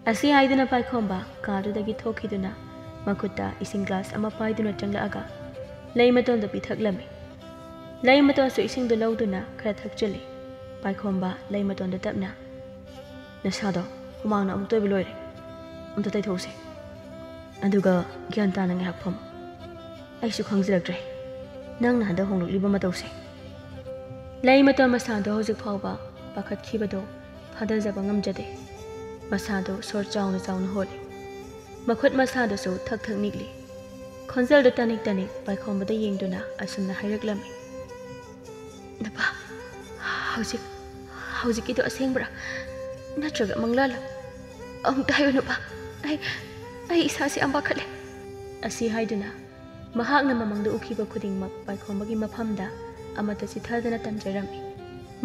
ꯑꯁꯤ ꯍꯥꯏꯗꯨꯅ ꯄꯥꯏꯈꯣꯝꯕ ꯀꯥꯗꯨꯗꯒꯤ ꯊꯣꯛꯈꯤꯗꯨꯅ ꯃꯈꯨꯠꯇ ꯏꯁꯤꯡ ꯒ꯭ꯂꯥꯁ ꯑꯃ ꯄꯥꯏꯗꯨꯅ ꯆꯪꯂꯛꯑꯒ ꯂꯩꯃꯇꯣꯟꯗ ꯄꯤꯊꯛꯂꯝꯃꯤ꯫ ꯂꯩꯃꯇꯣꯟꯁꯨ ꯏꯁꯤꯡꯗꯨ ꯂꯧꯗꯨꯅ ꯈꯔ ꯊꯛꯆꯤꯜꯂꯤ꯫ ꯄꯥꯏꯈꯣꯝꯕ ꯂꯩꯃꯇꯣꯟꯗ ꯇꯞꯅ, "ꯅꯁꯥꯗꯣ ꯍꯨꯃꯥꯡꯅ ꯑꯃꯨꯛꯇ ꯑꯣꯏꯕ ꯂꯣꯏꯔꯦ, ꯑꯝꯇ ꯇꯩꯊꯣꯛꯎꯁꯦ꯫ ꯑꯗꯨꯒ ꯒ꯭ꯌꯥꯟ ꯇꯥꯅ ꯉꯥꯏꯍꯥꯛ ꯐꯝꯃꯨ꯫ ꯑꯩꯁꯨ ꯈꯪꯖꯤꯜꯂꯛꯇ꯭ꯔꯦ ꯅꯪꯅ ꯍꯟꯗꯛ ꯍꯣꯡꯂꯛꯂꯤꯕ ꯃꯇꯧꯁꯦ꯫" ꯂꯩꯃꯇꯣꯟ ꯃꯁꯥꯗꯣ ꯍꯧꯖꯤꯛ ꯐꯥꯎꯕ ꯄꯥꯈꯠꯈꯤꯕꯗꯣ ꯐꯥꯊꯖꯕ ꯉꯝꯖꯗꯦ꯫ ꯃꯁꯥꯗꯣ ꯁꯣꯔ ꯆꯥꯎꯅ ꯆꯥꯎꯅ ꯍꯣꯜꯂꯤ꯫ ꯃꯈꯨꯠ ꯃꯁꯥꯗꯨꯁꯨ ꯊꯛ ꯊꯛ ꯅꯤꯛꯂꯤ꯫ ꯈꯣꯟꯖꯦꯜꯗꯨ ꯇꯅꯤꯛ ꯇꯅꯤꯛ ꯄꯥꯏꯈꯣꯝꯕꯗ ꯌꯦꯡꯗꯨꯅ ꯑꯁꯨꯝꯅ ꯍꯥꯏꯔꯛꯂꯝꯃꯤ, "ꯅꯨꯄꯥ, ꯍꯧꯖꯤꯛ, ꯍꯧꯖꯤꯛꯀꯤꯗꯣ ꯑꯁꯦꯡꯕ꯭ꯔꯥ? ꯅꯠꯇ꯭ꯔꯒ ꯃꯪꯂꯥꯂꯣ? ꯑꯃꯨꯛꯇ ꯍꯥꯏꯌꯨ ꯅꯨꯄꯥ, ꯑꯩ, ꯑꯩ ꯏꯁꯥꯁꯦ ꯌꯥꯝ ꯄꯥꯈꯠꯂꯦ꯫" ꯑꯁꯤ ꯍꯥꯏꯗꯨꯅ ꯃꯍꯥꯛꯅ ꯃꯃꯥꯡꯗ ꯎꯈꯤꯕ ꯈꯨꯗꯤꯡꯃꯛ ꯄꯥꯏꯈꯣꯝꯕꯒꯤ ꯃꯐꯝꯗ ꯑꯃꯠꯇ ꯆꯤꯊꯗꯅ ꯇꯝꯖꯔꯝꯃꯤ꯫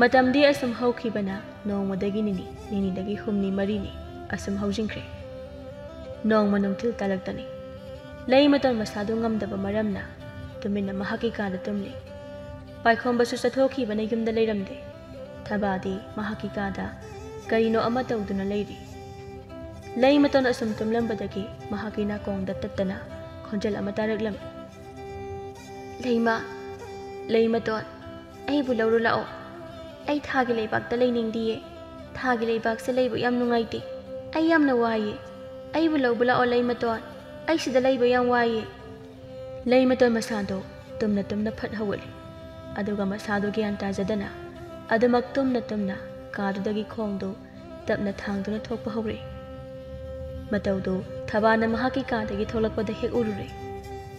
ꯃꯇꯝꯗꯤ ꯑꯁꯨꯝ ꯍꯧꯈꯤꯕꯅ ꯅꯣꯡꯃꯗꯒꯤ ꯅꯤꯅꯤ, ꯅꯤꯅꯤꯗꯒꯤ ꯍꯨꯝꯅꯤ ꯃꯔꯤꯅꯤ ꯑꯁꯨꯝ ꯍꯧꯖꯤꯟꯈ꯭ꯔꯦ꯫ ꯅꯣꯡꯃ ꯅꯨꯡꯊꯤꯜ ꯇꯥꯂꯛꯇꯅꯤ꯫ ꯂꯩꯃꯇꯣꯟ ꯃꯁꯥꯗꯨ ꯉꯝꯗꯕ ꯃꯔꯝꯅ ꯇꯨꯃꯤꯟꯅ ꯃꯍꯥꯛꯀꯤ ꯀꯥꯗ ꯇꯨꯝꯂꯤ꯫ ꯄꯥꯏꯈꯣꯝꯕꯁꯨ ꯆꯠꯊꯣꯛꯈꯤꯕꯅ ꯌꯨꯝꯗ ꯂꯩꯔꯝꯗꯦ꯫ ꯊꯕꯥꯗꯤ ꯃꯍꯥꯛꯀꯤ ꯀꯥꯗ ꯀꯔꯤꯅꯣ ꯑꯃ ꯇꯧꯗꯨꯅ ꯂꯩꯔꯤ꯫ ꯂꯩꯃꯇꯣꯟ ꯑꯁꯨꯝ ꯇꯨꯝꯂꯝꯕꯗꯒꯤ ꯃꯍꯥꯛꯀꯤ ꯅꯥꯀꯣꯡꯗ ꯇꯠꯇꯅ ꯈꯣꯟꯖꯦꯜ ꯑꯃ ꯇꯥꯔꯛꯂꯝꯃꯤ꯫ "ꯂꯩꯃ, ꯂꯩꯃꯇꯣꯟ, ꯑꯩꯕꯨ ꯂꯧꯔꯨ ꯂꯥꯛꯑꯣ꯫ ꯑꯩ ꯊꯥꯒꯤ ꯂꯩꯕꯥꯛꯇ ꯂꯩꯅꯤꯡꯗꯤꯌꯦ꯫ ꯊꯥꯒꯤ ꯂꯩꯕꯥꯛꯁꯦ ꯂꯩꯕ ꯌꯥꯝ ꯅꯨꯡꯉꯥꯏꯇꯦ꯫ ꯑꯩ ꯌꯥꯝꯅ ꯋꯥꯏꯌꯦ꯫ ꯑꯩꯕꯨ ꯂꯧꯕ ꯂꯥꯛꯑꯣ ꯂꯩꯃꯇꯣꯟ꯫ ꯑꯩ ꯁꯤꯗ ꯂꯩꯕ ꯌꯥꯝ ꯋꯥꯏꯌꯦ꯫" ꯂꯩꯃꯇꯣꯟ ꯃꯁꯥꯗꯣ ꯇꯨꯝꯅ ꯇꯨꯝꯅ ꯐꯠ ꯍꯧꯒꯠꯂꯤ꯫ ꯑꯗꯨꯒ ꯃꯁꯥꯗꯣ ꯒ꯭ꯌꯥꯟ ꯇꯥꯖꯗꯅ ꯑꯗꯨꯃꯛ ꯇꯨꯝꯅ ꯇꯨꯝꯅ ꯀꯥꯗꯨꯗꯒꯤ ꯈꯣꯡꯗꯨ ꯇꯞꯅ ꯊꯥꯡꯗꯨꯅ ꯊꯣꯛꯄ ꯍꯧꯔꯛꯏ꯫ ꯃꯇꯧꯗꯨ ꯊꯕꯥꯅ ꯃꯍꯥꯛꯀꯤ ꯀꯥꯗꯒꯤ ꯊꯣꯛꯂꯛꯄꯗ ꯍꯦꯛ ꯎꯔꯨꯔꯦ꯫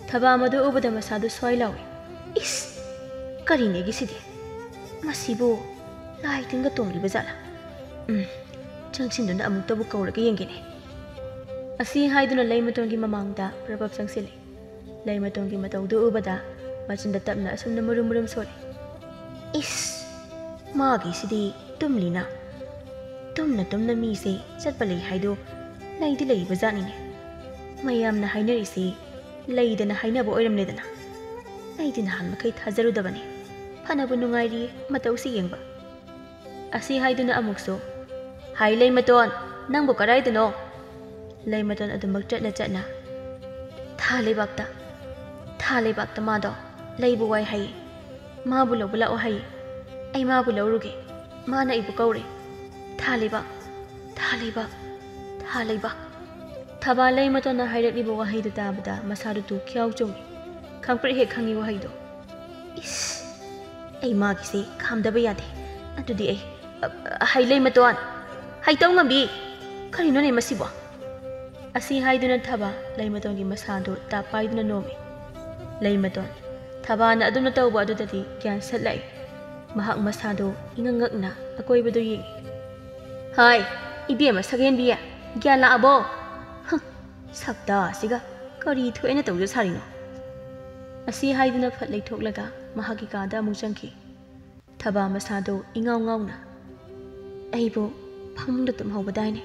ꯊꯕꯥ ꯃꯗꯨ ꯎꯕꯗ ꯃꯁꯥꯗꯨ ꯁ꯭ꯋꯥꯏ ꯂꯥꯎꯏ꯫ "ꯏꯁ! ꯀꯔꯤꯅꯦꯒꯤ ꯁꯤꯗꯤ? ꯃꯁꯤꯕꯨ ꯂꯥꯏ ꯇꯤꯟꯒ ꯇꯣꯡꯂꯤꯕ ꯖꯥꯠꯂꯥ? ꯎꯝ, ꯆꯪꯁꯤꯟꯗꯨꯅ ꯑꯃꯨꯛꯇꯕꯨ ꯀꯧꯔꯒ ꯌꯦꯡꯒꯦꯅꯦ꯫" ꯑꯁꯤ ꯍꯥꯏꯗꯨꯅ ꯂꯩꯃꯇꯣꯟꯒꯤ ꯃꯃꯥꯡꯗ ꯄ꯭ꯔꯞ ꯄ꯭ꯔꯞ ꯆꯪꯁꯤꯜꯂꯤ꯫ ꯂꯩꯃꯇꯣꯟꯒꯤ ꯃꯇꯧꯗꯨ ꯎꯕꯗ ꯃꯆꯤꯟꯗ ꯇꯞꯅ ꯑꯁꯨꯝꯅ ꯃꯨꯔꯨꯝ ꯃꯨꯔꯨꯝ ꯁꯣꯜꯂꯤ꯫ "ꯏꯁ! ꯃꯥꯒꯤꯁꯤꯗꯤ ꯇꯨꯝꯂꯤꯅ꯫ ꯇꯨꯝꯅ ꯇꯨꯝꯅ ꯃꯤꯁꯦ ꯆꯠꯄ ꯂꯩ ꯍꯥꯏꯗꯣ ꯂꯩꯗꯤ ꯂꯩꯕ ꯖꯥꯠꯅꯤꯅꯦ꯫ ꯃꯌꯥꯝꯅ ꯍꯥꯏꯅꯔꯤꯁꯤ ꯂꯩꯗꯅ ꯍꯥꯏꯅꯕ ꯑꯣꯏꯔꯝꯂꯦꯗꯅ꯫ ꯑꯩꯗꯤ ꯅꯍꯥꯟ ꯃꯈꯩ ꯊꯥꯖꯔꯨꯗꯕꯅꯤ꯫ ꯐꯅꯕꯨ ꯅꯨꯡꯉꯥꯏꯔꯤ ꯃꯇꯧꯁꯤ ꯌꯦꯡꯕ꯫" ꯑꯁꯤ ꯍꯥꯏꯗꯨꯅ ꯑꯃꯨꯛꯁꯨ, "ꯍꯥꯏ ꯂꯩꯃꯇꯣꯟ, ꯅꯪꯕꯨ ꯀꯗꯥꯏꯗꯅꯣ?" ꯂꯩꯃꯇꯣꯟ ꯑꯗꯨꯃꯛ ꯆꯠꯅ ꯆꯠꯅ, ꯊꯥ ꯂꯩꯕꯥꯛꯇ, ꯊꯥ ꯂꯩꯕꯥꯛꯇ ꯃꯥꯗꯣ ꯂꯩꯕ ꯋꯥꯏ ꯍꯥꯏꯌꯦ꯫ ꯃꯥꯕꯨ ꯂꯧꯕ ꯂꯥꯛꯑꯣ ꯍꯥꯏꯌꯦ꯫ ꯑꯩ ꯃꯥꯕꯨ ꯂꯧꯔꯨꯒꯦ꯫ ꯃꯥꯅ ꯑꯩꯕꯨ ꯀꯧꯔꯦ꯫ ꯊꯥ ꯂꯩꯕꯥꯛ, ꯊꯥ ꯂꯩꯕꯥꯛ, ꯊꯥ ꯂꯩꯕꯥꯛ꯫ ꯊꯕꯥ ꯂꯩꯃꯇꯣꯟꯅ ꯍꯥꯏꯔꯛꯂꯤꯕ ꯋꯥꯍꯩꯗꯨ ꯇꯥꯕꯗ ꯃꯁꯥꯗꯨ ꯇꯨ ꯈ꯭ꯌꯥꯎ ꯆꯣꯡꯏ꯫ ꯈꯪꯄ꯭ꯔꯦꯛ ꯍꯦꯛ ꯈꯪꯏ ꯋꯥꯍꯩꯗꯣ꯫ ꯏꯁ! ꯑꯩ ꯃꯥꯒꯤꯁꯦ ꯈꯥꯝꯗꯕ ꯌꯥꯗꯦ꯫ ꯑꯗꯨꯗꯤ ꯑꯩ, ꯑ, ꯑ, ꯍꯩ ꯂꯩꯃꯇꯣꯟ! ꯍꯩꯇꯧ ꯉꯝꯕꯤ! ꯀꯔꯤꯅꯣꯅꯦ ꯃꯁꯤꯕꯣ? ꯑꯁꯤ ꯍꯥꯏꯗꯨꯅ ꯊꯕꯥ ꯂꯩꯃꯇꯣꯟꯒꯤ ꯃꯁꯥꯗꯨ ꯇꯥꯞ ꯄꯥꯏꯗꯨꯅ ꯅꯣꯝꯃꯤ꯫ ꯂꯩꯃꯇꯣꯟ, ꯊꯕꯥꯅ ꯑꯗꯨꯝꯅ ꯇꯧꯕ ꯑꯗꯨꯗꯗꯤ ꯒ꯭ꯌꯥꯟ ꯁꯠ ꯂꯥꯛꯏ꯫ ꯃꯍꯥꯛ ꯃꯁꯥꯗꯨ ꯏꯉꯛ ꯉꯛꯅ ꯑꯀꯣꯏꯕꯗꯨ ꯌꯦꯡꯏ꯫ "ꯍꯥꯏ, ꯏꯕꯦꯝꯃ ꯁꯛꯍꯦꯟꯕꯤ, ꯒ꯭ꯌꯥꯟ ꯂꯥꯛꯑꯕꯣ? ꯍ, ꯁꯛꯇꯥ ꯑꯁꯤꯒ ꯀꯔꯤ ꯊꯣꯛꯑꯦꯅ ꯇꯧꯖ ꯁꯥꯔꯤꯅꯣ?" ꯑꯁꯤ ꯍꯥꯏꯗꯨꯅ ꯐꯠ ꯂꯩꯊꯣꯛꯂꯒ ꯃꯍꯥꯛꯀꯤ ꯀꯥꯗ ꯑꯃꯨꯛ ꯆꯪꯈꯤ꯫ ꯊꯕꯥ ꯃꯁꯥꯗꯨ ꯏꯉꯥꯎ ꯉꯥꯎꯅ, "ꯑꯩꯕꯨ ꯐꯃꯨꯡꯗ ꯇꯨꯝꯍꯧꯕꯗꯥꯏꯅꯦ?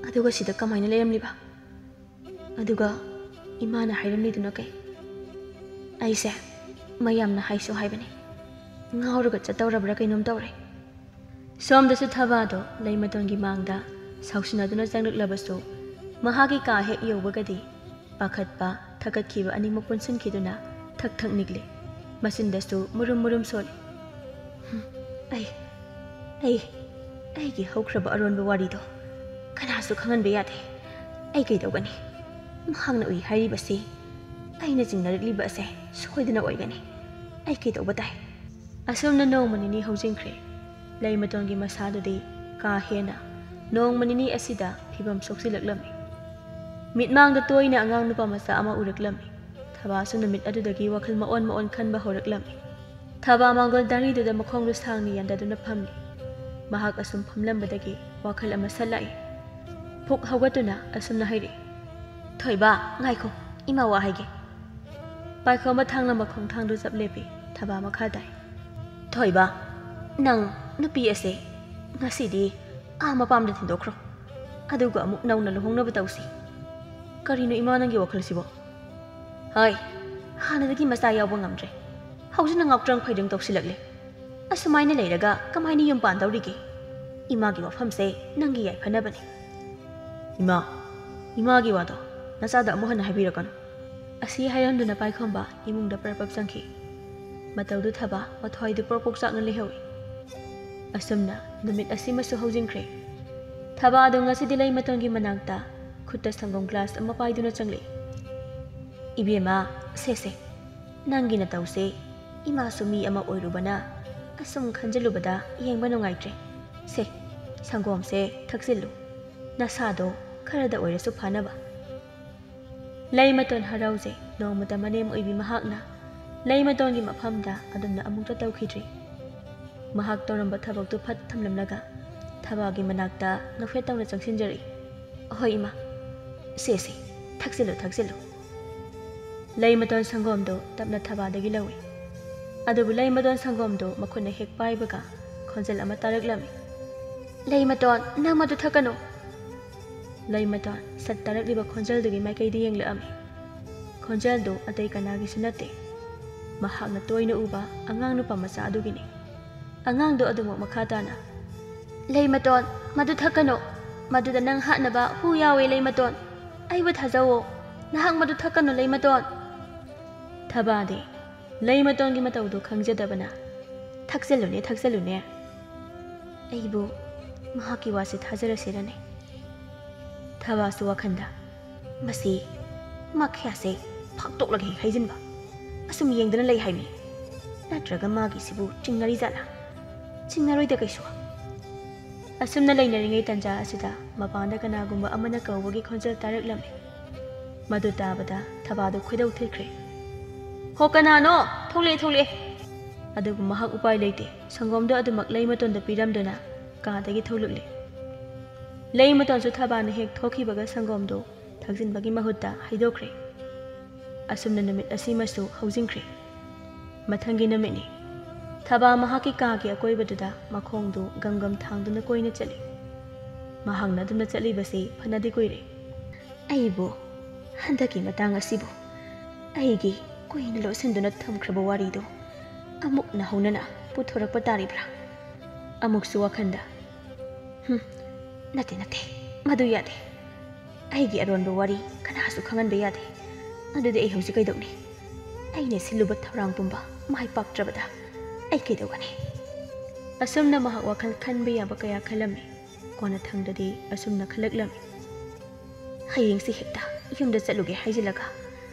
ꯑꯗꯨꯒ ꯁꯤꯗ ꯀꯃꯥꯏꯅ ꯂꯩꯔꯝꯂꯤꯕ? ꯑꯗꯨꯒ ꯏꯃꯥꯅ ꯍꯥꯏꯔꯝꯂꯤꯗꯨꯅ ꯀꯩ? ꯑꯩꯁꯦ ꯃꯌꯥꯝꯅ ꯍꯥꯏꯁꯨ ꯍꯥꯏꯕꯅꯤ, ꯉꯥꯎꯔꯒ ꯆꯠꯇꯧꯔꯕ꯭ꯔꯥ ꯀꯩꯅꯣꯝ ꯇꯧꯔꯦ꯫" ꯁꯣꯝꯗꯁꯨ ꯊꯕꯥꯗꯣ ꯂꯩꯃꯇꯣꯟꯒꯤ ꯃꯥꯡꯗ ꯁꯥꯎꯁꯤꯟꯅꯗꯨꯅ ꯆꯪꯂꯛꯂꯕꯁꯨ, ꯃꯍꯥꯛꯀꯤ ꯀꯥ ꯍꯦꯛ ꯌꯧꯕꯒꯗꯤ ꯄꯥꯈꯠꯄ, ꯊꯀꯠꯈꯤꯕ ꯑꯅꯤꯃꯛ ꯄꯨꯟꯁꯤꯟꯈꯤꯗꯨꯅ ꯊꯛ ꯊꯛ ꯅꯤꯛꯂꯤ꯫ ꯃꯆꯤꯟꯗꯁꯨ ꯃꯨꯔꯨꯝ ꯃꯨꯔꯨꯝ ꯁꯣꯜꯂꯤ꯫ "ꯍꯨꯝ, ꯑꯩ, ꯑꯩ, ꯑꯩꯒꯤ ꯍꯧꯈ꯭ꯔꯕ ꯑꯔꯣꯟꯕ ꯋꯥꯔꯤꯗꯣ ꯀꯅꯥꯁꯨ ꯈꯪꯍꯟꯕ ꯌꯥꯗꯦ꯫ ꯑꯩ ꯀꯩꯗꯧꯒꯅꯤ? ꯃꯍꯥꯛꯅ ꯎꯏ ꯍꯥꯏꯔꯤꯕꯁꯤ, ꯑꯩꯅ ꯆꯤꯡꯅꯔꯛꯂꯤꯕ ꯑꯁꯦ ꯁꯣꯏꯗꯅ ꯑꯣꯏꯒꯅꯤ꯫ ꯑꯩ ꯀꯩꯗꯧꯕ ꯇꯥꯏ?" ꯑꯁꯨꯝꯅ ꯅꯣꯡꯃ ꯅꯤꯅꯤ ꯍꯧꯖꯤꯟꯈ꯭ꯔꯦ꯫ ꯂꯩꯃꯇꯣꯟꯒꯤ ꯃꯁꯥꯗꯨꯗꯤ ꯀꯥ ꯍꯦꯟꯅ ꯅꯣꯡꯃ ꯅꯤꯅꯤ ꯑꯁꯤꯗ ꯐꯤꯕꯝ ꯁꯣꯛꯆꯤꯜꯂꯛꯂꯝꯃꯤ꯫ ꯃꯤꯠꯃꯥꯡꯗ ꯇꯣꯏꯅ ꯑꯉꯥꯡ ꯅꯨꯄꯥ ꯃꯆꯥ ꯑꯃ ꯎꯔꯛꯂꯝꯃꯤ꯫ ꯊꯕꯥꯁꯨ ꯅꯨꯃꯤꯠ ꯑꯗꯨꯗꯒꯤ ꯋꯥꯈꯜ ꯃꯑꯣꯟ ꯃꯑꯣꯟ ꯈꯟꯕ ꯍꯧꯔꯛꯂꯝꯃꯤ꯫ ꯊꯕꯥ ꯃꯥꯡꯒꯣꯜ ꯗꯥꯔꯤꯗꯨꯗ ꯃꯈꯣꯡꯗꯨ ꯁꯥꯡꯅ ꯌꯥꯟꯊꯗꯨꯅ ꯐꯝꯂꯤ꯫ ꯃꯍꯥꯛ ꯑꯁꯨꯝ ꯐꯝꯂꯝꯕꯗꯒꯤ ꯋꯥꯈꯜ ꯑꯃ ꯁꯠ ꯂꯥꯛꯏ꯫ ꯐꯨꯛ ꯍꯧꯒꯠꯇꯨꯅ ꯑꯁꯨꯝꯅ ꯍꯥꯏꯔꯛꯏ, "ꯊꯣꯏꯕ, ꯉꯥꯏꯈꯣ, ꯏꯃꯥ ꯋꯥ ꯍꯥꯏꯒꯦ꯫" ꯄꯥꯏꯈꯣꯝꯕ ꯊꯥꯡꯅ ꯃꯈꯣꯡ ꯊꯥꯡꯗꯨ ꯆꯞ ꯂꯦꯞꯄꯤ꯫ ꯊꯕꯥ ꯃꯈꯥ ꯇꯥꯏ, "ꯊꯣꯏꯕ, ꯅꯪ ꯅꯨꯄꯤ ꯑꯁꯦ ꯉꯁꯤꯗꯤ ꯑꯥ ꯃꯄꯥꯝꯗ ꯊꯤꯟꯗꯣꯛꯈ꯭ꯔꯣ꯫ ꯑꯗꯨꯒ ꯑꯃꯨꯛ ꯅꯧꯅ ꯂꯨꯍꯣꯡꯅꯕ ꯇꯧꯁꯤ꯫" "ꯀꯔꯤꯅꯣ ꯏꯃꯥ ꯅꯪꯒꯤ ꯋꯥꯈꯜꯁꯤꯕꯣ?" "ꯍꯣꯏ, ꯍꯥꯟꯅꯗꯒꯤ ꯃꯆꯥ ꯌꯥꯎꯕ ꯉꯝꯗ꯭ꯔꯦ꯫ ꯍꯧꯖꯤꯛꯅ ꯉꯥꯎꯇ꯭ꯔꯪ ꯐꯩꯗ꯭ꯔꯪ ꯇꯧꯁꯤꯜꯂꯛꯂꯦ꯫ ꯑꯁꯨꯃꯥꯏꯅ ꯂꯩꯔꯒ ꯀꯃꯥꯏꯅ ꯌꯨꯝ ꯄꯥꯟꯗꯧꯔꯤꯒꯦ? ꯏꯃꯥꯒꯤ ꯋꯥꯐꯝꯁꯦ ꯅꯪꯒꯤ ꯌꯥꯏꯐꯅꯕꯅꯤ꯫" "ꯏꯃꯥ, ꯏꯃꯥꯒꯤ ꯋꯥꯗꯣ ꯅꯆꯥꯗ ꯑꯃꯨꯛ ꯍꯟꯅ ꯍꯥꯏꯕꯤꯔꯛꯀꯅꯨ꯫ ꯑꯁꯤ ꯍꯥꯏꯔꯝꯗꯨꯅ ꯄꯥꯏꯈꯣꯝꯕ ꯏꯃꯨꯡꯗ ꯄ꯭ꯔꯞ ꯄ꯭ꯔꯞ ꯆꯪꯈꯤ꯫ ꯃꯇꯧꯗꯨ ꯊꯕꯥ ꯃꯊ꯭ꯋꯥꯏꯗꯨ ꯄ꯭ꯔꯣꯛ ꯄ꯭ꯔꯣꯛ ꯆꯥꯛꯅ ꯂꯩꯍꯧꯏ꯫ ꯑꯁꯨꯝꯅ ꯅꯨꯃꯤꯠ ꯑꯁꯤꯃꯁꯨ ꯍꯧꯖꯤꯟꯈ꯭ꯔꯦ꯫ ꯊꯕꯥ ꯑꯗꯨ ꯉꯁꯤꯗꯤ ꯂꯩꯃꯇꯣꯟꯒꯤ ꯃꯅꯥꯛꯇ ꯈꯨꯠꯇ ꯁꯪꯒꯣꯝ ꯒ꯭ꯂꯥꯁ ꯑꯃ ꯄꯥꯏꯗꯨꯅ ꯆꯪꯂꯛꯏ꯫ "ꯏꯕꯦꯝꯃ, ꯁꯦ ꯁꯦ, ꯅꯪꯒꯤ ꯅꯇꯧꯁꯦ, ꯏꯃꯥꯁꯨ ꯃꯤ ꯑꯃ ꯑꯣꯏꯔꯨꯕꯅ ꯑꯁꯨꯝ ꯈꯟꯖꯤꯜꯂꯨꯕꯗ ꯌꯦꯡꯕ ꯅꯨꯡꯉꯥꯏꯇ꯭ꯔꯦ꯫ ꯁꯦ, ꯁꯪꯒꯣꯝꯁꯦ ꯊꯛꯆꯤꯜꯂꯨ, ꯅꯁꯥꯗꯣ ꯈꯔꯗ ꯑꯣꯏꯔꯁꯨ ꯐꯅꯕ"꯫ ꯂꯩꯃꯇꯣꯟ ꯍꯔꯥꯎꯖꯩ꯫ ꯅꯣꯡꯃꯇ ꯃꯅꯦꯝ ꯑꯣꯏꯕꯤ ꯃꯍꯥꯛꯅ ꯂꯩꯃꯇꯣꯟꯒꯤ ꯃꯐꯝꯗ ꯑꯗꯨꯝꯅ ꯑꯃꯨꯛꯇ ꯇꯧꯈꯤꯗ꯭ꯔꯤ꯫ ꯃꯍꯥꯛ ꯇꯧꯔꯝꯕ ꯊꯕꯛꯇꯨ ꯐꯠ ꯊꯝꯂꯝꯂꯒ ꯊꯕꯥꯒꯤ ꯃꯅꯥꯛꯇ ꯅꯣꯛꯐꯦꯠ ꯇꯧꯅ ꯆꯪꯁꯤꯟꯖꯔꯛꯏ꯫ "ꯑꯍꯣꯏ ꯏꯃꯥ, ꯁꯦ ꯁꯦ, ꯊꯛꯆꯤꯜꯂꯨ ꯊꯛꯆꯤꯜꯂꯨ"꯫ ꯂꯩꯃꯇꯣꯟ ꯁꯪꯒꯣꯝꯗꯨ ꯇꯞꯅ ꯊꯕꯥꯗꯒꯤ ꯂꯧꯏ꯫ ꯑꯗꯨꯕꯨ ꯂꯩꯃꯇꯣꯟ ꯁꯪꯒꯣꯝꯗꯨ ꯃꯈꯨꯠꯅ ꯍꯦꯛ ꯄꯥꯏꯕꯒ ꯈꯣꯟꯖꯦꯜ ꯑꯃ ꯇꯥꯔꯛꯂꯝꯃꯤ꯫ "ꯂꯩꯃꯇꯣꯟ, ꯅꯪ ꯃꯗꯨ ꯊꯛꯀꯅꯨ"꯫ ꯂꯩꯃꯇꯣꯟ ꯁꯠ ꯇꯥꯔꯛꯂꯤꯕ ꯈꯣꯟꯖꯦꯜꯗꯨꯒꯤ ꯃꯥꯏꯀꯩꯗ ꯌꯦꯡꯂꯛꯑꯝꯃꯤ꯫ ꯈꯣꯟꯖꯦꯜꯗꯨ ꯑꯇꯩ ꯀꯅꯥꯒꯤꯁꯨ ꯅꯠꯇꯦ, ꯃꯍꯥꯛꯅ ꯇꯣꯏꯅ ꯎꯕ ꯑꯉꯥꯡ ꯅꯨꯄꯥ ꯃꯆꯥ ꯑꯗꯨꯒꯤꯅꯤ꯫ ꯑꯉꯥꯡꯗꯨ ꯑꯗꯨꯃꯛ ꯃꯈꯥ ꯇꯥꯅ, "ꯂꯩꯃꯇꯣꯟ, ꯃꯗꯨ ꯊꯛꯀꯅꯨ꯫ ꯃꯗꯨꯗ ꯅꯪ ꯍꯥꯠꯅꯕ ꯍꯨ ꯌꯥꯎꯋꯦ, ꯂꯩꯃꯇꯣꯟ꯫ ꯑꯩꯕꯨ ꯊꯥꯖꯧꯋꯣ꯫ ꯅꯍꯥꯛ ꯃꯗꯨ ꯊꯛꯀꯅꯨ, ꯂꯩꯃꯇꯣꯟ"꯫ ꯊꯕꯥꯗꯤ ꯂꯩꯃꯇꯣꯟꯒꯤ ꯃꯇꯧꯗꯨ ꯈꯪꯖꯗꯕꯅ, "ꯊꯛꯆꯜꯂꯨꯅꯦ, ꯊꯛꯆꯜꯂꯨꯅꯦ꯫ ꯑꯩꯕꯨ ꯃꯍꯥꯛꯀꯤ ꯋꯥꯁꯦ ꯊꯥꯖꯔꯁꯤꯔꯅꯦ?" ꯊꯕꯥꯁꯨ ꯋꯥꯈꯟꯗ, "ꯃꯁꯤ ꯃꯈꯌꯥꯁꯦ ꯐꯥꯛꯇꯣꯛꯂꯒ ꯍꯦꯛ ꯍꯩꯖꯤꯟꯕ꯫ ꯑꯁꯨꯝ ꯌꯦꯡꯗꯅ ꯂꯩ ꯍꯥꯏꯃꯤ꯫ ꯅꯠꯇ꯭ꯔꯒ ꯃꯥꯒꯤꯁꯤꯕꯨ ꯆꯤꯡꯅꯔꯤ ꯖꯥꯠꯂꯥ? ꯆꯤꯡꯅꯔꯣꯏꯗ ꯀꯩꯁꯨ"꯫ ꯑꯁꯨꯝꯅ ꯂꯩꯅꯔꯤꯉꯩ ꯇꯟꯖꯥ ꯑꯁꯤꯗ ꯃꯄꯥꯟꯗ ꯀꯅꯥꯒꯨꯝꯕ ꯑꯃꯅ ꯀꯧꯕꯒꯤ ꯈꯣꯟꯖꯦꯜ ꯇꯥꯔꯛꯂꯝꯃꯤ꯫ ꯃꯗꯨ ꯇꯥꯕꯗ ꯊꯕꯥꯗꯨ ꯈꯣꯏꯗꯧ ꯊꯤꯠꯈ꯭ꯔꯦ꯫ "ꯍꯣ, ꯀꯅꯥꯅꯣ? ꯊꯣꯛꯂꯛꯑꯦ, ꯊꯣꯛꯂꯛꯑꯦ"꯫ ꯑꯗꯨꯕꯨ ꯃꯍꯥꯛ ꯎꯄꯥꯏ ꯂꯩꯇꯦ꯫ ꯁꯪꯒꯣꯝꯗꯨ ꯑꯗꯨꯃꯛ ꯂꯩꯃꯇꯣꯟꯗ ꯄꯤꯔꯝꯗꯨꯅ ꯀꯥꯗꯒꯤ ꯊꯣꯛꯂꯛꯂꯦ꯫ ꯂꯩꯃꯇꯣꯟꯁꯨ ꯊꯕꯥꯅ ꯍꯦꯛ ꯊꯣꯛꯈꯤꯕꯒ ꯁꯪꯒꯣꯝꯗꯨ ꯊꯛꯆꯤꯟꯕꯒꯤ ꯃꯍꯨꯠꯇ ꯍꯩꯗꯣꯛꯈ꯭ꯔꯦ꯫ ꯑꯁꯨꯝꯅ ꯅꯨꯃꯤꯠ ꯑꯁꯤꯃꯁꯨ ꯍꯧꯖꯤꯟꯈ꯭ꯔꯦ꯫ ꯃꯊꯪꯒꯤ ꯅꯨꯃꯤꯠꯅꯤ꯫ ꯊꯕꯥ ꯃꯍꯥꯛꯀꯤ ꯀꯥꯒꯤ ꯑꯀꯣꯏꯕꯗꯨꯗ ꯃꯈꯣꯡꯗꯨ ꯒꯝ ꯒꯝ ꯊꯥꯡꯗꯨꯅ ꯀꯣꯏꯅ ꯆꯠꯂꯤ꯫ ꯃꯍꯥꯛꯅ ꯑꯗꯨꯝꯅ ꯆꯠꯂꯤꯕꯁꯤ ꯐꯅꯗꯤ ꯀꯨꯏꯔꯦ꯫ "ꯑꯩꯕꯨ ꯍꯟꯗꯛꯀꯤ ꯃꯇꯥꯡ ꯑꯁꯤꯕꯨ ꯑꯩꯒꯤ ꯀꯨꯏꯅ ꯂꯣꯠꯁꯤꯟꯗꯨꯅ ꯊꯝꯈ꯭ꯔꯕ ꯋꯥꯔꯤꯗꯨ ꯑꯃꯨꯛ ꯅꯧꯍꯧꯅꯅ ꯄꯨꯊꯣꯔꯛꯄ ꯇꯥꯔꯤꯕ꯭ꯔꯥ?" ꯑꯃꯨꯛꯁꯨ ꯋꯥꯈꯟꯗ, "ꯍꯨꯝ, ꯅꯠꯇꯦ, ꯅꯠꯇꯦ, ꯃꯗꯨ ꯌꯥꯗꯦ꯫ ꯑꯩꯒꯤ ꯑꯔꯣꯟꯕ ꯋꯥꯔꯤ ꯀꯅꯥꯁꯨ ꯈꯪꯍꯟꯕ ꯌꯥꯗꯦ꯫ ꯑꯗꯨꯗꯤ ꯑꯩ ꯍꯧꯖꯤꯛ ꯀꯩꯗꯧꯅꯤ? ꯑꯩꯅ ꯁꯤꯜꯂꯨꯕ ꯊꯧꯔꯥꯡ ꯄꯨꯝꯕ ꯃꯥꯏ ꯄꯥꯛꯇ꯭ꯔꯕꯗ ꯑꯩ ꯀꯩꯗꯧꯒꯅꯤ? ꯑꯁꯨꯝꯅ ꯃꯍꯥꯛ ꯋꯥꯈꯜ ꯈꯟꯕ ꯌꯥꯕ ꯀꯌꯥ ꯈꯜꯂꯝꯃꯤ꯫ ꯀꯣꯟꯅꯊꯪꯗꯗꯤ ꯑꯁꯨꯝꯅ ꯈꯜꯂꯛꯂꯝꯃꯤ, "ꯍꯌꯦꯡꯁꯤ ꯍꯦꯛꯇ ꯌꯨꯝꯗ ꯆꯠꯂꯨꯒꯦ ꯍꯥꯏꯖꯤꯜꯂꯒ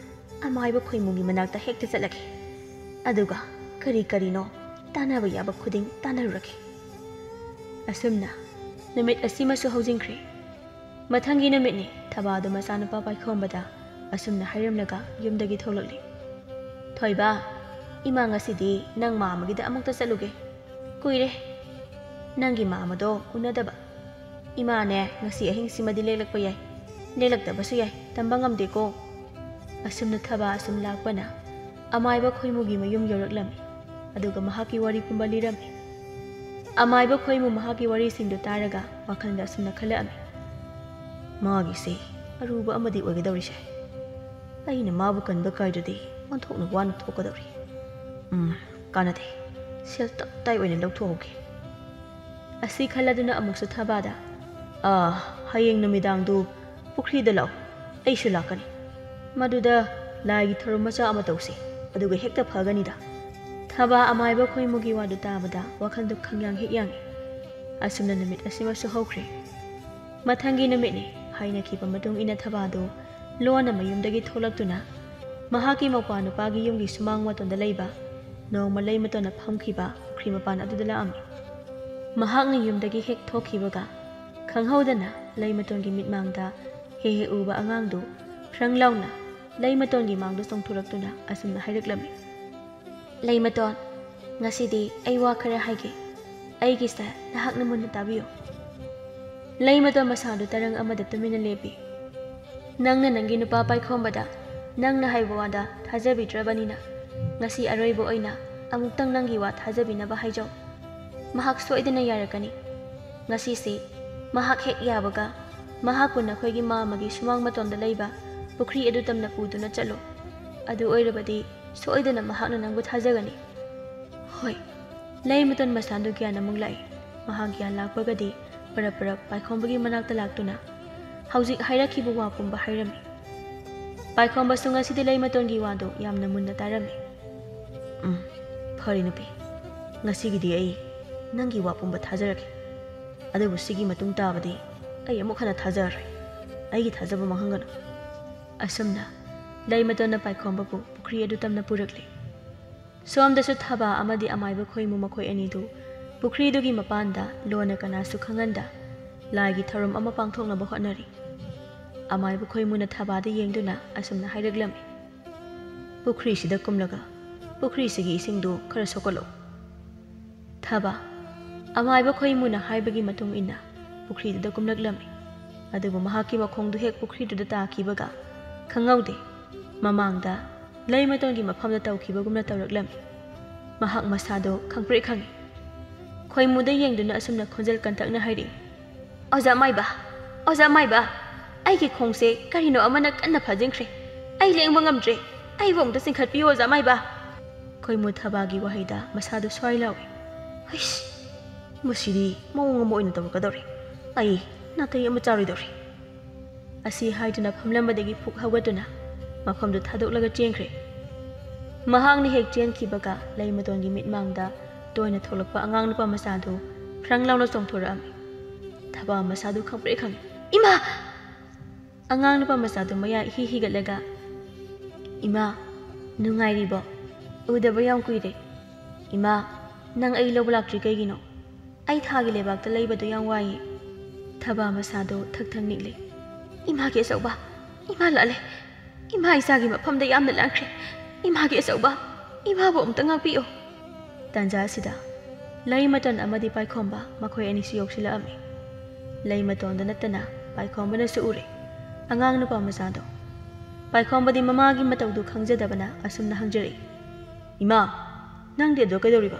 ꯑꯃꯥꯏꯕ ꯈꯣꯏꯃꯨꯒꯤ ꯃꯅꯥꯛꯇ ꯍꯦꯛꯇ ꯆꯠꯂꯒꯦ꯫ ꯑꯗꯨꯒ ꯀꯔꯤ ꯀꯔꯤꯅꯣ ꯇꯥꯟꯅꯕ ꯌꯥꯕ ꯈꯨꯗꯤꯡ ꯇꯥꯟꯅꯔꯨꯔꯒꯦ"꯫ ꯑꯁꯨꯝꯅ ꯅꯨꯃꯤꯠ ꯑꯁꯤꯃꯁꯨ ꯍꯧꯖꯤꯟꯈ꯭ꯔꯦ꯫ ꯃꯊꯪꯒꯤ ꯅꯨꯃꯤꯠꯅꯤ꯫ ꯊꯕꯥꯗꯨ ꯃꯆꯥꯅꯨꯄꯥ ꯄꯥꯏꯈꯣꯝꯕꯗ ꯑꯁꯨꯝꯅ ꯍꯥꯏꯔꯝꯂꯒ ꯌꯨꯝꯗꯒꯤ ꯊꯣꯛꯂꯛꯂꯤ꯫ "ꯊꯣꯏꯕ, ꯏꯃꯥ ꯉꯁꯤꯗꯤ ꯅꯪ ꯃꯥꯝꯃꯒꯤꯗ ꯑꯃꯨꯛꯇ ꯆꯠꯂꯨꯒꯦ꯫ ꯀꯨꯏꯔꯦ ꯅꯪꯒꯤ ꯃꯥꯝꯃꯗꯣ ꯎꯅꯗꯕ꯫ ꯏꯃꯥꯅꯦ ꯉꯁꯤ ꯑꯍꯤꯡꯁꯤꯃꯗꯤ ꯂꯦꯛꯂꯛꯄ ꯌꯥꯏ, ꯂꯦꯛꯂꯛꯇꯕꯁꯨ ꯌꯥꯏ, ꯇꯝꯕ ꯉꯝꯗꯦꯀꯣ"꯫ ꯑꯁꯨꯝꯅ ꯊꯕꯥ ꯑꯁꯨꯝ ꯂꯥꯛꯄꯅ ꯑꯃꯥꯏꯕ ꯈꯣꯏꯃꯨꯒꯤ ꯃꯌꯨꯝ ꯌꯧꯔꯛꯂꯝꯃꯤ꯫ ꯑꯗꯨꯒ ꯃꯍꯥꯛꯀꯤ ꯋꯥꯔꯤ ꯄꯨꯝꯕ ꯂꯤꯔꯝꯃꯤ꯫ ꯑꯃꯥꯏꯕ ꯈꯣꯏꯃꯨ ꯃꯍꯥꯛꯀꯤ ꯋꯥꯔꯤꯁꯤꯡꯗꯨ ꯇꯥꯔꯒ ꯋꯥꯈꯜꯗ ꯑꯁꯨꯝꯅ ꯈꯜꯂꯛꯑꯝꯃꯤ, "ꯃꯥꯒꯤꯁꯦ ꯑꯔꯨꯕ ꯑꯃꯗꯤ ꯑꯣꯏꯒꯗꯧꯔꯤꯁꯦ꯫ ꯑꯩꯅ ꯃꯥꯕꯨ ꯀꯟꯕ ꯀꯥꯏꯗ꯭ꯔꯗꯤ ꯑꯣꯟꯊꯣꯛꯅ ꯋꯥꯅ ꯊꯣꯛꯀꯗꯧꯔꯤ꯫ ꯎꯝ, ꯀꯥꯟꯅꯗꯦ꯫ ꯁꯦꯜ ꯇꯞꯇꯥꯏ ꯑꯣꯏꯅ ꯂꯧꯊꯣꯛꯍꯧꯒꯦ"꯫ ꯑꯁꯤ ꯈꯜꯂꯗꯨꯅ ꯑꯃꯨꯛꯁꯨ ꯊꯕꯥꯗ, "ꯑꯥ, ꯍꯌꯦꯡ ꯅꯨꯃꯤꯗꯥꯡꯗꯨ ꯄꯨꯈ꯭ꯔꯤꯗ ꯂꯥꯛꯎ, ꯑꯩꯁꯨ ꯂꯥꯛꯀꯅꯤ꯫ ꯃꯗꯨꯗ ꯂꯥꯏꯒꯤ ꯊꯧꯔꯝ ꯃꯆꯥ ꯑꯃ ꯇꯧꯁꯤ, ꯑꯗꯨꯒ ꯍꯦꯛꯇ ꯐꯒꯅꯤꯗ"꯫ ꯊꯕꯥ ꯑꯃꯥꯏꯕ ꯈꯣꯏꯃꯨꯒꯤ ꯋꯥꯗꯨ ꯇꯥꯕꯗ ꯋꯥꯈꯜꯗꯨ ꯈꯪꯌꯥꯡ ꯍꯦꯛ ꯌꯥꯡꯏ꯫ ꯑꯁꯨꯝꯅ ꯅꯨꯃꯤꯠ ꯑꯁꯤꯃꯁꯨ ꯍꯧꯈ꯭ꯔꯦ꯫ ꯃꯊꯪꯒꯤ ꯅꯨꯃꯤꯠꯅꯤ꯫ ꯍꯥꯏꯅꯈꯤꯕ ꯃꯇꯨꯡ ꯏꯟꯅ ꯊꯕꯥꯗꯨ ꯂꯣꯟꯅ ꯃꯌꯨꯝꯗꯒꯤ ꯊꯣꯛꯂꯛꯇꯨꯅ ꯃꯍꯥꯛꯀꯤ ꯃꯧꯄ꯭ꯋꯥ ꯅꯨꯄꯥꯒꯤ ꯌꯨꯝꯒꯤ ꯁꯨꯃꯥꯡ ꯃꯇꯣꯟꯗ ꯂꯩꯕ ꯅꯣꯡꯃ ꯂꯩ ꯃꯇꯣꯟꯅ ꯐꯝꯈꯤꯕ ꯄꯨꯈ꯭ꯔꯤ ꯃꯄꯥꯟ ꯑꯗꯨꯗ ꯂꯥꯛꯑꯝꯃꯤ꯫ ꯃꯍꯥꯛꯅ ꯌꯨꯝꯗꯒꯤ ꯍꯦꯛ ꯊꯣꯛꯈꯤꯕꯒ ꯈꯪꯍꯧꯗꯅ ꯂꯩ ꯃꯇꯣꯟꯒꯤ ꯃꯤꯠꯃꯥꯡꯗ ꯍꯦꯛ ꯍꯦꯛ ꯎꯕ ꯑꯉꯥꯡꯗꯨ ꯐ꯭ꯔꯪ ꯂꯥꯎꯅ ꯂꯩ ꯃꯇꯣꯟꯒꯤ ꯃꯥꯡꯗ ꯆꯣꯡꯊꯣꯔꯛꯇꯨꯅ ꯑꯁꯨꯝꯅ ꯍꯥꯏꯔꯛꯂꯝꯃꯤ, "ꯂꯩ ꯃꯇꯣꯟ, ꯉꯁꯤꯗꯤ ꯑꯩ ꯋꯥ ꯈꯔ ꯍꯥꯏꯒꯦ꯫ ꯑꯩꯒꯤꯁꯦ ꯅꯍꯥꯛꯅ ꯃꯨꯟꯅ ꯇꯥꯕꯤꯌꯨ"꯫ ꯂꯩ ꯃꯇꯣꯟ ꯃꯁꯥꯗꯨ ꯇꯔꯪ ꯑꯃꯗ ꯇꯨꯃꯤꯟꯅ ꯂꯦꯞꯄꯤ꯫ "ꯅꯪꯅ ꯅꯪꯒꯤ ꯅꯨꯄꯥ ꯄꯥꯏꯈꯣꯝꯕꯗ ꯅꯪꯅ ꯍꯥꯏꯕ ꯋꯥꯗ ꯊꯥꯖꯕꯤꯗ꯭ꯔꯕꯅꯤꯅ, ꯉꯁꯤ ꯑꯔꯣꯏꯕ ꯑꯣꯏꯅ ꯑꯃꯨꯛꯇꯪ ꯅꯪꯒꯤ ꯋꯥ ꯊꯥꯖꯕꯤꯅꯕ ꯍꯥꯏꯖꯧ꯫ ꯃꯍꯥꯛ ꯁꯣꯏꯗꯅ ꯌꯥꯔꯛꯀꯅꯤ꯫ ꯉꯁꯤꯁꯤ ꯃꯍꯥꯛ ꯍꯦꯛ ꯌꯥꯕꯒ ꯃꯍꯥꯛꯄꯨ ꯅꯈꯣꯏꯒꯤ ꯃꯥꯝꯃꯒꯤ ꯁꯨꯃꯥꯡ ꯃꯇꯣꯟꯗ ꯂꯩꯕ ꯄꯨꯈ꯭ꯔꯤ ꯑꯗꯨ ꯇꯝꯅ ꯄꯨꯗꯨꯅ ꯆꯠꯂꯨ꯫ ꯑꯗꯨ ꯑꯣꯏꯔꯕꯗꯤ ꯁꯣꯏꯗꯅ ꯃꯍꯥꯛꯅ ꯅꯪꯕꯨ ꯊꯥꯖꯒꯅꯤ"꯫ ꯍꯣꯏ, ꯂꯩ ꯃꯇꯣꯟ ꯃꯁꯥꯗꯨ ꯒ꯭ꯌꯥꯟ ꯑꯃꯨꯛ ꯂꯥꯛꯏ꯫ ꯃꯍꯥꯛ ꯒ꯭ꯌꯥꯟ ꯂꯥꯛꯄꯒꯗꯤ ꯄꯔꯞ ꯄꯔꯞ ꯄꯥꯏꯈꯣꯝꯕꯒꯤ ꯃꯅꯥꯛꯇ ꯂꯥꯛꯇꯨꯅ ꯍꯧꯖꯤꯛ ꯍꯥꯏꯔꯛꯈꯤꯕ ꯋꯥ ꯄꯨꯝꯕ ꯍꯥꯏꯔꯝꯃꯤ꯫ ꯄꯥꯏꯈꯣꯝꯕꯁꯨ ꯉꯁꯤꯗꯤ ꯂꯩꯃꯇꯣꯟꯒꯤ ꯋꯥꯗꯣ ꯌꯥꯝꯅ ꯃꯨꯟꯅ ꯇꯥꯔꯝꯃꯤ꯫ "ꯎꯝ, ꯐꯔꯦ ꯅꯨꯄꯤ, ꯉꯁꯤꯒꯤꯗꯤ ꯑꯩ ꯅꯪꯒꯤ ꯋꯥ ꯄꯨꯝꯕ ꯊꯥꯖꯔꯒꯦ꯫ ꯑꯗꯨꯕꯨ ꯁꯤꯒꯤ ꯃꯇꯨꯡ ꯇꯥꯕꯗꯤ ꯑꯩ ꯑꯃꯨꯛ ꯍꯟꯅ ꯊꯥꯖꯔꯔꯣꯏ꯫ ꯑꯩꯒꯤ ꯊꯥꯖꯕ ꯃꯥꯡꯍꯟꯒꯅꯨ"꯫ ꯑꯁꯨꯝꯅ ꯂꯩꯃꯇꯣꯟꯅ ꯄꯥꯏꯈꯣꯝꯕꯕꯨ ꯄꯨꯈ꯭ꯔꯤ ꯑꯗꯨ ꯇꯝꯅ ꯄꯨꯔꯛꯂꯤ꯫ ꯁꯣꯝꯗꯁꯨ ꯊꯕꯥ ꯑꯃꯗꯤ ꯑꯃꯥꯏꯕ ꯈꯣꯏꯃꯨ ꯃꯈꯣꯏ ꯑꯅꯤꯗꯨ ꯄꯨꯈ꯭ꯔꯤꯗꯨꯒꯤ ꯃꯄꯥꯟꯗ ꯂꯣꯟꯅ ꯀꯅꯥꯁꯨ ꯈꯪꯍꯟꯗ ꯂꯥꯏꯒꯤ ꯊꯧꯔꯝ ꯑꯃ ꯄꯥꯡꯊꯣꯛꯅꯕ ꯍꯣꯠꯅꯔꯤ꯫ ꯑꯃꯥꯏꯕ ꯈꯣꯏꯃꯨꯅ ꯊꯕꯥꯗ ꯌꯦꯡꯗꯨꯅ ꯑꯁꯨꯝꯅ ꯍꯥꯏꯔꯛꯂꯝꯃꯤ, "ꯄꯨꯈ꯭ꯔꯤꯁꯤꯗ ꯀꯨꯝꯂꯒ ꯄꯨꯈ꯭ꯔꯤꯁꯤꯒꯤ ꯏꯁꯤꯡꯗꯨ ꯈꯔ ꯁꯣꯛꯀꯠꯂꯣ"꯫ ꯊꯕꯥ ꯑꯃꯥꯏꯕ ꯈꯣꯏꯃꯨꯅ ꯍꯥꯏꯕꯒꯤ ꯃꯇꯨꯡ ꯏꯟꯅ ꯄꯨꯈ꯭ꯔꯤꯗꯨꯗ ꯀꯨꯝꯂꯛꯂꯝꯃꯤ꯫ ꯑꯗꯨꯕꯨ ꯃꯍꯥꯛꯀꯤ ꯃꯈꯣꯡꯗꯨ ꯍꯦꯛ ꯄꯨꯈ꯭ꯔꯤꯗꯨꯗ ꯇꯥꯈꯤꯕꯒ ꯈꯪꯍꯧꯗꯦ, ꯃꯃꯥꯡꯗ ꯂꯩꯃꯇꯣꯟꯒꯤ ꯃꯐꯝꯗ ꯇꯧꯈꯤꯕꯒꯨꯝꯅ ꯇꯧꯔꯛꯂꯝꯃꯤ꯫ ꯃꯍꯥꯛ ꯃꯁꯥꯗꯣ ꯈꯪꯄ꯭ꯔꯦꯛ ꯈꯪꯉꯤ꯫ ꯈꯣꯏꯃꯨꯗ ꯌꯦꯡꯗꯨꯅ ꯑꯁꯨꯝꯅ ꯈꯣꯟꯖꯦꯜ ꯀꯟꯇꯛꯅ ꯍꯥꯏꯔꯛꯏ, "ꯑꯣꯖꯥ ꯃꯥꯏꯕ, ꯑꯣꯖꯥ ꯃꯥꯏꯕ, ꯑꯩꯒꯤ ꯈꯣꯡꯁꯦ ꯀꯔꯤꯅꯣ ꯑꯃꯅ ꯀꯟꯅ ꯐꯥꯖꯤꯟꯈ꯭ꯔꯦ꯫ ꯑꯩ ꯂꯦꯡꯕ ꯉꯝꯗ꯭ꯔꯦ꯫ ꯑꯩꯕꯨ ꯑꯃꯨꯛꯇ ꯆꯤꯡꯈꯠꯄꯤꯌꯨ, ꯑꯣꯖꯥ ꯃꯥꯏꯕ"꯫ ꯈꯣꯏꯃꯨ ꯊꯕꯥꯒꯤ ꯋꯥꯍꯩꯗ ꯃꯁꯥꯗꯨ ꯁ꯭ꯋꯥꯏ ꯂꯥꯎꯏ꯫ "ꯍꯩꯁ, ꯃꯁꯤꯗꯤ ꯃꯑꯣꯡ ꯑꯃ ꯑꯣꯏꯅ ꯇꯧꯔꯛꯀꯗꯧꯔꯦ꯫ ꯑꯩ ꯅꯥꯇꯩ ꯑꯃ ꯆꯥꯔꯣꯏꯗꯧꯔꯦ"꯫ ꯑꯁꯤ ꯍꯥꯏꯗꯨꯅ ꯐꯝꯂꯝꯕꯗꯒꯤ ꯐꯨꯛ ꯍꯧꯒꯠꯇꯨꯅ ꯃꯐꯝꯗꯨ ꯊꯥꯗꯣꯛꯂꯒ ꯆꯦꯟꯈ꯭ꯔꯦ꯫ ꯃꯍꯥꯛꯅ ꯍꯦꯛ ꯆꯦꯟꯈꯤꯕꯒ ꯂꯩꯃꯇꯣꯟꯒꯤ ꯃꯤꯠꯃꯥꯡꯗ ꯇꯣꯏꯅ ꯊꯣꯛꯂꯛꯄ ꯑꯉꯥꯡ ꯅꯨꯄꯥ ꯃꯆꯥꯗꯨ ꯐ꯭ꯔꯪ ꯂꯥꯎꯅ ꯆꯣꯡꯊꯣꯔꯛꯑꯝꯃꯤ꯫ ꯊꯕꯥ ꯃꯁꯥꯗꯨ ꯈꯪꯄ꯭ꯔꯦꯛ ꯈꯪꯉꯤ꯫ "ꯏꯃꯥ!" ꯑꯉꯥꯡ ꯅꯨꯄꯥ ꯃꯆꯥꯗꯨ ꯃꯌꯥ ꯏꯍꯤ ꯍꯤꯒꯠꯂꯒ, "ꯏꯃꯥ, ꯅꯨꯡꯉꯥꯏꯔꯤꯕꯣ? ꯎꯗꯕ ꯌꯥꯝ ꯀꯨꯏꯔꯦ꯫ ꯏꯃꯥ, ꯅꯪ ꯑꯩ ꯂꯧꯕ ꯂꯥꯛꯇ꯭ꯔꯤ ꯀꯩꯒꯤꯅꯣ? ꯑꯩ ꯊꯥꯒꯤ ꯂꯩꯕꯥꯛꯇ ꯂꯩꯕꯗꯨ ꯌꯥꯝ ꯋꯥꯏꯌꯦ"꯫ ꯊꯕꯥ ꯃꯁꯥꯗꯣ ꯊꯛ ꯊꯛ ꯅꯤꯛꯂꯦ꯫ "ꯏꯃꯥꯒꯤ ꯑꯆꯧꯕ, ꯏꯃꯥ ꯂꯥꯛꯂꯦ꯫ ꯏꯃꯥ ꯏꯆꯥꯒꯤ ꯃꯐꯝꯗ ꯌꯥꯝꯅ ꯂꯥꯡꯈ꯭ꯔꯦ꯫ ꯏꯃꯥꯒꯤ ꯑꯆꯧꯕ, ꯏꯃꯥꯕꯨ ꯑꯃꯨꯛꯇ ꯉꯥꯛꯄꯤꯌꯨ"꯫ ꯇꯥꯟꯖꯥ ꯑꯁꯤꯗ ꯂꯩꯃꯇꯣꯟ ꯑꯃꯗꯤ ꯄꯥꯏꯈꯣꯝꯕ ꯃꯈꯣꯏ ꯑꯅꯤꯁꯨ ꯌꯧꯁꯤꯜꯂꯛꯑꯝꯃꯤ꯫ ꯂꯩꯃꯇꯣꯟꯗ ꯅꯠꯇꯅ ꯄꯥꯏꯈꯣꯝꯕꯅꯁꯨ ꯎꯔꯦ ꯑꯉꯥꯡ ꯅꯨꯄꯥ ꯃꯆꯥꯗꯣ꯫ ꯄꯥꯏꯈꯣꯝꯕꯗꯤ ꯃꯃꯥꯒꯤ ꯃꯇꯧꯗꯨ ꯈꯪꯖꯗꯕꯅ ꯑꯁꯨꯝꯅ ꯍꯪꯖꯔꯛꯏ, "ꯏꯃꯥ, ꯅꯪꯗꯤ ꯑꯗꯣ ꯀꯩꯗꯧꯔꯤꯕ?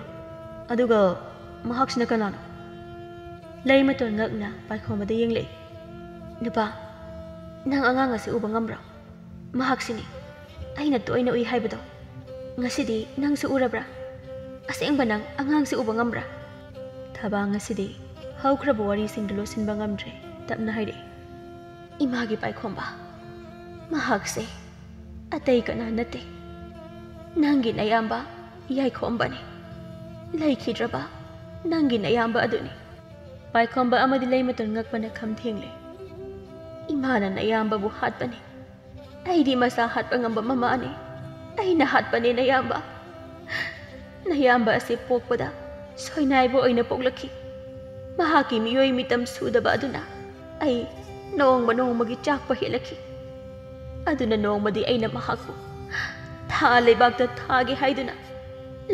ꯑꯗꯨꯒ ꯃꯍꯥꯛꯁꯤꯅ ꯀꯅꯥꯅꯣ?" ꯂꯩꯃꯇꯣꯟ ꯉꯛꯅ ꯄꯥꯏꯈꯣꯝꯕꯗ ꯌꯦꯡꯂꯛꯏ꯫ "ꯅꯨꯄꯥ, ꯅꯪ ꯑꯉꯥꯡ ꯑꯁꯤ ꯎꯕ ꯉꯝꯕ꯭ꯔꯣ? ꯃꯍꯥꯛꯁꯤꯅꯤ ꯑꯩꯅ ꯇꯣꯏꯅ ꯎꯏ ꯍꯥꯏꯕꯗꯣ꯫ ꯉꯁꯤꯗꯤ ꯅꯪꯁꯨ ꯎꯔꯕ꯭ꯔꯥ? ꯑꯁꯦꯡꯕ ꯅꯪ ꯑꯉꯥꯡꯁꯤ ꯎꯕ ꯉꯝꯕ꯭ꯔꯥ?" ꯊꯕꯥ ꯉꯁꯤꯗꯤ ꯍꯧꯈ꯭ꯔꯕ ꯋꯥꯔꯤꯁꯤꯡꯗꯨ ꯂꯣꯠꯁꯤꯟꯕ ꯉꯝꯗ꯭ꯔꯦ, ꯇꯞꯅ ꯍꯥꯏꯔꯛꯏ, "ꯏꯃꯥꯒꯤ ꯄꯥꯏꯈꯣꯝꯕ, ꯃꯍꯥꯛꯁꯦ ꯑꯇꯩ ꯀꯅꯥ ꯅꯠꯇꯦ, ꯅꯪꯒꯤ ꯅꯌꯥꯝꯕ ꯌꯥꯏꯈꯣꯝꯕꯅꯤ꯫ ꯂꯩꯈꯤꯗ꯭ꯔꯕ ꯅꯪꯒꯤ ꯅꯌꯥꯝꯕ ꯑꯗꯨꯅꯤ꯫ ꯄꯥꯏꯈꯣꯝꯕ ꯑꯃꯗꯤ ꯂꯩꯃꯇꯣꯟ ꯉꯛꯄꯅ ꯈꯝ ꯊꯦꯡꯂꯦ꯫ "ꯏꯃꯥꯅ ꯅꯌꯥꯝꯕꯕꯨ ꯍꯥꯠꯄꯅꯤ꯫ ꯑꯩꯗꯤ ꯃꯆꯥ ꯍꯥꯠꯄ ꯉꯝꯕ ꯃꯃꯥꯅꯤ꯫ ꯑꯩꯅ ꯍꯥꯠꯄꯅꯦ ꯅꯌꯥꯝꯕ꯫ ꯅꯌꯥꯝꯕ ꯑꯁꯤ ꯄꯣꯛꯄꯗ ꯁꯣꯏꯅꯥꯏꯕ ꯑꯣꯏꯅ ꯄꯣꯛꯂꯛꯈꯤ꯫ ꯃꯍꯥꯛꯀꯤ ꯃꯤꯑꯣꯏ ꯃꯤꯇꯝ ꯁꯨꯗꯕ ꯑꯗꯨꯅ ꯑꯩ ꯅꯣꯡꯃ ꯅꯣꯡꯃꯒꯤ ꯆꯥꯛꯄ ꯍꯦꯜꯂꯛꯈꯤ꯫ ꯑꯗꯨꯅ ꯅꯣꯡꯃꯗꯤ ꯑꯩꯅ ꯃꯍꯥꯛꯄꯨ ꯊꯥ ꯂꯩꯕꯥꯛꯇ ꯊꯥꯒꯦ ꯍꯥꯏꯗꯨꯅ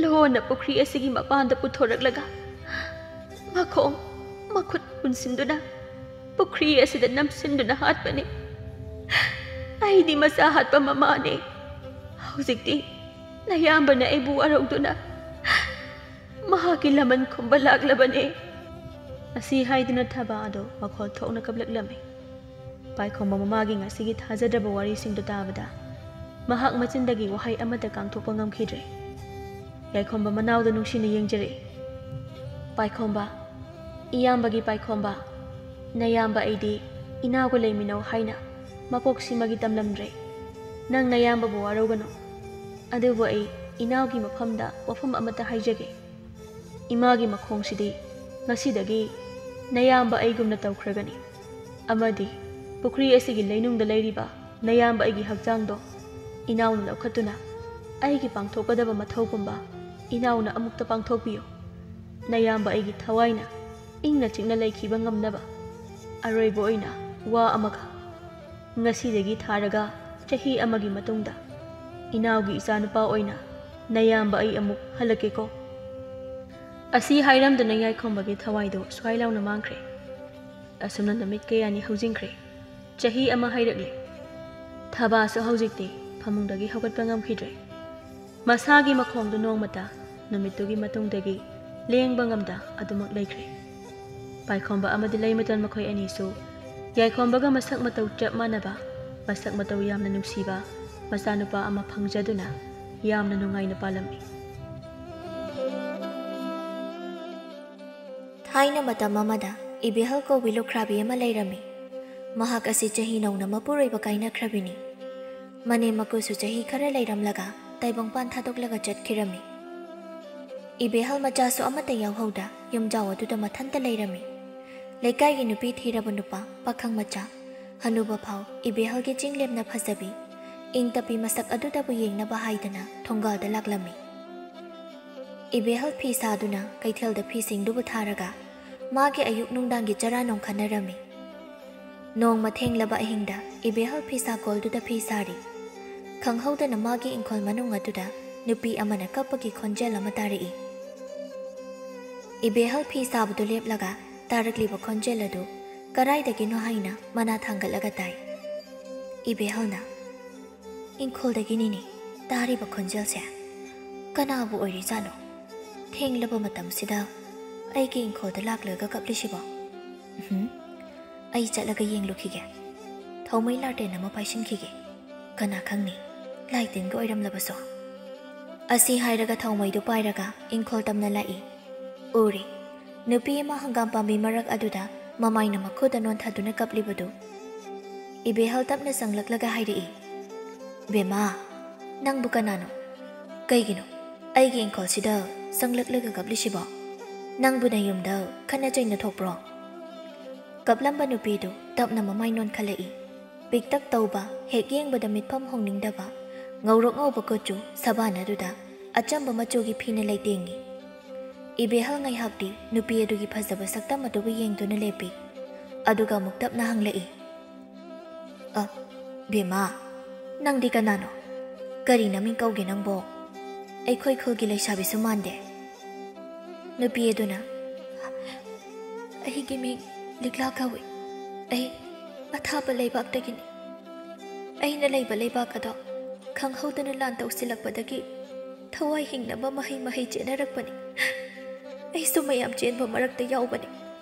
ꯂꯣꯟꯅ ꯄꯨꯈ꯭ꯔꯤ ꯑꯁꯤꯒꯤ ꯃꯄꯥꯟꯗ ꯄꯨꯊꯣꯔꯛꯂꯒ ꯃꯈꯣꯡ ꯃꯈꯨꯠ ꯄꯨꯟꯁꯤꯟꯗꯨꯅ ꯄꯨꯈ꯭ꯔꯤ ꯑꯁꯤꯗ ꯅꯝꯁꯤꯟꯗꯨꯅ ꯍꯥꯠꯄꯅꯤ꯫ ꯑꯩꯗꯤ ꯃꯆꯥ ꯍꯥꯠꯄ ꯃꯃꯥꯅꯦ꯫ ꯍꯧꯖꯤꯛꯇꯤ ꯅꯌꯥꯝꯕꯅ ꯑꯩꯕꯨ ꯋꯥꯔꯧꯗꯨꯅ ꯃꯍꯥꯛꯀꯤ ꯂꯃꯟ ꯈꯨꯝꯕ ꯂꯥꯛꯂꯕꯅꯦ"꯫ ꯑꯁꯤ ꯍꯥꯏꯗꯨꯅ ꯊꯕꯥ ꯑꯗꯨ ꯃꯈꯣꯜ ꯊꯣꯛꯅ ꯀꯞꯂꯛꯂꯝꯃꯤ꯫ ꯄꯥꯏꯈꯣꯝꯕ ꯃꯃꯥꯒꯤ ꯉꯁꯤꯒꯤ ꯊꯥꯖꯗ꯭ꯔꯕ ꯋꯥꯔꯤꯁꯤꯡꯗꯨ ꯇꯥꯕꯗ ꯃꯍꯥꯛ ꯃꯆꯤꯟꯗꯒꯤ ꯋꯥꯍꯩ ꯑꯃꯠꯇ ꯀꯥꯡꯊꯣꯛꯄ ꯉꯝꯈꯤꯗ꯭ꯔꯦ꯫ ꯌꯥꯏꯈꯣꯝꯕ ꯃꯅꯥꯎꯗ ꯅꯨꯡꯁꯤꯅ ꯌꯦꯡꯖꯔꯛꯏ꯫ "ꯄꯥꯏꯈꯣꯝꯕ, ꯏꯌꯥꯝꯕꯒꯤ ꯄꯥꯏꯈꯣꯝꯕ, ꯅꯌꯥꯝꯕ ꯑꯩꯗꯤ ꯏꯅꯥꯎꯒ ꯂꯩꯃꯤꯟꯅꯧ ꯍꯥꯏꯅ ꯃꯄꯣꯛꯁꯤꯃꯒꯤ ꯇꯝꯂꯝꯗ꯭ꯔꯦ꯫ ꯅꯪ ꯅꯌꯥꯝꯕꯕꯨ ꯋꯥꯔꯧꯒꯅꯨ꯫ ꯑꯗꯨꯕꯨ ꯑꯩ ꯏꯅꯥꯎꯒꯤ ꯃꯐꯝꯗ ꯋꯥꯐꯝ ꯑꯃꯠꯇ ꯍꯥꯏꯖꯒꯦ꯫ ꯏꯃꯥꯒꯤ ꯃꯈꯣꯡꯁꯤꯗꯤ ꯉꯁꯤꯗꯒꯤ ꯅꯌꯥꯝꯕ ꯑꯩꯒꯨꯝꯅ ꯇꯧꯈ꯭ꯔꯒꯅꯤ꯫ ꯑꯃꯗꯤ ꯄꯨꯈ꯭ꯔꯤ ꯑꯁꯤꯒꯤ ꯂꯩꯅꯨꯡꯗ ꯂꯩꯔꯤꯕ ꯅꯌꯥꯝꯕ ꯑꯩꯒꯤ ꯍꯛꯆꯥꯡꯗꯣ ꯏꯅꯥꯎꯅ ꯂꯧꯈꯠꯇꯨꯅ ꯑꯩꯒꯤ ꯄꯥꯡꯊꯣꯛꯀꯗꯕ ꯃꯊꯧ ꯄꯨꯝꯕ ꯏꯅꯥꯎꯅ ꯑꯃꯨꯛꯇ ꯄꯥꯡꯊꯣꯛꯄꯤꯌꯨ꯫ ꯅꯌꯥꯝꯕ ꯑꯩꯒꯤ ꯊꯋꯥꯏꯅ ꯏꯪꯅ ꯆꯤꯛꯅ ꯂꯩꯈꯤꯕ ꯉꯝꯅꯕ ꯑꯔꯣꯏꯕ ꯑꯣꯏꯅ ꯋꯥ ꯑꯃꯒ, ꯉꯁꯤꯗꯒꯤ ꯊꯥꯔꯒ ꯆꯍꯤ ꯑꯃꯒꯤ ꯃꯇꯨꯡꯗ ꯏꯅꯥꯎꯒꯤ ꯏꯆꯥꯅꯨꯄꯥ ꯑꯣꯏꯅ ꯅꯌꯥꯝꯕ ꯑꯩ ꯑꯃꯨꯛ ꯍꯜꯂꯛꯀꯦꯀꯣ"꯫ ꯑꯁꯤ ꯍꯥꯏꯔꯝꯗꯨꯅ ꯌꯥꯏꯈꯣꯝꯕꯒꯤ ꯊꯋꯥꯏꯗꯨ ꯁ꯭ꯋꯥꯏ ꯂꯥꯎꯅ ꯃꯥꯡꯈ꯭ꯔꯦ꯫ ꯑꯁꯨꯝꯅ ꯅꯨꯃꯤꯠ ꯀꯌꯥꯅꯤ ꯍꯧꯖꯤꯟꯈ꯭ꯔꯦ꯫ ꯆꯍꯤ ꯑꯃ ꯍꯥꯏꯔꯛꯂꯦ꯫ ꯊꯕꯥꯁꯨ ꯍꯧꯖꯤꯛꯇꯤ ꯐꯃꯨꯡꯗꯒꯤ ꯍꯧꯒꯠꯄ ꯉꯝꯈꯤꯗ꯭ꯔꯦ꯫ ꯃꯁꯥꯒꯤ ꯃꯈꯣꯡꯗꯨ ꯅꯣꯡꯃꯇ ꯅꯨꯃꯤꯠꯇꯨꯒꯤ ꯃꯇꯨꯡꯗꯒꯤ ꯂꯦꯡꯕ ꯉꯝꯗ ꯑꯗꯨꯃꯛ ꯂꯩꯈ꯭ꯔꯦ꯫ ꯄꯥꯏꯈꯣꯝꯕ ꯑꯃꯗꯤ ꯂꯩꯃꯇꯣꯟ ꯃꯈꯣꯏ ꯑꯅꯤꯁꯨ ꯌꯥꯏꯈꯣꯝꯕꯒ ꯃꯁꯛ ꯃꯇꯧ ꯆꯞ ꯃꯥꯟꯅꯕ, ꯃꯁꯛ ꯃꯇꯧ ꯌꯥꯝꯅ ꯅꯨꯡꯁꯤꯕ ꯃꯆꯥꯅꯨꯄꯥ ꯑꯃ ꯐꯪꯖꯗꯨꯅ ꯌꯥꯝꯅ ꯅꯨꯡꯉꯥꯏꯅ ꯄꯥꯜꯂꯝꯃꯤ꯫ ꯊꯥꯏꯅ ꯃꯇꯝ ꯑꯃꯗ ꯏꯕꯦꯍꯜ ꯀꯧꯕꯤ ꯂꯨꯈ꯭ꯔꯥꯕꯤ ꯑꯃ ꯂꯩꯔꯝꯃꯤ꯫ ꯃꯍꯥꯛ ꯑꯁꯤ ꯆꯍꯤ ꯅꯧꯅ ꯃꯄꯨꯔꯣꯏꯕ ꯀꯥꯏꯅꯈ꯭ꯔꯕꯤꯅꯤ꯫ ꯃꯅꯦꯝ ꯃꯀꯨꯁꯨ ꯆꯍꯤ ꯈꯔ ꯂꯩꯔꯝꯂꯒ ꯇꯥꯏꯕꯪꯄꯥꯟ ꯊꯥꯗꯣꯛꯂꯒ ꯆꯠꯈꯤꯔꯝꯃꯤ꯫ ꯏꯕꯦꯍꯜ ꯃꯆꯥꯁꯨ ꯑꯃꯠꯇ ꯌꯥꯎꯍꯧꯗ ꯌꯨꯝꯖꯥꯎ ꯑꯗꯨꯗ ꯃꯊꯟꯇ ꯂꯩꯔꯝꯃꯤ꯫ ꯂꯩꯀꯥꯏꯒꯤ ꯅꯨꯄꯤ ꯊꯤꯔꯕ ꯅꯨꯄꯥ, ꯄꯥꯈꯪ ꯃꯆꯥ, ꯍꯅꯨꯕ ꯐꯥꯎ ꯏꯕꯦꯍꯜꯒꯤ ꯆꯤꯡꯂꯦꯝꯅ ꯐꯖꯕꯤ, ꯏꯪ ꯇꯞꯄꯤ ꯃꯁꯛ ꯑꯗꯨꯗꯕꯨ ꯌꯦꯡꯅꯕ ꯍꯥꯏꯗꯅ ꯊꯣꯡꯒꯥꯜꯗ ꯂꯥꯛꯂꯝꯃꯤ꯫ ꯏꯕꯦꯍꯜ ꯐꯤ ꯁꯥꯗꯨꯅ ꯀꯩꯊꯦꯜꯗ ꯐꯤꯁꯤꯡꯗꯨꯕꯨ ꯊꯥꯔꯒ ꯃꯥꯒꯤ ꯑꯌꯨꯛ ꯅꯨꯡꯗꯥꯡꯒꯤ ꯆꯔꯥ ꯅꯣꯡꯈꯠꯅꯔꯝꯃꯤ꯫ ꯅꯣꯡꯃ ꯊꯦꯡꯂꯕ ꯑꯍꯤꯡꯗ ꯏꯕꯦꯍꯜ ꯐꯤꯁꯥ ꯀꯣꯜꯗꯨꯗ ꯐꯤ ꯁꯥꯔꯤ꯫ ꯈꯪꯍꯧꯗꯅ ꯃꯥꯒꯤ ꯏꯪꯈꯣꯜ ꯃꯅꯨꯡ ꯑꯗꯨꯗ ꯅꯨꯄꯤ ꯑꯃꯅ ꯀꯞꯄꯒꯤ ꯈꯣꯟꯖꯦꯜ ꯑꯃ ꯇꯥꯔꯛꯏ꯫ ꯏꯕꯦꯍꯜ ꯐꯤ ꯁꯥꯕꯗꯨ ꯂꯦꯞꯂꯒ ꯇꯥꯔꯛꯂꯤꯕ ꯈꯣꯟꯖꯦꯜ ꯑꯗꯨ ꯀꯗꯥꯏꯗꯒꯤꯅꯣ ꯍꯥꯏꯅ ꯃꯅꯥ ꯊꯥꯡꯒꯠꯂꯒ ꯇꯥꯏ꯫ ꯏꯕꯦꯍꯜꯅ, "ꯏꯪꯈꯣꯜꯗꯒꯤꯅꯤꯅꯦ ꯇꯥꯔꯤꯕ ꯈꯣꯟꯖꯦꯜꯁꯦ꯫ ꯀꯅꯥꯕꯨ ꯑꯣꯏꯔꯤꯖꯥꯠꯅꯣ? ꯊꯦꯡꯂꯕ ꯃꯇꯝꯁꯤꯗ ꯑꯩꯒꯤ ꯏꯪꯈꯣꯜꯗ ꯂꯥꯛꯂꯒ ꯀꯞꯂꯤꯁꯤꯕꯣ? ꯎꯝꯍꯨꯝ, ꯑꯩ ꯆꯠꯂꯒ ꯌꯦꯡꯂꯨꯈꯤꯒꯦ꯫ ꯊꯥꯎꯃꯩ ꯂꯥꯇꯦꯟ ꯑꯃ ꯄꯥꯏꯁꯤꯟꯈꯤꯒꯦ꯫ ꯀꯅꯥ ꯈꯪꯅꯤ, ꯂꯥꯏꯇꯤꯟꯒ ꯑꯣꯏꯔꯝꯂꯕꯁꯨ?" ꯑꯁꯤ ꯍꯥꯏꯔꯒ ꯊꯥꯎꯃꯩꯗꯨ ꯄꯥꯏꯔꯒ ꯏꯪꯈꯣꯜ ꯇꯝꯅ ꯂꯥꯛꯏ꯫ ꯎꯔꯦ, ꯅꯨꯄꯤ ꯑꯃ ꯍꯪꯒꯥꯝ ꯄꯥꯝꯕꯤ ꯃꯔꯛ ꯑꯗꯨꯗ ꯃꯃꯥꯏꯅ ꯃꯈꯨꯗ ꯅꯣꯟꯊꯗꯨꯅ ꯀꯞꯂꯤꯕꯗꯨ꯫ ꯏꯕꯦꯍꯜ ꯇꯞꯅ ꯆꯪꯂꯛꯂꯒ ꯍꯥꯏꯔꯛꯏ, "ꯕꯦꯝꯃ, ꯅꯪꯕꯨ ꯀꯅꯥꯅꯣ? ꯀꯩꯒꯤꯅꯣ ꯑꯩꯒꯤ ꯏꯪꯈꯣꯜꯁꯤꯗ ꯆꯪꯂꯛꯂꯒ ꯀꯞꯂꯤꯁꯤꯕꯣ? ꯅꯪꯕꯨ ꯅꯌꯨꯝꯗ ꯈꯠꯅ ꯆꯩꯅ ꯊꯣꯛꯄ꯭ꯔꯣ?" ꯀꯞꯂꯝꯕ ꯅꯨꯄꯤꯗꯨ ꯇꯞꯅ ꯃꯃꯥꯏ ꯅꯣꯟꯈꯠꯂꯛꯏ꯫ ꯄꯤꯛꯇꯛ ꯇꯧꯕ, ꯍꯦꯛ ꯌꯦꯡꯕꯗ ꯃꯤꯠꯐꯝ ꯍꯣꯡꯅꯤꯡꯗꯕ, ꯉꯧꯔꯣꯛ ꯉꯧꯕ ꯀꯨꯆꯨ ꯁꯕꯥꯟ ꯑꯗꯨꯗ ꯑꯆꯝꯕ ꯃꯆꯨꯒꯤ ꯐꯤꯅ ꯂꯩꯇꯦꯡꯉꯤ꯫ ꯏꯕꯦꯍꯜ ꯉꯥꯏꯍꯥꯛꯇꯤ ꯅꯨꯄꯤ ꯑꯗꯨꯒꯤ ꯐꯖꯕ ꯁꯛꯇꯝ ꯑꯗꯨꯕꯨ ꯌꯦꯡꯗꯨꯅ ꯂꯦꯞꯄꯤ꯫ ꯑꯗꯨꯒ ꯑꯃꯨꯛ ꯇꯞꯅ ꯍꯪꯂꯛꯏ, "ꯑ, ꯕꯦꯝꯃ, ꯅꯪꯗꯤ ꯀꯅꯥꯅꯣ? ꯀꯔꯤ ꯅꯃꯤꯡ ꯀꯧꯒꯦ ꯅꯪꯕꯣ? ꯑꯩꯈꯣꯏ ꯈꯨꯜꯒꯤ ꯂꯩꯁꯥꯕꯤꯁꯨ ꯃꯥꯟꯗꯦ꯫" ꯅꯨꯄꯤ ꯑꯗꯨꯅ, "ꯑꯩꯒꯤ ꯃꯤꯡ ꯂꯤꯛꯂꯥ ꯀꯧꯏ꯫ ꯑꯩ ꯑꯊꯥꯞꯄ ꯂꯩꯕꯥꯛꯇꯒꯤꯅꯤ꯫ ꯑꯩꯅ ꯂꯩꯕ ꯂꯩꯕꯥꯛ ꯑꯗꯣ ꯈꯪꯍꯧꯗꯅ ꯂꯥꯟ ꯇꯧꯁꯤꯜꯂꯛꯄꯗꯒꯤ ꯊꯋꯥꯏ ꯍꯤꯡꯅꯕ ꯃꯍꯩ ꯃꯍꯩ ꯆꯦꯟꯅꯔꯛꯄꯅꯤ꯫ ꯑꯩꯁꯨ ꯃꯌꯥꯝ ꯆꯦꯟꯕ ꯃꯔꯛꯇ ꯌꯥꯎꯕꯅꯤ꯫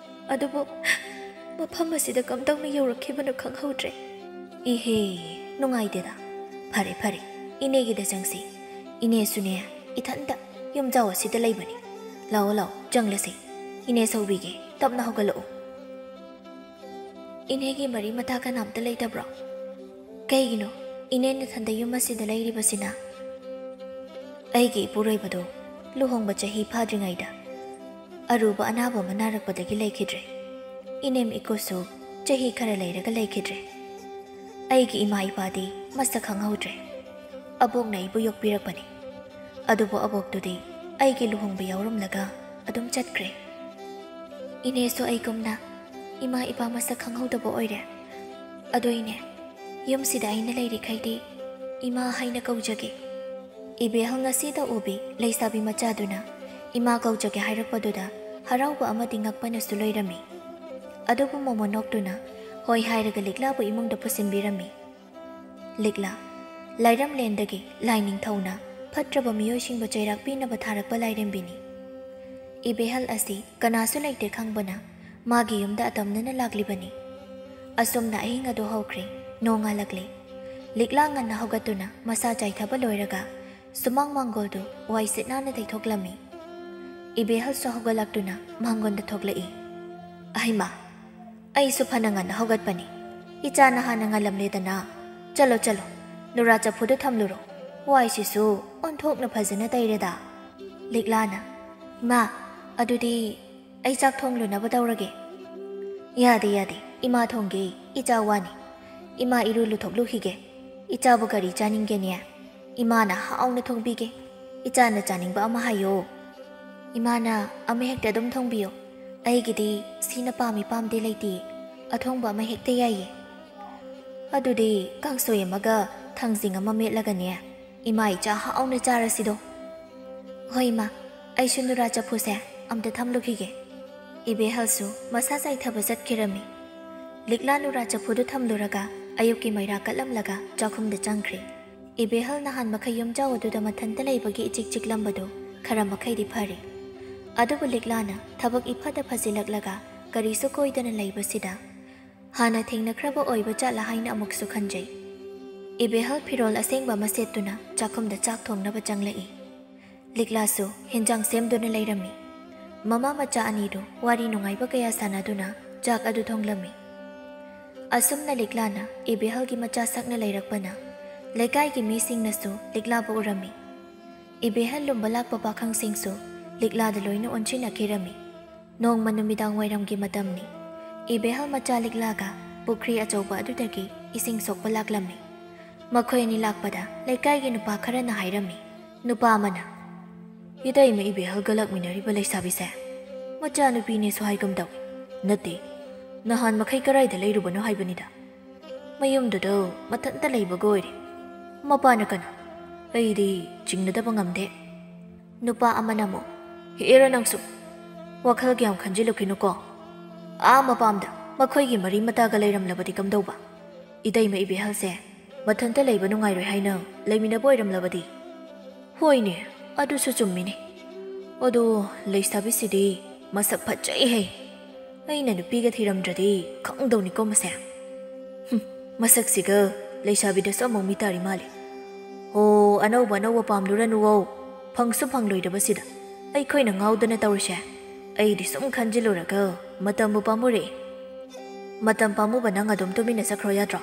ꯑꯗꯨꯕꯨ ꯃꯐꯝ ꯑꯁꯤꯗ ꯀꯝꯗꯧꯅ ꯌꯧꯔꯛꯈꯤꯕꯅꯣ ꯈꯪꯍꯧꯗ꯭ꯔꯦ꯫" "ꯏꯍꯦ, ꯅꯨꯡꯉꯥꯏꯇꯦꯗ꯫ ꯐꯔꯦ, ꯐꯔꯦ, ꯏꯅꯦꯒꯤꯗ ꯆꯪꯁꯤ꯫ ꯏꯅꯦꯁꯨꯅꯦ, ꯏꯊꯟꯇ ꯌꯨꯝꯖꯥꯎ ꯑꯁꯤꯗ ꯂꯩꯕꯅꯤ꯫ ꯂꯥꯛꯑꯣ, ꯂꯥꯛꯑꯣ, ꯆꯪꯂꯁꯤ꯫ ꯏꯅꯦ ꯁꯧꯕꯤꯒꯦ, ꯇꯞꯅ ꯍꯧꯒꯠꯂꯛꯎ꯫" "ꯏꯅꯦꯒꯤ ꯃꯔꯤ ꯃꯇꯥ ꯀꯅꯥꯝꯇ ꯂꯩꯇꯕ꯭ꯔꯣ? ꯀꯩꯒꯤꯅꯣ? ꯏꯅꯦ ꯅꯊꯟꯗ ꯌꯨꯝ ꯑꯁꯤꯗ ꯂꯩꯔꯤꯕꯁꯤꯅ? ꯑꯩꯒꯤ ꯏꯄꯨꯔꯣꯏꯕꯗꯣ ꯂꯨꯍꯣꯡꯕ ꯆꯍꯤ ꯐꯥꯗ꯭ꯔꯤꯉꯩꯗ ꯑꯔꯨꯕ ꯑꯅꯥꯕ ꯑꯃ ꯅꯥꯔꯛꯄꯗꯒꯤ ꯂꯩꯈꯤꯗ꯭ꯔꯦ꯫ ꯏꯅꯦꯝ ꯏꯀꯨꯁꯨ ꯆꯍꯤ ꯈꯔ ꯂꯩꯔꯒ ꯂꯩꯈꯤꯗ꯭ꯔꯦ꯫ ꯑꯩꯒꯤ ꯏꯃꯥ ꯏꯄꯥꯗꯤ ꯃꯁꯛ ꯈꯪꯍꯧꯗ꯭ꯔꯦ꯫ ꯑꯕꯣꯛꯅ ꯑꯩꯕꯨ ꯌꯣꯛꯄꯤꯔꯛꯄꯅꯤ꯫ ꯑꯗꯨꯕꯨ ꯑꯕꯣꯛꯇꯨꯗꯤ ꯑꯩꯒꯤ ꯂꯨꯍꯣꯡꯕ ꯌꯥꯎꯔꯝꯂꯒ ꯑꯗꯨꯝ ꯆꯠꯈ꯭ꯔꯦ꯫ ꯏꯅꯦꯁꯨ ꯑꯩꯒꯨꯝꯅ ꯏꯃꯥ ꯏꯄꯥ ꯃꯁꯛ ꯈꯪꯍꯧꯗꯕ ꯑꯣꯏꯔꯦ꯫ ꯑꯗꯣ ꯏꯅꯦ, ꯌꯨꯝꯁꯤꯗ ꯑꯩꯅ ꯂꯩꯔꯤꯈꯩꯗꯤ ꯏꯃꯥ ꯍꯥꯏꯅ ꯀꯧꯖꯒꯦ꯫ ꯏꯕꯦꯍꯜ ꯉꯁꯤꯗ ꯎꯕꯤ ꯂꯩꯁꯥꯕꯤ ꯃꯆꯥꯗꯨꯅ ꯏꯃꯥ ꯀꯧꯖꯒꯦ ꯍꯥꯏꯔꯛꯄꯗꯨꯗ ꯍꯔꯥꯎꯕ ꯑꯃꯗꯤ ꯉꯛꯄꯅꯁꯨ ꯂꯣꯏꯔꯝꯃꯤ꯫ ꯑꯗꯨꯕꯨ ꯃꯣꯃꯣꯟ ꯅꯣꯛꯇꯨꯅ ꯍꯣꯏ ꯍꯥꯏꯔꯒ ꯂꯤꯛꯂꯥꯕꯨ ꯏꯃꯨꯡꯗ ꯄꯨꯁꯤꯟꯕꯤꯔꯝꯃꯤ꯫ ꯂꯤꯛꯂꯥ, ꯂꯥꯏꯔꯝꯂꯦꯟꯗꯒꯤ ꯂꯥꯏ ꯅꯤꯡꯊꯧꯅ ꯐꯠꯇ꯭ꯔꯕ ꯃꯤꯑꯣꯏꯁꯤꯡꯕꯨ ꯆꯩꯔꯥꯛ ꯄꯤꯅꯕ ꯊꯥꯔꯛꯄ ꯂꯥꯏꯔꯦꯝꯕꯤꯅꯤ꯫ ꯏꯕꯦꯍꯜ ꯑꯁꯤ ꯀꯅꯥꯁꯨ ꯂꯩꯇꯦ ꯈꯪꯕꯅ ꯃꯥꯒꯤ ꯌꯨꯝꯗ ꯑꯇꯝꯅꯅ ꯂꯥꯛꯂꯤꯕꯅꯤ꯫ ꯑꯁꯨꯝꯅ ꯑꯍꯤꯡ ꯑꯗꯨ ꯍꯧꯈ꯭ꯔꯦ꯫ ꯅꯣꯡꯉꯥꯜꯂꯛꯂꯦ꯫ ꯂꯤꯛꯂꯥ ꯉꯟꯅ ꯍꯧꯒꯠꯇꯨꯅ ꯃꯁꯥ ꯆꯥꯏꯊꯕ ꯂꯣꯏꯔꯒ ꯁꯨꯃꯥꯡ ꯃꯥꯡꯒꯣꯜꯗꯨ ꯋꯥꯏ ꯁꯤꯠ ꯅꯥꯟꯅ ꯇꯩꯊꯣꯛꯂꯝꯃꯤ꯫ ꯏꯕꯦꯍꯜꯁꯨ ꯍꯧꯒꯠꯂꯛꯇꯨꯅ ꯃꯥꯡꯒꯣꯟꯗ ꯊꯣꯛꯂꯛꯏ꯫ "ꯑꯍꯩꯃꯥ, ꯑꯩꯁꯨ ꯐꯅ ꯉꯟꯅ ꯍꯧꯒꯠꯄꯅꯤ꯫ ꯏꯆꯥꯅ ꯍꯥꯟꯅ ꯉꯜꯂꯝꯂꯦꯗꯅ꯫ ꯆꯠꯂꯣ, ꯆꯠꯂꯣ, ꯅꯨꯔꯥ ꯆꯐꯨꯗꯨ ꯊꯝꯂꯨꯔꯣ꯫ ꯋꯥꯏꯁꯤꯁꯨ ꯑꯣꯟꯊꯣꯛꯅ ꯐꯖꯅ ꯇꯩꯔꯦꯗ꯫" ꯂꯤꯛꯂꯥꯅ, "ꯏꯃꯥ, ꯑꯗꯨꯗꯤ ꯑꯩ ꯆꯥꯛ ꯊꯣꯡꯂꯨꯅꯕ ꯇꯧꯔꯒꯦ꯫" "ꯌꯥꯗꯦ, ꯌꯥꯗꯦ, ꯏꯃꯥ ꯊꯣꯡꯒꯦ, ꯏꯆꯥ ꯋꯥꯅꯤ꯫ ꯏꯃꯥ ꯏꯔꯨ ꯂꯨꯊꯣꯛꯂꯨꯈꯤꯒꯦ꯫ ꯏꯆꯥꯕꯨ ꯀꯔꯤ ꯆꯥꯅꯤꯡꯒꯦꯅꯦ? ꯏꯃꯥꯅ ꯍꯥꯎꯅ ꯊꯣꯡꯕꯤꯒꯦ꯫ ꯏꯆꯥꯅ ꯆꯥꯅꯤꯡꯕ ꯑꯃ ꯍꯥꯏꯌꯣ꯫" "ꯏꯃꯥꯅ ꯑꯃ ꯍꯦꯛꯇ ꯑꯗꯨꯝ ꯊꯣꯡꯕꯤꯌꯨ꯫ ꯑꯩꯒꯤꯗꯤ ꯁꯤꯅ ꯄꯥꯝꯃꯤ ꯄꯥꯝꯗꯦ ꯂꯩꯇꯦ꯫ ꯑꯊꯣꯡꯕ ꯑꯃ ꯍꯦꯛꯇ ꯌꯥꯏꯌꯦ꯫" "ꯑꯗꯨꯗꯤ ꯀꯥꯡꯁꯣꯏ ꯑꯃꯒ ꯊꯥꯡꯖꯤꯡ ꯑꯃ ꯃꯦꯠꯂꯒꯅꯦ, ꯏꯃꯥ ꯏꯆꯥ ꯍꯥꯎꯅ ꯆꯥꯔꯁꯤꯗꯣ꯫" "ꯍꯣꯏ ꯏꯃꯥ, ꯑꯩꯁꯨ ꯅꯨꯔꯥ ꯆꯐꯨꯁꯦ ꯑꯝꯇ ꯊꯝꯂꯨꯈꯤꯒꯦ꯫" ꯏꯕꯦꯍꯜꯁꯨ ꯃꯁꯥ ꯆꯥꯏꯊꯕ ꯆꯠꯈꯤꯔꯝꯃꯤ꯫ ꯂꯤꯛꯂꯥ ꯅꯨꯔꯥ ꯆꯐꯨꯗꯨ ꯊꯝꯂꯨꯔꯒ ꯑꯌꯨꯛꯀꯤ ꯃꯩꯔꯥ ꯀꯠꯂꯝꯂꯒ ꯆꯥꯛꯈꯨꯝꯗ ꯆꯪꯈ꯭ꯔꯦ꯫ ꯏꯕꯦꯍꯜ ꯅꯍꯥꯟ ꯃꯈꯩ ꯌꯨꯝꯖꯥꯎ ꯑꯗꯨꯗ ꯃꯊꯟꯇ ꯂꯩꯕꯒꯤ ꯏꯆꯤꯛ ꯆꯤꯛꯂꯝꯕꯗꯨ ꯈꯔ ꯃꯈꯩꯗꯤ ꯐꯔꯦ꯫ ꯑꯗꯨꯕꯨ ꯂꯤꯛꯂꯥꯅ ꯊꯕꯛ ꯏꯐꯗ ꯐꯖꯤꯜꯂꯛꯂꯒ ꯀꯔꯤꯁꯨ ꯀꯣꯏꯗꯅ ꯂꯩꯕꯁꯤꯗ ꯍꯥꯟꯅ ꯊꯦꯡꯅꯈ꯭ꯔꯕ ꯑꯣꯏꯕ ꯖꯥꯠꯂ ꯍꯥꯏꯅ ꯑꯃꯨꯛꯁꯨ ꯈꯟꯖꯩ꯫ ꯏꯕꯦꯍꯜ ꯐꯤꯔꯣꯜ ꯑꯁꯦꯡꯕ ꯑꯃ ꯁꯦꯠꯇꯨꯅ ꯆꯥꯛꯈꯨꯝꯗ ꯆꯥꯛ ꯊꯣꯡꯅꯕ ꯆꯪꯂꯛꯏ꯫ ꯂꯤꯛꯂꯥꯁꯨ ꯍꯦꯟꯖꯥꯡ ꯁꯦꯝꯗꯨꯅ ꯂꯩꯔꯝꯃꯤ꯫ ꯃꯃꯥ ꯃꯆꯥ ꯑꯅꯤꯗꯨ ꯋꯥꯔꯤ ꯅꯨꯡꯉꯥꯏꯕ ꯀꯌꯥ ꯁꯥꯟꯅꯗꯨꯅ ꯆꯥꯛ ꯑꯗꯨ ꯊꯣꯡꯂꯝꯃꯤ꯫ ꯑꯁꯨꯝꯅ ꯂꯤꯛꯂꯥꯅ ꯏꯕꯦꯍꯜꯒꯤ ꯃꯆꯥ ꯁꯛꯅ ꯂꯩꯔꯛꯄꯅ ꯂꯩꯀꯥꯏꯒꯤ ꯃꯤꯁꯤꯡꯅꯁꯨ ꯂꯤꯛꯂꯥꯕꯨ ꯎꯔꯝꯃꯤ꯫ ꯏꯕꯦꯍꯜ ꯂꯨꯝꯕ ꯂꯥꯛꯄ ꯄꯥꯈꯪꯁꯤꯡꯁꯨ ꯂꯤꯛꯂꯥꯗ ꯂꯣꯏꯅ ꯑꯣꯟꯁꯤꯟꯅꯈꯤꯔꯝꯃꯤ꯫ ꯅꯣꯡꯃ ꯅꯨꯃꯤꯗꯥꯡ ꯋꯥꯏꯔꯝꯒꯤ ꯃꯇꯝꯅꯤ꯫ ꯏꯕꯦꯍꯜ ꯃꯆꯥ ꯂꯤꯛꯂꯥꯒ ꯄꯨꯈ꯭ꯔꯤ ꯑꯆꯧꯕ ꯑꯗꯨꯗꯒꯤ ꯏꯁꯤꯡ ꯁꯣꯛꯄ ꯂꯥꯛꯂꯝꯃꯤ꯫ ꯃꯈꯣꯏ ꯑꯅꯤ ꯂꯥꯛꯄꯗ ꯂꯩꯀꯥꯏꯒꯤ ꯅꯨꯄꯥ ꯈꯔꯅ ꯍꯥꯏꯔꯝꯃꯤ꯫ ꯅꯨꯄꯥ ꯑꯃꯅ, "ꯏꯇꯩꯃ ꯏꯕꯦꯍꯜꯒ ꯂꯥꯛꯃꯤꯟꯅꯔꯤꯕ ꯂꯩꯁꯥꯕꯤꯁꯦ ꯃꯆꯥꯅꯨꯄꯤꯅꯦꯁꯨ ꯍꯥꯏꯒꯨꯝ ꯇꯧꯏ꯫ ꯅꯠꯇꯦ, ꯅꯍꯥꯟ ꯃꯈꯩ ꯀꯔꯥꯏꯗ ꯂꯩꯔꯨꯕꯅꯣ ꯍꯥꯏꯕꯅꯤꯗ꯫ ꯃꯌꯨꯝꯗꯨꯗ ꯃꯊꯟꯇ ꯂꯩꯕꯒ ꯑꯣꯏꯔꯦ꯫ ꯃꯄꯥꯅ ꯀꯅꯥ? ꯑꯩꯗꯤ ꯆꯤꯡꯅꯗꯕ ꯉꯝꯗꯦ꯫" ꯅꯨꯄꯥ ꯑꯃꯅ ꯑꯃꯨꯛ, "ꯍꯦꯛꯑꯦꯔ ꯅꯪꯁꯨ? ꯋꯥꯈꯜ ꯀꯌꯥꯝ ꯈꯟꯖꯤꯜꯂꯨꯈꯤꯅꯨꯀꯣ꯫ ꯑꯥ ꯃꯄꯥꯝꯗ ꯃꯈꯣꯏꯒꯤ ꯃꯔꯤ ꯃꯇꯥꯒ ꯂꯩꯔꯝꯂꯕꯗꯤ ꯀꯝꯗꯧꯕ? ꯏꯇꯩꯃ ꯏꯕꯦꯍꯜꯁꯦ ꯃꯊꯟꯇ ꯂꯩꯕ ꯅꯨꯡꯉꯥꯏꯔꯣꯏ ꯍꯥꯏꯅ ꯂꯩꯃꯤꯟꯅꯕ ꯑꯣꯏꯔꯝꯂꯕꯗꯤ?" "ꯍꯣꯏꯅꯦ, ꯑꯗꯨꯁꯨ ꯆꯨꯝꯃꯤꯅꯦ꯫ ꯑꯗꯣ ꯂꯩꯁꯥꯕꯤꯁꯤꯗꯤ ꯃꯁꯛ ꯐꯖꯩꯍꯦ꯫ ꯑꯩꯅ ꯅꯨꯄꯤꯒ ꯊꯤꯔꯝꯗ꯭ꯔꯗꯤ ꯈꯪꯗꯧꯅꯤꯀꯣ ꯃꯁꯦ꯫ ꯍꯨꯝ, ꯃꯁꯛꯁꯤꯒ ꯂꯩꯁꯥꯕꯤꯗꯁꯨ ꯑꯃꯨꯛ ꯃꯤ ꯇꯥꯔꯤ ꯃꯥꯜꯂꯦ꯫ ꯍꯣ, ꯑꯅꯧꯕ ꯑꯅꯧꯕ ꯄꯥꯝꯂꯨꯔꯅꯨꯋꯣ꯫ ꯐꯪꯁꯨ ꯐꯪꯂꯣꯏꯗꯕꯁꯤꯗ ꯑꯩꯈꯣꯏꯅ ꯉꯥꯎꯗꯅ ꯇꯧꯔꯤꯁꯦ꯫ ꯑꯩꯗꯤ ꯁꯨꯝ ꯈꯟꯖꯤꯜꯂꯨꯔꯒ ꯃꯇꯝꯕꯨ ꯄꯥꯝꯃꯨꯔꯛꯑꯦ꯫ ꯃꯇꯝ ꯄꯥꯝꯃꯨꯕ ꯅꯪ ꯑꯗꯨꯝ ꯇꯨꯃꯤꯟꯅ ꯆꯠꯈ꯭ꯔꯣ ꯌꯥꯗ꯭ꯔꯣ?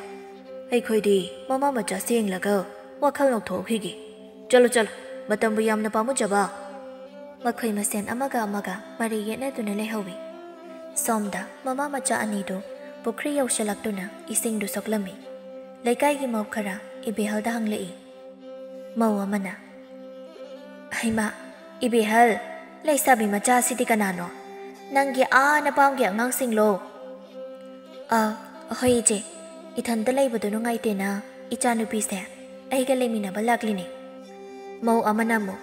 ꯑꯩꯈꯣꯏꯗꯤ ꯃꯃꯥ ꯃꯆꯥꯁꯦ ꯌꯦꯡꯂꯒ ꯋꯥꯈꯜ ꯂꯧꯊꯣꯛꯈꯤꯒꯦ꯫ ꯆꯠꯂꯣ, ꯆꯠꯂꯣ, ꯃꯇꯝꯕꯨ ꯌꯥꯝꯅ ꯄꯥꯝꯃꯨꯖꯕ꯫" ꯃꯈꯣꯏ ꯃꯁꯦꯟ ꯑꯃꯒ ꯑꯃꯒ ꯃꯔꯩ ꯌꯦꯠꯅꯗꯨꯅ ꯂꯩꯍꯧꯏ꯫ ꯁꯣꯝꯗ ꯃꯃꯥ ꯃꯆꯥ ꯑꯅꯤꯗꯨ ꯄꯨꯈ꯭ꯔꯤ ꯌꯧꯁꯤꯜꯂꯛꯇꯨꯅ ꯏꯁꯤꯡꯗꯨ ꯁꯣꯛꯂꯝꯃꯤ꯫ ꯂꯩꯀꯥꯏꯒꯤ ꯃꯧ ꯈꯔ ꯏꯕꯦꯍꯜꯗ ꯍꯪꯂꯛꯏ꯫ ꯃꯧ ꯑꯃꯅ, "ꯍꯩꯃꯥ, ꯏꯕꯦꯍꯜ, ꯂꯩꯁꯥꯕꯤ ꯃꯆꯥ ꯑꯁꯤꯗꯤ ꯀꯅꯥꯅꯣ? ꯅꯪꯒꯤ ꯑꯥ ꯅꯄꯥꯝꯒꯤ ꯑꯉꯥꯡꯁꯤꯡꯂꯣ?" "ꯑꯥ, ꯍꯣꯏ ꯏꯆꯦ, ꯏꯊꯟꯇ ꯂꯩꯕꯗꯣ ꯅꯨꯡꯉꯥꯏꯇꯦꯅ ꯏꯆꯥꯅꯨꯄꯤꯁꯦ ꯑꯩꯒ ꯂꯩꯃꯤꯟꯅꯕ ꯂꯥꯛꯂꯤꯅꯦ꯫" ꯃꯧ ꯑꯃꯅ ꯑꯃꯨꯛ,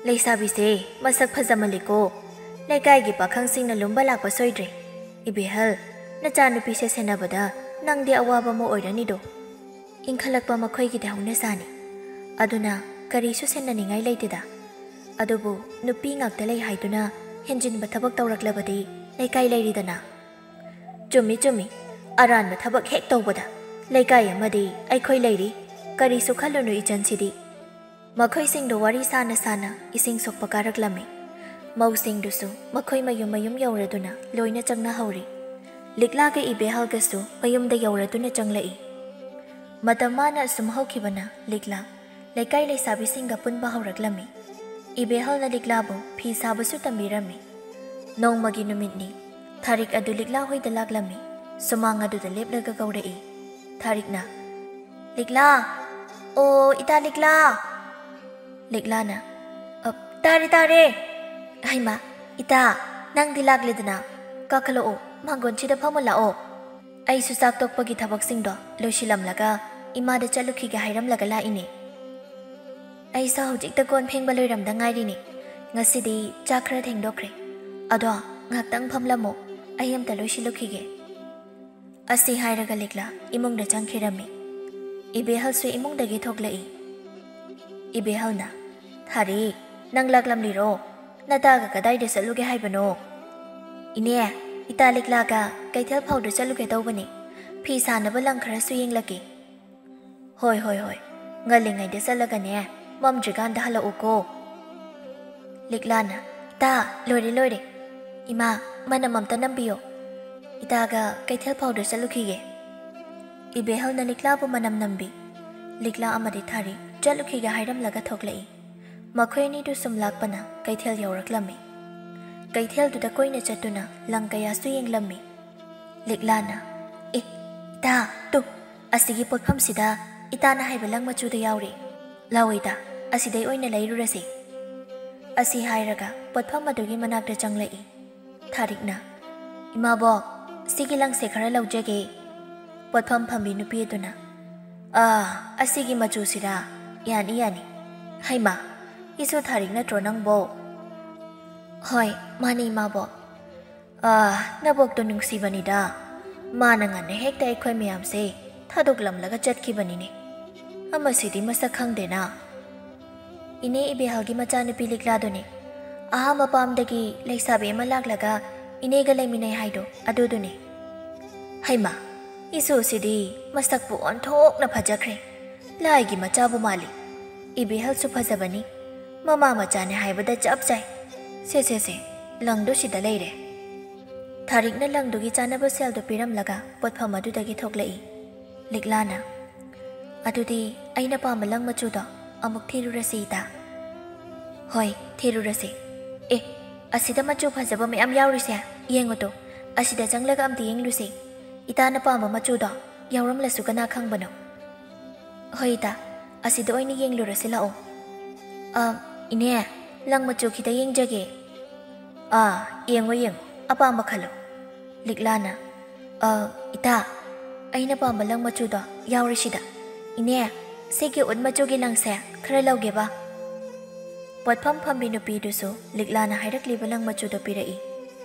"ꯂꯩꯁꯥꯕꯤꯁꯦ ꯃꯁꯛ ꯐꯖꯃꯜꯂꯤꯀꯣ, ꯂꯩꯀꯥꯏꯒꯤ ꯄꯥꯈꯪꯁꯤꯡꯅ ꯂꯨꯝꯕ ꯂꯥꯛꯄ ꯁꯣꯏꯗ꯭ꯔꯦ꯫ ꯏꯕꯦꯍꯜ, ꯅꯆꯥꯅꯨꯄꯤꯁꯦ ꯁꯦꯟꯅꯕꯗ ꯅꯪꯗꯤ ꯑꯋꯥꯕ ꯑꯃ ꯑꯣꯏꯔꯅꯤꯗꯣ꯫ ꯏꯟꯈꯠꯂꯛꯄ ꯃꯈꯣꯏꯒꯤꯗꯤ ꯍꯧꯅꯁꯥꯅꯤ꯫ ꯑꯗꯨꯅ ꯀꯔꯤꯁꯨ ꯁꯦꯟꯅꯅꯤꯡꯉꯥꯏ ꯂꯩꯇꯦꯗ꯫ ꯑꯗꯨꯕꯨ ꯅꯨꯄꯤ ꯉꯥꯛꯇ ꯂꯩ ꯍꯥꯏꯗꯨꯅ ꯍꯦꯟꯖꯤꯟꯕ ꯊꯕꯛ ꯇꯧꯔꯛꯂꯕꯗꯤ ꯂꯩꯀꯥꯏ ꯂꯩꯔꯤꯗꯅ꯫" "ꯆꯨꯝꯃꯤ, ꯆꯨꯝꯃꯤ꯫ ꯑꯔꯥꯟꯕ ꯊꯕꯛ ꯍꯦꯛ ꯇꯧꯕꯗ ꯂꯩꯀꯥꯏ ꯑꯃꯗꯤ ꯑꯩꯈꯣꯏ ꯂꯩꯔꯤ꯫ ꯀꯔꯤꯁꯨ ꯈꯜꯂꯨꯅꯨ ꯏꯆꯟꯁꯤꯗꯤ꯫" ꯃꯈꯣꯏꯁꯤꯡꯗꯣ ꯋꯥꯔꯤ ꯁꯥꯅ ꯁꯥꯅ ꯏꯁꯤꯡ ꯁꯣꯛꯄ ꯀꯥꯔꯛꯂꯝꯃꯤ꯫ ꯃꯧꯁꯤꯡꯗꯨꯁꯨ ꯃꯈꯣꯏ ꯃꯌꯨꯝ ꯃꯌꯨꯝ ꯌꯧꯔꯗꯨꯅ ꯂꯣꯏꯅ ꯆꯪꯅꯍꯧꯔꯤ꯫ ꯂꯤꯛꯂꯥꯒ ꯏꯕꯦꯍꯜꯒꯁꯨ ꯃꯌꯨꯝꯗ ꯌꯧꯔꯗꯨꯅ ꯆꯪꯂꯛꯏ꯫ ꯃꯇꯝ ꯃꯥꯅ ꯑꯁꯨꯝ ꯍꯧꯈꯤꯕꯅ ꯂꯤꯛꯂꯥ ꯂꯩꯀꯥꯏ ꯂꯩꯁꯥꯕꯤꯁꯤꯡꯒ ꯄꯨꯟꯕ ꯍꯧꯔꯛꯂꯝꯃꯤ꯫ ꯏꯕꯦꯍꯜꯅ ꯂꯤꯛꯂꯥꯕꯨ ꯐꯤ ꯁꯥꯕꯁꯨ ꯇꯝꯕꯤꯔꯝꯃꯤ꯫ ꯅꯣꯡꯃꯒꯤ ꯅꯨꯃꯤꯠꯅꯤ꯫ ꯊꯥꯔꯤꯛ ꯑꯗꯨ ꯂꯤꯛꯂꯥ ꯍꯣꯏꯗ ꯂꯥꯛꯂꯝꯃꯤ꯫ ꯁꯨꯃꯥꯡ ꯑꯗꯨꯗ ꯂꯦꯞꯂꯒ ꯀꯧꯔꯛꯏ꯫ ꯊꯥꯔꯤꯛꯅ, "ꯂꯤꯛꯂꯥ! ꯑꯣ, ꯏꯇꯥ ꯂꯤꯛꯂꯥ!" ꯂꯤꯛꯂꯥꯅ, "ꯑ, ꯇꯥꯔꯦ, ꯇꯥꯔꯦ!" "ꯍꯩꯃꯥ, ꯏꯇꯥ, ꯅꯪꯗꯤ ꯂꯥꯛꯂꯦꯗꯅ꯫ ꯀꯥꯈꯠꯂꯛꯑꯣ, ꯃꯥꯡꯒꯣꯟꯁꯤꯗ ꯐꯝꯃꯨ ꯂꯥꯛꯑꯣ꯫ ꯑꯩꯁꯨ ꯆꯥꯛ ꯇꯣꯛꯄꯒꯤ ꯊꯕꯛꯁꯤꯡꯗꯣ ꯂꯣꯏꯁꯤꯜꯂꯝꯂꯒ ꯏꯃꯥꯗ ꯆꯠꯂꯨꯈꯤꯒꯦ ꯍꯥꯏꯔꯝꯂꯒ ꯂꯥꯛꯏꯅꯦ꯫ ꯑꯩꯁꯨ ꯍꯧꯖꯤꯛꯇ ꯀꯣꯟ ꯐꯦꯡꯕ ꯂꯣꯏꯔꯝꯗ ꯉꯥꯏꯔꯤꯅꯦ꯫ ꯉꯁꯤꯗꯤ ꯆꯥꯛ ꯈꯔ ꯊꯦꯡꯗꯣꯛꯈ꯭ꯔꯦ꯫ ꯑꯗꯣ ꯉꯥꯏꯍꯥꯛꯇꯪ ꯐꯝꯂꯝꯃꯣ, ꯑꯩ ꯑꯝꯇ ꯂꯣꯏꯁꯤꯜꯂꯨꯈꯤꯒꯦ꯫" ꯑꯁꯤ ꯍꯥꯏꯔꯒ ꯂꯤꯛꯂꯥ ꯏꯃꯨꯡꯗ ꯆꯪꯈꯤꯔꯝꯃꯤ꯫ ꯏꯕꯦꯍꯜꯁꯨ ꯏꯃꯨꯡꯗꯒꯤ ꯊꯣꯛꯂꯛꯏ꯫ ꯏꯕꯦꯍꯜꯅ, "ꯊꯥꯔꯤ, ꯅꯪ ꯂꯥꯛꯂꯝꯂꯤꯔꯣ? ꯅꯇꯥꯒ ꯀꯗꯥꯏꯗ ꯆꯠꯂꯨꯒꯦ ꯍꯥꯏꯕꯅꯣ?" "ꯏꯅꯦ, ꯏꯇꯥ ꯂꯤꯛꯂꯥꯒ ꯀꯩꯊꯦꯜ ꯐꯥꯎꯗ ꯆꯠꯂꯨꯒꯦ ꯇꯧꯕꯅꯤ꯫ ꯐꯤ ꯁꯥꯅꯕ ꯂꯪ ꯈꯔꯁꯨ ꯌꯦꯡꯂꯛꯀꯦ꯫" "ꯍꯣꯏ, ꯍꯣꯏ, ꯍꯣꯏ꯫ ꯉꯜꯂꯤꯉꯩꯗ ꯆꯠꯂꯒꯅꯦ, ꯃꯝꯗ꯭ꯔꯤꯀꯥꯟꯗ ꯍꯜꯂꯛꯎꯀꯣ꯫" ꯂꯤꯛꯂꯥꯅ, "ꯏꯇꯥ, ꯂꯣꯏꯔꯦ, ꯂꯣꯏꯔꯦ꯫ ꯏꯃꯥ, ꯃꯅꯝ ꯑꯝꯇ ꯅꯝꯕꯤꯌꯣ꯫ ꯏꯇꯥꯒ ꯀꯩꯊꯦꯜ ꯐꯥꯎꯗ ꯆꯠꯂꯨꯈꯤꯒꯦ꯫" ꯏꯕꯦꯍꯜꯅ ꯂꯤꯛꯂꯥꯕꯨ ꯃꯅꯝ ꯅꯝꯕꯤ꯫ ꯂꯤꯛꯂꯥ ꯑꯃꯗꯤ ꯊꯥꯔꯤ ꯆꯠꯂꯨꯈꯤꯒꯦ ꯍꯥꯏꯔꯝꯂꯒ ꯊꯣꯛꯂꯛꯏ꯫ ꯃꯈꯣꯏ ꯑꯅꯤꯗꯨ ꯁꯨꯝ ꯂꯥꯛꯄꯅ ꯀꯩꯊꯦꯜ ꯌꯧꯔꯛꯂꯝꯃꯤ꯫ ꯀꯩꯊꯦꯜꯗꯨꯗ ꯀꯣꯏꯅ ꯆꯠꯇꯨꯅ ꯂꯪ ꯀꯌꯥꯁꯨ ꯌꯦꯡꯂꯝꯃꯤ꯫ ꯂꯤꯛꯂꯥꯅ, "ꯑꯦ, ꯏꯇꯥ, ꯇꯨ, ꯑꯁꯤꯒꯤ ꯄꯣꯠꯐꯝꯁꯤꯗ ꯏꯇꯥꯅ ꯍꯥꯏꯕ ꯂꯪ ꯃꯆꯨꯗ ꯌꯥꯎꯔꯤ꯫ ꯂꯥꯛꯑꯣ ꯏꯇꯥ, ꯑꯁꯤꯗꯩ ꯑꯣꯏꯅ ꯂꯩꯔꯨꯔꯁꯤ꯫" ꯑꯁꯤ ꯍꯥꯏꯔꯒ ꯄꯣꯠꯐꯝ ꯑꯗꯨꯒꯤ ꯃꯅꯥꯛꯇ ꯆꯪꯂꯛꯏ꯫ ꯊꯥꯔꯤꯛꯅ, "ꯏꯃꯥꯕꯣꯛ, ꯁꯤꯒꯤ ꯂꯪꯁꯦ ꯈꯔ ꯂꯧꯖꯒꯦ꯫" ꯄꯣꯠꯐꯝ ꯐꯝꯕꯤ ꯅꯨꯄꯤ ꯑꯗꯨꯅ, "ꯑꯥ, ꯑꯁꯤꯒꯤ ꯃꯆꯨꯁꯤꯔꯥ? ꯌꯥꯅꯤ, ꯌꯥꯅꯤ꯫ ꯍꯩꯃꯥ, ꯏꯁꯨ ꯊꯥꯔꯤꯛ ꯅꯠꯇ꯭ꯔꯣ ꯅꯪꯕꯣ?" "ꯍꯣꯏ, ꯃꯥꯅꯤ, ꯏꯃꯥꯕꯣꯛ꯫" "ꯑꯥ, ꯅꯕꯣꯛꯇꯣ ꯅꯨꯡꯁꯤꯕꯅꯤꯗ꯫ ꯃꯥꯅ ꯉꯟꯅ ꯍꯦꯛꯇ ꯑꯩꯈꯣꯏ ꯃꯌꯥꯝꯁꯦ ꯊꯥꯗꯣꯛꯂꯝꯂꯒ ꯆꯠꯈꯤꯕꯅꯤꯅꯦ꯫ ꯑꯃꯁꯤꯗꯤ ꯃꯁꯛ ꯈꯪꯗꯦꯅ꯫" "ꯏꯅꯦ ꯏꯕꯦꯍꯜꯒꯤ ꯃꯆꯥꯅꯨꯄꯤ ꯂꯤꯛꯂꯥꯗꯨꯅꯦ꯫ ꯑꯍꯥ ꯃꯄꯥꯝꯗꯒꯤ ꯂꯩꯁꯥꯕꯤ ꯑꯃ ꯂꯥꯛꯂꯒ ꯏꯅꯦꯒ ꯂꯩꯃꯤꯟꯅꯩ ꯍꯥꯏꯗꯣ, ꯑꯗꯨꯗꯨꯅꯦ꯫" "ꯍꯩꯃꯥ, ꯏꯁꯨꯁꯤꯗꯤ ꯃꯁꯛꯄꯨ ꯑꯣꯟꯊꯣꯛꯅ ꯐꯖꯈ꯭ꯔꯦ꯫ ꯂꯥꯏꯒꯤ ꯃꯆꯥꯕꯨ ꯃꯥꯜꯂꯤ꯫ ꯏꯕꯦꯍꯜꯁꯨ ꯐꯖꯕꯅꯤ꯫ ꯃꯃꯥ ꯃꯆꯥꯅꯦ ꯍꯥꯏꯕꯗ ꯆꯞ ꯆꯥꯏ꯫ ꯁꯦ, ꯁꯦ, ꯁꯦ, ꯂꯪꯗꯣ ꯁꯤꯗ ꯂꯩꯔꯦ꯫" ꯊꯥꯔꯤꯛꯅ ꯂꯪꯗꯨꯒꯤ ꯆꯥꯅꯕ ꯁꯦꯜꯗꯣ ꯄꯤꯔꯝꯂꯒ ꯄꯣꯠꯐꯝ ꯑꯗꯨꯗꯒꯤ ꯊꯣꯛꯂꯛꯏ꯫ ꯂꯤꯛꯂꯥꯅ, ꯑꯗꯨꯗꯤ ꯑꯩꯅ ꯄꯥꯝꯕ ꯂꯪ ꯃꯆꯨꯗꯣ ꯑꯃꯨꯛ ꯊꯤꯔꯨꯔꯁꯤ, ꯏꯇꯥ꯫ ꯍꯣꯏ, ꯊꯤꯔꯨꯔꯁꯤ꯫ ꯑꯦ, ꯑꯁꯤꯗ ꯃꯆꯨ ꯐꯖꯕ ꯃꯌꯥꯝ ꯌꯥꯎꯔꯤꯁꯦ ꯌꯦꯡꯉꯨꯇꯣ꯫ ꯑꯁꯤꯗ ꯆꯪꯂꯒ ꯑꯝꯇ ꯌꯦꯡꯂꯨꯁꯤ꯫ ꯏꯇꯥꯅ ꯄꯥꯝꯕ ꯃꯆꯨꯗꯣ ꯌꯥꯎꯔꯝꯂꯁꯨ ꯀꯅꯥ ꯈꯪꯕꯅꯣ? ꯍꯣꯏ, ꯏꯇꯥ, ꯑꯁꯤꯗ ꯑꯣꯏꯅ ꯌꯦꯡꯂꯨꯔꯁꯤ ꯂꯥꯛꯑꯣ꯫ ꯑ, ꯏꯅꯦ, ꯂꯪ ꯃꯆꯨ ꯈꯤꯇ ꯌꯦꯡꯖꯒꯦ꯫ ꯑꯥ, ꯌꯦꯡꯉꯣ, ꯌꯦꯡꯉꯣ, ꯑꯄꯥꯝꯕ ꯈꯜꯂꯣ꯫ ꯂꯤꯛꯂꯥꯅ, "ꯑ, ꯏꯇꯥ, ꯑꯩꯅ ꯄꯥꯝꯕ ꯂꯪ ꯃꯆꯨꯗꯣ ꯌꯥꯎꯔꯤꯁꯤꯗ꯫ ꯏꯅꯦ, ꯁꯤꯒꯤ ꯎꯠ ꯃꯆꯨꯒꯤ ꯂꯪꯁꯦ ꯈꯔ ꯂꯧꯒꯦꯕ?" ꯄꯣꯠꯐꯝ ꯐꯝꯕꯤ ꯅꯨꯄꯤꯗꯨꯁꯨ ꯂꯤꯛꯂꯥꯅ ꯍꯥꯏꯔꯛꯂꯤꯕ ꯂꯪ ꯃꯆꯨꯗꯣ ꯄꯤꯔꯛꯏ꯫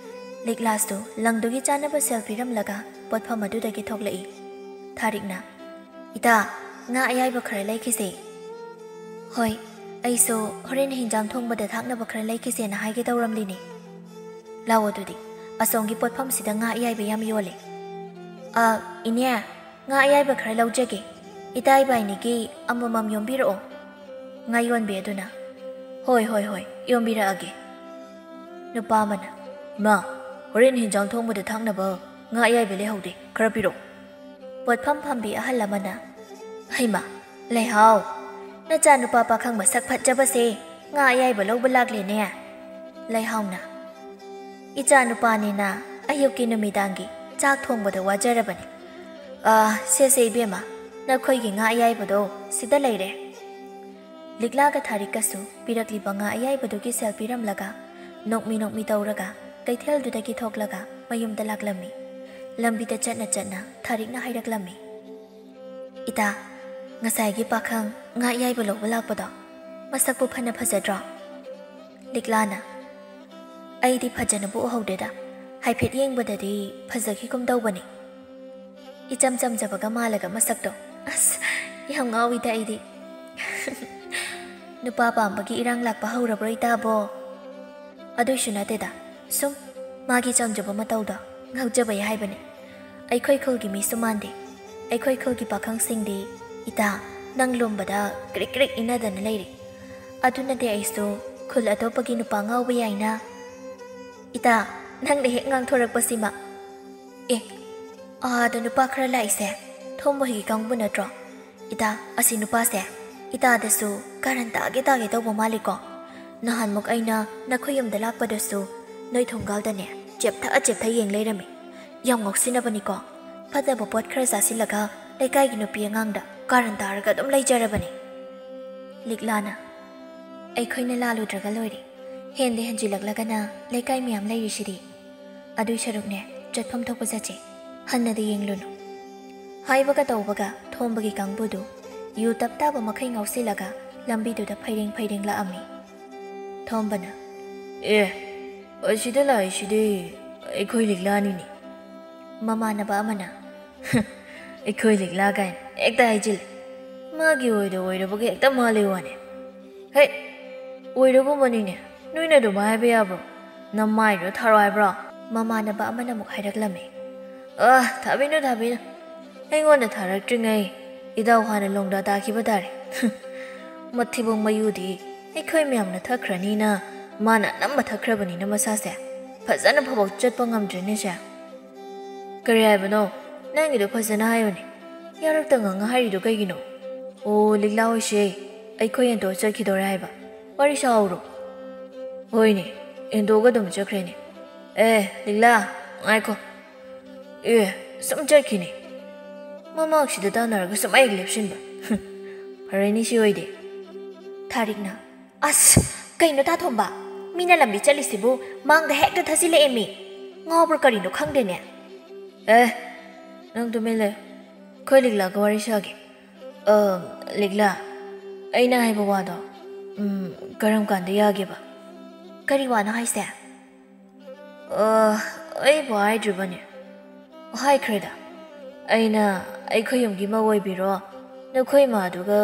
ꯂꯤꯛꯂꯥꯁꯨ ꯂꯪꯗꯨꯒꯤ ꯆꯥꯅꯕ ꯁꯦꯜ ꯄꯤꯔꯝꯂꯒ ꯄꯣꯠꯐꯝ ꯑꯗꯨꯗꯒꯤ ꯊꯣꯛꯂꯛꯏ꯫ ꯊꯥꯔꯤꯛꯅ, "ꯏꯇꯥ, ꯉꯥ ꯑꯌꯥꯏꯕ ꯈꯔ ꯂꯩꯈꯤꯁꯦ꯫" "ꯍꯣꯏ, ꯑꯩꯁꯨ ꯍꯣꯔꯦꯟ ꯍꯤꯟꯖꯥꯡ ꯊꯣꯡꯕꯗ ꯊꯥꯛꯅꯕ ꯈꯔ ꯂꯩꯈꯤꯁꯦꯅ ꯍꯥꯏꯒꯦ ꯇꯧꯔꯝꯂꯤꯅꯤ꯫ ꯂꯥꯛꯑꯣ ꯑꯗꯨꯗꯤ, ꯑꯁꯣꯝꯒꯤ ꯄꯣꯠꯐꯝꯁꯤꯗ ꯉꯥ ꯑꯌꯥꯏꯕ ꯌꯥꯝ ꯌꯣꯜꯂꯦ꯫" "ꯑ, ꯏꯅꯦ, ꯉꯥ ꯑꯌꯥꯏꯕ ꯈꯔ ꯂꯧꯖꯒꯦ꯫ ꯏꯇꯥ ꯏꯕꯥꯏꯅꯤꯒꯤ ꯑꯃꯃꯝ ꯌꯣꯝꯕꯤꯔꯛꯑꯣ꯫" ꯉꯥ ꯌꯣꯟꯕꯤ ꯑꯗꯨꯅ, "ꯍꯣꯏ, ꯍꯣꯏ, ꯍꯣꯏ, ꯌꯣꯝꯕꯤꯔꯛꯑꯒꯦ꯫" ꯅꯨꯄꯥ ꯑꯃꯅ, "ꯏꯃꯥ, ꯍꯣꯔꯦꯟ ꯍꯤꯟꯖꯥꯡ ꯊꯣꯡꯕꯗ ꯊꯥꯛꯅꯕ ꯉꯥ ꯑꯌꯥꯏꯕ ꯂꯩꯍꯧꯗꯦ, ꯈꯔ ꯄꯤꯔꯛꯑꯣ꯫" ꯄꯣꯠꯐꯝ ꯐꯝꯕꯤ ꯑꯍꯜ ꯑꯃꯅ, "ꯍꯩꯃꯥ, ꯂꯩꯍꯥꯎ, ꯅꯆꯥꯅꯨꯄꯥ ꯄꯥꯈꯪ ꯃꯁꯛ ꯐꯠꯖꯕꯁꯦ ꯉꯥ ꯑꯌꯥꯏꯕ ꯂꯧꯕ ꯂꯥꯛꯂꯦꯅꯦ꯫" ꯂꯩꯍꯥꯎꯅ, "ꯏꯆꯥꯅꯨꯄꯥꯅꯤꯅ ꯑꯌꯨꯛꯀꯤ ꯅꯨꯃꯤꯗꯥꯡꯒꯤ ꯆꯥꯛ ꯊꯣꯡꯕꯗ ꯋꯥꯖꯔꯕꯅꯤ꯫ ꯑꯥ, ꯁꯦ ꯁꯦ ꯏꯕꯦꯝꯃ, ꯅꯈꯣꯏꯒꯤ ꯉꯥ ꯑꯌꯥꯏꯕꯗꯣ ꯁꯤꯗ ꯂꯩꯔꯦ꯫" ꯂꯤꯛꯂꯥꯒ ꯊꯥꯔꯤꯛꯀꯁꯨ ꯄꯤꯔꯛꯂꯤꯕ ꯉꯥ ꯑꯌꯥꯏꯕꯗꯨꯒꯤ ꯁꯦꯜ ꯄꯤꯔꯝꯂꯒ ꯅꯣꯛꯃꯤ ꯅꯣꯛꯃꯤ ꯇꯧꯔꯒ ꯀꯩꯊꯦꯜꯗꯨꯗꯒꯤ ꯊꯣꯛꯂꯒ ꯃꯌꯨꯝꯗ ꯂꯥꯛꯂꯝꯃꯤ꯫ ꯂꯝꯕꯤꯗ ꯆꯠꯅ ꯆꯠꯅ ꯊꯥꯔꯤꯛꯅ ꯍꯥꯏꯔꯛꯂꯝꯃꯤ, "ꯏꯇꯥ, ꯉꯁꯥꯏꯒꯤ ꯄꯥꯈꯪ ꯉꯥ ꯑꯌꯥꯏꯕ ꯂꯧꯕ ꯂꯥꯛꯄꯗꯣ ꯃꯁꯛꯄꯨ ꯐꯅ ꯐꯖꯗ꯭ꯔꯣ?" ꯂꯤꯛꯂꯥꯅ, "ꯑꯩꯗꯤ ꯐꯖꯅꯕꯨ ꯎꯍꯧꯗꯦꯗ, ꯍꯥꯏꯐꯦꯠ ꯌꯦꯡꯕꯗꯗꯤ ꯐꯖꯈꯤꯒꯨꯝ ꯇꯧꯕꯅꯤ꯫ ꯏꯆꯝ ꯆꯝꯖꯕꯒ ꯃꯥꯜꯂꯒ ꯃꯁꯛꯇꯣ꯫ ꯑꯁ, ꯌꯥꯝ ꯉꯥꯎꯏꯗ ꯑꯩꯗꯤ꯫" "ꯅꯨꯄꯥ ꯄꯥꯝꯕꯒꯤ ꯏꯔꯥꯡ ꯂꯥꯛꯄ ꯍꯧꯔꯕ꯭ꯔꯣ ꯏꯇꯥꯕꯣ?" "ꯑꯗꯨꯏꯁꯨ ꯅꯠꯇꯦꯗ, ꯁꯨꯝ ꯃꯥꯒꯤ ꯆꯝꯖꯕ ꯃꯇꯧꯗꯣ ꯉꯥꯎꯖꯕꯩ ꯍꯥꯏꯕꯅꯤ꯫ ꯑꯩꯈꯣꯏ ꯈꯨꯜꯒꯤ ꯃꯤꯁꯨ ꯃꯥꯟꯗꯦ꯫ ꯑꯩꯈꯣꯏ ꯈꯨꯜꯒꯤ ꯄꯥꯈꯪꯁꯤꯡꯗꯤ ꯏꯇꯥ ꯅꯪ ꯂꯨꯝꯕꯗ ꯀ꯭ꯔꯤꯛ ꯀ꯭ꯔꯤꯛ ꯏꯟꯅꯗꯅ ꯂꯩꯔꯤ꯫ ꯑꯗꯨꯅꯗꯤ ꯑꯩꯁꯨ ꯈꯨꯜ ꯑꯇꯣꯞꯄꯒꯤ ꯅꯨꯄꯥ ꯉꯥꯎꯕ ꯌꯥꯏꯅ꯫" "ꯏꯇꯥ, ꯅꯪꯅ ꯍꯦꯛ ꯉꯥꯡꯊꯣꯔꯛꯄꯁꯤꯃ꯫ ꯑꯦ, ꯑꯥꯗ ꯅꯨꯄꯥ ꯈꯔ ꯂꯥꯛꯏꯁꯦ ꯊꯣꯝꯕ ꯍꯣꯏꯒꯤ ꯀꯥꯡꯕꯨ ꯅꯠꯇ꯭ꯔꯣ? ꯏꯇꯥ, ꯑꯁꯤ ꯅꯨꯄꯥꯁꯦ ꯏꯇꯥꯗꯁꯨ ꯀꯥꯔꯟ ꯇꯥꯒꯦ ꯇꯥꯒꯦ ꯇꯧꯕ ꯃꯥꯜꯂꯤꯀꯣ꯫ ꯅꯍꯥꯟꯃꯨꯛ ꯑꯩꯅ ꯅꯈꯣꯏ ꯌꯨꯝꯗ ꯂꯥꯛꯄꯗꯁꯨ ꯅꯣꯏ ꯊꯣꯡꯒꯥꯜꯗꯅꯦ ꯆꯦꯞꯊ ꯆꯦꯞꯊ ꯌꯦꯡ ꯂꯩꯔꯝꯃꯤ꯫ ꯌꯥꯝ ꯉꯥꯎꯁꯤꯟꯅꯕꯅꯤꯀꯣ꯫ ꯐꯠꯇꯕ ꯄꯣꯠ ꯈꯔ ꯆꯥꯁꯤꯜꯂꯒ ꯂꯩꯀꯥꯏꯒꯤ ꯅꯨꯄꯤ ꯑꯉꯥꯡꯗ ꯀꯥꯔꯟ ꯇꯥꯔꯒ ꯑꯗꯨꯝ ꯂꯩꯖꯔꯕꯅꯤ꯫ ꯂꯤꯛꯂꯥꯅ, "ꯑꯩꯈꯣꯏꯅ ꯂꯥꯜꯂꯨꯗ꯭ꯔꯒ ꯂꯣꯏꯔꯦ꯫ ꯍꯦꯟꯗꯤ ꯍꯦꯟꯖꯤꯜꯂꯛꯂꯒꯅ ꯂꯩꯀꯥꯏ ꯃꯌꯥꯝ ꯂꯩꯔꯤꯁꯤꯗꯤ꯫ ꯑꯗꯨꯏ ꯁꯔꯨꯛꯅꯦ, ꯆꯠꯐꯝ ꯊꯣꯛꯄ ꯆꯠꯁꯦ꯫ ꯍꯟꯅꯗꯤ ꯌꯦꯡꯂꯨꯅꯨ"꯫ ꯍꯥꯏꯕꯒ ꯇꯧꯕꯒ ꯊꯣꯝꯕꯒꯤ ꯀꯥꯡꯕꯨꯗꯨ ꯌꯨ ꯇꯞ ꯇꯥꯕ ꯃꯈꯩ ꯉꯥꯎꯁꯤꯜꯂꯒ ꯂꯝꯕꯤꯗꯨꯗ ꯐꯩꯔꯦꯡ ꯐꯩꯔꯦꯡ ꯂꯥꯛꯑꯝꯃꯤ꯫ ꯊꯣꯝꯕꯅ, "ꯑꯦ, ꯑꯁꯤꯗ ꯂꯥꯛꯏꯁꯤꯗꯤ ꯑꯩꯈꯣꯏ ꯂꯤꯛꯂꯥꯅꯤꯅꯦ"꯫ ꯃꯃꯥꯟꯅꯕ ꯑꯃꯅ, "ꯑꯩꯈꯣꯏ ꯂꯤꯛꯂꯥ" ꯀꯥꯏꯅ ꯍꯦꯛꯇ ꯍꯥꯏꯖꯤꯜꯂꯦ꯫ ꯃꯥꯒꯤ ꯑꯣꯏꯗ ꯑꯣꯏꯔꯕꯒ ꯍꯦꯛꯇ ꯃꯥꯜꯂꯦ ꯋꯥꯅꯦ꯫ ꯍꯦ, ꯑꯣꯏꯔꯒꯨꯝꯕꯅꯤꯅꯦ꯫ ꯅꯣꯏꯅ ꯑꯗꯨꯃꯥꯏ ꯍꯥꯏꯕ ꯌꯥꯕ꯭ꯔꯣ? ꯅꯃꯥꯏꯗꯣ ꯊꯥꯔꯣ ꯍꯥꯏꯕ꯭ꯔꯣ? ꯃꯃꯥꯟꯅꯕ ꯑꯃꯅ ꯑꯃꯨꯛ ꯍꯥꯏꯔꯛꯂꯝꯃꯤ꯫ "ꯑ, ꯊꯥꯕꯤꯅꯨ, ꯊꯥꯕꯤꯅꯨ꯫ ꯑꯩꯉꯣꯟꯗ ꯊꯥꯔꯛꯇ꯭ꯔꯤꯉꯩ ꯏꯇꯥꯎ ꯍꯥꯟꯅ ꯂꯣꯡꯗꯥ ꯇꯥꯈꯤꯕ ꯇꯥꯔꯦ"꯫ ꯃꯊꯤꯕꯣꯡ ꯃꯌꯨꯗꯤ ꯑꯩꯈꯣꯏ ꯃꯌꯥꯝꯅ ꯊꯛꯈ꯭ꯔꯅꯤꯅ ꯃꯥꯅ ꯑꯅꯝꯕ ꯊꯛꯈ꯭ꯔꯕꯅꯤꯅ ꯃꯁꯥꯁꯦ ꯐꯖꯅ ꯐꯥꯎꯕ ꯆꯠꯄ ꯉꯝꯗ꯭ꯔꯦꯅꯦꯁꯦ꯫ "ꯀꯔꯤ ꯍꯥꯏꯕꯅꯣ? ꯅꯪꯒꯤꯗꯣ ꯐꯖꯅ ꯍꯥꯏꯌꯨꯅꯦ꯫ ꯌꯥꯔꯛꯇ ꯉꯥꯡꯉ ꯍꯥꯏꯔꯤꯗꯣ ꯀꯩꯒꯤꯅꯣ?" "ꯑꯣ, ꯂꯤꯛꯂꯥ ꯍꯣꯏꯁꯦ ꯑꯩꯈꯣꯏ ꯍꯦꯟꯇꯣꯛꯑ ꯆꯠꯈꯤꯗꯧꯔꯦ ꯍꯥꯏꯕ꯫ ꯋꯥꯔꯤ ꯁꯥꯍꯧꯔꯣ"꯫ "ꯍꯣꯏꯅꯦ, ꯍꯦꯟꯗꯣꯛꯑꯒ ꯑꯗꯨꯝ ꯆꯠꯈ꯭ꯔꯦꯅꯦ꯫ ꯑꯦ, ꯂꯤꯛꯂꯥ, ꯉꯥꯏꯈꯣ꯫ ꯑꯦ, ꯁꯨꯝ ꯆꯠꯈꯤꯅꯦ꯫ ꯃꯃꯥꯡꯁꯤꯗ ꯇꯥꯟꯅꯔꯒ ꯁꯨꯝ ꯍꯦꯛ ꯂꯦꯞꯁꯤꯟꯕ꯫ ꯐꯔꯦꯅꯦ ꯁꯤ ꯑꯣꯏꯗꯤ"꯫ ꯊꯥꯔꯤꯛꯅ, "ꯑꯁ, ꯀꯩꯅꯣ ꯇꯥꯊꯣꯝꯕ? ꯃꯤꯅ ꯂꯝꯕꯤ ꯆꯠꯂꯤꯁꯤꯕꯨ ꯃꯥꯡꯗ ꯍꯦꯛꯇ ꯊꯥꯖꯤꯜꯂꯛꯑꯦ ꯃꯤ꯫ ꯉꯥꯎꯕ꯭ꯔꯥ ꯀꯔꯤꯅꯣ ꯈꯪꯗꯦꯅꯦ"꯫ "ꯑꯦ, ꯅꯪ ꯇꯨꯃꯤꯟ ꯂꯩ꯫ ꯑꯩꯈꯣꯏ ꯂꯤꯛꯂꯥꯒ ꯋꯥꯔꯤ ꯁꯥꯒꯦ꯫ ꯑ, ꯂꯤꯛꯂꯥ, ꯑꯩꯅ ꯍꯥꯏꯕ ꯋꯥꯗꯣ, ꯎꯝ, ꯀꯔꯝ ꯀꯥꯟꯗ ꯌꯥꯒꯦꯕ?" "ꯀꯔꯤ ꯋꯥꯅꯣ ꯍꯥꯏꯁꯦ?" "ꯑ, ꯑꯩꯕꯨ ꯍꯥꯏꯗ꯭ꯔꯤꯕꯅꯦ꯫ ꯍꯥꯏꯈ꯭ꯔꯦꯗ꯫ ꯑꯩꯅ ꯑꯩꯈꯣꯏ ꯌꯨꯝꯒꯤ ꯃꯧ ꯑꯣꯏꯕꯤꯔꯣ, ꯅꯈꯣꯏ ꯏꯃꯥꯗꯨꯒ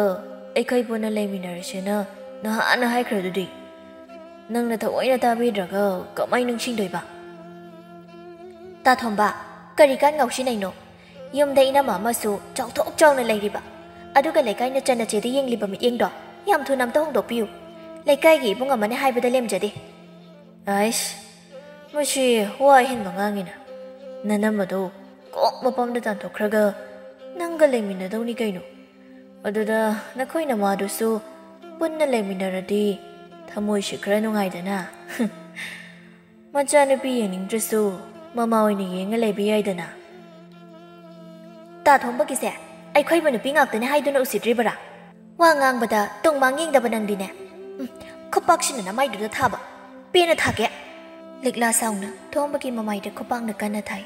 ꯑꯩꯈꯣꯏ ꯄꯨꯟꯅ ꯂꯩꯃꯤꯟꯅꯔꯁꯦꯅ ꯅꯍꯥꯟꯅ ꯍꯥꯏꯈ꯭ꯔꯗꯨꯗꯤ꯫ ꯅꯪꯅ ꯊꯑꯣꯏꯅ ꯇꯥꯕꯤꯗ꯭ꯔꯒ ꯀꯃꯥꯏ ꯅꯤꯡꯁꯤꯡꯗꯣꯏꯕ?" "ꯇꯥꯊꯣꯝꯕ, ꯀꯔꯤ ꯀꯥꯟ ꯉꯥꯎꯁꯤꯟꯅꯩꯅꯣ? ꯌꯨꯝꯗ ꯏꯅꯝꯃ ꯑꯃꯁꯨ ꯆꯥꯎꯊꯣꯛ ꯆꯥꯎꯅ ꯂꯩꯔꯤꯕ, ꯑꯗꯨꯒ ꯂꯩꯀꯥꯏ ꯅꯆꯟꯅꯆꯦꯗ ꯌꯦꯡꯂꯤꯕ ꯃꯤꯠꯌꯦꯡꯗꯣ ꯌꯥꯝ ꯊꯨꯅ ꯑꯝꯇ ꯍꯣꯡꯗꯣꯛꯄꯤꯌꯨ꯫ ꯂꯩꯀꯥꯏꯒꯤ ꯏꯕꯨꯡ ꯑꯃꯅ ꯍꯥꯏꯕꯗ ꯂꯦꯝꯖꯗꯦ"꯫ ꯑꯥꯏꯁ, ꯃꯁꯤ ꯋꯥ ꯑꯍꯦꯟꯕ ꯉꯥꯡꯉꯤꯅ꯫ ꯅꯅꯝꯃꯗꯣ ꯀꯣꯛ ꯃꯄꯥꯝꯗ ꯇꯥꯟꯊꯣꯛꯈ꯭ꯔꯒ ꯅꯪꯒ ꯂꯩꯃꯤꯟꯅꯗꯧꯅꯤ ꯀꯩꯅꯣ꯫ ꯑꯗꯨꯗ ꯅꯈꯣꯏ ꯅꯃꯥꯗꯨꯁꯨ ꯄꯨꯟꯅ ꯂꯩꯃꯤꯟꯅꯔꯗꯤ ꯊꯃꯣꯏꯁꯤ ꯈꯔ ꯅꯨꯡꯉꯥꯏꯗꯅ꯫ ꯃꯆꯥꯅꯨꯄꯤ ꯌꯦꯡꯅꯤꯡꯗ꯭ꯔꯁꯨ ꯃꯃꯥ ꯑꯣꯏꯅ ꯌꯦꯡꯉ ꯂꯩꯕ ꯌꯥꯏꯗꯅ꯫ ꯇꯥ ꯊꯣꯝꯕꯒꯤꯁꯦ ꯑꯩꯈꯣꯏꯕꯨ ꯅꯨꯄꯤ ꯉꯥꯛꯇꯅꯦ ꯍꯥꯏꯗꯨꯅ ꯎꯁꯤꯠꯇ꯭ꯔꯤꯕꯔꯥ? ꯋꯥ ꯉꯥꯡꯕꯗ ꯇꯨꯡ ꯃꯥꯡ ꯌꯦꯡꯗꯕ ꯅꯪꯗꯤꯅꯦ꯫ ꯎꯝ, ꯈꯨꯄꯥꯛꯁꯤꯅ ꯅꯃꯥꯏꯗꯨꯗ ꯊꯥꯕ꯫ ꯄꯦꯟꯅ ꯊꯥꯒꯦ꯫ ꯂꯤꯛꯂꯥ ꯁꯥꯎꯅ ꯊꯣꯝꯕꯒꯤ ꯃꯃꯥꯏꯗ ꯈꯨꯄꯥꯛꯅ ꯀꯟꯅ ꯊꯥꯏ꯫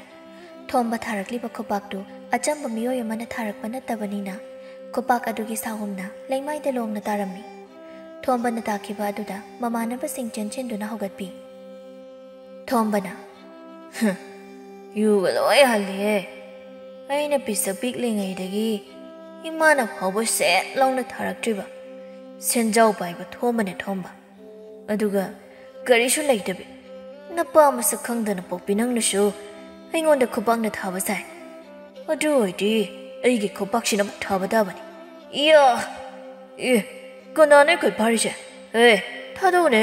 ꯊꯣꯝꯕ ꯊꯥꯔꯛꯂꯤꯕ ꯈꯨꯄꯥꯛꯇꯨ ꯑꯆꯝꯕ ꯃꯤꯑꯣꯏ ꯑꯃꯅ ꯊꯥꯔꯛꯄ ꯅꯠꯇꯕꯅꯤꯅ ꯈꯨꯄꯥꯛ ꯑꯗꯨꯒꯤ ꯁꯥꯍꯨꯝꯅ ꯂꯩꯃꯥꯏꯗ ꯂꯣꯡꯅ ꯇꯥꯔꯝꯃꯤ꯫ ꯊꯣꯝꯕꯅ ꯇꯥꯈꯤꯕ ꯑꯗꯨꯗ ꯃꯃꯥꯟꯅꯕꯁꯤꯡ ꯆꯦꯟꯁꯤꯟꯗꯨꯅ ꯍꯧꯒꯠꯄꯤ꯫ ꯊꯣꯝꯕꯅ, "ꯍꯝ, ꯌꯨꯒ ꯂꯣꯏ ꯍꯜꯂꯤꯍꯦ꯫ ꯑꯩꯅ ꯄꯤꯁꯛ ꯄꯤꯛꯂꯤꯉꯩꯗꯒꯤ ꯏꯃꯥꯅ ꯐꯥꯎꯕ ꯁꯦꯠ ꯂꯥꯎꯅ ꯊꯥꯔꯛꯇ꯭ꯔꯤꯕ ꯁꯦꯟꯖꯥꯎ ꯄꯥꯏꯕ ꯊꯣꯝꯕꯅꯦ ꯊꯣꯝꯕ꯫ ꯑꯗꯨꯒ ꯀꯔꯤꯁꯨ ꯂꯩꯇꯕꯤ ꯅꯄꯥ ꯃꯁꯛ ꯈꯪꯗꯅ ꯄꯣꯛꯄꯤ ꯅꯪꯅꯁꯨ ꯑꯩꯉꯣꯟꯗ ꯈꯨꯄꯥꯛꯅ ꯊꯥꯕ ꯁꯥꯏ꯫ ꯑꯗꯨ ꯑꯣꯏꯔꯗꯤ ꯑꯩꯒꯤ ꯈꯨꯄꯥꯛꯁꯤꯅ ꯑꯃꯨꯛ ꯊꯥꯕ ꯇꯥꯕꯅꯤ꯫ ꯏꯌꯥ! ꯑꯦ, ꯀꯅꯥꯅꯣ ꯑꯩꯈꯣꯏ ꯐꯥꯔꯤꯁꯦ? ꯑꯦ, ꯊꯥꯗꯧꯅꯦ!"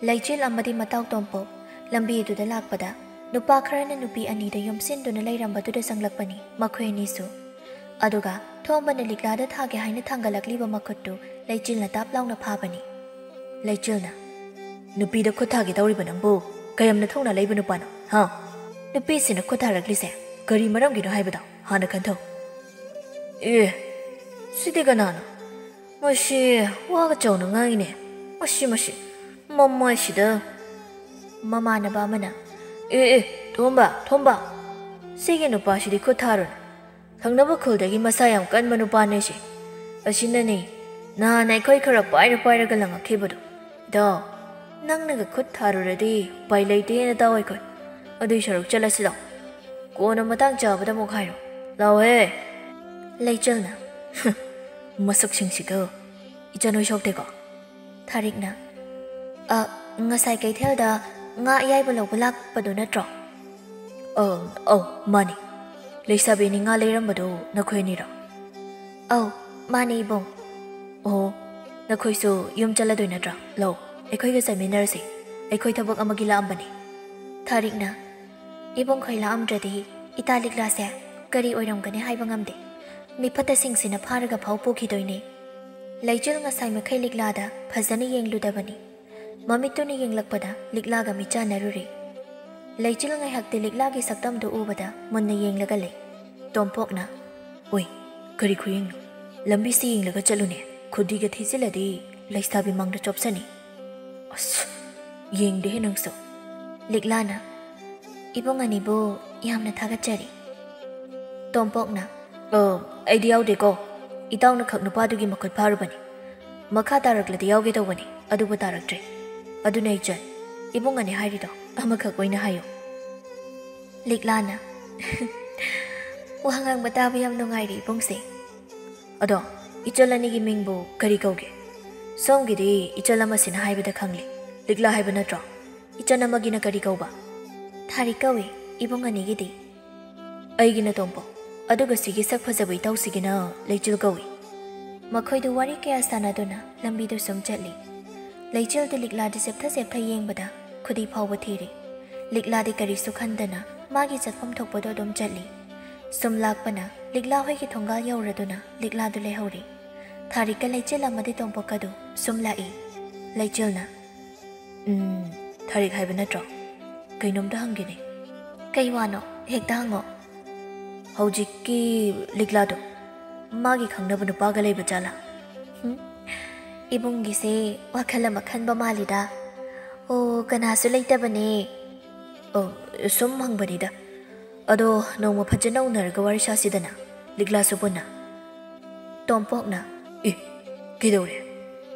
ꯂꯩꯆꯤꯜ ꯑꯃꯗꯤ ꯃꯇꯥꯎ ꯇꯣꯝꯄꯣꯛ ꯂꯝꯕꯤ ꯑꯗꯨꯗ ꯂꯥꯛꯄꯗ ꯅꯨꯄꯥ ꯈꯔꯅ ꯅꯨꯄꯤ ꯑꯅꯤꯗ ꯌꯣꯝꯁꯤꯟꯗꯨꯅ ꯂꯩꯔꯝꯕꯗꯨꯗ ꯆꯪꯂꯛꯄꯅꯤ ꯃꯈꯣꯏ ꯑꯅꯤꯁꯨ꯫ ꯑꯗꯨꯒ ꯊꯣꯝꯕꯅ ꯂꯤꯛꯂꯥꯗ ꯊꯥꯒꯦ ꯍꯥꯏꯅ ꯊꯥꯡꯒꯠꯂꯛꯂꯤꯕ ꯃꯈꯨꯠꯇꯨ ꯂꯩꯆꯤꯜꯅ ꯇꯥꯞ ꯂꯥꯎꯅ ꯐꯥꯕꯅꯤ꯫ ꯂꯩꯆꯤꯜꯅ, "ꯅꯨꯄꯤꯗ ꯈꯨꯠ ꯊꯥꯒꯦ ꯇꯧꯔꯤꯕ ꯅꯪꯕꯨ ꯀꯌꯥꯝꯅ ꯊꯧꯅ ꯂꯩꯕ ꯅꯨꯄꯥꯅꯣ, ꯍꯥ? ꯅꯨꯄꯤꯁꯤꯅ ꯈꯨꯠ ꯊꯥꯔꯛꯂꯤꯁꯦ ꯀꯔꯤ ꯃꯔꯝꯒꯤꯅꯣ ꯍꯥꯏꯕꯗꯣ ꯍꯥꯟꯅ ꯈꯟꯊꯧ꯫" "ꯑꯦ, ꯁꯤꯗꯤ ꯀꯅꯥꯅꯣ? ꯃꯁꯤ ꯋꯥꯒ ꯆꯥꯎꯅ ꯉꯥꯡꯉꯤꯅꯦ꯫ ꯃꯁꯤ, ꯃꯁꯤ, ꯃꯃꯥꯏꯁꯤꯗ꯫" ꯃꯃꯥꯟꯅꯕ ꯑꯃꯅ, "ꯑꯦ, ꯑꯦ, ꯊꯣꯝꯕ, ꯊꯣꯝꯕ, ꯁꯤꯒꯤ ꯅꯨꯄꯥꯁꯤꯗꯤ ꯈꯨꯠ ꯊꯥꯔꯨꯅꯨ꯫ ꯊꯪꯅꯕ ꯈꯨꯜꯗꯒꯤ ꯃꯁꯥ ꯌꯥꯝ ꯀꯟꯕ ꯅꯨꯄꯥꯅꯦ ꯁꯤ꯫ ꯑꯁꯤꯅꯅꯦ ꯅꯍꯥꯟ ꯑꯩꯈꯣꯏ ꯈꯔ ꯄꯥꯏꯔ ꯄꯥꯏꯔꯒ ꯂꯪꯉꯛꯈꯤꯕꯗꯣ꯫ ꯏꯇꯥꯎ, ꯅꯪꯅꯒ ꯈꯨꯠ ꯊꯥꯔꯨꯔꯗꯤ ꯎꯄꯥꯏ ꯂꯩꯇꯦ ꯅꯇꯥꯎ ꯑꯩꯈꯣꯏ꯫ ꯑꯗꯨꯏ ꯁꯔꯨꯛ ꯆꯠꯂꯁꯤ ꯂꯥꯎ꯫ ꯀꯣꯟꯅ ꯃꯇꯥꯡ ꯆꯥꯕꯗ ꯑꯃꯨꯛ ꯍꯥꯏꯔꯣ꯫ ꯂꯥꯎꯍꯦ!" ꯂꯩꯆꯜꯅ, "ꯃꯁꯛꯁꯤꯡꯁꯤꯒ ꯏꯆꯟ ꯍꯣꯏ ꯁꯣꯛꯇꯦꯀꯣ?" ꯊꯥꯔꯤꯛꯅ, "ꯑ, ꯉꯁꯥꯏ ꯀꯩꯊꯦꯜꯗ ꯉꯥ ꯑꯌꯥꯏꯕ ꯂꯧꯕ ꯂꯥꯛꯄꯗꯨ ꯅꯠꯇ꯭ꯔꯣ?" "ꯑ, ꯑꯧ, ꯃꯥꯅꯤ꯫ ꯂꯩꯁꯥꯕꯤꯅꯤ ꯉꯥ ꯂꯩꯔꯝꯕꯗꯨ ꯅꯈꯣꯏ ꯑꯅꯤꯔꯣ?" "ꯑꯧ, ꯃꯥꯅꯤ ꯏꯕꯨꯡ꯫" "ꯑꯣ, ꯅꯈꯣꯏꯁꯨ ꯌꯨꯝ ꯆꯠꯂꯗꯣꯏ ꯅꯠꯇ꯭ꯔꯥ? ꯂꯧ, ꯑꯩꯈꯣꯏꯒ ꯆꯠꯃꯤꯟꯅꯔꯁꯤ꯫ ꯑꯩꯈꯣꯏ ꯊꯕꯛ ꯑꯃꯒꯤ ꯂꯥꯛꯑꯝꯕꯅꯤ꯫" ꯊꯥꯔꯤꯛꯅ, "ꯏꯕꯨꯡ ꯈꯣꯏ ꯂꯥꯛꯑꯝꯗ꯭ꯔꯗꯤ ꯏꯇꯥ ꯂꯤꯛꯂꯥꯁꯦ ꯀꯔꯤ ꯑꯣꯏꯔꯝꯒꯅꯤ ꯍꯥꯏꯕ ꯉꯝꯗꯦ꯫ ꯃꯤꯐꯠꯇꯁꯤꯡꯁꯤꯅ ꯐꯥꯔꯒ ꯐꯥꯎ ꯄꯨꯈꯤꯗꯣꯏꯅꯦ꯫ ꯂꯩꯆꯤꯜ ꯉꯁꯥꯏ ꯃꯈꯩ ꯂꯤꯛꯂꯥꯗ ꯐꯖꯅ ꯌꯦꯡꯂꯨꯗꯕꯅꯤ꯫ ꯃꯃꯤꯠꯇꯨꯅ ꯌꯦꯡꯂꯛꯄꯗ ꯂꯤꯛꯂꯥꯒ ꯃꯤꯠꯆꯥꯟꯅꯔꯨꯔꯦ꯫ ꯂꯩꯆꯤꯜ ꯉꯥꯏꯍꯥꯛꯇꯤ ꯂꯤꯛꯂꯥꯒꯤ ꯁꯛꯇꯝꯗꯨ ꯎꯕꯗ ꯃꯨꯟꯅ ꯌꯦꯡꯂꯒ ꯂꯩ꯫ ꯇꯣꯝꯄꯣꯛꯅ, "ꯑꯣꯏ, ꯀꯔꯤ ꯈꯨꯌꯦꯡꯅꯣ? ꯂꯝꯕꯤꯁꯤ ꯌꯦꯡꯂꯒ ꯆꯠꯂꯨꯅꯦ, ꯈꯨꯗꯤꯒ ꯊꯤꯖꯤꯜꯂꯗꯤ ꯂꯩꯁꯥꯕꯤ ꯃꯥꯡꯗ ꯆꯣꯞꯁꯅꯤ꯫" "ꯑꯁ, ꯌꯦꯡꯗꯦꯍꯦ ꯅꯪꯁꯨ꯫" ꯂꯤꯛꯂꯥꯅ, "ꯏꯕꯨꯡ ꯑꯅꯤꯕꯨ ꯌꯥꯝꯅ ꯊꯥꯒꯠꯆꯔꯤ꯫" ꯇꯣꯝꯄꯣꯛꯅ, "ꯑ, ꯑꯩꯗꯤ ꯌꯥꯎꯗꯦꯀꯣ꯫ ꯏꯇꯥꯎꯅ ꯈꯛ ꯅꯨꯄꯥꯗꯨꯒꯤ ꯃꯈꯨꯠ ꯐꯥꯔꯨꯕꯅꯤ꯫ ꯃꯈꯥ ꯇꯥꯔꯛꯂꯗꯤ ꯌꯥꯎꯒꯦ ꯇꯧꯕꯅꯤ, ꯑꯗꯨꯕꯨ ꯇꯥꯔꯛꯇ꯭ꯔꯦ꯫ ꯑꯗꯨꯅ ꯏꯆꯟ, ꯏꯕꯨꯡ ꯑꯅꯤ ꯍꯥꯏꯔꯤꯗꯣ ꯑꯃꯈꯛ ꯑꯣꯏꯅ ꯍꯥꯏꯌꯨ꯫" ꯂꯤꯛꯂꯥꯅ, "ꯋꯥ ꯉꯥꯡꯕ ꯇꯥꯕ ꯌꯥꯝ ꯅꯨꯡꯉꯥꯏꯔꯦ ꯏꯕꯨꯡꯁꯦ꯫ ꯑꯗꯣ, ꯏꯆꯜ ꯑꯅꯤꯒꯤ ꯃꯤꯡꯕꯨ ꯀꯔꯤ ꯀꯧꯒꯦ? ꯁꯣꯝꯒꯤꯗꯤ ꯏꯆꯜ ꯑꯃꯁꯤꯅ ꯍꯥꯏꯕꯗ ꯈꯪꯂꯦ꯫ ꯂꯤꯛꯂꯥ ꯍꯥꯏꯕ ꯅꯠꯇ꯭ꯔꯣ? ꯏꯆꯟ ꯑꯃꯒꯤꯅ ꯀꯔꯤ ꯀꯧꯕ?" "ꯊꯥꯔꯤꯛ ꯀꯧꯏ, ꯏꯕꯨꯡ ꯑꯅꯤꯒꯤꯗꯤ꯫" "ꯑꯩꯒꯤꯅ ꯇꯣꯝꯄꯣꯛ꯫ ꯑꯗꯨꯒ ꯁꯤꯒꯤ ꯁꯛ ꯐꯖꯕ ꯏꯇꯥꯎꯁꯤꯒꯤꯅ ꯂꯩꯆꯤꯜ ꯀꯧꯏ꯫" ꯃꯈꯣꯏꯗꯨ ꯋꯥꯔꯤ ꯀꯌꯥ ꯁꯥꯟꯅꯗꯨꯅ ꯂꯝꯕꯤꯗꯨ ꯁꯨꯝ ꯆꯠꯂꯤ꯫ ꯂꯩꯆꯤꯜꯗꯨ ꯂꯤꯛꯂꯥꯗ ꯆꯦꯞꯊ ꯆꯦꯞꯊ ꯌꯦꯡꯕꯗ ꯈꯨꯗꯤ ꯐꯥꯎꯕ ꯊꯤꯔꯤ꯫ ꯂꯤꯛꯂꯥꯗꯤ ꯀꯔꯤꯁꯨ ꯈꯟꯗꯅ ꯃꯥꯒꯤ ꯆꯠꯐꯝ ꯊꯣꯛꯄꯗꯨ ꯑꯗꯨꯝ ꯆꯠꯂꯤ꯫ ꯁꯨꯝ ꯂꯥꯛꯄꯅ ꯂꯤꯛꯂꯥ ꯍꯣꯏꯒꯤ ꯊꯣꯡꯒꯥꯜ ꯌꯧꯔꯗꯨꯅ ꯂꯤꯛꯂꯥꯗꯨ ꯂꯩꯍꯧꯔꯤ꯫ ꯊꯥꯔꯤꯛꯀ ꯂꯩꯆꯤꯜ ꯑꯃꯗꯤ ꯇꯣꯝꯄꯣꯛꯀꯗꯨ ꯁꯨꯝ ꯂꯥꯛꯏ꯫ ꯂꯩꯆꯤꯜꯅ, "ꯎꯝ, ꯊꯥꯔꯤꯛ ꯍꯥꯏꯕ ꯅꯠꯇ꯭ꯔꯣ? ꯀꯩꯅꯣꯝꯇ ꯍꯪꯒꯦꯅꯦ꯫" "ꯀꯩ ꯋꯥꯅꯣ? ꯍꯦꯛꯇ ꯍꯪꯉꯣ꯫" "ꯍꯧꯖꯤꯛꯀꯤ ꯂꯤꯛꯂꯥꯗꯣ, ꯃꯥꯒꯤ ꯈꯪꯅꯕ ꯅꯨꯄꯥꯒ ꯂꯩꯕ ꯖꯥꯠꯂꯥ?" "ꯍꯨꯝ, ꯏꯕꯨꯡꯒꯤꯁꯦ ꯋꯥꯈꯜ ꯑꯃ ꯈꯟꯕ ꯃꯥꯜꯂꯤꯗ꯫" "ꯑꯣ, ꯀꯅꯥꯁꯨ ꯂꯩꯇꯕꯅꯦ꯫" "ꯑꯣ, ꯁꯨꯝ ꯍꯪꯕꯅꯤꯗ꯫ ꯑꯗꯣ ꯅꯣꯡꯃ ꯐꯖꯅ ꯎꯅꯔꯒ ꯋꯥꯔꯤ ꯁꯥꯁꯤꯗꯅ, ꯂꯤꯛꯂꯥꯁꯨ ꯄꯨꯟꯅ꯫" ꯇꯣꯝꯄꯣꯛꯅ, "ꯑꯦ, ꯀꯩꯗꯧꯔꯦ?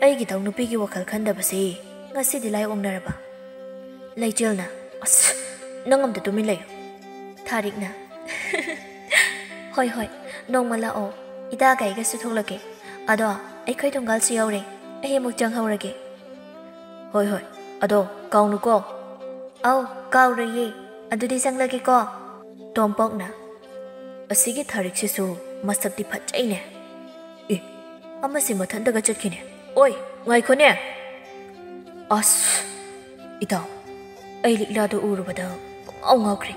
ꯑꯩꯒꯤꯗꯧ ꯅꯨꯄꯤꯒꯤ ꯋꯥꯈꯜ ꯈꯟꯗꯕꯁꯦ ꯉꯁꯤꯗꯤ ꯂꯥꯏ ꯑꯣꯛꯅꯔꯕ?" ꯂꯩꯆꯤꯜꯅ, "ꯑꯁ, ꯅꯪ ꯑꯝꯇ ꯇꯨꯃꯤꯟ ꯂꯩꯌꯨ꯫" ꯊꯥꯔꯤꯛꯅ, "ꯍꯣꯏ, ꯍꯣꯏ, ꯅꯣꯡꯃ ꯂꯥꯛꯑꯣ꯫ ꯏꯇꯥꯒ ꯑꯩꯒꯁꯨ ꯊꯣꯛꯂꯛꯀꯦ꯫ ꯑꯗꯣ ꯑꯩꯈꯣꯏ ꯊꯣꯡꯒꯥꯜꯁꯨ ꯌꯧꯔꯦ꯫ ꯑꯩ ꯑꯃꯨꯛ ꯆꯪꯍꯧꯔꯒꯦ꯫" "ꯍꯣꯏ, ꯍꯣꯏ, ꯑꯗꯣ ꯀꯥꯎꯅꯨꯀꯣ꯫" "ꯑꯧ, ꯀꯥꯎꯔꯣꯏꯌꯦ꯫ ꯑꯗꯨꯗꯤ ꯆꯪꯂꯒꯦꯀꯣ꯫" ꯇꯣꯝꯄꯣꯛꯅ, "ꯑꯁꯤꯒꯤ ꯊꯥꯔꯤꯛꯁꯤꯁꯨ ꯃꯁꯛꯇꯤ ꯐꯖꯩꯅꯦ꯫ ꯑꯦ, ꯑꯃꯁꯤ ꯃꯊꯟꯇꯒ ꯆꯠꯈꯤꯅꯦ꯫ ꯑꯣꯏ, ꯉꯥꯏꯈꯣꯅꯦ꯫ ꯑꯁ, ꯏꯇꯥꯎ, ꯑꯩ ꯂꯤꯛꯂꯥꯗꯣ ꯎꯔꯨꯕꯗ ꯄꯨꯡꯉꯥꯎ ꯉꯥꯎꯈ꯭ꯔꯦ꯫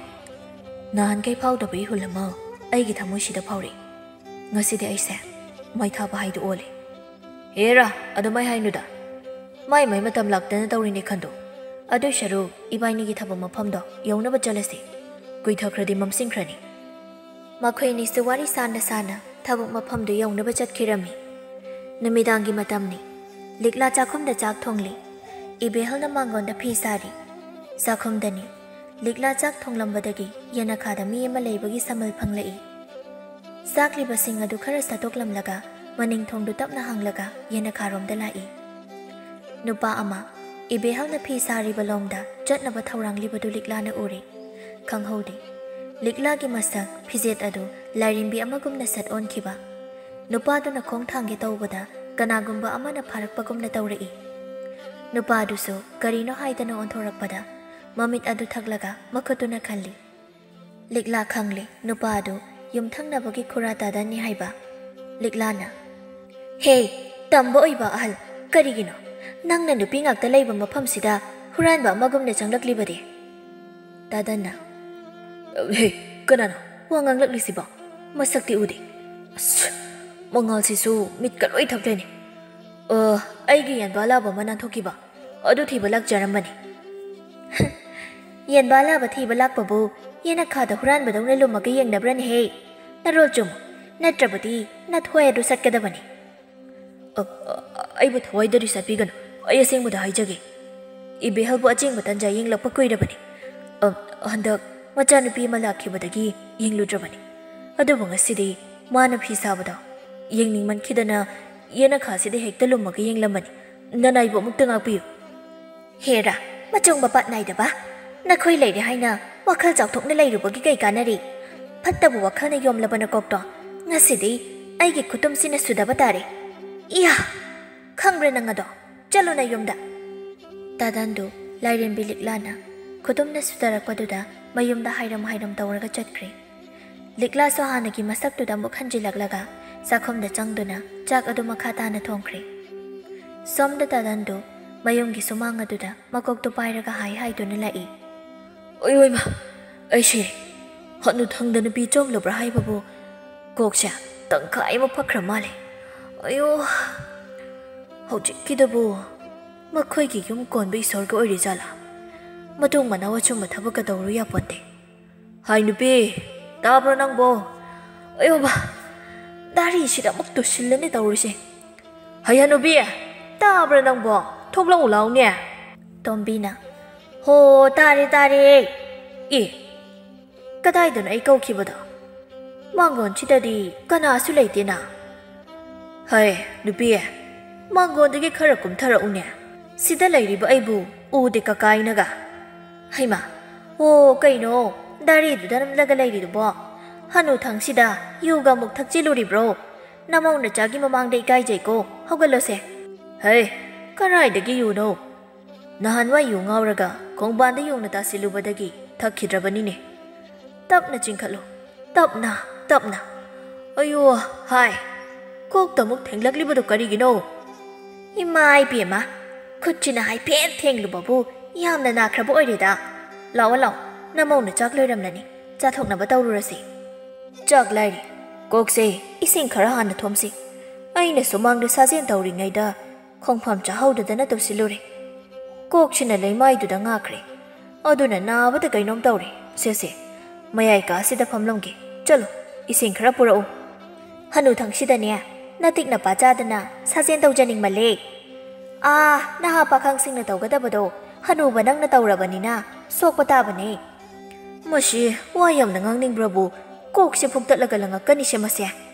ꯅꯍꯥꯟꯈꯩ ꯐꯥꯎꯗꯕ ꯏꯍꯨꯜ ꯑꯃ ꯑꯩꯒꯤ ꯊꯃꯣꯏꯁꯤꯗ ꯐꯥꯎꯔꯛꯏ꯫ "ꯉꯁꯤꯗꯤ ꯑꯩꯁꯦ ꯃꯩ ꯊꯥꯕ ꯍꯥꯏꯗꯨ ꯑꯣꯜꯂꯦ꯫" "ꯍꯦꯔꯥ, ꯑꯗꯨꯃꯥꯏ ꯍꯥꯏꯅꯨꯗ꯫ ꯃꯥꯏ ꯃꯥꯏ ꯃꯇꯝ ꯂꯥꯛꯇꯅ ꯇꯧꯔꯤꯅꯦ ꯈꯟꯗꯣ꯫ ꯑꯗꯨꯏ ꯁꯔꯨꯛ ꯏꯕꯥꯏꯅꯤꯒꯤ ꯊꯕꯛ ꯃꯐꯝꯗꯣ ꯌꯧꯅꯕ ꯆꯠꯂꯁꯤ꯫ ꯀꯨꯏꯊꯈ꯭ꯔꯗꯤ ꯃꯝꯁꯤꯟꯈ꯭ꯔꯅꯤ꯫" ꯃꯈꯣꯏ ꯑꯅꯤꯁꯨ ꯋꯥꯔꯤ ꯁꯥꯟꯅ ꯁꯥꯟꯅ ꯊꯕꯛ ꯃꯐꯝꯗꯨ ꯌꯧꯅꯕ ꯆꯠꯈꯤꯔꯝꯃꯤ꯫ ꯅꯨꯃꯤꯗꯥꯡꯒꯤ ꯃꯇꯝꯅꯤ꯫ ꯂꯤꯛꯂꯥ ꯆꯥꯛꯈꯨꯝꯗ ꯆꯥꯛ ꯊꯣꯡꯂꯤ꯫ ꯏꯕꯦꯍꯜꯅ ꯃꯥꯡꯒꯣꯟꯗ ꯐꯤ ꯁꯥꯔꯤ꯫ ꯆꯥꯛꯈꯨꯝꯗꯅꯤ꯫ ꯂꯤꯛꯂꯥ ꯆꯥꯛ ꯊꯣꯡꯂꯝꯕꯗꯒꯤ ꯌꯦꯅꯈꯥꯗ ꯃꯤ ꯑꯃ ꯂꯩꯕꯒꯤ ꯁꯃꯜ ꯐꯪꯂꯛꯏ꯫ ꯆꯥꯛꯂꯤꯕꯁꯤꯡ ꯑꯗꯨ ꯈꯔ ꯁꯠꯇꯣꯛꯂꯝꯂꯒ ꯃꯅꯤꯡ ꯊꯣꯡꯗꯨ ꯇꯞꯅ ꯍꯥꯡꯂꯒ ꯌꯦꯅꯈꯥꯔꯣꯝꯗ ꯂꯥꯛꯏ꯫ ꯅꯨꯄꯥ ꯑꯃ ꯏꯕꯦꯍꯜꯅ ꯐꯤ ꯁꯥꯔꯤꯕ ꯂꯣꯝꯗ ꯆꯠꯅꯕ ꯊꯧꯔꯥꯡꯂꯤꯕꯗꯨ ꯂꯤꯛꯂꯥꯅ ꯎꯔꯦ꯫ ꯈꯪꯍꯧꯗꯦ꯫ ꯂꯤꯛꯂꯥꯒꯤ ꯃꯁꯛ, ꯐꯤꯖꯦꯠ ꯑꯗꯨ ꯂꯥꯏꯔꯦꯝꯕꯤ ꯑꯃꯒꯨꯝꯅ ꯁꯠ ꯑꯣꯟꯈꯤꯕ꯫ ꯅꯨꯄꯥꯗꯨꯅ ꯈꯣꯡ ꯊꯥꯡꯒꯦ ꯇꯧꯕꯗ ꯀꯅꯥꯒꯨꯝꯕ ꯑꯃꯅ ꯐꯥꯔꯛꯄꯒꯨꯝꯅ ꯇꯧꯔꯛꯏ꯫ ꯅꯨꯄꯥꯗꯨꯁꯨ ꯀꯔꯤꯅꯣ ꯍꯥꯏꯗꯅ ꯑꯣꯟꯊꯣꯔꯛꯄꯗ ꯃꯃꯤꯠ ꯑꯗꯨ ꯊꯛꯂꯒ ꯃꯈꯨꯠꯇꯨꯅ ꯈꯜꯂꯤ꯫ ꯂꯤꯛꯂꯥ ꯈꯪꯂꯦ ꯅꯨꯄꯥ ꯑꯗꯨ ꯌꯨꯝꯊꯪꯅꯕꯒꯤ ꯈꯨꯔꯥ ꯇꯥꯗꯟꯅꯤ ꯍꯥꯏꯕ꯫ ꯂꯤꯛꯂꯥꯅ, "ꯍꯦ, ꯇꯝꯕ ꯑꯣꯏꯕ ꯑꯍꯜ, ꯀꯔꯤꯒꯤꯅꯣ ꯅꯪꯅ ꯅꯨꯄꯤ ꯉꯥꯛꯇ ꯂꯩꯕ ꯃꯐꯝꯁꯤꯗ ꯍꯨꯔꯥꯟꯕ ꯑꯃꯒꯨꯝꯅ ꯆꯪꯂꯛꯂꯤꯕꯗꯤ?" ꯇꯥꯗꯟꯅ, "ꯍꯦ, ꯀꯅꯥꯅꯣ ꯋꯥ ꯉꯥꯡꯂꯛꯂꯤꯁꯤꯕꯣ? ꯃꯁꯛꯇꯤ ꯎꯗꯦ꯫ ꯑꯁ, ꯃꯉꯥꯜꯁꯤꯁꯨ ꯃꯤꯠꯀ ꯂꯣꯏ ꯊꯛꯂꯦꯅꯦ꯫ ꯑ, ꯑꯩꯒꯤ ꯌꯦꯟꯕꯥꯂꯥꯕ ꯑꯃ ꯅꯥꯟꯊꯣꯛꯈꯤꯕ ꯑꯗꯨ ꯊꯤꯕ ꯂꯥꯛꯆꯔꯝꯕꯅꯤ꯫" "ꯌꯦꯟꯕꯥꯂꯥꯕ ꯊꯤꯕ ꯂꯥꯛꯄꯕꯨ ꯌꯦꯅꯈꯥꯗ ꯍꯨꯔꯥꯟꯕꯗꯧꯅ ꯂꯨꯝꯃꯒ ꯌꯦꯡꯅꯕ꯭ꯔꯅꯦꯍꯦ? ꯅꯔꯣꯜ ꯆꯨꯝꯃꯨ, ꯅꯠꯇ꯭ꯔꯕꯗꯤ ꯅꯊ꯭ꯋꯥꯏ ꯑꯗꯨ ꯆꯠꯀꯗꯕꯅꯤ꯫" "ꯑ, ꯑ, ꯑꯩꯕꯨ ꯊꯋꯥꯏꯗꯗꯤ ꯆꯠꯄꯤꯒꯅꯨ, ꯑꯩ ꯑꯁꯦꯡꯕꯗ ꯍꯥꯏꯖꯒꯦ꯫ ꯏꯕꯦꯍꯜꯕꯨ ꯑꯆꯦꯡꯕ ꯇꯟꯖꯥ ꯌꯦꯡꯂꯛꯄ ꯀꯨꯏꯔꯕꯅꯤ꯫ ꯑ, ꯍꯟꯗꯛ ꯃꯆꯥꯅꯨꯄꯤ ꯑꯃ ꯂꯥꯛꯈꯤꯕꯗꯒꯤ ꯌꯦꯡꯂꯨꯗ꯭ꯔꯕꯅꯤ꯫ ꯑꯗꯨꯕꯨ ꯉꯁꯤꯗꯤ ꯃꯥꯅ ꯐꯤ ꯁꯥꯕꯗꯣ ꯌꯦꯡꯅꯤꯡꯃꯟꯈꯤꯗꯅ ꯌꯦꯅꯈꯥꯁꯤꯗ ꯍꯦꯛꯇ ꯂꯨꯝꯃꯒ ꯌꯦꯡꯂꯝꯕꯅꯤ꯫ ꯅꯅꯥꯏꯕꯨ ꯑꯃꯨꯛꯇ ꯉꯥꯛꯄꯤꯌꯨ꯫" "ꯍꯦꯔꯥ, ꯃꯆꯨꯡ ꯃꯄꯥꯠ ꯅꯥꯏꯗꯕ, ꯅꯈꯣꯏ ꯂꯩꯔꯦ ꯍꯥꯏꯅ ꯋꯥꯈꯜ ꯆꯥꯎꯊꯣꯛꯅ ꯂꯩꯔꯨꯕꯒꯤ ꯀꯩ ꯀꯥꯟꯅꯔꯤ? ꯐꯠꯇꯕ ꯋꯥꯈꯜꯅ ꯌꯣꯝꯂꯕ ꯅꯀꯣꯛꯇꯣ ꯉꯁꯤꯗꯤ ꯑꯩꯒꯤ ꯈꯨꯇꯨꯝꯁꯤꯅ ꯁꯨꯗꯕ ꯇꯥꯔꯦ꯫ ꯏꯌꯥ! ꯈꯪꯕ꯭ꯔꯥ ꯅꯪ ꯑꯗꯣ? ꯆꯠꯂꯣ ꯅꯌꯨꯝꯗ꯫" ꯇꯥꯗꯟꯗꯨ ꯂꯥꯏꯔꯦꯝꯕꯤ ꯂꯤꯛꯂꯥꯅ ꯈꯨꯇꯨꯝꯅ ꯁꯨꯗꯔꯛꯄꯗꯨꯗ ꯃꯌꯨꯝꯗ ꯍꯥꯏꯔꯝ ꯍꯥꯏꯔꯝ ꯇꯧꯔꯒ ꯆꯠꯈ꯭ꯔꯦ꯫ ꯂꯤꯛꯂꯥꯁꯨ ꯍꯥꯟꯅꯒꯤ ꯃꯁꯛꯇꯨꯗ ꯑꯃꯨꯛ ꯍꯟꯖꯤꯜꯂꯛꯂꯒ ꯆꯥꯛꯈꯨꯝꯗ ꯆꯪꯗꯨꯅ ꯆꯥꯛ ꯑꯗꯨ ꯃꯈꯥ ꯇꯥꯅ ꯊꯣꯡꯈ꯭ꯔꯦ꯫ ꯁꯣꯝꯗ ꯇꯥꯗꯟꯗꯨ ꯃꯌꯨꯝꯒꯤ ꯁꯨꯃꯥꯡ ꯑꯗꯨꯗ ꯃꯀꯣꯛꯇꯨ ꯄꯥꯏꯔꯒ ꯍꯥꯏ ꯍꯥꯏꯗꯨꯅ ꯂꯥꯛꯏ꯫ "ꯑꯣꯏ, ꯑꯣꯏꯃ, ꯑꯩ ꯁꯤꯔꯦ꯫ ꯍꯅꯨꯊꯪꯗ ꯅꯨꯄꯤ ꯆꯣꯡꯂꯕ꯭ꯔꯥ ꯍꯥꯏꯕꯕꯨ ꯀꯣꯛꯁꯦ ꯇꯪꯈꯥꯏ ꯑꯃ ꯐꯛꯈ꯭ꯔ ꯃꯥꯜꯂꯦ꯫ ꯑꯌꯣ, ꯍꯧꯖꯤꯛꯀꯤꯗꯨꯕꯨ ꯃꯈꯣꯏꯒꯤ ꯌꯨꯝ ꯀꯣꯟꯕ ꯏꯁꯣꯔꯒ ꯑꯣꯏꯔꯤꯖꯥꯠꯂꯥ? ꯃꯇꯨꯡ ꯃꯅꯥꯎ ꯑꯆꯨꯝꯕ ꯊꯕꯛꯀ ꯇꯧꯔꯨ ꯌꯥꯄꯣꯟꯇꯦ꯫ ꯍꯥꯏ ꯅꯨꯄꯤ, ꯇꯥꯕ꯭ꯔꯣ ꯅꯪꯕꯣ? ꯑꯌꯣꯕ, ꯗꯥꯔꯤꯁꯤꯗ ꯑꯃꯨꯛ ꯇꯨꯁꯤꯜꯂꯅꯤ ꯇꯧꯔꯤꯁꯦ꯫ ꯍꯩ ꯍꯅꯨꯕꯤ, ꯇꯥꯕ꯭ꯔꯥ ꯅꯪꯕꯣ? ꯊꯣꯛꯂꯛꯎ ꯂꯥꯎꯅꯦ꯫ ꯇꯣꯝꯕꯤꯅ, "ꯍꯣ, ꯇꯥꯔꯦ, ꯇꯥꯔꯦ꯫ ꯑꯦ, ꯀꯗꯥꯏꯗꯅꯣ ꯑꯩ ꯀꯧꯈꯤꯕꯗꯣ? ꯃꯥꯡꯒꯣꯟꯁꯤꯗꯗꯤ ꯀꯅꯥꯁꯨ ꯂꯩꯇꯦꯅ꯫" ꯍꯩ, ꯅꯨꯄꯤ, ꯃꯥꯡꯒꯣꯟꯗꯒꯤ ꯈꯔ ꯀꯨꯝꯊꯔꯛꯎꯅꯦ꯫ ꯁꯤꯗ ꯂꯩꯔꯤꯕ ꯑꯩꯕꯨ ꯎꯗꯦ ꯀꯀꯥꯏꯅꯒ꯫ ꯍꯩꯃꯥ, ꯑꯣ, ꯀꯩꯅꯣ, ꯗꯥꯔꯤꯗꯨꯗ ꯅꯝꯂꯒ ꯂꯩꯔꯤꯗꯨꯕꯣ? ꯍꯅꯨꯊꯪꯁꯤꯗ ꯌꯨꯒ ꯑꯃꯨꯛ ꯊꯛꯆꯤꯜꯂꯨꯔꯤꯕ꯭ꯔꯣ? ꯅꯃꯧ ꯅꯆꯥꯒꯤ ꯃꯃꯥꯡꯗ ꯏꯀꯥꯏꯖꯩꯀꯣ, ꯍꯧꯒꯠꯂꯣꯁꯦ꯫ ꯍꯩ, ꯀꯔꯥꯏꯗꯒꯤ ꯌꯨꯅꯣ? ꯅꯍꯥꯟꯋꯥꯏ ꯌꯨ ꯉꯥꯎꯔꯒ ꯈꯣꯡꯕꯥꯟꯗ ꯌꯣꯡꯅ ꯇꯥꯁꯤꯜꯂꯨꯕꯗꯒꯤ ꯊꯛꯈꯤꯗ꯭ꯔꯕꯅꯤꯅꯦ꯫ ꯇꯞꯅ ꯆꯤꯡꯈꯠꯂꯨ, ꯇꯞꯅ, ꯇꯞꯅ꯫ ꯑꯌꯣ, ꯍꯥꯏ, ꯀꯣꯛꯇ ꯑꯃꯨꯛ ꯊꯦꯡꯂꯛꯂꯤꯕꯗꯨ ꯀꯔꯤꯒꯤꯅꯣ? ꯏꯃꯥ ꯏꯕꯦꯝꯃ, ꯈꯨꯠꯁꯤꯅ ꯍꯥꯏꯐꯦꯠ ꯊꯦꯡꯂꯨꯕꯕꯨ ꯌꯥꯝꯅ ꯅꯥꯈ꯭ꯔꯕ ꯑꯣꯏꯔꯦꯗ꯫ ꯂꯥꯛꯑꯣ, ꯂꯥꯛꯑꯣ, ꯅꯃꯧꯅ ꯆꯥꯛ ꯂꯣꯏꯔꯝꯂꯅꯤ, ꯆꯥꯊꯣꯛꯅꯕ ꯇꯧꯔꯨꯔꯁꯤ꯫ ꯆꯥꯛ ꯂꯥꯏꯔꯤ, ꯀꯣꯛꯁꯦ ꯏꯁꯤꯡ ꯈꯔ ꯍꯥꯟꯅ ꯊꯣꯝꯁꯤ꯫ ꯑꯩꯅ ꯁꯨꯃꯥꯡꯗ ꯁꯥꯖꯦꯜ ꯇꯧꯔꯤꯉꯩꯗ ꯈꯣꯡꯐꯝ ꯆꯥꯍꯧꯗꯗꯅ ꯇꯧꯁꯤꯜꯂꯨꯔꯦ꯫ ꯀꯣꯛꯁꯤꯅ ꯂꯩꯃꯥꯏꯗꯨꯗ ꯉꯥꯛꯈ꯭ꯔꯦ꯫ ꯑꯗꯨꯅ ꯅꯥꯕꯗ ꯀꯩꯅꯣꯝ ꯇꯧꯔꯦ꯫ ꯁꯦ, ꯁꯦ, ꯃꯌꯥꯏ ꯀꯥꯁꯤꯗ ꯐꯝꯂꯝꯒꯦ꯫ ꯆꯠꯂꯣ, ꯏꯁꯤꯡ ꯈꯔ ꯄꯨꯔꯛꯎ꯫ ꯍꯅꯨꯊꯪꯁꯤꯗꯅꯦ, ꯅꯇꯤꯛ ꯅꯄꯥ ꯆꯥꯗꯅ ꯁꯥꯖꯦꯜ ꯇꯧꯖꯅꯤꯡꯃꯜꯂꯦ꯫ ꯑꯥ, ꯅꯍꯥ ꯄꯥꯈꯪꯁꯤꯡꯅ ꯇꯧꯒꯗꯕꯗꯣ ꯍꯅꯨꯕ ꯅꯪꯅ ꯇꯧꯔꯕꯅꯤꯅ ꯁꯣꯛꯄ ꯇꯥꯕꯅꯦ꯫ ꯃꯁꯤ ꯋꯥ ꯌꯥꯝꯅ ꯉꯥꯡꯅꯤꯡꯕ꯭ꯔꯕꯨ? ꯀꯣꯛꯁꯦ ꯐꯨꯛꯇꯠꯂꯒ ꯂꯪꯉꯛꯀꯅꯤꯁꯦ ꯃꯁꯦ꯫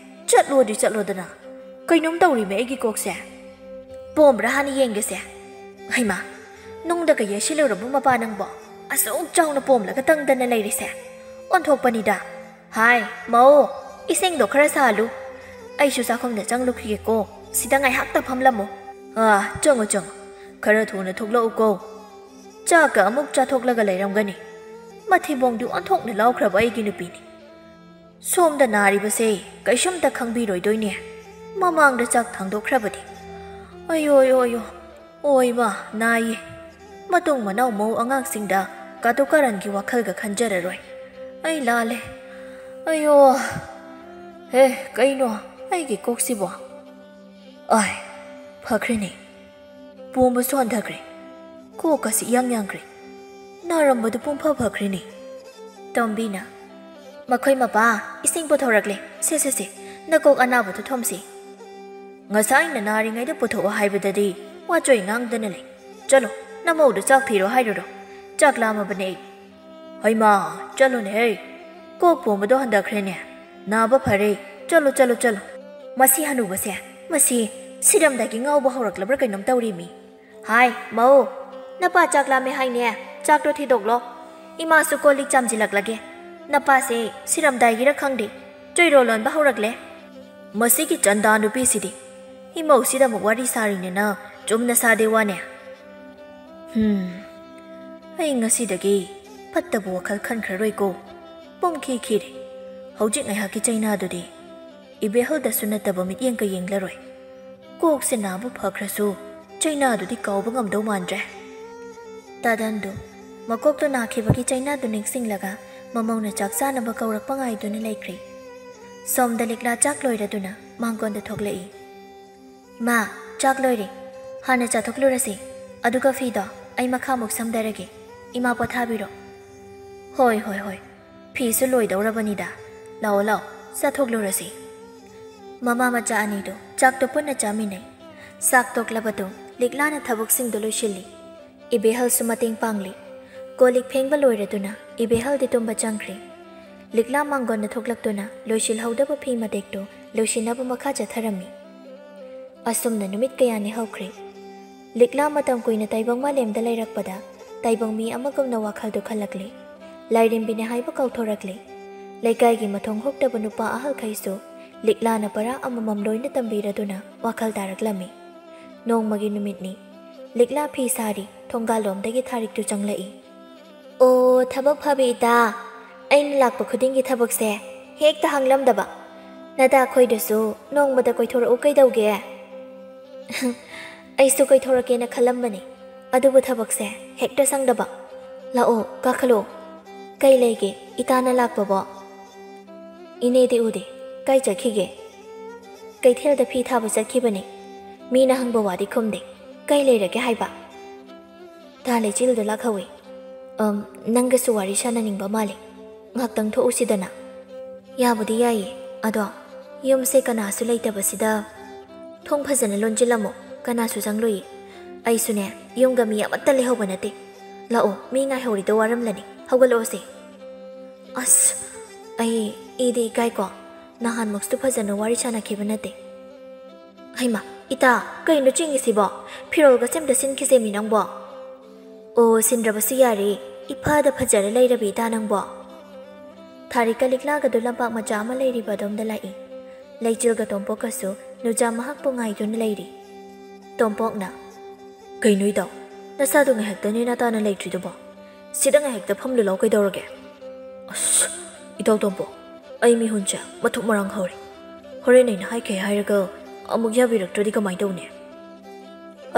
ꯆꯠꯂꯣꯗꯤ ꯆꯠꯂꯣꯗꯅ꯫ ꯀꯩꯅꯣꯝ ꯇꯧꯔꯤꯃꯦ ꯑꯩꯒꯤ ꯀꯣꯛꯁꯦ꯫ ꯄꯣꯝꯕ꯭ꯔꯥ ꯍꯥꯟꯅ ꯌꯦꯡꯒꯦꯁꯦ꯫ ꯍꯩꯃꯥ, ꯅꯨꯡꯗꯒ ꯌꯩꯁꯤꯜꯂꯨꯔꯕ ꯃꯄꯥ ꯅꯪꯕꯣ? ꯑꯁꯨꯛ ꯆꯥꯎꯅ ꯄꯣꯝꯂꯒ ꯇꯪꯗꯅ ꯂꯩꯔꯤꯁꯦ꯫ ꯑꯣꯟꯊꯣꯛꯄꯅꯤꯗ꯫ ꯍꯥꯏ, ꯃꯧ, ꯏꯁꯤꯡꯗꯣ ꯈꯔ ꯁꯥꯍꯜꯂꯨ꯫ ꯑꯩꯁꯨ ꯆꯥꯛꯈꯨꯝꯗ ꯆꯪꯂꯨꯈꯤꯒꯦꯀꯣ꯫ ꯁꯤꯗ ꯉꯥꯏꯍꯥꯛꯇ ꯐꯝꯂꯝꯃꯨ꯫ ꯑꯥ, ꯆꯪꯉꯨ, ꯆꯪꯉꯨ꯫ ꯈꯔ ꯊꯨꯅ ꯊꯣꯛꯂꯛꯎꯀꯣ꯫ ꯆꯥꯛꯀ ꯑꯃꯨꯛ ꯆꯥꯊꯣꯛꯂꯒ ꯂꯩꯔꯝꯒꯅꯤ꯫ ꯃꯊꯤꯕꯣꯡꯗꯤ ꯑꯣꯟꯊꯣꯛꯅ ꯂꯥꯎꯈ꯭ꯔꯕ ꯑꯩꯒꯤ ꯅꯨꯄꯤꯅꯤ꯫ ꯁꯣꯝꯗ ꯅꯥꯔꯤꯕꯁꯦ ꯀꯩꯁꯨꯝꯇ ꯈꯪꯕꯤꯔꯣꯏꯗꯣꯏꯅꯦ꯫ ꯃꯃꯥꯡꯗ ꯆꯥꯛ ꯊꯥꯡꯗꯣꯛꯈ꯭ꯔꯕꯗꯤ꯫ ꯑꯌꯣ, ꯑꯌꯣ, ꯑꯌꯣ꯫ ꯑꯣ ꯏꯃꯥ, ꯅꯥꯏꯌꯦ꯫ ꯃꯇꯨꯡ ꯃꯅꯥꯎ ꯃꯧ ꯑꯉꯥꯡꯁꯤꯡꯗ ꯀꯥꯇꯨ ꯀꯥꯔꯟꯒꯤ ꯋꯥꯈꯜꯒ ꯈꯟꯖꯔꯔꯣꯏ꯫ ꯑꯩ ꯂꯥꯜꯂꯦ꯫ ꯑꯌꯣ꯫ ꯑꯦ, ꯀꯩꯅꯣ ꯑꯩꯒꯤ ꯀꯣꯛꯁꯤꯕꯣ? ꯑꯥꯏ, ꯐꯈ꯭ꯔꯦꯅꯦ꯫ ꯄꯣꯝꯕꯁꯨ ꯍꯟꯊꯈ꯭ꯔꯦ꯫ ꯀꯣꯛꯀꯁꯤ ꯏꯌꯥꯡ ꯌꯥꯡꯈ꯭ꯔꯦ꯫ ꯅꯥꯔꯝꯕꯗꯨ ꯄꯨꯡꯐ ꯐꯈ꯭ꯔꯦꯅꯦ꯫ ꯇꯣꯝꯕꯤꯅ, "ꯃꯈꯣꯏ ꯃꯄꯥ, ꯏꯁꯤꯡ ꯄꯨꯊꯣꯔꯛꯂꯦ꯫ ꯁꯦ, ꯁꯦ, ꯁꯦ, ꯅꯀꯣꯛ ꯑꯅꯥꯕꯗꯨ ꯊꯣꯝꯁꯤ꯫ ꯉꯁꯥꯏꯅ ꯅꯥꯔꯤꯉꯩꯗ ꯄꯨꯊꯣꯛꯑꯣ ꯍꯥꯏꯕꯗꯗꯤ ꯋꯥꯆꯣꯏ ꯉꯥꯡꯗꯅ ꯂꯩ꯫ ꯆꯠꯂꯣ, ꯅꯃꯧꯗ ꯆꯥꯛ ꯊꯤꯔꯣ ꯍꯥꯏꯔꯨꯔꯣ꯫ ꯆꯥꯛ ꯂꯥꯝꯃꯕꯅꯦ ꯑꯩ꯫" "ꯍꯩꯃꯥ, ꯆꯠꯂꯣꯅꯦꯍꯦ꯫ ꯀꯣꯛ ꯄꯣꯝꯕꯗꯣ ꯍꯟꯊꯈ꯭ꯔꯦꯅꯦ꯫ ꯅꯥꯕ ꯐꯔꯦ꯫ ꯆꯠꯂꯣ, ꯆꯠꯂꯣ, ꯆꯠꯂꯣ꯫" ꯃꯁꯤ ꯍꯅꯨꯕꯁꯦ, ꯃꯁꯤ ꯁꯤꯔꯝꯗꯥꯏꯒꯤ ꯉꯥꯎꯕ ꯍꯧꯔꯛꯂꯕ꯭ꯔꯥ ꯀꯩꯅꯣꯝ ꯇꯧꯔꯦꯃꯤ꯫ "ꯍꯥꯏ, ꯃꯧ, ꯅꯄꯥ ꯆꯥꯛ ꯂꯥꯝꯃꯦ ꯍꯥꯏꯅꯦ, ꯆꯥꯛꯇꯣ ꯊꯤꯗꯣꯛꯂꯣ꯫ ꯏꯃꯥꯁꯨ ꯀꯣꯜ ꯂꯤꯛ ꯆꯥꯝꯖꯤꯜꯂꯛꯂꯒꯦ꯫ ꯅꯄꯥꯁꯦ ꯁꯤꯔꯝꯗꯥꯏꯒꯤꯔ ꯈꯪꯗꯦ, ꯆꯣꯏꯔꯣ ꯂꯣꯟꯕ ꯍꯧꯔꯛꯂꯦ꯫" ꯃꯁꯤꯒꯤ ꯆꯟꯗꯥ ꯅꯨꯄꯤꯁꯤꯗꯤ ꯏꯃꯧꯁꯤꯗ ꯑꯃꯨꯛ ꯋꯥꯔꯤ ꯁꯥꯔꯤꯅꯦꯅ ꯆꯨꯝꯅ ꯁꯥꯗꯦ ꯋꯥꯅꯦ꯫ ꯍꯝ, ꯑꯩ ꯉꯁꯤꯗꯒꯤ ꯐꯠꯇꯕ ꯋꯥꯈꯜ ꯈꯟꯈ꯭ꯔꯔꯣꯏꯀꯣ꯫ ꯄꯨꯝꯈꯤ ꯈꯤꯔꯦ꯫ ꯍꯧꯖꯤꯛ ꯉꯥꯏꯍꯥꯛꯀꯤ ꯆꯩꯅꯥꯗꯨꯗꯤ ꯏꯕꯦꯍꯜꯗꯁꯨ ꯅꯠꯇꯕ ꯃꯤꯠꯌꯦꯡꯒ ꯌꯦꯡꯂꯔꯣꯏ꯫ ꯀꯣꯛꯁꯦ ꯅꯥꯕ ꯐꯈ꯭ꯔꯁꯨ ꯆꯩꯅꯥꯗꯨꯗꯤ ꯀꯥꯎꯕ ꯉꯝꯗꯧ ꯃꯥꯟꯗ꯭ꯔꯦ꯫ ꯇꯥꯗꯟꯗꯨ ꯃꯀꯣꯛꯇꯨ ꯅꯥꯈꯤꯕꯒꯤ ꯆꯩꯅꯥꯗꯨ ꯅꯤꯡꯁꯤꯡꯂꯒ ꯃꯃꯧꯅ ꯆꯥꯛ ꯆꯥꯅꯕ ꯀꯧꯔꯛꯄ ꯉꯥꯏꯗꯨꯅ ꯂꯩꯈ꯭ꯔꯦ꯫ ꯁꯣꯝꯗ ꯂꯤꯛꯂꯥ ꯆꯥꯛ ꯂꯣꯏꯔꯗꯨꯅ ꯃꯥꯡꯒꯣꯟꯗ ꯊꯣꯛꯂꯛꯏ꯫ "ꯏꯃꯥ, ꯆꯥꯛ ꯂꯣꯏꯔꯦ꯫ ꯍꯥꯟꯅ ꯆꯥꯊꯣꯛꯂꯨꯔꯁꯤ꯫ ꯑꯗꯨꯒ ꯐꯤꯗꯣ ꯑꯩ ꯃꯈꯥꯃꯨꯛ ꯁꯝꯗꯔꯒꯦ꯫ ꯏꯃꯥ ꯄꯣꯊꯥꯕꯤꯔꯣ꯫" "ꯍꯣꯏ, ꯍꯣꯏ, ꯍꯣꯏ꯫ ꯐꯤꯁꯨ ꯂꯣꯏꯗꯧꯔꯕꯅꯤꯗ꯫ ꯂꯥꯛꯑꯣ, ꯂꯥꯛꯑꯣ, ꯆꯥꯊꯣꯛꯂꯨꯔꯁꯤ꯫" ꯃꯃꯥ ꯃꯆꯥ ꯑꯅꯤꯗꯨ ꯆꯥꯛꯇꯣ ꯄꯨꯟꯅ ꯆꯥꯃꯤꯟꯅꯩ꯫ ꯆꯥꯛ ꯇꯣꯛꯂꯕꯗꯨ ꯂꯤꯛꯂꯥꯅ ꯊꯕꯛꯁꯤꯡꯗꯨ ꯂꯣꯏꯁꯤꯜꯂꯤ꯫ ꯏꯕꯦꯍꯜꯁꯨ ꯃꯇꯦꯡ ꯄꯥꯡꯂꯤ꯫ ꯀꯣꯜ ꯂꯤꯛ ꯐꯦꯡꯕ ꯂꯣꯏꯔꯗꯨꯅ ꯏꯕꯦꯍꯜꯗꯤ ꯇꯨꯝꯕ ꯆꯪꯈ꯭ꯔꯦ꯫ ꯂꯤꯛꯂꯥ ꯃꯥꯡꯒꯣꯟꯗ ꯊꯣꯛꯂꯛꯇꯨꯅ ꯂꯣꯏꯁꯤꯜꯍꯧꯗꯕ ꯐꯤ ꯃꯇꯦꯛꯇꯨ ꯂꯣꯏꯁꯤꯟꯅꯕ ꯃꯈꯥ ꯆꯠꯊꯔꯝꯃꯤ꯫ ꯑꯁꯨꯝꯅ ꯅꯨꯃꯤꯠ ꯀꯌꯥꯅꯤ ꯍꯧꯈ꯭ꯔꯦ꯫ ꯂꯤꯛꯂꯥ ꯃꯇꯝ ꯀꯨꯏꯅ ꯇꯥꯏꯕꯪ ꯃꯥꯂꯦꯝꯗ ꯂꯩꯔꯛꯄꯗ ꯇꯥꯏꯕꯪ ꯃꯤ ꯑꯃꯒꯨꯝꯅ ꯋꯥꯈꯜꯗꯨ ꯈꯜꯂꯛꯂꯦ꯫ ꯂꯥꯏꯔꯦꯝꯕꯤꯅꯦ ꯍꯥꯏꯕ ꯀꯥꯎꯊꯣꯔꯛꯂꯦ꯫ ꯂꯩꯀꯥꯏꯒꯤ ꯃꯊꯣꯡ ꯍꯨꯛꯇꯕ ꯅꯨꯄꯥ ꯑꯍꯜꯈꯩꯁꯨ ꯂꯤꯛꯂꯥꯅ ꯄꯔꯥ ꯑꯃꯃꯝ ꯂꯣꯏꯅ ꯇꯝꯕꯤꯔꯗꯨꯅ ꯋꯥꯈꯜ ꯇꯥꯔꯛꯂꯝꯃꯤ꯫ ꯅꯣꯡꯃꯒꯤ ꯅꯨꯃꯤꯠꯅꯤ꯫ ꯂꯤꯛꯂꯥ ꯐꯤ ꯁꯥꯔꯤ, ꯊꯣꯡꯒꯥꯜꯂꯣꯝꯗꯒꯤ ꯊꯥꯔꯤꯛꯇꯨ ꯆꯪꯂꯛꯏ꯫ "ꯑꯣ, ꯊꯕꯛ ꯐꯕꯤ ꯏꯇꯥ, ꯑꯩꯅ ꯂꯥꯛꯄ ꯈꯨꯗꯤꯡꯒꯤ ꯊꯕꯛꯁꯦ ꯍꯦꯛꯇ ꯍꯥꯡꯂꯝꯗꯕ꯫ ꯅꯇꯥ ꯈꯣꯏꯗꯁꯨ ꯅꯣꯡꯃꯇ ꯀꯣꯏꯊꯣꯔꯛꯎ ꯀꯩꯗꯧꯒꯦ?" "ꯑꯩꯁꯨ ꯀꯣꯏꯊꯣꯔꯛꯀꯦꯅ ꯈꯜꯂꯝꯕꯅꯤ, ꯑꯗꯨꯕꯨ ꯊꯕꯛꯁꯦ ꯍꯦꯛꯇ ꯁꯪꯗꯕ꯫ ꯂꯥꯛꯑꯣ, ꯀꯥꯈꯠꯂꯣ꯫ ꯀꯩ ꯂꯩꯒꯦ, ꯏꯇꯥꯅ ꯂꯥꯛꯄꯕꯣ?" "ꯏꯅꯦꯗꯤ ꯎꯗꯦ, "ꯀꯥꯏ ꯆꯠꯈꯤꯒꯦ?" "ꯀꯩꯊꯦꯜꯗ ꯐꯤ ꯊꯥꯕ ꯆꯠꯈꯤꯕꯅꯦ꯫ ꯃꯤꯅ ꯍꯪꯕ ꯋꯥꯗꯤ ꯈꯨꯝꯗꯦ꯫ ꯀꯩ ꯂꯩꯔꯒꯦ ꯍꯥꯏꯕ?" ꯇꯥ ꯂꯩꯆꯤꯜꯗꯣ ꯂꯥꯛꯍꯧꯋꯤ꯫ "ꯑꯝ, ꯅꯪꯒꯁꯨ ꯋꯥꯔꯤ ꯁꯥꯟꯅꯅꯤꯡꯕ ꯃꯥꯜꯂꯤ꯫ ꯉꯥꯛꯇꯪ ꯊꯣꯛꯎꯁꯤꯗꯅ?" "ꯌꯥꯕꯨꯗꯤ ꯌꯥꯏꯌꯦ, ꯑꯗꯣ ꯌꯨꯝꯁꯦ ꯀꯅꯥꯁꯨ ꯂꯩꯇꯕꯁꯤꯗ ꯊꯣꯡ ꯐꯖꯅ ꯂꯣꯟꯁꯤꯜꯂꯝꯃꯣ, ꯀꯅꯥꯁꯨ ꯆꯪꯂꯣꯏꯌꯦ꯫ ꯑꯩꯁꯨꯅꯦ, ꯌꯨꯝꯒ ꯃꯤ ꯑꯃꯠꯇ ꯂꯩꯍꯧꯕ ꯅꯠꯇꯦ꯫ ꯂꯥꯛꯑꯣ, ꯃꯤ ꯉꯥꯏꯍꯧꯔꯤꯗꯣ ꯋꯥꯔꯝꯂꯅꯤ, ꯍꯧꯒꯠꯂꯛꯑꯣꯁꯦ꯫" "ꯑꯁ, ꯑꯩ, ꯏꯗꯤ ꯏꯀꯥꯏꯀꯣ, ꯅꯍꯥꯟꯃꯨꯛꯁꯨ ꯐꯖꯅ ꯋꯥꯔꯤ ꯁꯥꯟꯅꯈꯤꯕ ꯅꯠꯇꯦ꯫" "ꯍꯩꯃꯥ, ꯏꯇꯥ, ꯀꯩꯅꯣ ꯆꯤꯡꯉꯤꯁꯤꯕꯣ? ꯐꯤꯔꯣꯜꯒꯁꯦ ꯑꯝꯇ ꯁꯤꯟꯈꯤꯁꯦꯃꯤ ꯅꯪꯕꯣ꯫" "ꯑꯣ, ꯁꯤꯟꯗ꯭ꯔꯕꯁꯨ ꯌꯥꯔꯦ, ꯏꯐꯗ ꯐꯖꯔ ꯂꯩꯔꯕꯤ ꯏꯇꯥ ꯅꯪꯕꯣ꯫" ꯊꯥꯔꯤꯛꯀ ꯂꯤꯛꯂꯥꯒꯗꯨ ꯂꯝꯄꯥꯛ ꯃꯆꯥ ꯑꯃ ꯂꯩꯔꯤꯕ ꯑꯗꯣꯝꯗ ꯂꯥꯛꯏ꯫ ꯂꯩꯆꯤꯜꯒ ꯇꯣꯝꯄꯣꯛꯀꯁꯨ ꯅꯨꯖꯥ ꯃꯍꯥꯛꯄꯨ ꯉꯥꯏꯗꯨꯅ ꯂꯩꯔꯤ꯫ ꯇꯣꯝꯄꯣꯛꯅ, "ꯀꯩꯅꯣ ꯏꯇꯥꯎ, ꯅꯁꯥꯗꯣ ꯉꯥꯏꯍꯥꯛꯇ ꯅꯦꯅꯥ ꯇꯥꯅ ꯂꯩꯇ꯭ꯔꯤꯗꯨꯕꯣ? ꯁꯤꯗ ꯉꯥꯏꯍꯥꯛꯇ ꯐꯝꯂꯨ ꯂꯥꯎ, ꯀꯩꯗꯧꯔꯒꯦ?" "ꯑꯁ, ꯏꯇꯥꯎ ꯇꯣꯝꯄꯣꯛ, ꯑꯩ ꯃꯤꯍꯨꯟꯁꯦ ꯃꯊꯨꯞ ꯃꯔꯥꯡ ꯍꯧꯔꯦ꯫ ꯍꯣꯔꯦꯟ ꯑꯩꯅ ꯍꯥꯏꯈꯩ ꯍꯥꯏꯔꯒ ꯑꯃꯨꯛ ꯌꯥꯕꯤꯔꯛꯇ꯭ꯔꯗꯤ ꯀꯃꯥꯏꯅ ꯇꯧꯅꯤ?"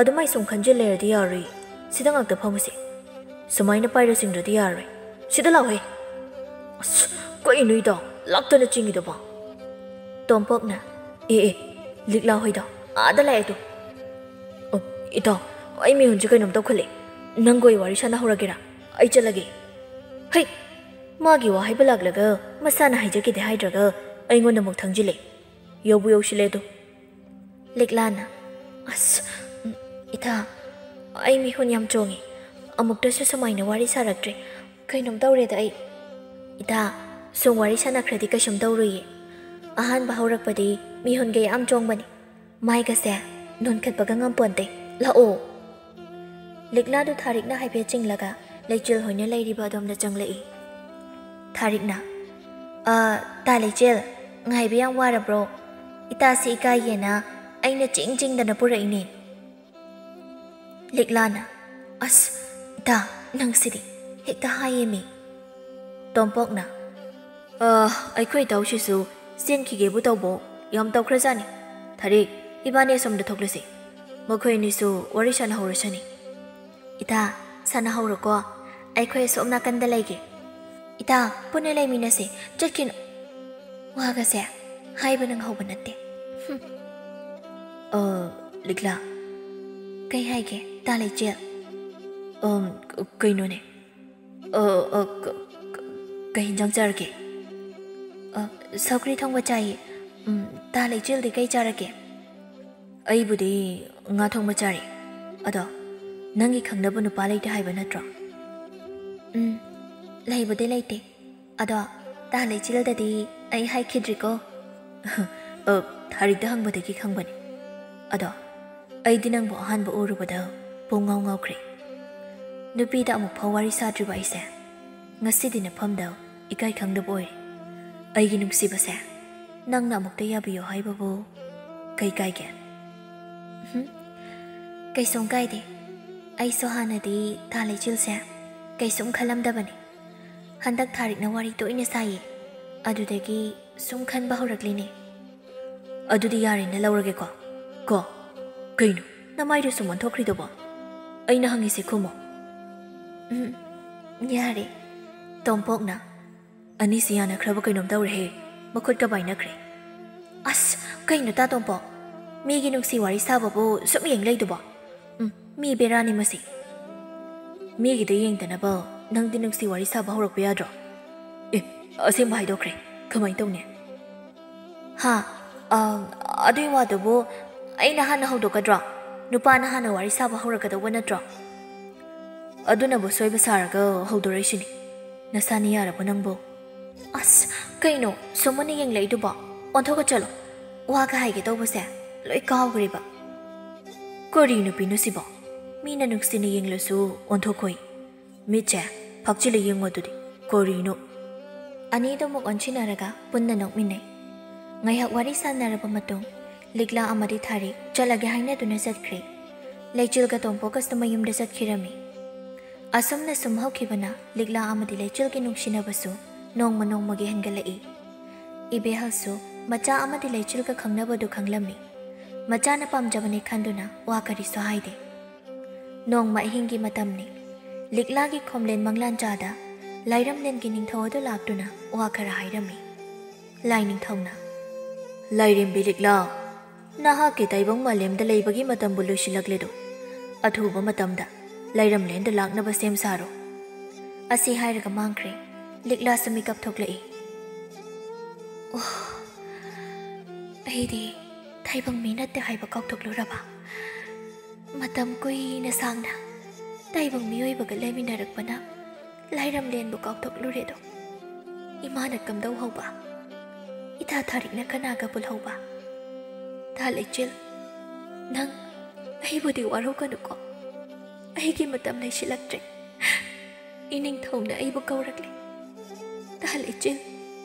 "ꯑꯗꯨꯃꯥꯏ ꯁꯨꯝ ꯈꯟꯖꯤꯜ ꯂꯩꯔꯗꯤ ꯌꯥꯔꯣꯏ꯫ ꯁꯤꯗ ꯉꯥꯛꯇ ꯐꯝꯃꯨꯁꯦ꯫ ꯁꯨꯃꯥꯏꯅ ꯄꯥꯏꯔ ꯆꯤꯡꯗ꯭ꯔꯗꯤ ꯌꯥꯔꯣꯏ꯫ ꯁꯤꯗ ꯂꯥꯎꯍꯦ꯫" "ꯑꯁ, ꯀꯩꯅꯣ ꯏꯇꯥꯎ, ꯂꯥꯛꯇꯅ ꯆꯤꯡꯉꯤꯗꯨꯕꯣ?" ꯇꯣꯝꯄꯣꯛꯅ, "ꯑꯦ, ꯑꯦ, ꯂꯤꯛꯂꯥ ꯍꯣꯏꯗꯣ ꯑꯥꯗ ꯂꯥꯛꯑꯦ ꯇꯨ꯫" "ꯑꯣ, ꯏꯇꯥꯎ, ꯑꯩ ꯃꯤꯍꯨꯟꯁꯦ ꯀꯩꯅꯣꯝ ꯇꯧꯈꯠꯂꯦ꯫ ꯅꯪꯒ ꯑꯣꯏ ꯋꯥꯔꯤ ꯁꯥꯟꯅꯍꯧꯔꯒꯦꯔꯥ? ꯑꯩ ꯆꯠꯂꯒꯦ꯫" "ꯍꯩ! ꯃꯥꯒꯤ ꯋꯥ ꯍꯥꯏꯕ ꯂꯥꯛꯂꯒ ꯃꯁꯥꯅ ꯍꯥꯏꯖꯈꯤꯗꯦ ꯍꯥꯏꯗ꯭ꯔꯒ ꯑꯩꯉꯣꯟꯗ ꯑꯃꯨꯛ ꯊꯪꯖꯤꯜꯂꯦ꯫ ꯌꯧꯕꯨ ꯌꯧꯁꯤꯜꯂꯦ ꯑꯗꯨ꯫" ꯂꯤꯛꯂꯥꯅ, "ꯑꯁ, ꯎꯝ, ꯏꯇꯥ, ꯑꯩ ꯃꯤꯍꯨꯟ ꯌꯥꯝ ꯆꯣꯡꯉꯤ꯫ ꯑꯃꯨꯛꯇꯁꯨ ꯁꯨꯃꯥꯏꯅ ꯋꯥꯔꯤ ꯁꯥꯔꯛꯇ꯭ꯔꯤ꯫ ꯀꯩꯅꯣꯝ ꯇꯧꯔꯦꯗ ꯑꯩ꯫" "ꯏꯇꯥ, ꯁꯨꯝ ꯋꯥꯔꯤ ꯁꯥꯟꯅꯈ꯭ꯔꯗꯤ ꯀꯩꯁꯨꯝ ꯇꯧꯔꯨꯏꯌꯦ꯫ ꯑꯍꯥꯟꯕ ꯍꯧꯔꯛꯄꯗꯤ ꯃꯤꯍꯨꯟꯒ ꯌꯥꯝ ꯆꯣꯡꯕꯅꯤ꯫ ꯃꯥꯏꯒꯁꯦ ꯅꯣꯟꯈꯠꯄꯒ ꯉꯝꯄꯣꯟꯇꯦ꯫ ꯂꯥꯛꯑꯣ꯫" ꯂꯤꯛꯂꯥꯗꯨ ꯊꯥꯔꯤꯛꯅ ꯍꯥꯏꯐꯦꯠ ꯆꯤꯡꯂꯒ ꯂꯩꯆꯤꯜ ꯍꯣꯏꯅ ꯂꯩꯔꯤꯕ ꯑꯗꯣꯝꯗ ꯆꯪꯂꯛꯏ꯫ ꯊꯥꯔꯤꯛꯅ, "ꯑ, ꯇꯥ ꯂꯩꯆꯤꯜ, ꯉꯥꯏꯕ ꯌꯥꯝ ꯋꯥꯔꯕ꯭ꯔꯣ? ꯏꯇꯥꯁꯤ ꯏꯀꯥꯏꯌꯦꯅ ꯑꯩꯅ ꯆꯤꯡ ꯆꯤꯡꯗꯅ ꯄꯨꯔꯛꯏꯅꯦ꯫" ꯂꯤꯛꯂꯥꯅ, "ꯑꯁ, ꯏꯇꯥ, ꯅꯪꯁꯤꯗꯤ ꯍꯦꯛꯇ ꯍꯥꯏꯌꯦꯃꯤ꯫" ꯇꯣꯝꯄꯣꯛꯅ, "ꯑ, ꯑꯩꯈꯣꯏ ꯏꯇꯥꯎꯁꯤꯁꯨ ꯆꯦꯟꯈꯤꯒꯦꯕꯨ ꯇꯧꯕꯣ, ꯌꯥꯝ ꯇꯧꯈ꯭ꯔꯖꯥꯠꯅꯤ꯫ ꯊꯥꯔꯤꯛ, ꯏꯕꯥꯅꯤ ꯑꯁꯣꯝꯗ ꯊꯣꯛꯂꯁꯤ꯫ ꯃꯈꯣꯏ ꯑꯅꯤꯁꯨ ꯋꯥꯔꯤ ꯁꯥꯟꯅꯍꯧꯔꯁꯅꯤ꯫" "ꯏꯇꯥ, ꯁꯥꯟꯅꯍꯧꯔꯣꯀꯣ꯫ ꯑꯩꯈꯣꯏ ꯑꯁꯣꯝ ꯅꯥꯀꯟꯗ ꯂꯩꯒꯦ꯫" "ꯏꯇꯥ, ꯄꯨꯟꯅ ꯂꯩꯃꯤꯟꯅꯁꯦ꯫ ꯆꯠꯈꯤꯅꯨ꯫" "ꯋꯥꯒꯁꯦ ꯍꯥꯏꯕ ꯅꯪꯍꯧꯕ ꯅꯠꯇꯦ꯫ ꯍꯨꯝ꯫ ꯑ, ꯂꯤꯛꯂꯥ꯫ ꯀꯩ ꯍꯥꯏꯒꯦ, ꯇꯥ ꯂꯩꯆꯦꯜ? ꯑꯝ, ꯀ-, ꯀꯩꯅꯣꯅꯦ? ꯑ, ꯑ, ꯀ-, ꯀ-, ꯀꯩ ꯍꯤꯟꯖꯥꯡ ꯆꯥꯔꯒꯦ? ꯑ, ꯁꯧꯒ꯭ꯔꯤ ꯊꯣꯡꯕ ꯆꯥꯏꯌꯦ꯫ ꯎꯝ, ꯇꯥ ꯂꯩꯆꯦꯜꯗꯤ ꯀꯩ ꯆꯥꯔꯒꯦ? ꯑꯩꯕꯨꯗꯤ ꯉꯥ ꯊꯣꯡꯕ ꯆꯥꯔꯦ꯫ ꯑꯗꯣ, ꯅꯪꯒꯤ ꯈꯪꯅꯕ ꯅꯨꯄꯥ ꯂꯩꯇꯦ ꯍꯥꯏꯕ ꯅꯠꯇ꯭ꯔꯣ? ꯎꯝ, ꯂꯩꯕꯨꯗꯤ ꯂꯩꯇꯦ꯫ ꯑꯗꯣ, ꯇꯥ ꯂꯩꯆꯦꯜꯗꯗꯤ ꯑꯩ ꯍꯥꯏꯈꯤꯗ꯭ꯔꯤꯀꯣ꯫ ꯑ, ꯊꯥꯔꯤꯛꯇ ꯍꯪꯕꯗꯒꯤ ꯈꯪꯕꯅꯦ꯫ ꯑꯗꯣ, ꯑꯩꯗꯤ ꯅꯪꯕꯨ ꯑꯍꯥꯟꯕ ꯎꯔꯨꯕꯗ ꯄꯨꯡ ꯉꯥꯎ ꯉꯥꯎꯈ꯭ꯔꯦ꯫ ꯅꯨꯄꯤꯗ ꯑꯃꯨꯛ ꯐꯥꯎ ꯋꯥꯔꯤ ꯁꯥꯗ꯭ꯔꯤꯕ ꯑꯩꯁꯦ ꯉꯁꯤꯗꯤ ꯅꯐꯝꯗ ꯏꯀꯥꯏ ꯈꯪꯗꯕ ꯑꯣꯏꯔꯦ꯫ ꯑꯩꯒꯤ ꯅꯨꯡꯁꯤꯕꯁꯦ, ꯅꯪꯅ ꯑꯃꯨꯛꯇ ꯌꯥꯕꯤꯌꯣ ꯍꯥꯏꯕꯕꯨ ꯀꯩ ꯀꯥꯏꯒꯦ? ꯍꯨꯝ? ꯀꯩꯁꯨꯝ ꯀꯥꯏꯗꯦ꯫ ꯑꯩꯁꯨ ꯍꯥꯟꯅꯗꯤ ꯇꯥ ꯂꯩꯆꯦꯜꯁꯦ ꯀꯩꯁꯨꯝ ꯈꯜꯂꯝꯗꯕꯅꯦ꯫ ꯍꯟꯗꯛ ꯊꯥꯔꯤꯛꯅ ꯋꯥꯔꯤ ꯇꯣꯏꯅ ꯁꯥꯏꯌꯦ꯫ ꯑꯗꯨꯗꯒꯤ ꯁꯨꯝ ꯈꯟꯕ ꯍꯧꯔꯛꯂꯤꯅꯦ꯫ ꯑꯗꯨꯗꯤ ꯌꯥꯔꯦꯅ ꯂꯧꯔꯒꯦꯀꯣ? ꯀꯣ? ꯀꯩꯅꯣ? ꯅꯃꯥꯏꯗꯣ ꯁꯨꯝ ꯑꯣꯟꯊꯣꯛꯈ꯭ꯔꯤꯗꯨꯕꯣ? ꯑꯩꯅ ꯍꯪꯉꯤꯁꯦ ꯈꯨꯝꯃꯣ꯫ ꯎꯝ, ꯌꯥꯔꯦ꯫ ꯇꯣꯝꯄꯣꯛꯅ꯫ ꯑꯅꯤꯁꯤ ꯌꯥꯅꯈ꯭ꯔꯕ ꯀꯩꯅꯣꯝ ꯇꯧꯔꯦꯍꯦ꯫ ꯃꯈꯨꯠꯀ ꯄꯥꯏꯅꯈ꯭ꯔꯦ꯫ ꯑꯁ, ꯀꯩꯅꯣ ꯇꯥ ꯇꯣꯝꯄꯣꯛ? ꯃꯤꯒꯤ ꯅꯨꯡꯁꯤ ꯋꯥꯔꯤ ꯁꯥꯕꯕꯨ ꯁꯨꯝ ꯌꯦꯡ ꯂꯩꯗꯨꯕꯣ? ꯎꯝ, ꯃꯤ ꯕꯦꯔꯥꯅꯤ ꯃꯁꯤ꯫ ꯃꯤꯒꯤꯗ ꯌꯦꯡꯗꯅꯕ ꯅꯪꯗꯤ ꯅꯨꯡꯁꯤ ꯋꯥꯔꯤ ꯁꯥꯕ ꯍꯧꯔꯛꯄ ꯌꯥꯗ꯭ꯔꯣ? ꯑꯦ, ꯑꯁꯦꯡꯕ ꯍꯥꯏꯗꯣꯛꯈ꯭ꯔꯦ꯫ ꯀꯃꯥꯏꯅ ꯇꯧꯅꯤ? ꯍꯥ? ꯑ, ꯑꯗꯨꯏ ꯋꯥꯗꯨꯕꯨ ꯑꯩꯅ ꯍꯥꯟꯅ ꯍꯧꯗꯣꯛꯀꯗ꯭ꯔꯣ? ꯅꯨꯄꯥꯅ ꯍꯥꯟꯅ ꯋꯥꯔꯤ ꯁꯥꯕ ꯍꯧꯔꯛꯀꯗꯧꯕ ꯅꯠꯇ꯭ꯔꯣ? ꯑꯗꯨꯅꯕꯨ ꯁꯣꯏꯕ ꯁꯥꯔꯒ ꯍꯧꯗꯣꯔꯛꯏꯁꯤꯅꯤ꯫ ꯅꯁꯥꯅ ꯌꯥꯔꯕꯣ ꯅꯪꯕꯨ? ꯑꯁ, ꯀꯩꯅꯣ ꯁꯨꯝ ꯃꯨꯟꯅ ꯌꯦꯡꯂꯛꯏꯗꯨꯕꯣ? ꯑꯣꯟꯊꯣꯛꯀ ꯆꯠꯂꯣ꯫ ꯋꯥꯒ ꯍꯥꯏꯒꯦ ꯇꯧꯕꯁꯦ ꯂꯣꯏ ꯀꯥꯎꯈ꯭ꯔꯦꯕ꯫ ꯀꯔꯤ ꯅꯨꯄꯤꯅꯣ ꯁꯤꯕꯣ? ꯃꯤꯅ ꯅꯨꯡꯁꯤꯅ ꯌꯦꯡꯂꯁꯨ ꯑꯣꯟꯊꯣꯛꯈꯣꯏ꯫ ꯃꯤꯠꯁꯦ ꯐꯥꯛꯆꯤꯜꯂ ꯌꯦꯡꯉꯣ ꯑꯗꯨꯗꯤ꯫ ꯀꯔꯤꯅꯣ? ꯑꯅꯤꯗꯨ ꯑꯃꯨꯛ ꯑꯣꯟꯁꯤꯟꯅꯔꯒ ꯄꯨꯟꯅ ꯅꯣꯛꯃꯤꯟꯅꯩ꯫ ꯉꯥꯏꯍꯥꯛ ꯋꯥꯔꯤ ꯁꯥꯟꯅꯔꯕ ꯃꯇꯨꯡ, ꯂꯤꯛꯂꯥ ꯑꯃꯗꯤ ꯊꯥꯔꯤꯛ ꯆꯠꯂꯒꯦ ꯍꯥꯏꯅꯗꯨꯅ ꯆꯠꯈ꯭ꯔꯦ꯫ ꯂꯩꯆꯤꯜꯒ ꯇꯣꯝꯄꯣꯛꯀꯁꯨ ꯃꯌꯨꯝꯗ ꯆꯠꯈꯤꯔꯝꯃꯤ꯫ ꯑꯁꯨꯝꯅ ꯁꯨꯝ ꯍꯧꯈꯤꯕꯅ ꯂꯤꯛꯂꯥ ꯑꯃꯗꯤ ꯂꯩꯆꯤꯜꯒꯤ ꯅꯨꯡꯁꯤꯅꯕꯁꯨ ꯅꯣꯡꯃ ꯅꯣꯡꯃꯒꯤ ꯍꯦꯟꯒꯠꯂꯛꯏ꯫ ꯏꯕꯦꯍꯜꯁꯨ ꯃꯆꯥ ꯑꯃꯗꯤ ꯂꯩꯆꯤꯜꯒ ꯈꯪꯅꯕꯗꯨ ꯈꯪꯂꯝꯃꯤ꯫ ꯃꯆꯥꯅ ꯄꯥꯝꯖꯕꯅꯤ ꯈꯟꯗꯨꯅ ꯋꯥ ꯀꯔꯤꯁꯨ ꯍꯥꯏꯗꯦ꯫ ꯅꯣꯡꯃ ꯑꯍꯤꯡꯒꯤ ꯃꯇꯝꯅꯤ꯫ ꯂꯤꯛꯂꯥꯒꯤ ꯈꯣꯝꯂꯦꯟ ꯃꯪꯂꯥꯟꯆꯥꯗ ꯂꯥꯏꯔꯝꯂꯦꯟꯒꯤ ꯅꯤꯡꯊꯧ ꯑꯗꯨ ꯂꯥꯛꯇꯨꯅ ꯋꯥ ꯈꯔ ꯍꯥꯏꯔꯝꯃꯤ꯫ ꯂꯥꯏ ꯅꯤꯡꯊꯧꯅ, "ꯂꯥꯏꯔꯦꯝꯕꯤ ꯂꯤꯛꯂꯥ, ꯅꯍꯥꯛꯀꯤ ꯇꯥꯏꯕꯪ ꯃꯥꯂꯦꯝꯗ ꯂꯩꯕꯒꯤ ꯃꯇꯝꯕꯨ ꯂꯣꯏꯁꯤꯜꯂꯛꯂꯦꯗꯣ꯫ ꯑꯊꯨꯕ ꯃꯇꯝꯗ ꯂꯥꯏꯔꯝꯂꯦꯟꯗ ꯂꯥꯛꯅꯕ ꯁꯦꯝ ꯁꯥꯔꯣ"꯫ ꯑꯁꯤ ꯍꯥꯏꯔꯒ ꯃꯥꯡꯈ꯭ꯔꯦ꯫ ꯂꯤꯛꯂꯥꯁꯨ ꯃꯤꯀꯞ ꯊꯣꯛꯂꯛꯏ꯫ ꯑꯣ, ꯑꯩꯗꯤ ꯇꯥꯏꯕꯪ ꯃꯤ ꯅꯠꯇꯦ ꯍꯥꯏꯕ ꯀꯥꯎꯊꯣꯛꯂꯨꯔꯕ꯫ ꯃꯇꯝ ꯀꯨꯏꯅ ꯁꯥꯡꯅ ꯇꯥꯏꯕꯪ ꯃꯤꯑꯣꯏꯕꯒ ꯂꯩꯃꯤꯟꯅꯔꯛꯄꯅ ꯂꯥꯏꯔꯝꯂꯦꯟꯕꯨ ꯀꯥꯎꯊꯣꯛꯂꯨꯔꯦꯗꯣ꯫ ꯏꯃꯥꯅ ꯀꯝꯗꯧ ꯍꯧꯕ? ꯏꯊꯥ ꯊꯥꯔꯤꯛꯅ ꯀꯅꯥꯒ ꯄꯨꯜꯍꯧꯕ? ꯇꯥ ꯂꯩꯆꯤꯜ, ꯅꯪ ꯑꯩꯕꯨꯗꯤ ꯋꯥꯔꯧꯒꯅꯨꯀꯣ꯫ ꯑꯩꯒꯤ ꯃꯇꯝ ꯂꯩꯁꯤꯜꯂꯛꯇ꯭ꯔꯦ꯫ ꯏꯅꯤꯡꯊꯧꯅ ꯑꯩꯕꯨ ꯀꯧꯔꯛꯂꯦ꯫ ꯇꯥ ꯂꯩꯆꯤꯜ,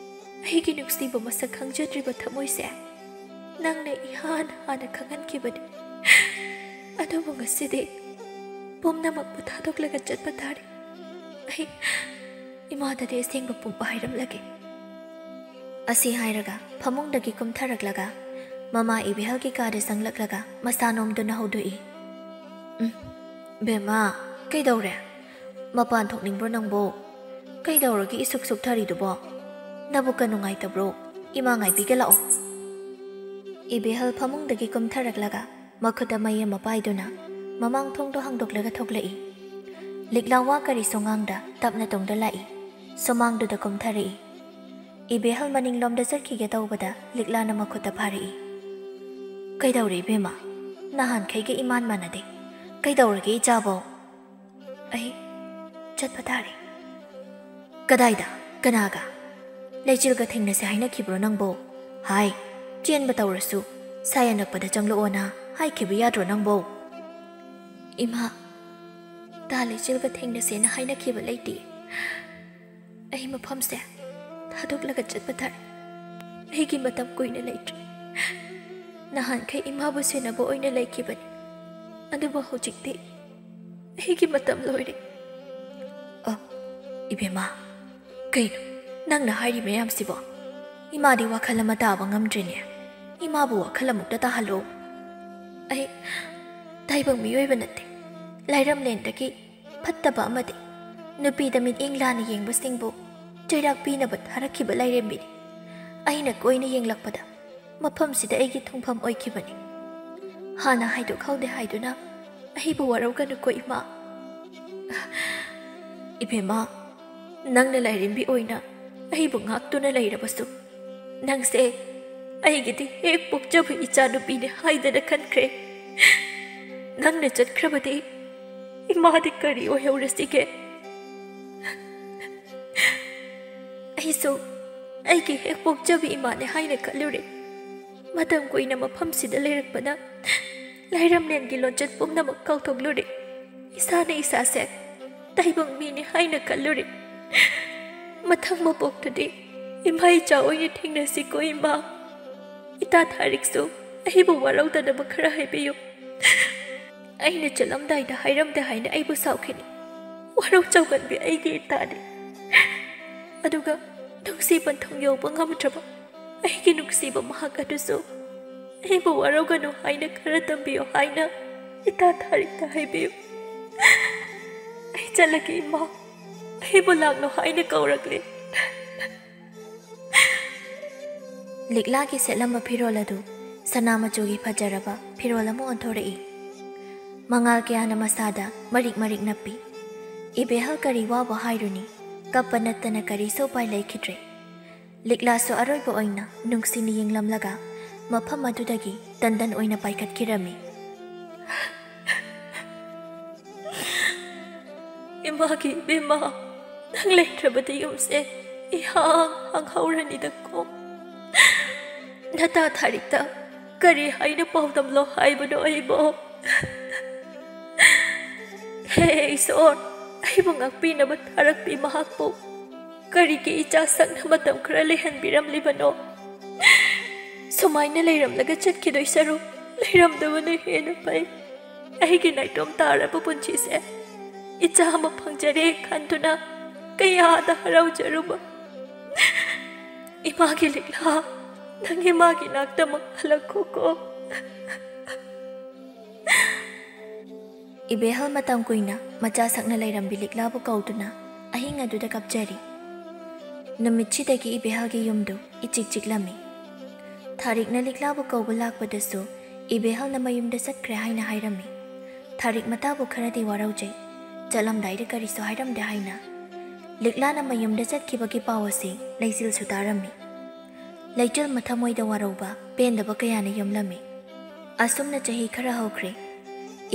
ꯑꯩꯒꯤ ꯅꯨꯡꯁꯤꯕ ꯃꯁꯛ ꯈꯪꯖꯗ꯭ꯔꯤꯕ ꯊꯃꯣꯏꯁꯦ ꯅꯪꯅ ꯏꯍꯥꯟ ꯍꯥꯟꯅ ꯈꯪꯍꯟꯈꯤꯕꯅꯤ꯫ ꯑꯗꯨꯕꯨ ꯉꯁꯤꯗꯤ ꯄꯨꯝꯅꯃꯛꯄꯨ ꯊꯥꯗꯣꯛꯂꯒ ꯆꯠꯄ ꯇꯥꯔꯦ꯫ ꯑꯩ ꯏꯃꯥꯗꯗꯤ ꯑꯁꯦꯡꯕ ꯄꯨꯝꯕ ꯍꯥꯏꯔꯝꯂꯒꯦ꯫ ꯑꯁꯤ ꯍꯥꯏꯔꯒ ꯐꯃꯨꯡꯗꯒꯤ ꯀꯨꯝꯊꯔꯛꯂꯒ ꯃꯃꯥ ꯏꯕꯦꯍꯜꯒꯤ ꯀꯥꯗ ꯆꯪꯂꯛꯂꯒ ꯃꯁꯥ ꯅꯣꯝꯗꯨꯅ ꯍꯧꯗꯣꯛꯏ꯫ "ꯎꯝ, ꯕꯦꯝꯃ, ꯀꯩꯗꯧꯔꯦ? ꯃꯄꯥꯟ ꯊꯣꯛꯅꯤꯡꯕ꯭ꯔꯣ ꯅꯪꯕꯣ? ꯀꯩꯗꯧꯔꯒꯦ ꯏꯁꯨꯛ ꯁꯨꯛꯊꯔꯤꯗꯨꯕꯣ? ꯅꯕꯨꯛꯀ ꯅꯨꯡꯉꯥꯏꯇꯕ꯭ꯔꯣ? ꯏꯃꯥ ꯉꯥꯏꯕꯤꯒꯦ ꯂꯥꯛꯑꯣ"꯫ ꯏꯕꯦꯍꯜ ꯐꯃꯨꯡꯗꯒꯤ ꯀꯨꯝꯊꯔꯛꯂꯒ ꯃꯈꯨꯠꯇ ꯃꯩ ꯑꯃ ꯄꯥꯏꯗꯨꯅ ꯃꯃꯥꯡ ꯊꯣꯡꯗꯣ ꯍꯥꯡꯗꯣꯛꯂꯒ ꯊꯣꯛꯂꯛꯏ꯫ ꯂꯤꯛꯂꯥ ꯋꯥ ꯀꯔꯤꯁꯨ ꯉꯥꯡꯗ ꯇꯞꯅ ꯇꯨꯡꯗ ꯂꯥꯛꯏ꯫ ꯁꯨꯃꯥꯡꯗꯨꯗ ꯀꯨꯝꯊꯔꯛꯏ꯫ ꯏꯕꯦꯍꯜ ꯃꯅꯤꯡꯂꯣꯝꯗ ꯆꯠꯈꯤꯒꯦ ꯇꯧꯕꯗ ꯂꯤꯛꯂꯥꯅ ꯃꯈꯨꯠꯇ ꯐꯥꯔꯛꯏ꯫ "ꯀꯩꯗꯧꯔꯦ ꯏꯕꯦꯝꯃ? ꯅꯍꯥꯟꯈꯩꯒ ꯏꯃꯥꯟ ꯃꯥꯟꯅꯗꯦ꯫ ꯀꯩꯗꯧꯔꯒꯦ ꯏꯆꯥꯕꯣ?" "ꯑꯩ ꯆꯠꯄ ꯇꯥꯔꯦ"꯫ "ꯀꯗꯥꯏꯗ? ꯀꯅꯥꯒ? ꯂꯩꯆꯤꯜꯒ ꯊꯦꯡꯅꯁꯦ ꯍꯥꯏꯅꯈꯤꯕ꯭ꯔꯣ ꯅꯪꯕꯣ? ꯍꯥꯏ, ꯆꯦꯟꯕ ꯇꯧꯔꯁꯨ ꯁꯥꯏ ꯑꯅꯛꯄꯗ ꯆꯪꯂꯛꯑꯣꯅ ꯍꯥꯏꯈꯤꯕ ꯌꯥꯗ꯭ꯔꯣ ꯅꯪꯕꯣ?" "ꯏꯃꯥ, ꯇꯥ ꯂꯩꯆꯤꯜꯒ ꯊꯦꯡꯅꯁꯦꯅ ꯍꯥꯏꯅꯈꯤꯕ ꯂꯩꯇꯦ꯫ ꯑꯩ ꯃꯐꯝꯁꯦ ꯊꯥꯗꯣꯛꯂꯒ ꯆꯠꯄ ꯇꯥꯔꯦ꯫ ꯑꯩꯒꯤ ꯃꯇꯝ ꯀꯨꯏꯅ ꯂꯩꯇ꯭ꯔꯦ꯫ ꯅꯍꯥꯟꯈꯩ ꯏꯃꯥꯕꯨ ꯁꯦꯟꯅꯕ ꯑꯣꯏꯅ ꯂꯩꯈꯤꯕꯅꯤ, ꯑꯗꯨꯕꯨ ꯍꯧꯖꯤꯛꯇꯤ ꯑꯩꯒꯤ ꯃꯇꯝ ꯂꯣꯏꯔꯦ"꯫ "ꯑ, ꯏꯕꯦꯝꯃ, ꯀꯩꯅꯣ ꯅꯪꯅ ꯍꯥꯏꯔꯤ ꯃꯌꯥꯝꯁꯤꯕꯣ? ꯏꯃꯥꯗꯤ ꯋꯥꯈꯜ ꯑꯃ ꯇꯥꯕ ꯉꯝꯗ꯭ꯔꯦꯅꯦ꯫ ꯏꯃꯥꯕꯨ ꯋꯥꯈꯜ ꯑꯃꯨꯛꯇ ꯇꯥꯍꯜꯂꯣ"꯫ "ꯑꯩ ꯇꯥꯏꯕꯪ ꯃꯤꯑꯣꯏꯕ ꯅꯠꯇꯦ꯫ ꯂꯥꯏꯔꯝꯂꯦꯟꯗꯒꯤ ꯐꯠꯇꯕ ꯑꯃꯗꯤ ꯅꯨꯄꯤꯗ ꯃꯤꯠꯌꯦꯡ ꯂꯥꯟꯅ ꯌꯦꯡꯕꯁꯤꯡꯕꯨ ꯆꯩꯔꯥꯛ ꯄꯤꯅꯕ ꯊꯥꯔꯛꯈꯤꯕ ꯂꯥꯏꯔꯦꯝꯕꯤꯅꯤ꯫ ꯑꯩꯅ ꯀꯣꯏꯅ ꯌꯦꯡꯂꯛꯄꯗ ꯃꯐꯝꯁꯤꯗ ꯑꯩꯒꯤ ꯊꯨꯡꯐꯝ ꯑꯣꯏꯈꯤꯕꯅꯤ꯫ ꯍꯥꯟꯅ ꯍꯥꯏꯗꯣꯛꯍꯧꯗꯦ ꯍꯥꯏꯗꯨꯅ ꯑꯩꯕꯨ ꯋꯥꯔꯧꯒꯅꯨꯀꯣ, ꯏꯃꯥ꯫ ꯏꯕꯦꯝꯃ, ꯅꯪꯅ ꯂꯥꯏꯔꯦꯝꯕꯤ ꯑꯣꯏꯅ ꯑꯩꯕꯨ ꯉꯥꯛꯇꯨꯅ ꯂꯩꯔꯕꯁꯨ, ꯅꯪꯁꯦ ꯑꯩꯒꯤꯗꯤ ꯍꯦꯛ ꯄꯣꯛꯆꯕ ꯏꯆꯥꯅꯨꯄꯤꯅꯦ ꯍꯥꯏꯗꯅ ꯈꯟꯈ꯭ꯔꯦ꯫ ꯅꯪꯅ ꯆꯠꯈ꯭ꯔꯕꯗꯤ ꯏꯃꯥꯗꯤ ꯀꯔꯤ ꯑꯣꯏꯍꯧꯔꯁꯤꯒꯦ? ꯑꯩꯁꯨ ꯑꯩꯒꯤ ꯍꯦꯛ ꯄꯣꯛꯆꯕ ꯏꯃꯥꯅꯦ ꯍꯥꯏꯅ ꯈꯜꯂꯨꯔꯦ꯫ ꯃꯇꯝ ꯀꯨꯏꯅ ꯃꯐꯝꯁꯤꯗ ꯂꯩꯔꯛꯄꯅ ꯂꯥꯏꯔꯝꯂꯦꯟꯒꯤ ꯂꯣꯟꯆꯠ ꯄꯨꯝꯅꯃꯛ ꯀꯥꯎꯊꯣꯛꯂꯨꯔꯦ꯫ ꯏꯁꯥꯅ ꯏꯁꯥꯁꯦ ꯇꯥꯏꯕꯪ ꯃꯤꯅꯤ ꯍꯥꯏꯅ ꯈꯜꯂꯨꯔꯦ꯫ ꯃꯊꯪ ꯃꯄꯣꯛꯇꯗꯤ ꯏꯃꯥ ꯏꯆꯥ ꯑꯣꯏꯅ ꯊꯦꯡꯅꯁꯤꯀꯣ, ꯏꯃꯥ꯫ ꯏꯇꯥ ꯊꯥꯔꯤꯛꯁꯨ ꯑꯩꯕꯨ ꯋꯥꯔꯧꯗꯅꯕ ꯈꯔ ꯍꯥꯏꯕꯤꯌꯨ꯫ ꯑꯩꯅ ꯆꯠꯂꯝꯗꯥꯏꯗ ꯍꯥꯏꯔꯝꯗꯦ ꯍꯥꯏꯅ ꯑꯩꯕꯨ ꯁꯥꯎꯈꯤꯅꯤ꯫ ꯋꯥꯔꯧ ꯆꯥꯎꯒꯟꯕꯤ ꯑꯩꯒꯤ ꯏꯇꯥꯗꯤ꯫ ꯑꯗꯨꯒ ꯅꯨꯡꯁꯤ ꯄꯟꯊꯨꯡ ꯌꯧꯕ ꯉꯝꯗ꯭ꯔꯕ ꯑꯩꯒꯤ ꯅꯨꯡꯁꯤꯕ ꯃꯍꯥꯛ ꯑꯗꯨꯁꯨ ꯑꯩꯕꯨ ꯋꯥꯔꯧꯒꯅꯨ ꯍꯥꯏꯅ ꯈꯔ ꯇꯝꯕꯤꯌꯨ ꯍꯥꯏꯅ ꯏꯇꯥ ꯊꯥꯔꯤꯛꯇ ꯍꯥꯏꯕꯤꯌꯨ꯫ ꯑꯩ ꯆꯠꯂꯒꯦ, ꯏꯃꯥ꯫ ꯑꯩꯕꯨ ꯂꯥꯛꯂꯣ ꯍꯥꯏꯅ ꯀꯧꯔꯛꯂꯦ꯫ ꯂꯤꯛꯂꯥꯒꯤ ꯁꯦꯠꯂꯝꯕ ꯐꯤꯔꯣꯜ ꯑꯗꯨ ꯁꯅꯥ ꯃꯆꯨꯒꯤ ꯐꯖꯔꯕ ꯐꯤꯔꯣꯜ ꯑꯃ ꯑꯣꯟꯊꯣꯔꯛꯏ꯫ ꯃꯉꯥꯜ ꯀꯌꯥꯅ ꯃꯁꯥꯗ ꯃꯔꯤꯛ ꯃꯔꯤꯛ ꯅꯞꯄꯤ꯫ ꯏꯕꯦꯍꯜ ꯀꯔꯤ ꯋꯥꯕ ꯍꯥꯏꯔꯨꯅꯤ? ꯀꯞꯄ ꯅꯠꯇꯅ ꯀꯔꯤꯁꯨ ꯎꯄꯥꯏ ꯂꯩꯈꯤꯗ꯭ꯔꯦ꯫ ꯂꯤꯛꯂꯥꯁꯨ ꯑꯔꯣꯏꯕ ꯑꯣꯏꯅ ꯅꯨꯡꯁꯤꯅ ꯌꯦꯡꯂꯝꯂꯒ ꯃꯐꯝ ꯑꯗꯨꯗꯒꯤ ꯇꯟꯗꯟ ꯑꯣꯏꯅ ꯄꯥꯏꯈꯠꯈꯤꯔꯝꯃꯤ꯫ ꯏꯃꯥꯒꯤ ꯏꯕꯦꯝꯃ, ꯅꯪ ꯂꯩꯇ꯭ꯔꯕꯗꯤ ꯌꯨꯝꯁꯦ ꯏꯍꯥꯡ ꯍꯥꯡꯍꯧꯔꯅꯤꯗꯀꯣ꯫ ꯅꯇꯥ ꯊꯥꯔꯤꯛꯇ ꯀꯔꯤ ꯍꯥꯏꯅ ꯄꯥꯎꯗꯝꯂꯣ ꯍꯥꯏꯕꯅꯣ ꯑꯩꯕꯣ? ꯍꯦ ꯏꯁꯣꯔ, ꯑꯩꯕꯨ ꯉꯥꯛꯄꯤꯅꯕ ꯊꯥꯔꯛꯄꯤ ꯃꯍꯥꯛꯄꯨ ꯀꯔꯤꯒꯤ ꯏꯆꯥ ꯁꯛꯅ ꯃꯇꯝ ꯈꯔ ꯂꯩꯍꯟꯕꯤꯔꯝꯂꯤꯕꯅꯣ? ꯁꯨꯃꯥꯏꯅ ꯂꯩꯔꯝꯂꯒ ꯆꯠꯈꯤꯗꯣꯏ ꯁꯔꯨꯛ ꯂꯩꯔꯝꯗꯕꯅ ꯍꯦꯟꯅ ꯐꯩ꯫ ꯑꯩꯒꯤ ꯅꯥꯏꯇꯣꯝ ꯇꯥꯔꯕ ꯄꯨꯟꯁꯤꯁꯦ ꯏꯆꯥ ꯑꯃ ꯐꯪꯖꯔꯦ ꯈꯟꯗꯨꯅ ꯀꯌꯥꯗ ꯍꯔꯥꯎꯖꯔꯨꯕ꯫ ꯏꯃꯥꯒꯤ ꯂꯤꯛꯂꯥ, ꯅꯪ ꯏꯃꯥꯒꯤ ꯅꯥꯛꯇꯃꯛ ꯍꯜꯂꯛꯈꯣꯀꯣ꯫ ꯏꯕꯦꯍꯜ ꯃꯇꯝ ꯀꯨꯏꯅ ꯃꯆꯥ ꯁꯛꯅ ꯂꯩꯔꯝꯕꯤ ꯂꯤꯛꯂꯥꯕꯨ ꯀꯧꯗꯨꯅ ꯑꯍꯤꯡ ꯑꯗꯨꯗ ꯀꯞꯆꯔꯤ꯫ ꯅꯨꯃꯤꯠꯁꯤꯗꯒꯤ ꯏꯕꯦꯍꯜꯒꯤ ꯌꯨꯝꯗꯨ ꯏꯆꯤꯛ ꯆꯤꯛꯂꯝꯃꯤ꯫ ꯊꯥꯔꯤꯛꯅ ꯂꯤꯛꯂꯥꯕꯨ ꯀꯧꯕ ꯂꯥꯛꯄꯗꯁꯨ ꯏꯕꯦꯍꯜꯅ ꯃꯌꯨꯝꯗ ꯆꯠꯈ꯭ꯔꯦ ꯍꯥꯏꯅ ꯍꯥꯏꯔꯝꯃꯤ꯫ ꯊꯥꯔꯤꯛ ꯃꯇꯥꯕꯨ ꯈꯔꯗꯤ ꯋꯥꯔꯧꯖꯩ, ꯆꯠꯂꯝꯗꯥꯏꯗ ꯀꯔꯤꯁꯨ ꯍꯥꯏꯔꯝꯗꯦ ꯍꯥꯏꯅ꯫ ꯂꯤꯛꯂꯥꯅ ꯃꯌꯨꯝꯗ ꯆꯠꯈꯤꯕꯒꯤ ꯄꯥꯎ ꯑꯁꯤ ꯂꯩꯆꯤꯜꯁꯨ ꯇꯥꯔꯝꯃꯤ꯫ ꯂꯩꯆꯤꯜ ꯃꯊꯃꯣꯏꯗ ꯋꯥꯔꯧꯕ, ꯄꯦꯟꯗꯕ ꯀꯌꯥꯅ ꯌꯨꯝꯂꯝꯃꯤ꯫ ꯑꯁꯨꯝꯅ ꯆꯍꯤ ꯈꯔ ꯍꯧꯈ꯭ꯔꯦ꯫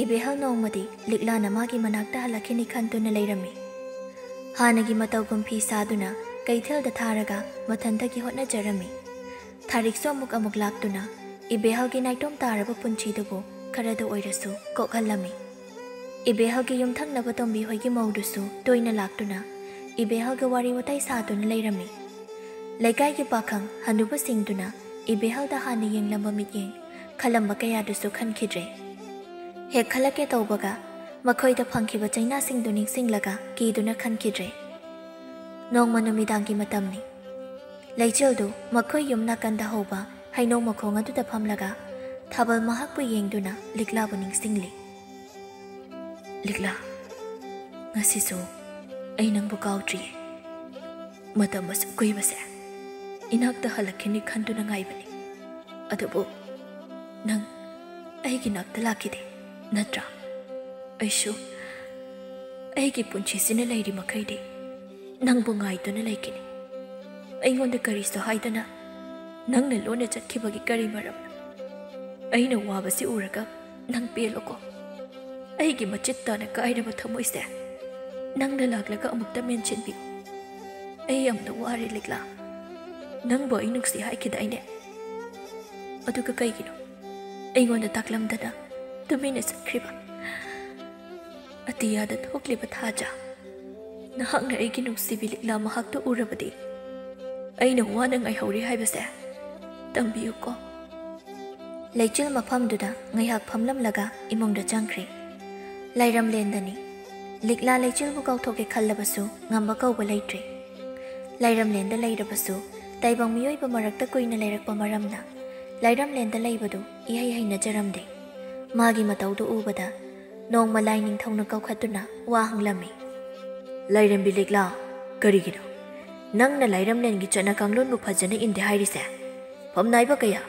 ꯏꯕꯦꯍꯜ ꯅꯣꯡꯃꯗꯤ ꯂꯤꯛꯂꯥꯅ ꯃꯥꯒꯤ ꯃꯅꯥꯛꯇ ꯍꯜꯂꯛꯈꯤꯅꯤ ꯈꯟꯗꯨꯅ ꯂꯩꯔꯝꯃꯤ꯫ ꯍꯥꯟꯅꯒꯤ ꯃꯇꯧꯒꯨꯝ ꯐꯤ ꯁꯥꯗꯨꯅ ꯀꯩꯊꯦꯜꯗ ꯊꯥꯔꯒ ꯃꯊꯟꯇꯒꯤ ꯍꯣꯠꯅꯖꯔꯝꯃꯤ꯫ ꯊꯥꯔꯤꯛꯁꯨ ꯑꯃꯨꯛ ꯑꯃꯨꯛ ꯂꯥꯛꯇꯨꯅ ꯏꯕꯦꯍꯜꯒꯤ ꯅꯥꯏꯇꯣꯝ ꯇꯥꯔꯕ ꯄꯨꯟꯁꯤꯗꯨꯕꯨ ꯈꯔꯗ ꯑꯣꯏꯔꯁꯨ ꯀꯣꯛꯍꯜꯂꯝꯃꯤ꯫ ꯏꯕꯦꯍꯜꯒꯤ ꯌꯨꯝꯊꯪꯅꯕ ꯇꯣꯝꯕꯤ ꯍꯣꯏꯒꯤ ꯃꯧꯗꯨꯁꯨ ꯇꯣꯏꯅ ꯂꯥꯛꯇꯨꯅ ꯏꯕꯦꯍꯜꯒ ꯋꯥꯔꯤ ꯋꯥꯇꯥꯏ ꯁꯥꯗꯨꯅ ꯂꯩꯔꯝꯃꯤ꯫ ꯂꯩꯀꯥꯏꯒꯤ ꯄꯥꯈꯪ ꯍꯅꯨꯕꯁꯤꯡꯗꯨꯅ ꯏꯕꯦꯍꯜꯗ ꯍꯥꯟꯅ ꯌꯦꯡꯂꯝꯕ ꯃꯤꯠꯌꯦꯡ, ꯈꯜꯂꯝꯕ ꯀꯌꯥꯗꯨꯁꯨ ꯈꯟꯈꯤꯗ꯭ꯔꯦ꯫ ꯍꯦꯛ ꯈꯜꯂꯛꯀꯦ ꯇꯧꯕꯒ ꯃꯈꯣꯏꯗ ꯐꯪꯈꯤꯕ ꯆꯩꯅꯥꯁꯤꯡꯗꯨ ꯅꯤꯡꯁꯤꯡꯂꯒ ꯀꯤꯗꯨꯅ ꯈꯟꯈꯤꯗ꯭ꯔꯦ꯫ ꯅꯣꯡꯃ ꯅꯨꯃꯤꯗꯥꯡꯒꯤ ꯃꯇꯝꯅꯤ꯫ ꯂꯩꯆꯤꯜꯗꯨ ꯃꯈꯣꯏ ꯌꯨꯝ ꯅꯥꯀꯟꯗ ꯍꯧꯕ ꯍꯩꯅꯧ ꯃꯈꯣꯡ ꯑꯗꯨꯗ ꯐꯝꯂꯒ ꯊꯥꯕꯜ ꯃꯍꯥꯛꯄꯨ ꯌꯦꯡꯗꯨꯅ ꯂꯤꯛꯂꯥꯕꯨ ꯅꯤꯡꯁꯤꯡꯂꯤ꯫ "ꯂꯤꯛꯂꯥ, ꯉꯁꯤꯁꯨ ꯑꯩ ꯅꯪꯕꯨ ꯀꯥꯎꯗ꯭ꯔꯤꯌꯦ꯫ ꯃꯇꯝ ꯑꯁꯨꯛ ꯀꯨꯏꯕꯁꯦ ꯏꯅꯥꯛꯇ ꯍꯜꯂꯛꯈꯤꯅꯤ ꯈꯟꯗꯨꯅ ꯉꯥꯏꯕꯅꯤ꯫ ꯑꯗꯨꯕꯨ ꯅꯪ ꯑꯩꯒꯤ ꯅꯥꯛꯇ ꯂꯥꯛꯈꯤꯗꯦ, ꯅꯠꯇ꯭ꯔꯥ? ꯑꯩꯁꯨ ꯑꯩꯒꯤ ꯄꯨꯟꯁꯤꯁꯤꯅ ꯂꯩꯔꯤ ꯃꯈꯩꯗꯤ ꯅꯪꯕꯨ ꯉꯥꯏꯗꯨꯅ ꯂꯩꯈꯤꯅꯤ꯫ ꯑꯩꯉꯣꯟꯗ ꯀꯔꯤꯁꯨ ꯍꯥꯏꯗꯅ ꯅꯪꯅ ꯂꯣꯟꯅ ꯆꯠꯈꯤꯕꯒꯤ ꯀꯔꯤ ꯃꯔꯝꯅꯣ? ꯑꯩꯅ ꯋꯥꯕꯁꯤ ꯎꯔꯒ ꯅꯪ ꯄꯦꯜꯂꯣꯀꯣ꯫ ꯑꯩꯒꯤ ꯃꯆꯤꯠ ꯇꯥꯅ ꯀꯥꯏꯔꯕ ꯊꯃꯣꯏꯁꯦ ꯅꯪꯅ ꯂꯥꯛꯂꯒ ꯑꯃꯨꯛꯇ ꯃꯦꯟꯁꯤꯟꯕꯤꯌꯨ꯫ ꯑꯩ ꯌꯥꯝꯅ ꯋꯥꯔꯦ ꯂꯤꯛꯂꯥ꯫ ꯅꯪꯕꯨ ꯑꯩ ꯅꯨꯡꯁꯤ ꯍꯥꯏꯈꯤꯗꯥꯏꯅꯦ? ꯑꯗꯨꯒ ꯀꯩꯒꯤꯅꯣ ꯑꯩꯉꯣꯟꯗ ꯇꯥꯛꯂꯝꯗꯅ ꯇꯨꯃꯤꯟꯅ ꯆꯠꯈ꯭ꯔꯤꯕ? ꯑꯇꯤꯌꯥꯗ ꯊꯣꯛꯂꯤꯕ ꯊꯥꯖ, ꯅꯍꯥꯛꯅ ꯑꯩꯒꯤ ꯅꯨꯡꯁꯤꯕꯤ ꯂꯤꯛꯂꯥ ꯃꯍꯥꯛꯇꯨ ꯎꯔꯕꯗꯤ ꯑꯩꯅ ꯋꯥꯅ ꯉꯥꯏꯍꯧꯔꯤ ꯍꯥꯏꯕꯁꯦ ꯇꯝꯕꯤꯌꯨꯀꯣ꯫" ꯂꯩꯆꯤꯜ ꯃꯐꯝꯗꯨꯗ ꯉꯥꯏꯍꯥꯛ ꯐꯝꯂꯝꯂꯒ ꯏꯃꯨꯡꯗ ꯆꯪꯈ꯭ꯔꯦ꯫ ꯂꯥꯏꯔꯝꯂꯦꯟꯗꯅꯤ꯫ ꯂꯤꯛꯂꯥ ꯂꯩꯆꯤꯜꯕꯨ ꯀꯥꯎꯊꯣꯛꯀꯦ ꯈꯜꯂꯕꯁꯨ ꯉꯝꯕ ꯀꯧꯕ ꯂꯩꯇ꯭ꯔꯦ꯫ ꯂꯥꯏꯔꯝꯂꯦꯟꯗ ꯂꯩꯔꯕꯁꯨ ꯇꯥꯏꯕꯪ ꯃꯤꯑꯣꯏꯕ ꯃꯔꯛꯇ ꯀꯨꯏꯅ ꯂꯩꯔꯛꯄ ꯃꯔꯝꯅ ꯂꯥꯏꯔꯝꯂꯦꯟꯗ ꯂꯩꯕꯗꯨ ꯏꯍꯩ ꯍꯩꯅꯖꯔꯝꯗꯦ꯫ ꯃꯥꯒꯤ ꯃꯇꯧꯗꯨ ꯎꯕꯗ ꯅꯣꯡꯃ ꯂꯥꯏ ꯅꯤꯡꯊꯧꯅ ꯀꯧꯈꯠꯇꯨꯅ ꯋꯥ ꯍꯪꯂꯝꯃꯤ꯫ "ꯂꯥꯏꯔꯦꯝꯕꯤ ꯂꯤꯛꯂꯥ, ꯀꯔꯤꯒꯤꯅꯣ ꯅꯪꯅ ꯂꯥꯏꯔꯝꯂꯦꯟꯒꯤ ꯆꯠꯅ ꯀꯥꯡꯂꯣꯟꯕꯨ ꯐꯖꯅ ꯏꯟꯗꯦ ꯍꯥꯏꯔꯤꯁꯦ? ꯐꯝꯅꯥꯏꯕ ꯀꯌꯥ,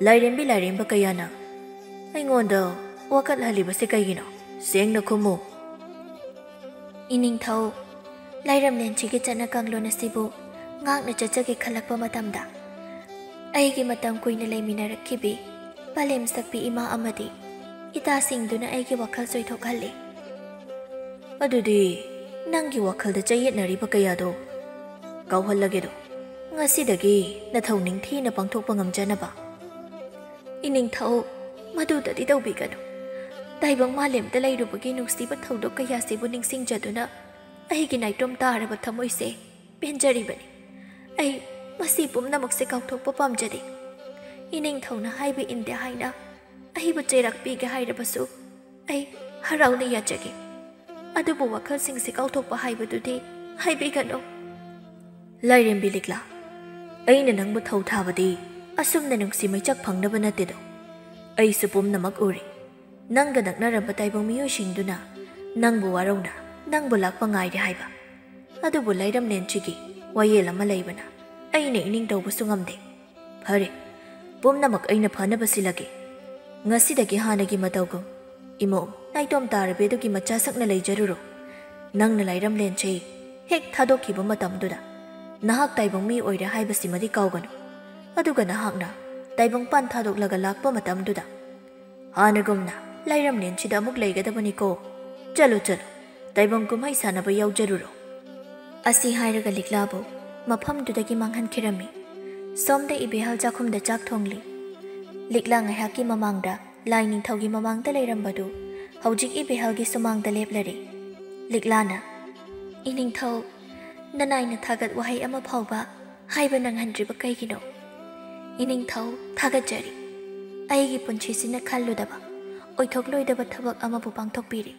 ꯂꯥꯏꯔꯦꯝꯕꯤ ꯂꯥꯏꯔꯦꯝꯕ ꯀꯌꯥꯅ ꯑꯩꯉꯣꯟꯗ ꯋꯥꯀꯠꯍꯜꯂꯤꯕꯁꯦ ꯀꯩꯒꯤꯅꯣ? ꯁꯦꯡꯅ ꯈꯨꯝꯃꯨ꯫ ꯏꯅꯤꯡꯊꯧ, ꯂꯥꯏꯔꯝꯂꯦꯟꯁꯤꯒꯤ ꯆꯠꯅ ꯀꯥꯡꯂꯣꯟ ꯑꯁꯤꯕꯨ ꯉꯥꯛꯅ ꯆꯠꯆꯒꯦ ꯈꯜꯂꯛꯄ ꯃꯇꯝꯗ, ꯑꯩꯒꯤ ꯃꯇꯝ ꯀꯨꯏꯅ ꯂꯩꯃꯤꯟꯅꯔꯛꯈꯤꯕꯤ ꯄꯂꯦꯝ ꯁꯛꯄꯤ ꯏꯃꯥ ꯑꯃꯗꯤ ꯏꯇꯥꯁꯤꯡꯗꯨꯅ ꯑꯩꯒꯤ ꯋꯥꯈꯜ ꯆꯣꯏꯊꯣꯛꯍꯜꯂꯦ꯫ ꯑꯗꯨꯗꯤ ꯅꯪꯒꯤ ꯋꯥꯈꯜꯗ ꯆꯌꯦꯠꯅꯔꯤꯕ ꯀꯌꯥꯗꯣ ꯀꯥꯎꯍꯜꯂꯒꯦꯗꯣ꯫ ꯉꯁꯤꯗꯒꯤ ꯅꯊꯧ ꯅꯤꯡꯊꯤꯅ ꯄꯥꯡꯊꯣꯛꯄ ꯉꯝꯖꯅꯕ꯫ ꯏꯅꯤꯡꯊꯧ, ꯃꯗꯨꯗꯗꯤ ꯇꯧꯕꯤꯒꯅꯨ꯫ ꯇꯥꯏꯕꯪ ꯃꯥꯂꯦꯝꯗ ꯂꯩꯔꯨꯕꯒꯤ ꯅꯨꯡꯁꯤꯕ ꯊꯧꯗꯣꯛ ꯀꯌꯥꯁꯤꯕꯨ ꯅꯤꯡꯁꯤꯡꯖꯗꯨꯅ ꯑꯩꯒꯤ ꯅꯥꯏꯇꯣꯝ ꯇꯥꯔꯕ ꯊꯃꯣꯏꯁꯦ ꯄꯦꯟꯖꯔꯤꯕꯅꯤ꯫ ꯑꯩ ꯃꯁꯤ ꯄꯨꯝꯅꯃꯛꯁꯦ ꯀꯥꯎꯊꯣꯛꯄ ꯄꯥꯝꯖꯗꯦ꯫ ꯏꯅꯤꯡꯊꯧꯅ ꯍꯥꯏꯕ ꯏꯟꯗꯦ ꯍꯥꯏꯅ ꯑꯩꯕꯨ ꯆꯩꯔꯥꯛ ꯄꯤꯒꯦ ꯍꯥꯏꯔꯕꯁꯨ ꯑꯩ ꯍꯔꯥꯎꯅ ꯌꯥꯖꯒꯦ꯫ ꯑꯗꯨꯕꯨ ꯋꯥꯈꯜꯁꯤꯡꯁꯦ ꯀꯥꯎꯊꯣꯛꯄ ꯍꯥꯏꯕꯗꯨꯗꯤ ꯍꯥꯏꯕꯤꯒꯅꯨ꯫ ꯂꯥꯏꯔꯦꯝꯕꯤ ꯂꯤꯛꯂꯥ, ꯑꯩꯅ ꯅꯪꯕꯨ ꯊꯧ ꯊꯥꯕꯗꯤ ꯑꯁꯨꯝꯅ ꯅꯨꯡꯁꯤ ꯃꯩꯆꯥꯛ ꯐꯪꯅꯕ ꯅꯠꯇꯦꯗꯣ꯫ ꯑꯩꯁꯨ ꯄꯨꯝꯅꯃꯛ ꯎꯔꯤ꯫ ꯅꯪꯒ ꯅꯛꯅꯔꯝꯕ ꯇꯥꯏꯕꯪ ꯃꯤꯑꯣꯏꯁꯤꯡꯗꯨꯅ ꯅꯪꯕꯨ ꯋꯥꯔꯧꯅ ꯅꯪꯕꯨ ꯂꯥꯛꯄ ꯉꯥꯏꯔꯦ ꯍꯥꯏꯕ꯫ ꯑꯗꯨꯕꯨ ꯂꯥꯏꯔꯝꯂꯦꯟꯁꯤꯒꯤ ꯋꯥꯌꯦꯜ ꯑꯃ ꯂꯩꯕꯅ ꯑꯩꯅ ꯏꯅꯤꯡ ꯇꯧꯕꯁꯨ ꯉꯝꯗꯦ꯫ ꯐꯔꯦ, ꯄꯨꯝꯅꯃꯛ ꯑꯩꯅ ꯐꯅꯕ ꯁꯤꯜꯂꯒꯦ꯫ ꯉꯁꯤꯗꯒꯤ ꯍꯥꯟꯅꯒꯤ ꯃꯇꯧꯒꯨꯝ ꯏꯃꯣꯝ ꯅꯥꯏꯇꯣꯝ ꯇꯥꯔꯕꯤ ꯑꯗꯨꯒꯤ ꯃꯆꯥꯁꯛꯅ ꯂꯩꯖꯔꯨꯔꯣ꯫ ꯅꯪꯅ ꯂꯥꯏꯔꯝꯂꯦꯟꯁꯦ ꯍꯦꯛ ꯊꯥꯗꯣꯛꯈꯤꯕ ꯃꯇꯝꯗꯨꯗ ꯅꯍꯥꯛ ꯇꯥꯏꯕꯪ ꯃꯤ ꯑꯣꯏꯔꯦ ꯍꯥꯏꯕꯁꯤꯃꯗꯤ ꯀꯥꯎꯒꯅꯨ꯫ ꯑꯗꯨꯒ ꯅꯍꯥꯛꯅ ꯇꯥꯏꯕꯪꯄꯥꯟ ꯊꯥꯗꯣꯛꯂꯒ ꯂꯥꯛꯄ ꯃꯇꯝꯗꯨꯗ ꯍꯥꯟꯅꯒꯨꯝꯅ ꯂꯥꯏꯔꯝꯂꯦꯟꯁꯤꯗ ꯑꯃꯨꯛ ꯂꯩꯒꯗꯕꯅꯤꯀꯣ꯫ ꯆꯠꯂꯨ, ꯆꯠꯂꯨ, ꯇꯥꯏꯕꯪ ꯀꯨꯝꯍꯩ ꯁꯥꯟꯅꯕ ꯌꯥꯎꯖꯔꯨꯔꯣ꯫ ꯑꯁꯤ ꯍꯥꯏꯔꯒ ꯂꯤꯛꯂꯥꯕꯨ ꯃꯐꯝꯗꯨꯗꯒꯤ ꯃꯥꯡꯍꯟꯈꯤꯔꯝꯃꯤ꯫ ꯁꯣꯝꯗ ꯏꯕꯦꯍꯜ ꯆꯥꯛꯈꯨꯝꯗ ꯆꯥꯛ ꯊꯣꯡꯂꯤ꯫ ꯂꯤꯛꯂꯥ ꯉꯥꯏꯍꯥꯛꯀꯤ ꯃꯃꯥꯡꯗ ꯂꯥꯏ ꯅꯤꯡꯊꯧꯒꯤ ꯃꯃꯥꯡꯗ ꯂꯩꯔꯝꯕꯗꯨ ꯍꯧꯖꯤꯛ ꯏꯕꯦꯍꯜꯒꯤ ꯁꯨꯃꯥꯡꯗ ꯂꯦꯞꯂꯔꯦ꯫ ꯂꯤꯛꯂꯥꯅ, "ꯏꯅꯤꯡꯊꯧ, ꯅꯅꯥꯏꯅ ꯊꯥꯒꯠ ꯋꯥꯍꯩ ꯑꯃ ꯐꯥꯎꯕ ꯍꯥꯏꯕ ꯅꯪꯍꯟꯗ꯭ꯔꯤꯕ ꯀꯩꯒꯤꯅꯣ?" "ꯏꯅꯤꯡꯊꯧ, ꯊꯥꯒꯠꯆꯔꯤ꯫ ꯑꯩꯒꯤ ꯄꯨꯟꯁꯤꯁꯤꯅ ꯈꯜꯂꯨꯗꯕ, ꯑꯣꯏꯊꯣꯛꯂꯣꯏꯗꯕ ꯊꯕꯛ ꯑꯃꯕꯨ ꯄꯥꯡꯊꯣꯛꯄꯤꯔꯤ꯫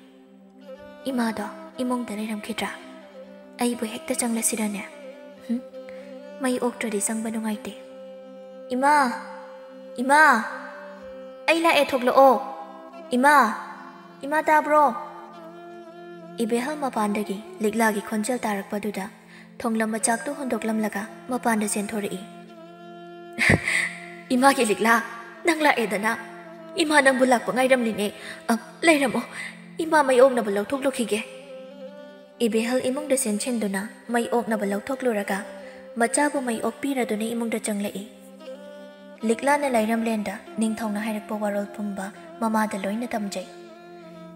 ꯏꯃꯥꯗꯣ ꯏꯃꯨꯡꯗ ꯂꯩꯔꯝꯈꯤꯗ꯭ꯔꯥ? ꯑꯩꯕꯨ ꯍꯦꯛꯇ ꯆꯪꯂꯁꯤꯔꯅꯦ? ꯍꯨꯝ? ꯃꯩ ꯑꯣꯛꯇ꯭ꯔꯗꯤ ꯆꯪꯕ ꯅꯨꯡꯉꯥꯏꯇꯦ꯫ ꯏꯃꯥ! ꯏꯃꯥ! ꯑꯩ ꯂꯥꯛꯑꯦ, ꯊꯣꯛꯂꯛꯑꯣ! ꯏꯃꯥ! ꯏꯃꯥ, ꯇꯥꯕ꯭ꯔꯣ?" ꯏꯕꯦꯍꯜ ꯃꯄꯥꯟꯗꯒꯤ ꯂꯤꯛꯂꯥꯒꯤ ꯈꯣꯟꯖꯦꯜ ꯇꯥꯔꯛꯄꯗꯨꯗ ꯊꯣꯡꯂꯝꯕ ꯆꯥꯛꯇꯨ ꯍꯨꯟꯗꯣꯛꯂꯝꯂꯒ ꯃꯄꯥꯟꯗ ꯆꯦꯟꯊꯣꯔꯛꯏ꯫ ꯏꯃꯥꯒꯤ ꯂꯤꯛꯂꯥ, ꯅꯪ ꯂꯥꯛꯑꯦꯗꯅ꯫ ꯏꯃꯥ ꯅꯪꯕꯨ ꯂꯥꯛꯄ ꯉꯥꯏꯔꯝꯂꯤꯅꯦ꯫ ꯑ, ꯂꯩꯔꯝꯃꯣ꯫ ꯏꯃꯥ ꯃꯩ ꯑꯣꯛꯅꯕ ꯂꯧꯊꯣꯛꯂꯨꯈꯤꯒꯦ꯫ ꯏꯕꯦꯍꯜ ꯏꯃꯨꯡꯗ ꯆꯦꯟꯁꯤꯟꯗꯨꯅ ꯃꯩ ꯑꯣꯛꯅꯕ ꯂꯧꯊꯣꯛꯂꯨꯔꯒ ꯃꯆꯥꯕꯨ ꯃꯩ ꯑꯣꯛꯄꯤꯔꯗꯨꯅ ꯏꯃꯨꯡꯗ ꯆꯪꯂꯛꯏ꯫ ꯂꯤꯛꯂꯥꯅ ꯂꯥꯏꯔꯝꯂꯦꯟꯗ ꯅꯤꯡꯊꯧꯅ ꯍꯥꯏꯔꯛꯄ ꯋꯥꯔꯣꯜ ꯄꯨꯝꯕ ꯃꯃꯥꯗ ꯂꯣꯏꯅ ꯇꯝꯖꯩ꯫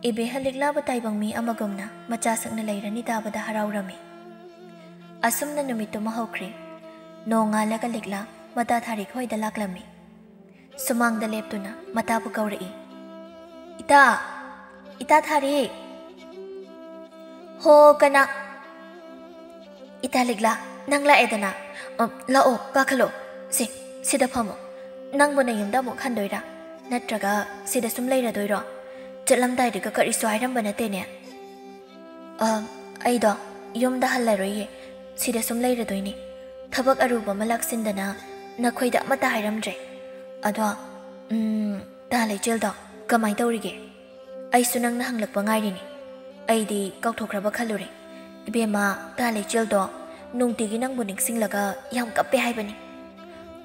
ꯏꯕꯦꯍꯜ ꯂꯤꯛꯂꯥꯕꯨ ꯇꯥꯏꯕꯪ ꯃꯤ ꯑꯃꯒꯨꯝꯅ ꯃꯆꯥꯁꯛꯅ ꯂꯩꯔꯅꯤ ꯇꯥꯕꯗ ꯍꯔꯥꯎꯔꯝꯃꯤ꯫ ꯑꯁꯨꯝꯅ ꯅꯨꯃꯤꯠꯇꯨꯃ ꯍꯧꯈ꯭ꯔꯤ꯫ ꯅꯣꯡꯉꯥꯜꯂꯒ ꯂꯤꯛꯂꯥ ꯃꯇꯥ ꯊꯥꯔꯤꯛ ꯍꯣꯏꯗ ꯂꯥꯛꯂꯝꯃꯤ꯫ ꯁꯨꯃꯥꯡꯗ ꯂꯦꯞꯇꯨꯅ ꯃꯇꯥꯕꯨ ꯀꯧꯔꯛꯏ꯫ "ꯏꯇꯥ! ꯏꯇꯥ ꯊꯥꯔꯤꯛ!" "ꯍꯣ, ꯀꯅꯥ?" "ꯏꯇꯥ ꯂꯤꯛꯂꯥ, ꯅꯪ ꯂꯥꯛꯑꯦꯗꯅ꯫ ꯑ, ꯂꯥꯛꯑꯣ, ꯀꯥꯈꯠꯂꯣ꯫ ꯁꯦ, ꯁꯤꯗ ꯐꯝꯃꯣ꯫ ꯅꯪꯕꯨ ꯅꯌꯨꯝꯗ ꯑꯃꯨꯛ ꯍꯟꯗꯣꯏꯔꯥ? ꯅꯠꯇ꯭ꯔꯒ ꯁꯤꯗ ꯁꯨꯝ ꯂꯩꯔꯗꯣꯏꯔꯣ? ꯆꯠꯂꯝꯗꯥꯏꯗꯒ ꯀꯔꯤꯁꯨ ꯍꯥꯏꯔꯝꯕ ꯅꯠꯇꯦꯅꯦ?" "ꯑ, ꯑꯩꯗꯣ ꯌꯨꯝꯗ ꯍꯜꯂꯔꯣꯏꯌꯦ, ꯁꯤꯗ ꯁꯨꯝ ꯂꯩꯔꯗꯣꯏꯅꯦ꯫ ꯊꯕꯛ ꯑꯔꯨꯕ ꯑꯃ ꯂꯥꯛꯁꯤꯟꯗꯅ ꯅꯈꯣꯏꯗ ꯑꯃꯠꯇ ꯍꯥꯏꯔꯝꯗ꯭ꯔꯦ꯫ ꯑꯗꯣ, ꯎꯝ, ꯇꯥ ꯂꯩꯆꯦꯜꯗꯣ ꯀꯃꯥꯏ ꯇꯧꯔꯤꯒꯦ? ꯑꯩꯁꯨ ꯅꯪꯅ ꯍꯪꯂꯛꯄ ꯉꯥꯏꯔꯤꯅꯦ꯫ ꯑꯩꯗꯤ ꯀꯥꯎꯊꯣꯛꯈ꯭ꯔꯕ ꯈꯜꯂꯨꯔꯦ꯫ ꯏꯕꯦꯝꯃ, ꯇꯥ ꯂꯩꯆꯦꯜꯗꯣ ꯅꯨꯡꯇꯤꯒꯤ ꯅꯪꯕꯨ ꯅꯤꯡꯁꯤꯡꯂꯒ ꯌꯥꯝ ꯀꯞꯄꯦ ꯍꯥꯏꯕꯅꯤ꯫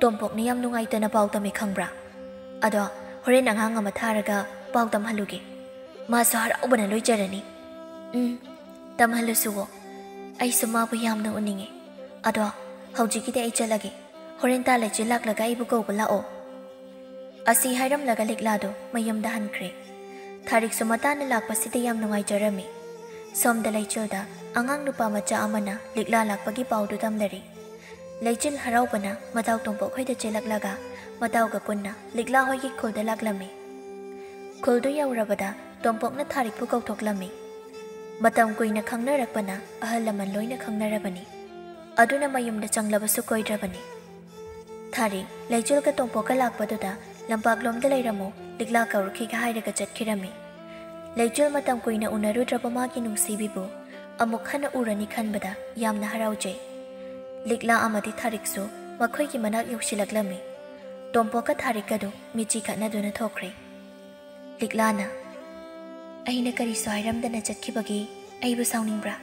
ꯇꯣꯝꯄꯣꯛꯅ ꯌꯥꯝ ꯅꯨꯡꯉꯥꯏꯇꯅ ꯄꯥꯎ ꯇꯝꯃꯤ ꯈꯪꯕ꯭ꯔꯥ? ꯑꯗꯣ ꯍꯣꯔꯦꯟ ꯑꯉꯥꯡ ꯑꯃ ꯊꯥꯔꯒ ꯄꯥꯎ ꯇꯝꯍꯜꯂꯨꯒꯦ꯫ ꯃꯥꯁꯨ ꯍꯔꯥꯎꯕꯅ ꯂꯣꯏꯖꯔꯅꯤ꯫" "ꯎꯝ, ꯇꯝꯍꯜꯂꯨꯁꯨꯋꯣ꯫ ꯑꯩꯁꯨ ꯃꯥꯕꯨ ꯌꯥꯝꯅ ꯎꯅꯤꯡꯉꯤ꯫ ꯑꯗꯣ ꯍꯧꯖꯤꯛꯀꯤꯗꯤ ꯑꯩ ꯆꯠꯂꯒꯦ꯫ ꯍꯣꯔꯦꯟ ꯇꯥ ꯂꯩꯆꯦꯜ ꯂꯥꯛꯂꯒ ꯑꯩꯕꯨ ꯀꯧꯕ ꯂꯥꯛꯑꯣ꯫" ꯑꯁꯤ ꯍꯥꯏꯔꯝꯂꯒ ꯂꯤꯛꯂꯥꯗꯨ ꯃꯌꯨꯝꯗ ꯍꯟꯈ꯭ꯔꯦ꯫ ꯊꯥꯔꯤꯛꯁꯨ ꯃꯇꯥꯅ ꯂꯥꯛꯄꯁꯤꯗ ꯌꯥꯝ ꯅꯨꯡꯉꯥꯏꯖꯔꯝꯃꯤ꯫ ꯁꯣꯝꯗ ꯂꯩꯆꯦꯜꯗ ꯑꯉꯥꯡ ꯅꯨꯄꯥ ꯃꯆꯥ ꯑꯃꯅ ꯂꯤꯛꯂꯥ ꯂꯥꯛꯄꯒꯤ ꯄꯥꯎꯗꯨ ꯇꯝꯂꯔꯤ꯫ ꯂꯩꯆꯤꯜ ꯍꯔꯥꯎꯕꯅ ꯃꯇꯥꯎ ꯇꯣꯝꯄꯣꯛ ꯍꯣꯏꯗ ꯆꯦꯜꯂꯛꯂꯒ ꯃꯇꯥꯎꯒ ꯄꯨꯟꯅ ꯂꯤꯛꯂꯥ ꯍꯣꯏꯒꯤ ꯈꯨꯜꯗ ꯂꯥꯛꯂꯝꯃꯤ꯫ ꯈꯨꯜꯗꯨ ꯌꯧꯔꯕꯗ ꯇꯣꯝꯄꯣꯛꯅ ꯊꯥꯔꯤꯛꯄꯨ ꯀꯧꯊꯣꯛꯂꯝꯃꯤ꯫ ꯃꯇꯝ ꯀꯨꯏꯅ ꯈꯪꯅꯔꯛꯄꯅ ꯑꯍꯜ ꯂꯃꯟ ꯂꯣꯏꯅ ꯈꯪꯅꯔꯕꯅꯤ꯫ ꯑꯗꯨꯅ ꯃꯌꯨꯝꯗ ꯆꯪꯂꯕꯁꯨ ꯀꯣꯏꯗ꯭ꯔꯕꯅꯤ꯫ ꯊꯥꯔꯤꯛ ꯂꯩꯆꯤꯜꯒ ꯇꯣꯝꯄꯣꯛꯀ ꯂꯥꯛꯄꯗꯨꯗ ꯂꯝꯄꯥꯛꯂꯣꯝꯗ ꯂꯩꯔꯝꯃꯨ, ꯂꯤꯛꯂꯥ ꯀꯧꯔꯛꯈꯤꯒꯦ ꯍꯥꯏꯔꯒ ꯆꯠꯈꯤꯔꯝꯃꯤ꯫ ꯂꯩꯆꯤꯜ ꯃꯇꯝ ꯀꯨꯏꯅ ꯎꯅꯔꯨꯗ꯭ꯔꯕ ꯃꯥꯒꯤ ꯅꯨꯡꯁꯤꯕꯤꯕꯨ ꯑꯃꯨꯛ ꯍꯟꯅ ꯎꯔꯅꯤ ꯈꯟꯕꯗ ꯌꯥꯝꯅ ꯍꯔꯥꯎꯖꯩ꯫ ꯂꯤꯛꯂꯥ ꯑꯃꯗꯤ ꯊꯥꯔꯤꯛꯁꯨ ꯃꯈꯣꯏꯒꯤ ꯃꯅꯥꯛ ꯌꯧꯁꯤꯜꯂꯛꯂꯝꯃꯤ꯫ ꯇꯣꯝꯄꯣꯛꯀ ꯊꯥꯔꯤꯛꯀꯗꯨ ꯃꯤꯠꯆꯤ ꯈꯠꯅꯗꯨꯅ ꯊꯣꯛꯈ꯭ꯔꯦ꯫ ꯂꯤꯛꯂꯥꯅ, "ꯑꯩꯅ ꯀꯔꯤꯁꯨ ꯍꯥꯏꯔꯝꯗꯅ ꯆꯠꯈꯤꯕꯒꯤ ꯑꯩꯕꯨ ꯁꯥꯎꯅꯤꯡꯕ꯭ꯔꯥ?"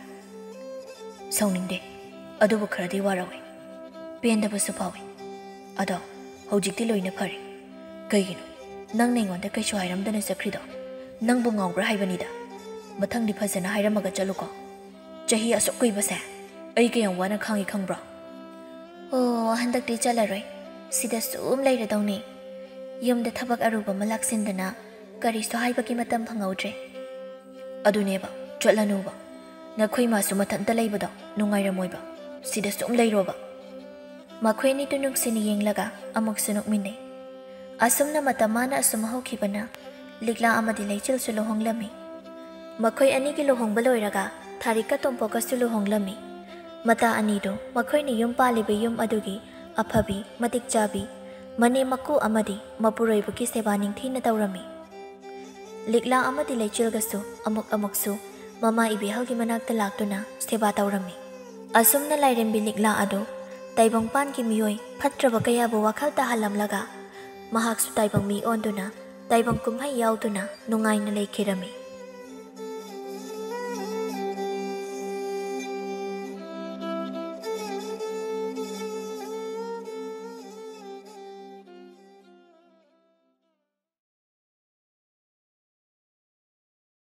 "ꯁꯥꯎꯅꯤꯡꯗꯦ, ꯑꯗꯨꯕꯨ ꯈꯔꯗꯤ ꯋꯥꯔꯧꯏ, ꯄꯦꯟꯗꯕꯁꯨ ꯐꯥꯎꯏ꯫ ꯑꯗꯣ ꯍꯧꯖꯤꯛꯇꯤ ꯂꯣꯏꯅ ꯐꯔꯦ꯫ ꯀꯩꯒꯤꯅꯣ ꯅꯪꯅ ꯑꯩꯉꯣꯟꯗ ꯀꯩꯁꯨ ꯍꯥꯏꯔꯝꯗꯅ ꯆꯠꯈ꯭ꯔꯤꯗꯣ? ꯅꯪꯕꯨ ꯉꯥꯎꯕ꯭ꯔꯥ ꯍꯥꯏꯕꯅꯤꯗ꯫ ꯃꯊꯪꯗꯤ ꯐꯖꯅ ꯍꯥꯏꯔꯝꯃꯒ ꯆꯠꯂꯨꯀꯣ꯫ ꯆꯍꯤ ꯑꯁꯨꯛ ꯀꯨꯏꯕꯁꯦ ꯑꯩ ꯀꯌꯥꯝ ꯋꯥꯅ ꯈꯥꯡꯉꯤ ꯈꯪꯕ꯭ꯔꯣ? ꯑꯣ, ꯍꯟꯗꯛꯇꯤ ꯆꯠꯂꯔꯣꯏ꯫ ꯁꯤꯗ ꯁꯨꯝ ꯂꯩꯔꯗꯧꯅꯤ꯫ ꯌꯨꯝꯗ ꯊꯕꯛ ꯑꯔꯨꯕ ꯑꯃ ꯂꯥꯛꯁꯤꯟꯗꯅ ꯀꯔꯤꯁꯨ ꯍꯥꯏꯕꯒꯤ ꯃꯇꯝ ꯐꯪꯍꯧꯗ꯭ꯔꯦ꯫ ꯑꯗꯨꯅꯦꯕ, ꯆꯠꯂꯅꯨꯕ꯫ ꯅꯈꯣꯏ ꯃꯥꯁꯨ ꯃꯊꯟꯇ ꯂꯩꯕꯗꯣ ꯅꯨꯡꯉꯥꯏꯔꯝꯃꯣꯏꯕ꯫ ꯁꯤꯗ ꯁꯨꯝ ꯂꯩꯔꯣꯕ꯫ ꯃꯈꯣꯏ ꯑꯅꯤꯗꯨ ꯅꯨꯡꯁꯤꯅ ꯌꯦꯡꯂꯒ ꯑꯃꯨꯛꯁꯨ ꯅꯣꯛꯃꯤꯟꯅꯩ꯫ ꯑꯁꯨꯝꯅ ꯃꯇꯝ ꯃꯥꯅ ꯑꯁꯨꯝ ꯍꯧꯈꯤꯕꯅ ꯂꯤꯛꯂꯥ ꯑꯃꯗꯤ ꯂꯩꯆꯤꯜꯁꯨ ꯂꯨꯍꯣꯡꯂꯝꯃꯤ꯫ ꯃꯈꯣꯏ ꯑꯅꯤꯒꯤ ꯂꯨꯍꯣꯡꯕ ꯂꯣꯏꯔꯒ ꯊꯥꯔꯤꯛꯀ ꯇꯣꯝꯄꯣꯛꯀꯁꯨ ꯂꯨꯍꯣꯡꯂꯝꯃꯤ꯫ ꯃꯇꯥ ꯑꯅꯤꯗꯨ ꯃꯈꯣꯏꯅ ꯌꯨꯝ ꯄꯥꯜꯂꯤꯕ ꯌꯨꯝ ꯑꯗꯨꯒꯤ ꯑꯐꯕꯤ, ꯃꯇꯤꯛ ꯆꯥꯕꯤ, ꯃꯅꯦꯝ ꯃꯀꯨ ꯑꯃꯗꯤ ꯃꯄꯨꯔꯣꯏꯕꯒꯤ ꯁꯦꯕꯥ ꯅꯤꯡꯊꯤꯅ ꯇꯧꯔꯝꯃꯤ꯫ ꯂꯤꯛꯂꯥ ꯑꯃꯗꯤ ꯂꯩꯆꯤꯜꯒꯁꯨ ꯑꯃꯨꯛ ꯑꯃꯨꯛꯁꯨ ꯃꯃꯥ ꯏꯕꯦꯍꯜꯒꯤ ꯃꯅꯥꯛꯇ ꯂꯥꯛꯇꯨꯅ ꯁꯦꯕꯥ ꯇꯧꯔꯝꯃꯤ꯫ ꯑꯁꯨꯝꯅ ꯂꯥꯏꯔꯦꯝꯕꯤ ꯂꯤꯛꯂꯥ ꯑꯗꯨ ꯇꯥꯏꯕꯪꯄꯥꯟꯒꯤ ꯃꯤꯑꯣꯏ ꯐꯠꯇ꯭ꯔꯕ ꯀꯌꯥꯕꯨ ꯋꯥꯈꯜ ꯇꯥꯍꯜꯂꯝꯂꯒ ꯃꯍꯥꯛꯁꯨ ꯇꯥꯏꯕꯪ ꯃꯤ ꯑꯣꯟꯗꯨꯅ ꯇꯥꯏꯕꯪ ꯀꯨꯝꯍꯩ ꯌꯥꯎꯗꯨꯅ ꯅꯨꯡꯉꯥꯏꯅ ꯂꯩꯈꯤꯔꯝꯃꯤ꯫